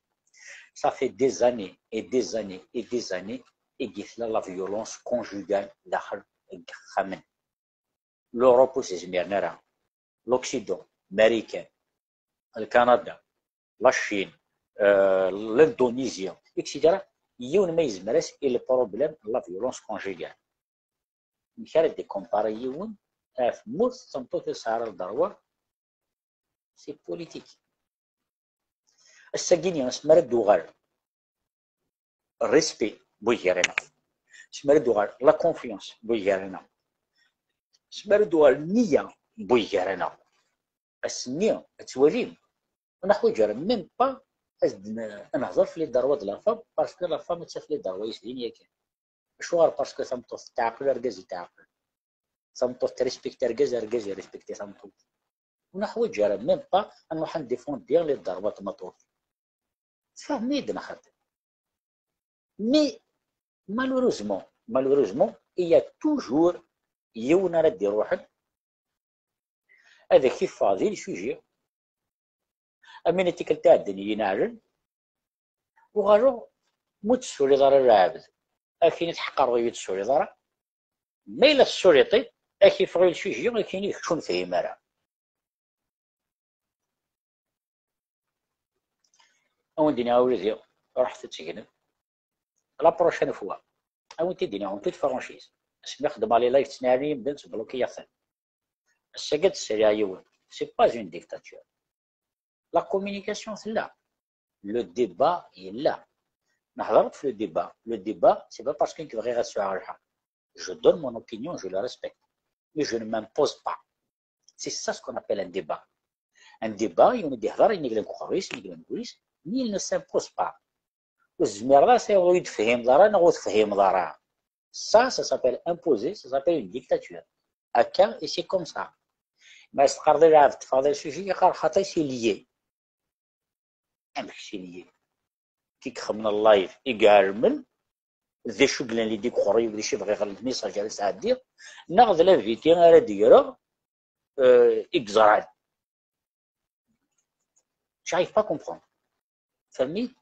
Ça fait des années et des années et des années i yetla la violence conjugale daxel n yexxamen. L'Europe ur s-zmiren ara. L'Occident, Marikan, le Canada, la Chine, euh, l'Indonésie, et cetera. Yiwen ma yezmer-as i le problème de la violence conjugale. Amek ara d-ikompari yiwen ar tmurt d tameṭṭut ur tesɛi ara lderwa? C'est politique. Ass-agi-ni, asmi ara d-tuɣal respect bu gar-aneɣ, asmi ara d-tuɣal la confiance bu gar-aneɣ, asmi ara d-tuɣal nniya bu gar-aneɣ, ass-nni ad twalim, ur neḥwaǧ ara même pas ad d-n-, ad nehder f les droits de la femme, parce que la femme ad taf les droits-is din yakan. Acuɣer? Parce que tameṭṭut tetɛeqqel, argaz yetɛeqqel. Tameṭṭut trespekti argaz, argaz irespekti tameṭṭut. Ur neḥwaǧ ara même pas ad nruḥ ad ndéfendi les droits n tmeṭṭut. Tfehmem-iyi-d neɣ xaṭi? Mais malheureusement, malheureusement, il y a toujours yiwen ara d-iruḥen ad ak-iffeɣ di le sujet. Am win i tikkelt iɛeddan i yi-ineɛlen, uɣaleɣ, ma ur tessuliḍ ara lɛebd, ad ak-yini tḥeqqreḍ-iyi ur tessuliḍ ara. Ma yella tessuliḍ-t-id, ad ak-iffeɣ i le sujet, ad ak-yini kečč ur nefhim ara. Ad wen-d-iniɣ a wlidi, ruḥet ad tegnem. La prochaine fois, ad wen-t-id-iniɣ en toute franchise. Asmi xeddmeɣ les lives ttnaɛli, medden ttblokiyaɣ-ten. Ass-agi ad d-ssaliɣ yiwen. C'est pas une dictature. La communication tella. Le débat yella. Nehder-d f le débat. Le débat, c'est pas parce que nekk bɣiɣ ad sɛuɣ lḥeqq. Je donne mon opinion, je le respecte. Mais je ne m'impose pas. C'est ça ce qu'on appelle un débat. Un débat, yiwen ad d-ihder ayen yellan deg uqerru-is, ayen yellan deg wul-is, mais il ne s'impose pas. Ur tezmireḍ ara ad tawiḍ ur yi-d-tefhimeḍ ara neɣ ur tefhimeḍ ara. Ça, ça s'appelle imposer, ça s'appelle une dictature. Akka, et c'est comme ça. Ma s-teqqareḍ i lɛebd, teffeɣ di le sujet, yeqqar xaṭi, c'est lié. Amek c'est lié? Ki ixedmen live i iɛelmen d acu yellan li deg uqerru-iw, d acu i bɣiɣ le message ara sɛeddiɣ, neɣ d l'invité ara d-greɣ, euh, i yeẓran. J'arrive pas à comprendre. Fehmi?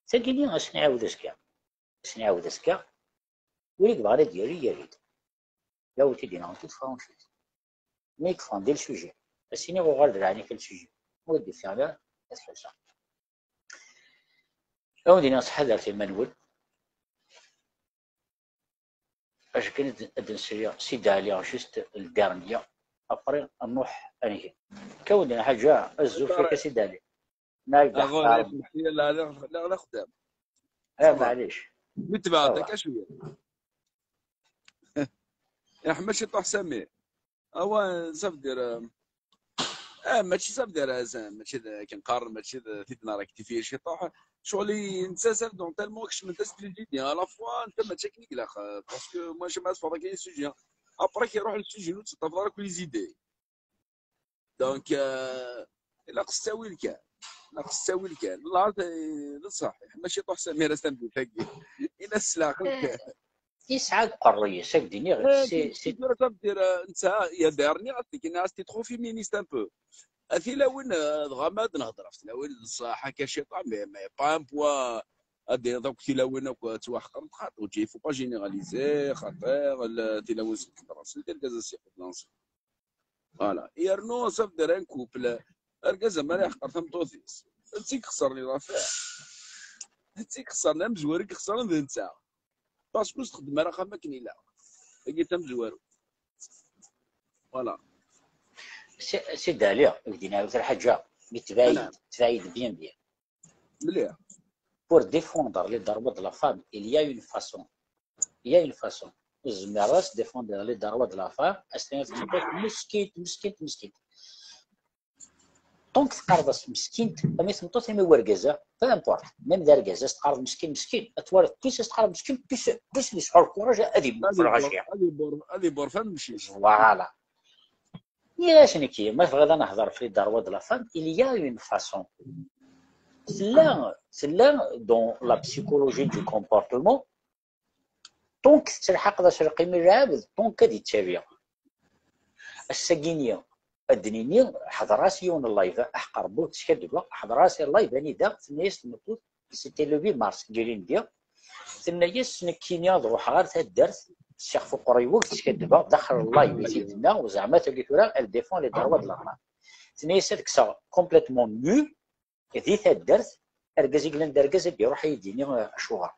Tagini, ad s-nɛawed azekka. Ad s-nɛawed azekka. Win i yebɣan ad d-yali, yali-d. La wen-t-id-iniɣ en toute franchise. Mi yekfan di le sujet, ad s-iniɣ uɣal d leɛnik le sujet. Ur d-ifiɣ ara, ad ḥusseɣ. Ad wen-d-iniɣ ttḥadaret iman-nwen. Acu kan ad d-nsri Sidi Ɛli, juste le dernier. Après, nruḥ ad neg. Kawden ḥaǧa, azul fik a Sidi Ɛli. Nɛid Aɣur ḥqar. Meḥya la la la xdam. Ah, maɛlic. Mi tebɛed Awa. Akka cwiya. Iḥma ciṭuḥ Samir. Awa, ça veut dire, euh, ah, mačči ça veut dire, ah, ça, mačči d akken qqaren, mačči d tid n rectifier ciṭuḥ. Ccɣel i nettasal donc tellement kecment-as les idées. À la fois, netta mačči akken i ilaq, euh, parce que moi, j'aime pas ce sujet. Après, kif iruḥ le sujet, ur tettafeḍ ara akk les idées. Donc, euh, ilaq s ttawil kan. Ilaq s ttawil kan. Là, d ṣṣeḥ. Mačči ciṭuḥ Samir ass tameddit-agi. Ila s leɛqel kan. Yesɛa deg uqerruy-is, ad k-d-iniɣ, c'est, c'est Tura ça veut dire, euh, netta, il y a des derniers, c'est qu'il a été trop féministe un peu. A tilawin, euh, dɣa ma ad nehder ɣef tilawin, d ṣṣeḥ, akka ciṭuḥ, mais, mais pas un point. Ad d-tiniḍ akk tilawin akk ttwaḥqrent, xaṭi, il faut pas généraliser, xaṭi, la, tilawin s lxeṭra, s ldergaz as iqeddan. Voilà. Yernu ça veut dire un couple, argaz ma ara yeḥqer tameṭṭut-is, d tt i ixesren i l'affaire. D tt i ixesren, amezwaru i ixesren d netta. Parce que ur s-txeddem ara axxam akken ilaq. Tagi d tamezwarut. Voilà. C'est, c'est d'ailleurs, je dis, une autre حاجة, mais تبعيد, تبعيد bien, bien. Mliḥ. Pour défendre les droits de la femme, il y a une façon. Il y a une façon. Tzemreḍ ad défendre les droits de la femme, ad s-tiniḍ tmeṭṭut meskint, meskint, meskint. Donc teqqareḍ-as meskint, ama i tmeṭṭut, ama i wergaz, peu importe. Même d argaz, ad s-teqqareḍ meskin, meskin, ad twaliḍ, plus ad s-teqqareḍ meskin, plus, plus ad yesɛu le courage ad Ad iburfeɣ ibur-, aciya. ad ibur-, ad iburfan meccic. Voilà. Nniɣ-as nekki, ma tebɣiḍ ad nehder ɣef les droits de la femme, il y a une façon. Tella, tella dans la psychologie du comportement, donc tettelḥaqeḍ aselqim i lɛebd, donc ad ittabi. Ass-agi-nni, ad d-nini, ḥḍer-as yiwen n live, aḥeqq Rebbi ur t-skaddbeɣ, ḥḍer-as i live anida tenna-yas tmeṭṭut, c'était le huit mars, deg ilindi, tenna-yas nekkini ad ruḥeɣ ɣer taddart, ssixef uqerruy-iw ur t-skaddbeɣ, daxel n live i t-id-tenna, u zeɛma tagi tura, elle défend les droits de la femme. Tenna-yas ad kkseɣ complètement nu, di taddart, argaz i yellan d argaz ad d-iruḥ ad yi-d-yini, eh, acuɣer.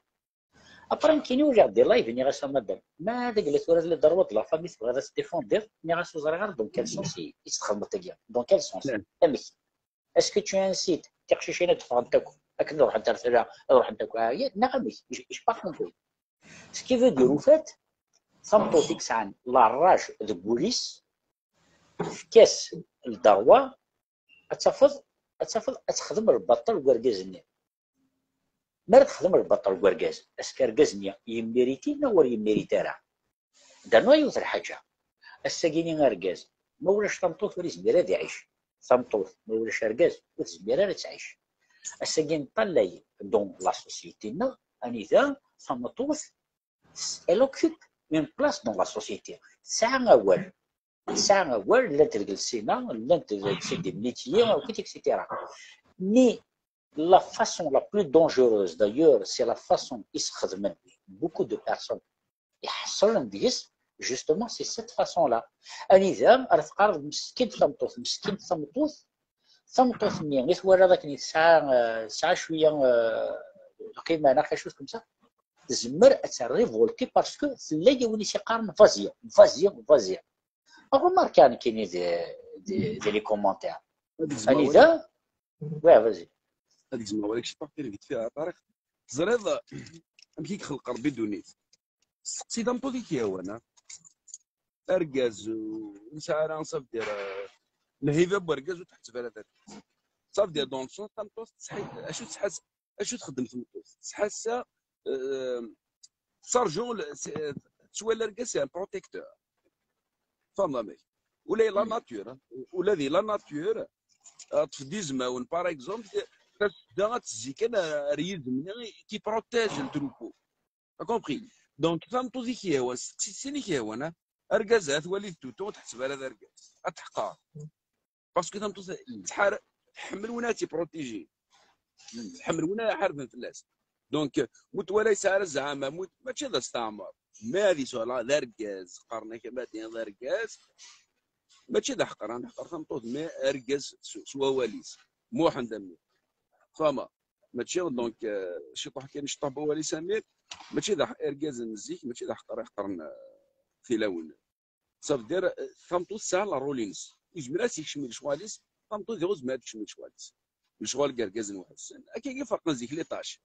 Après nekkini uriɣ-d di live, nniɣ-as a madame, ma d agla tura d les droits de la femme i tebɣiḍ ad t-défendiḍ, nniɣ-as ur ẓriɣ ara dans quel sens i, i tt-txedmeḍ tagi. Dans quel sens? Naam. Amek? Est-ce que tu incites tiqcicin ad d-ffɣent akk, akken ad ruḥent ar tala, ad ruḥent akk, ah, ya, neɣ amek? J'ai, j'ai pas compris. Ce qui veut dire, en fait, tameṭṭut i yesɛan la rage deg wul-is, tefka-s le droit, ad tafeḍ, ad tafeḍ ad texdem lbaṭel deg urgaz-nni. Mi ara texdem lbaṭel deg urgaz, est-ce que argaz-nni yemmiriti neɣ ur yemmiriti ara? Dernu yiwet lḥaǧa. Ass-agi-ni argaz, ma ulac tameṭṭut ur yezmir ad iɛic. Tameṭṭut, ma ulac argaz, ur tezmir ara ad tɛic. Ass-agi neṭṭalay dans la société-nneɣ, anida tameṭṭut, elle occupe une place dans la société. Tesɛa awal. Tesɛa awal, llant deg lsina, llant deg, c'est des métiers, et cetera. Mais la façon la plus dangereuse, d'ailleurs, c'est la façon i s-xedmen beaucoup de personnes iḥeṣlen deg-s, justement, c'est cette façon-là. Anida ara teqqareḍ meskint tameṭṭut, meskint tameṭṭut, tameṭṭut-nni i twalaḍ akken tesɛa, eh, tesɛa cwiya, eh, lqima neɣ quelque chose comme ça, tezmer ad tt-révolter parce que tella yiwen i s-iqqaren vas-y, vas-y, vas-y. Remarque nekkini di, di, di les commentaires. Ad gezmeɣ Anida? Ouais, vas-y. Ad gezmeɣ wala kečč partir vite fait, a Tariq. Teẓriḍ amek i yexleq Rebbi ddunit? Steqsi tameṭṭut i k-yehwan, a? Argaz, ur nesɛi ara, ça veut dire, euh, lhiba n wergaz ur tḥetteb ara d argaz. Ça veut dire, dans le sens, tameṭṭut tesḥi-, acu tesḥas-, acu txeddem tmeṭṭut? Tesḥassa, euh, tettarǧu, le-, c'est, tettwali argaz c'est un protecteur. Tfehmeḍ amek? Ula di la nature, hein. Ula di la nature, euh, ṭṭef-d izmawen, par exemple, tasedda ad tezzi kan ar yizem-nni qui protège le troupeau. T'as compris? Donc, tameṭṭut i k-yehwan, steqsi-tt sin i k-yehwan, ha? Argaz, ha, twali d tutu, ur tḥetteb ara d argaz. Ad teḥqer. Parce que tameṭṭut tḥar-, tḥemmel win ad tt-iprotiji. Tḥemmel win ad iḥarben fell-as. Donc, mu twala yesɛa ara zɛama, mu-, mačči d asteɛmer. Ma ad yesɛu la-, d argaz, qqaren-ak ma d-, d argaz, mačči d aḥeqran, ḥeqer tameṭṭut, mais argaz s, s wawal-is. Muḥend a mmi. Fama. Mačči, donc, euh, ciṭuḥ kan iceṭṭeḥ wawal-is Samir, mačči d aḥ-, irgazen n zik, mačči d aḥeqran i ḥeqren, euh, tilawin. Ça veut dire, euh, tameṭṭut tesɛa le rôle-ines. Yezmer ad s-yekcem i lecɣal-is, tameṭṭut diɣ ur tezmer ad tekcem i lecɣal-is. Lecɣal n yergazen weḥd-sen. Akka i ferqen zik les tâches.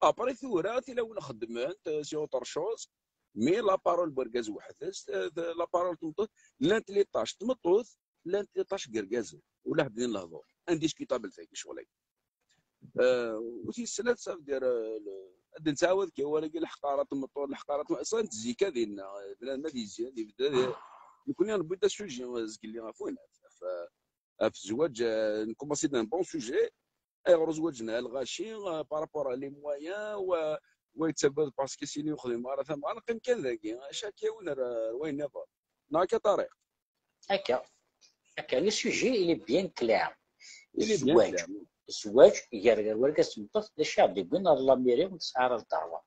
Après tura, tilawin xeddment, euh, c'est autre chose. Mais la parole n wergaz weḥd-s, euh, de, la parole n tmeṭṭut, llant les tâches n tmeṭṭut, llant les tâches n yergazen. Ula ḥedd din lehdur. Indiscutable tagi, ccɣel-agi. Euh, u tis snat, ça veut dire, euh, le, ad nettɛawad kan wala leḥqarat n tmeṭṭut, leḥqarat n tmeṭṭut, ça n zik ad inna, euh, bnadem ad yezzi, ad ibedd, ad, nekkni newwi-d asuji, euh, zgelli ɣef win, ɣef, ɣef, ɣef zzwaǧ, euh, nkumaṣi d'un bon sujet, ayɣer ur zwaǧen ara lɣaci, euh, par rapport à les moyens, wa, wa yettagad parce que sini ur xdimeɣ ara tamɣa, neqqim kan dagi, chacun ar, ar wayen nniḍen. Neɣ akka, Ṭariq? Akka, akka, le sujet, il est bien clair. Il est bien Zzwaǧ, clair. Zzwaǧ gar, gar wergaz d tmeṭṭut, d acu i ɣ-d-yewwin ɣer la mairie ur tesɛi ara lderba.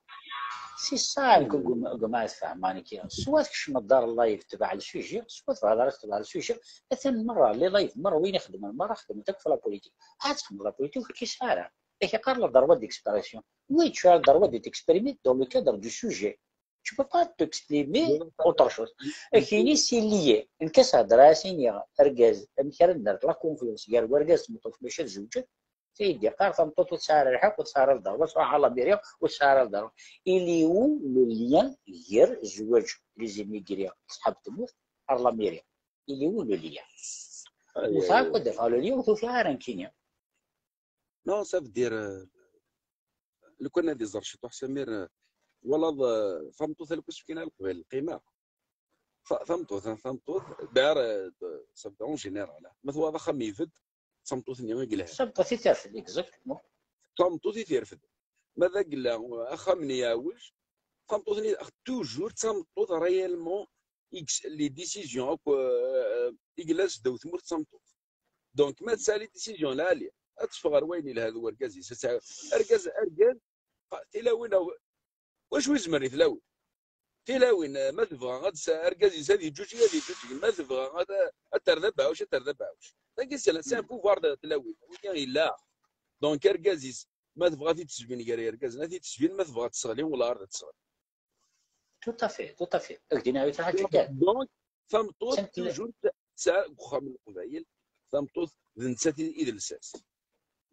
C'est ça, nekk gma tfehmeḍ nekki. Soit tkecmeḍ ar live tbeɛ le sujet, soit thedreḍ tbeɛ le sujet. Atan merra, les live merra, win ixeddmen merra xedmen akk ɣef la politique. Ad txedmeḍ la politique ur k-yesɛi ara. Ak-iqqar le droit d'expression. Oui, tu as le droit de t'exprimer dans le cadre du sujet. Tu peux pas t'exprimer autre chose. Ak-ini c'est lié. Nekk ad s-hedreɣ, ad s-iniɣ argaz, amek ara d-nerr la confiance gar wergaz d tmeṭṭut bac ad zewǧen? Tayi d-iqqar tameṭṭut ur tesɛi ara lḥeqq, ur tesɛi ara lderba, tṛuḥ ɣer la mairie, ur tesɛi ara lderba. Il est où le lien gar zzwaǧ, les immigrés, ṣṣḥab tmurt, ɣer la mairie? Il est où le lien? Ur tesɛi akk ad d-afeɣ le lien, ur t-ufiɣ ara nekkini. Non, ça veut dire, euh, lukan ad iẓer ciṭuḥ Samir, euh, twalaḍ, euh, tameṭṭut alkes fkin a leqbayel lqima. Ta-, tameṭṭut, ha, tameṭṭut, d'ailleurs, euh, ça veut dire en général, ha. Ma twalaḍ axxam yebedd, d tameṭṭut-nni i yelhan. Tameṭṭut i terfed, exactement. Tameṭṭut i terfed. Ma d agella, axxam-nni yeɛwej, tameṭṭut-nni, toujours d tameṭṭut réellement i yes-, les décisions akk, euh, i yellan seddaw tmurt d tameṭṭut. Donc, ma tesɛa les décisions lɛali, ad teffeɣ ɣer wayen yelha d wergaz-is. Ad tesɛa, argaz, argaz, qa-, tilawin, aw-, wacu izmer i tlawin? Tilawin, eh, ma tebɣa ad s-, argaz-is ad yeǧǧuǧeg, ad yeǧǧuǧeg. Ma tebɣa ad, ad terr d abeɛɛuc, ad terr d abeɛɛuc. Tagi, c'est, c'est un pouvoir de tlawin. Wigi yella. Donc, argaz-is, ma tebɣa ad t-id-tesbin gar yergazen, ad t-id-tesbin, ma tebɣa ad t-tesseɣli, wala ad t-tesseɣli. Tout à fait, tout à fait. Ak d-iniɣ yiwet n lḥaǧa kan. Donc, tameṭṭut, Sent-, toujours, t-, tesɛa deg uxxam n Leqbayel, tameṭṭut d nettat i, i d lsas.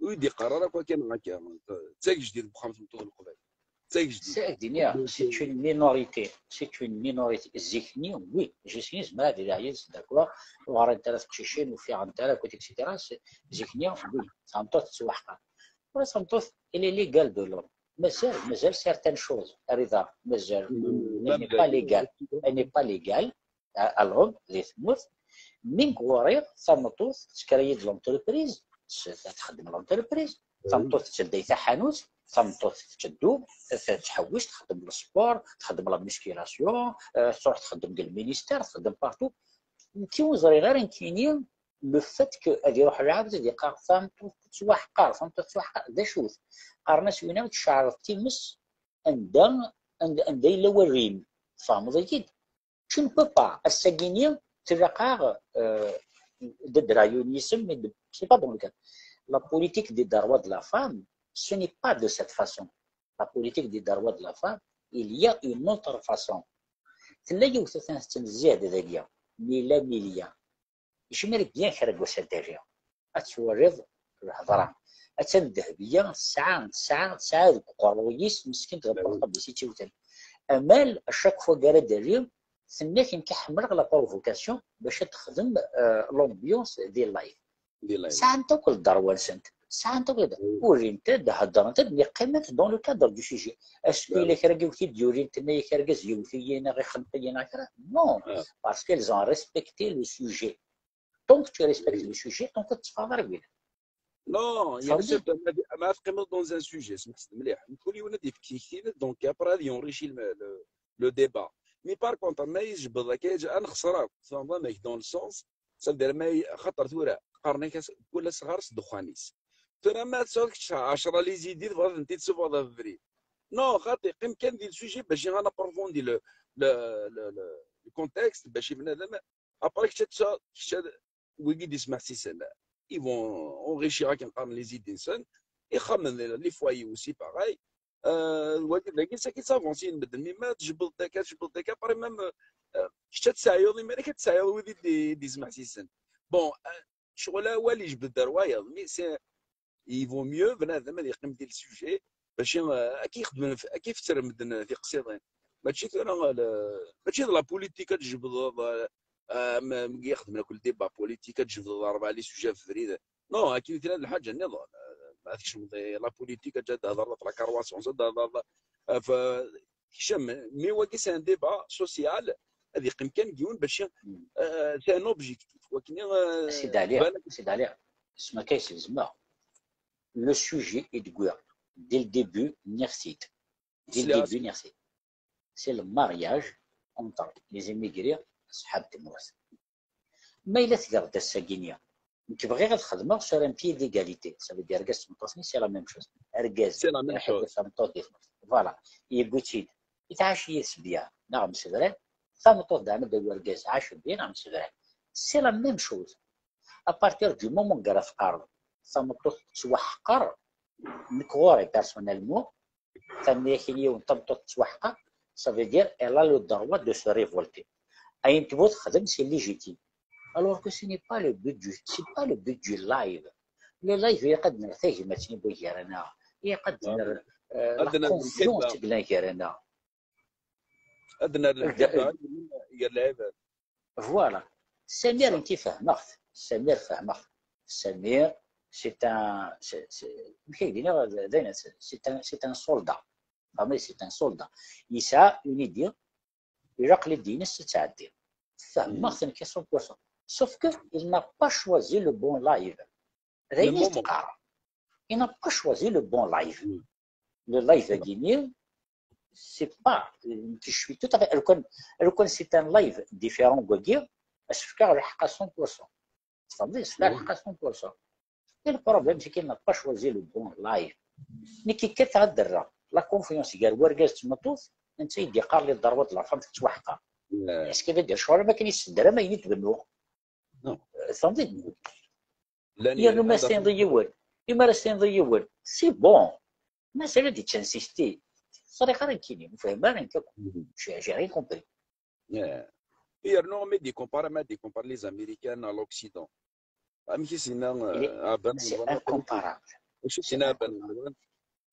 Ur yi-d-iqqar ara akk akken akka. D tagejdit deg uxxam n tmeṭṭut n Leqbayel. D tagejdit. C'est, ak d-iniɣ, c'est une minorité, c'est une minorité. Zik-nni, oui, je suis, zemreɣ ad iliɣ yid-s d'accord, ur ɣrint ara teqcicin, ur fiɣent ara, et cetera. C'est, zik-nni, oui, tameṭṭut tettwaḥqer. Tura tameṭṭut, elle est légale de l'homme. Mazal, mazal certaines choses, rida, mazal, elle n'est pas légale, elle n'est pas légale à, à l'homme, di tmurt. Mi ɣuriɣ, tameṭṭut, tekker-iyi-d l'entreprise, s-, txeddem l'entreprise, tameṭṭut tettedday taḥanut, tameṭṭut tetteddu, t-, tettḥewwis, txeddem le sport, txeddem la musculation, euh, tṛuḥ txeddem deg le ministère, txeddem partout. Nekki ur ẓriɣ ara nekkini le fait que ad iruḥ lɛebd ad iqqar tameṭṭut tettwaḥqer, tameṭṭut tettwaḥqer, d acu-t? Qqaren-as winna tceɛreḍ times anda, anda, anda yella warrim. Tfehmeḍ-iyi-d? Tu ne peux pas. Ass-agi-nni, tlaq-aɣ, euh, d adra yiwen yisem, mais de, c'est pas dans le cadre. La politique des droits de la femme, ce n'est pas de cette façon. La politique des droits de la femme, il y a une autre façon. Tella yiwet atan tettnezzih-d dagi, Mila Milia. Icemmer bien kra n wass ad d-rriɣ. Ad twaliḍ lhedra. Attan Dehbiya, tesɛa, tesɛa, tesɛa deg uqerruy-is, meskint d aportabl-is i tt-iwten. Amal, à chaque fois ara d-terri, tenna-k nekk ḥemmleɣ la provocation bac ad texdem, euh, l'ambiance di live. Sɛant akk lderwa-nsent. Sɛant akk lderwa. Urint-d, heddrent-d, mais qqiment dans le cadre du sujet. Est-ce que yella kra n yiwet i d-yurin, tenna-yak argaz yewwet-iyi neɣ ixneq-iyi neɣ kra? Non, parce qu'elles ont respecté le sujet. Tant que tu respectes le sujet, tant que tu travailles bien. Non, il y a certains, ma, ma teqqimeḍ dans un sujet, smeḥ-d mliḥ. Mkul yiwen ad yefk tikti-ines, donc après ad yenrichi le, le, le débat. Mais par contre, ma yejbed akka, ad nexṣer akk, tfehmeḍ amek, dans le sens, ça veut dire, ma y-, xaṭer tura, qqaren-ak as-, kul asɣar s ddexxan-is. Tura ma tesɛuḍ kečč ɛecra les idées, tebɣiḍ ad tent-id-tessufɣeḍ ɣef ubrid. Non, xaṭi, qqim kan di le sujet, bac ad napprofondi le, le, le, le, le contexte, bac bnadem, après kečč ad tesɛuḍ, kečč ad, wigi d-ismeḥsisen, ils vont enrichir akken qqaren les idées-nsen, ixxamen, les foyers aussi pareil, Euh, wagi dagi, c'est qui s'avance, il me dit, mais ma tjebdeḍ akka, tjebdeḍ akka, après même, euh, kečč ad tesɛiḍ iman-ik, ad tesɛiḍ wid i d-, i d-izmeḥsisen. Bon, euh, ccɣel awal yejbed-d ar wayeḍ, mais c'est, il vaut mieux bnadem ad yeqqim di le sujet, bac, euh, ad k-yexdem, ad k-ifetter medden tiqsiḍin. Mačči tura, euh, le, mačči d la politique ad tjebdeḍ, euh, euh, ma, ma yexdem akk le débat politique ad tjebdeḍ rebɛa les sujets ɣef ubrid. Non, akken i tella d lḥaǧa nniḍen. Euh, ma tkecmeḍ di la politique, ad d-tehḍreḍ ɣef la croissance, ad d-tehḍreḍ ɣef, euh, kcem, mais wagi c'est un débat social, ad yeqqim kan deg yiwen bac, euh, c'est un objectif. Wakken, euh, Sidi Ɛli, balak Sidi Ɛli, s ma kay s gzma. Le sujet i d-wwiɣ dès le début, nniɣ-t-id. Dès le Sliɣ-as. Début, nniɣ-t-id. C'est le mariage entre les immigrés, ṣṣḥab tmurt. Ma yella tgeḍ-d ass-agi-nni, nekk bɣiɣ ad xedmeɣ sur un pied d'égalité. Ça veut dire, argaz d tmeṭṭut-nni, c'est la même chose. Argaz C'est la même iḥebbes chose. Tameṭṭut di tmurt. Voilà. Yewwi-tt-id. Itɛac yid-s bien, neɣ msebran. Tameṭṭut daɣen ad d-tawi argaz, ɛacen bien, neɣ msebran. C'est la même chose. À partir du moment deg ara teqqareḍ, tameṭṭut tettwaḥqer, nekk ɣur-i personnellement, tammi akkin yiwen tameṭṭut tettwaḥqer, ça veut dire elle a le droit de se révolter. Ayen tebɣu texdem, c'est légitime. Alors que ce n'est pas le but du, c'est pas le but du live. Le live, ilaq ad nerr tagmat-nni n wiggar-nneɣ, ilaq ad nerr, euh, la Ad nerr confiance lḥibba. deg wiggar-nneɣ. Ad nerr Eg-, lḥibba gar lɛibad. Voilà. Samir, Ṣṣeḥ. nekk fehmeɣ-t. Samir, fehmeɣ-t. Samir, c'est un, c'est, c'est, amek ay d-iniɣ, d ayen, c'est un, c'est un soldat. Fehmeɣ, c'est un soldat. Yesɛa une idée, ilaq l'idée-ines ad tɛeddi. Fehmeɣ-t nekk cent pour cent. Sauf que il n'a pas choisi le bon live. D ayen Le i moment. d-qqareɣ. Il n'a pas choisi le bon live. Mm. Le live-agi-nni, c'est pas, euh, je suis tout à fait, le con, le con, c'est un live différent, wagi, je suis le cent pour cent. Tfehmeḍ? Je suis le cent pour cent. Et le problème, c'est qu'il n'a pas choisi le bon live. Nekk kkateɣ ad d-rreɣ la confiance gar wergaz d tmeṭṭut, netta i d-yeqqar les droits de la femme tettwaḥqer. Yeah. Est-ce que veut dire, ccɣel am akken yessedram ayen i d-bennuɣ? Non. Euh, tfehmeḍ? Llan Yernu ma anda as-tiniḍ i yiwen, i ma ara as-tiniḍ i yiwen, c'est bon. Mazal ad yettinsisti. Ẓriɣ ara nekkini, ur fhimeɣ ara nekk akk. Mhm. J'ai j'ai rien compris. Yeah. Yernu ma d-ikompar, ma d-ikompar les Américains à l'Occident. Amek i s-yenna, Il est- euh, Aban C'est Amran, incomparable. acu i C'est s-yenna Aban incomparable. Amran?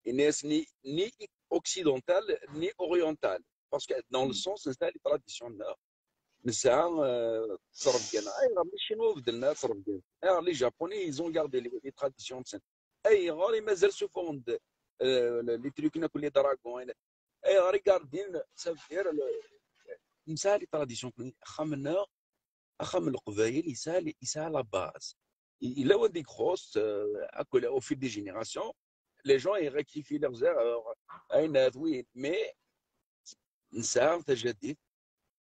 Yenna-yas ni, ni occidental, ni oriental. Parce que dans le Mm. sens, nesɛa les traditions-nneɣ. Nesɛa, euh, ttrebga-nneɣ. Ayɣer les Chinois beddlen ttrebga? Ayɣer les Japonais, ils ont gardé les, les traditions-nsen? Ayɣer i mazal suffɣen-d, euh, les trucs-nni akk, les dragons? Ayɣer i gardin, ça veut dire, le, nesɛa les traditions-nni. Axxam-nneɣ, axxam n Leqbayel yesɛa, yesɛa la base. Yella wanda i ixuṣṣ, euh, akk au fil des générations, les gens ils rectifient leurs erreurs, ayen ad win, mais nesɛa tajadit,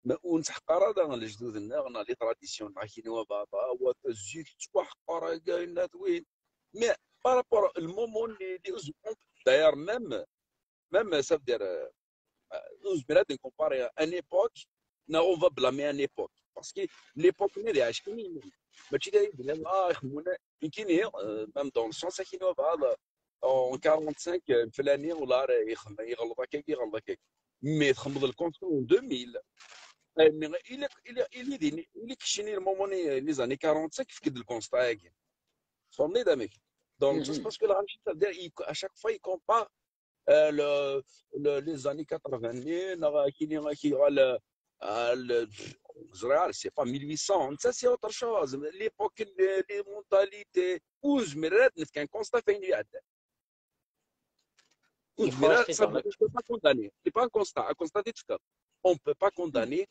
ma ur nettḥeqqar ara lejdud-nneɣ neɣ les traditions-nneɣ, kini wa baba, wa zik tettwaḥqer, ayen ad win. Mais par rapport le moment, les, les, d'ailleurs même, même, ça veut dire, euh, euh, ur nezmir ad ncompari une époque, neɣ on va blâmer une époque. Parce que l'époque-nni d iɛeckin, mačči d ayen d-nniḍen, ah, ixemmun, nekkini, euh, même dans le sens, akken wa bɛaḍ, en quarante-cinq, euh, mflani, wala ara ixem-, iɣelḍ akkagi, iɣelḍ akkagi. Mais txemmeḍ le constat en deux mille. Euh, mais il est, il est, il est, il est, il est keččini le moment, les années quarante-cinq, fek-d le constat-agi. Tfehmeḍ-iyi-d amek? Dans le sens, Mhm. Parce que la Russie, ça veut dire, il, à chaque fois, il compare euh, le, le, les années quatre-vingt, neɣ kini, kini, le, euh, le, ẓriɣ, c'est pas mille huit cents, ça c'est autre chose. L'époque, les, les mentalités, ur nezmir ara ad nefk un constat f ayen iɛeddan. Ur Il faut nezmir ara, rester ça dans la veut dire, je peux pas condamner. C'est pas un constat, un constat, tu peux. On peut pas condamner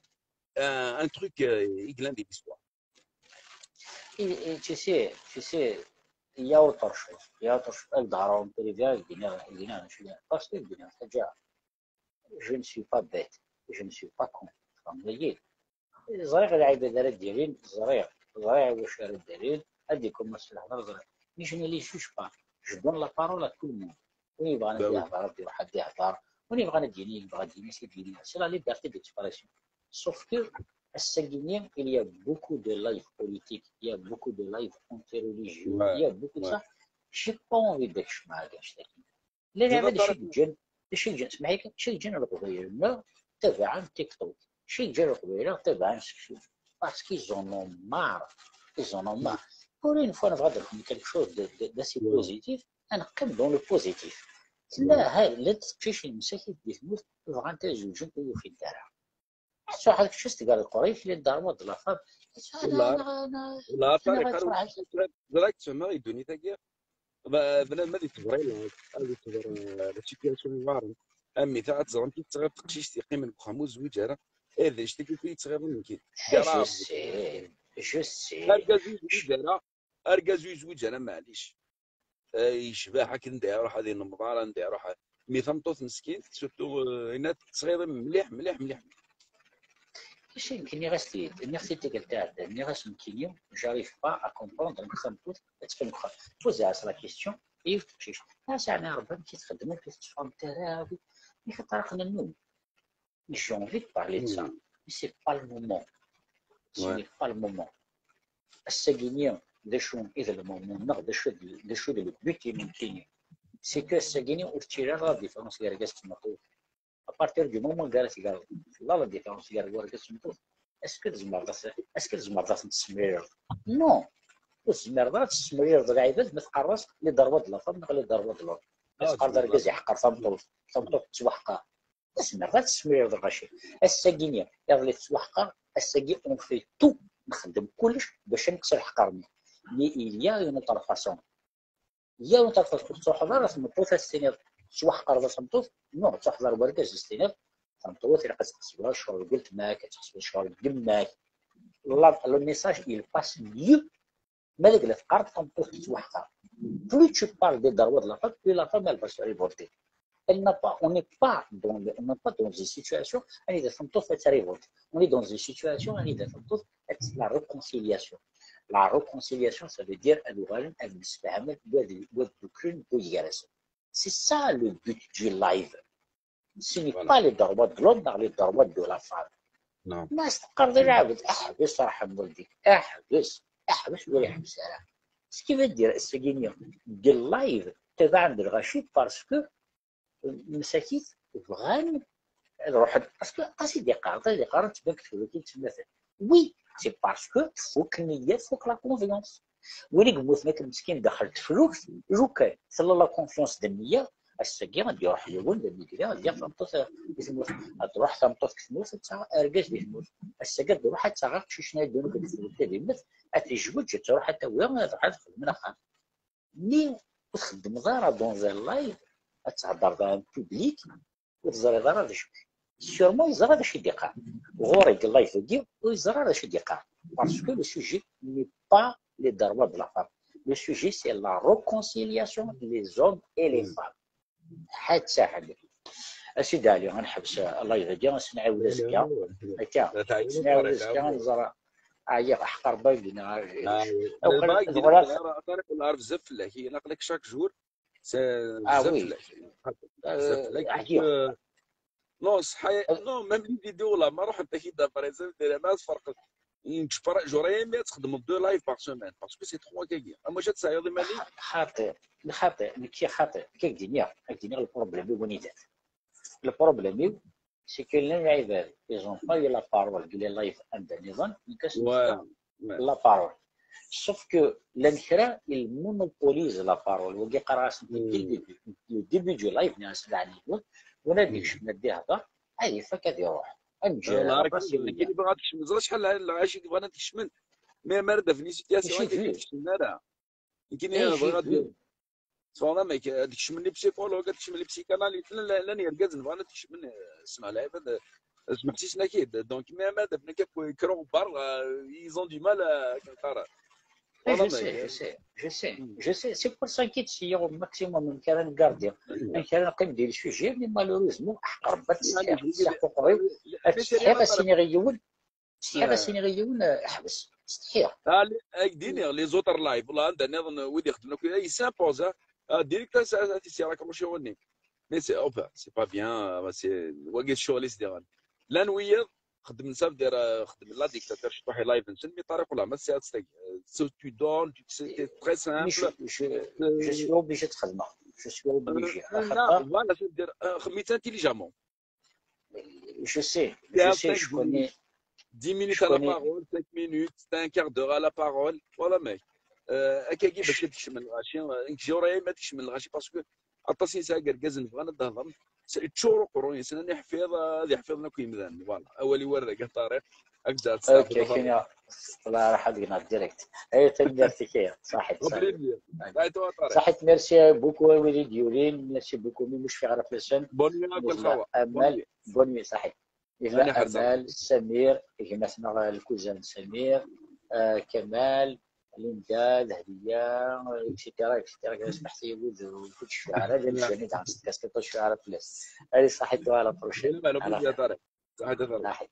un, un truc, euh, i yellan di l'histoire. Et, et tu sais, tu sais, il y a autre chose. Il y a autre chose. Ad d-ɣreɣ en privé, ad d-iniɣ, ad d-iniɣ acu i d-iniɣ. Parce que ad d-iniɣ, je ne suis pas bête, je ne suis pas con. Tfehmeḍ-iyi? Ẓriɣ lɛibad ara d-yalin, ẓriɣ, ẓriɣ wacu ara d-alin, ad d-ikumas lehḍer, ẓriɣ. Mais je ne les juge pas. Je donne la parole à tout le monde. Win yebɣan ad Bah oui. Yehḍer, ad iruḥ ad yehḍer. Win yebɣan ad d-yini, yebɣa ad d-yini, ad d-yini. C'est la liberté d'expression. Sauf que, ass-agi-nni, il y a beaucoup de live politique, il y a beaucoup de live anti-religieux, Ouais, il y a beaucoup de ouais. Ça. J'ai pas envie d'être chmagach. Llan Je iɛmad note acu yeǧǧan, Acu i ǧǧan, smeḥ-iyi kan, acu i ǧǧan Leqbayel-nneɣ tabɛen TikTok? Acu i ǧǧan Leqbayel-nneɣ tabɛen seksu? Parce qu'ils en ont marre. Ils en ont marre. Pour une fois, نبغى نقول quelque chose de, de, d'assez positif. نقيم dans le positif. Tella ha llant teqcicin msakit di tmurt bɣant ad zewǧent ur ufint ara. Ad truḥeḍ kečč tger lqerra-k, les droits de la femme. Ẓriɣ tfehmeɣ i ddunit-agi. Bnadem ad iṣber, ad iṣber la situation iɣaren. Am mi ta ad teẓrem kif teɣiḍ teqcict yeqqimen deg uxxam ur zwiǧ ara. Eh, d anect-agi i yettɣiḍen nekkin. Je sais, je sais. Argaz ur yezwiǧ ara, argaz ur yezwiǧ ara, maɛlic. Eh, yecbeḥ akken da iruḥ ad inemḍar, anda iruḥ. Mi tameṭṭut meskint, surtout, eh, inna tettɣiḍ mliḥ, mliḥ, mliḥ. Acu nekkini ɣas-t-id, nniɣ-t-id tikkelt iɛeddan, nniɣ-as nekkini, j'arrive pas à comprendre amek tameṭṭut ad teqqim deg uxxam. Poser-as la question i yiwet teqcict. As ɛni Rebbi amek i txeddmeḍ ur tetteffɣemt ara? Nekk ṭṭerriq n nnum. J'ai envie de parler de ça, mais c'est pas le moment. Ce n'est pas le moment. Ass-agi-nni, d acu i d le moment-nneɣ, d acu d, d acu d le but-inu nekkini? C'est que ass-agi-nni ur tettili ara la différence gar argaz d tmeṭṭut. À partir du moment gar tgareḍ, tella la différence gar wargaz d tmeṭṭut. Est-ce que tzemreḍ ad, est-ce que tzemreḍ ad ten-tessemrireḍ? Non. Ur tezmireḍ ara ad tessemrireḍ lɛibad ma teqqareḍ-as les droits de la femme neɣ les droits de l'homme. Ma teqqareḍ argaz iḥeqqer tameṭṭut, tameṭṭut tettwaḥqer. Ur tezmireḍ ad tessemrireḍ lɣaci. Ass-agi-nni, iḍelli tettwaḥqer, ass-agi on fait tout, nxeddem kullec bac ad nekkes leḥqer-nni. Mais il y a une autre façon. Yiwen terfeḍ ur tettruḥeḍ ara tmeṭṭut ad s-tiniḍ tettwaḥqreḍ a tameṭṭut, non, ad truḥeḍ ar wergaz ad s-tiniḍ tameṭṭut ilaq ad tḥesbeḍ ccɣel n weltma-k, ad tḥesbeḍ ccɣel n yemma-k. Le message il passe mieux ma deg la teqqareḍ tameṭṭut tettwaḥqer. Plus tu parles des droits de la femme, plus la femme elle va se révolter. Elle n'a pas, on n'est pas dans le, on n'est pas dans une situation anida tameṭṭut ad terévolte. On est dans une situation anida tameṭṭut ad la réconciliation. La réconciliation, ça veut dire ad uɣalen ad msefhamen, wad, wad dduklen, wad gar-asen. C'est ça le but du live. Ce n'est pas les droits de l'homme, dans les droits de la femme. Non. Ma s-teqqareḍ i lɛebd, aḥbes, arḥem waldik, aḥbes, aḥbes, ur iḥbes ara. Ce qui veut dire, ass-agi-nni, deg live, tabaɛen d lɣaci, parce que msakit bɣan ad ruḥen, parce que aṭas i d-iqqar, aṭas i d-iqqar, tban deg tewlatin d tmnatin. Oui, c'est parce que tfuk nniya, tfuk la confiance. Win i yemmuten akken meskin daxel teflukt, lukan tella la confiance d nniya, ass-agi ad d-iruḥ yiwen d amigri, ad d-yaɣ tameṭṭut i tmurt, ad d-ruḥ tameṭṭut deg tmurt, ad taɣ argaz di tmurt. Ass-agi ad d-ruḥ ad taɣ aqcic-nni ad d-inuken deg tmurt ad immet, ad t-ijweǧ, ad truḥ ad tawi, ad ruḥ ad xedmen axxam. Mi ur txeddmeḍ ara dans un live, ad theddreḍ à un public, ur teẓriḍ ara d acu. Sûrement yeẓra d acu i d-iqqar. Ɣur-i deg live-agi, ur yeẓra ara d acu i d-iqqar. Parce que le sujet n'est pas les droits de la femme. Le sujet, c'est la réconciliation des hommes et les femmes. Ḥatta ḥatta. A Sidi Ɛli, ad neḥbes live-agi, ad s-nɛiwed azekka. Akka, ad s-nɛiwed azekka, ad nẓer. Ɛyiɣ, ḥqer bagi. Ṭariq ur yeɛrif bezzaf fell-ak, ilaq-ak chaque jour. Ah oui. Bezzaf fell-ak. Ɛyiɣ. Non, ṣṣeḥḥa, non, même les vidéos là, ma ruḥent-ak-id, par exemple, ma tferqeḍ. J'aurais aimé ad txedmeḍ deux lives par semaine, parce que c'est trois kagi. Ama ad tesɛiḍ iman-ik. Xaṭi, xaṭi, nekki xaṭi, nekki ad k-d-iniɣ, ad k-d-iniɣ le problème-iw anida-t. Le problème-iw, c'est que llan lɛibad, ils ont pas eu la parole deg les lives anda nniḍen, nekk ad sen-fkeɣ la parole. Sauf que llan kra, ils monopolisent la parole. Wagi qqareɣ-asen dès le début, le début du live, nniɣ-asen leɛnaya-nwen, win ad ikecmen ad d-ihder, ad ifak ad iruḥ. Ad neǧǧ aṭas i wigi. Bɣan ad kecmen, ẓer acḥal n lɣaci i bɣan ad kecmen. Mais ma ara d-afen i situation-agi, ur kecmen ara. Nekkini bɣiɣ ad, tfehmeḍ amek, ad kecmen les psychologues, ad kecmen les psychanalystes, llan, llan yergazen bɣan ad kecmen, eh, smeɛ lɛibad, eh, smeḥsisen-ak-id. Donc, mais ma d-afen akka kra uɣebbar, eh, ils ont du mal, eh, akken qqaren. Oui, je sais, je sais, je sais, je sais. C'est pour ça que c'est au maximum amek ara ngardi, amek ara neqqim di le sujet, mais malheureusement, aḥqer ba tsetḥiɣ, tsetḥiɣ, ad ttsetḥiɣ, ad s-iniɣ i yiwen, Ttsetḥiɣ ad s-iniɣ i yiwen, eh, ḥbes. Ttsetḥiɣ. Ad k-d-iniɣ, les autres lives, wala anda nniḍen, wid ixeddmen akk, eh, ils s'imposent, hein. Ah, direct, ad s-, ad s-, ad s-raccrocher wani. Mais c'est, enfin, c'est pas bien, c'est, wagi d ccɣel-is diɣen. Llan wiyaḍ, xeddmen ça veut dire, euh, xeddmen la dictateur, ciṭuḥ i live-nsen, mais Ṭariq, wala, ma tessiɛet tagi. Euh, tu donnes, tu, c'est très simple. Je, je, je suis obligé de xedmeɣ. je suis obligé. Voilà, c'est-à-dire, euh, خميت intelligemment. Je sais, je sais, je connais. dix minutes à la parole, cinq minutes, un quart d'heure à la parole. Voilà, mec. Akka كيفاش تكشم الغاشي، نكجي ورايا ما تكشم الغاشي، parce que aṭas n yisɛa yergazen bɣan ad d-hedren, yeččur uqerruy-nsen, ad iḥfiḍ, ad iḥfiḍen akk yimdanen. Voilà, awal-iw ar dagi a Ṭariq. Ok, kini, الله يرحم دينا direct. اي تنميرتك، صحيت. صحيت، merci beaucoup a wid i d-yulin, merci beaucoup, mi مش في غير فلسن. Bonne nuit. Bonne nuit. صحيت. Amal, Samir, gma-tneɣ الكوزان Samir, Kamal, Linda, Dahlia, et cetera, et cetera. Smeḥ-iyi, wid ur ttcfiɣ ara, llan ǧǧan-d ɣer tkaskiṭ ur cfiɣ ara fell-as. Allez, صحيت, à la prochaine. صحيت.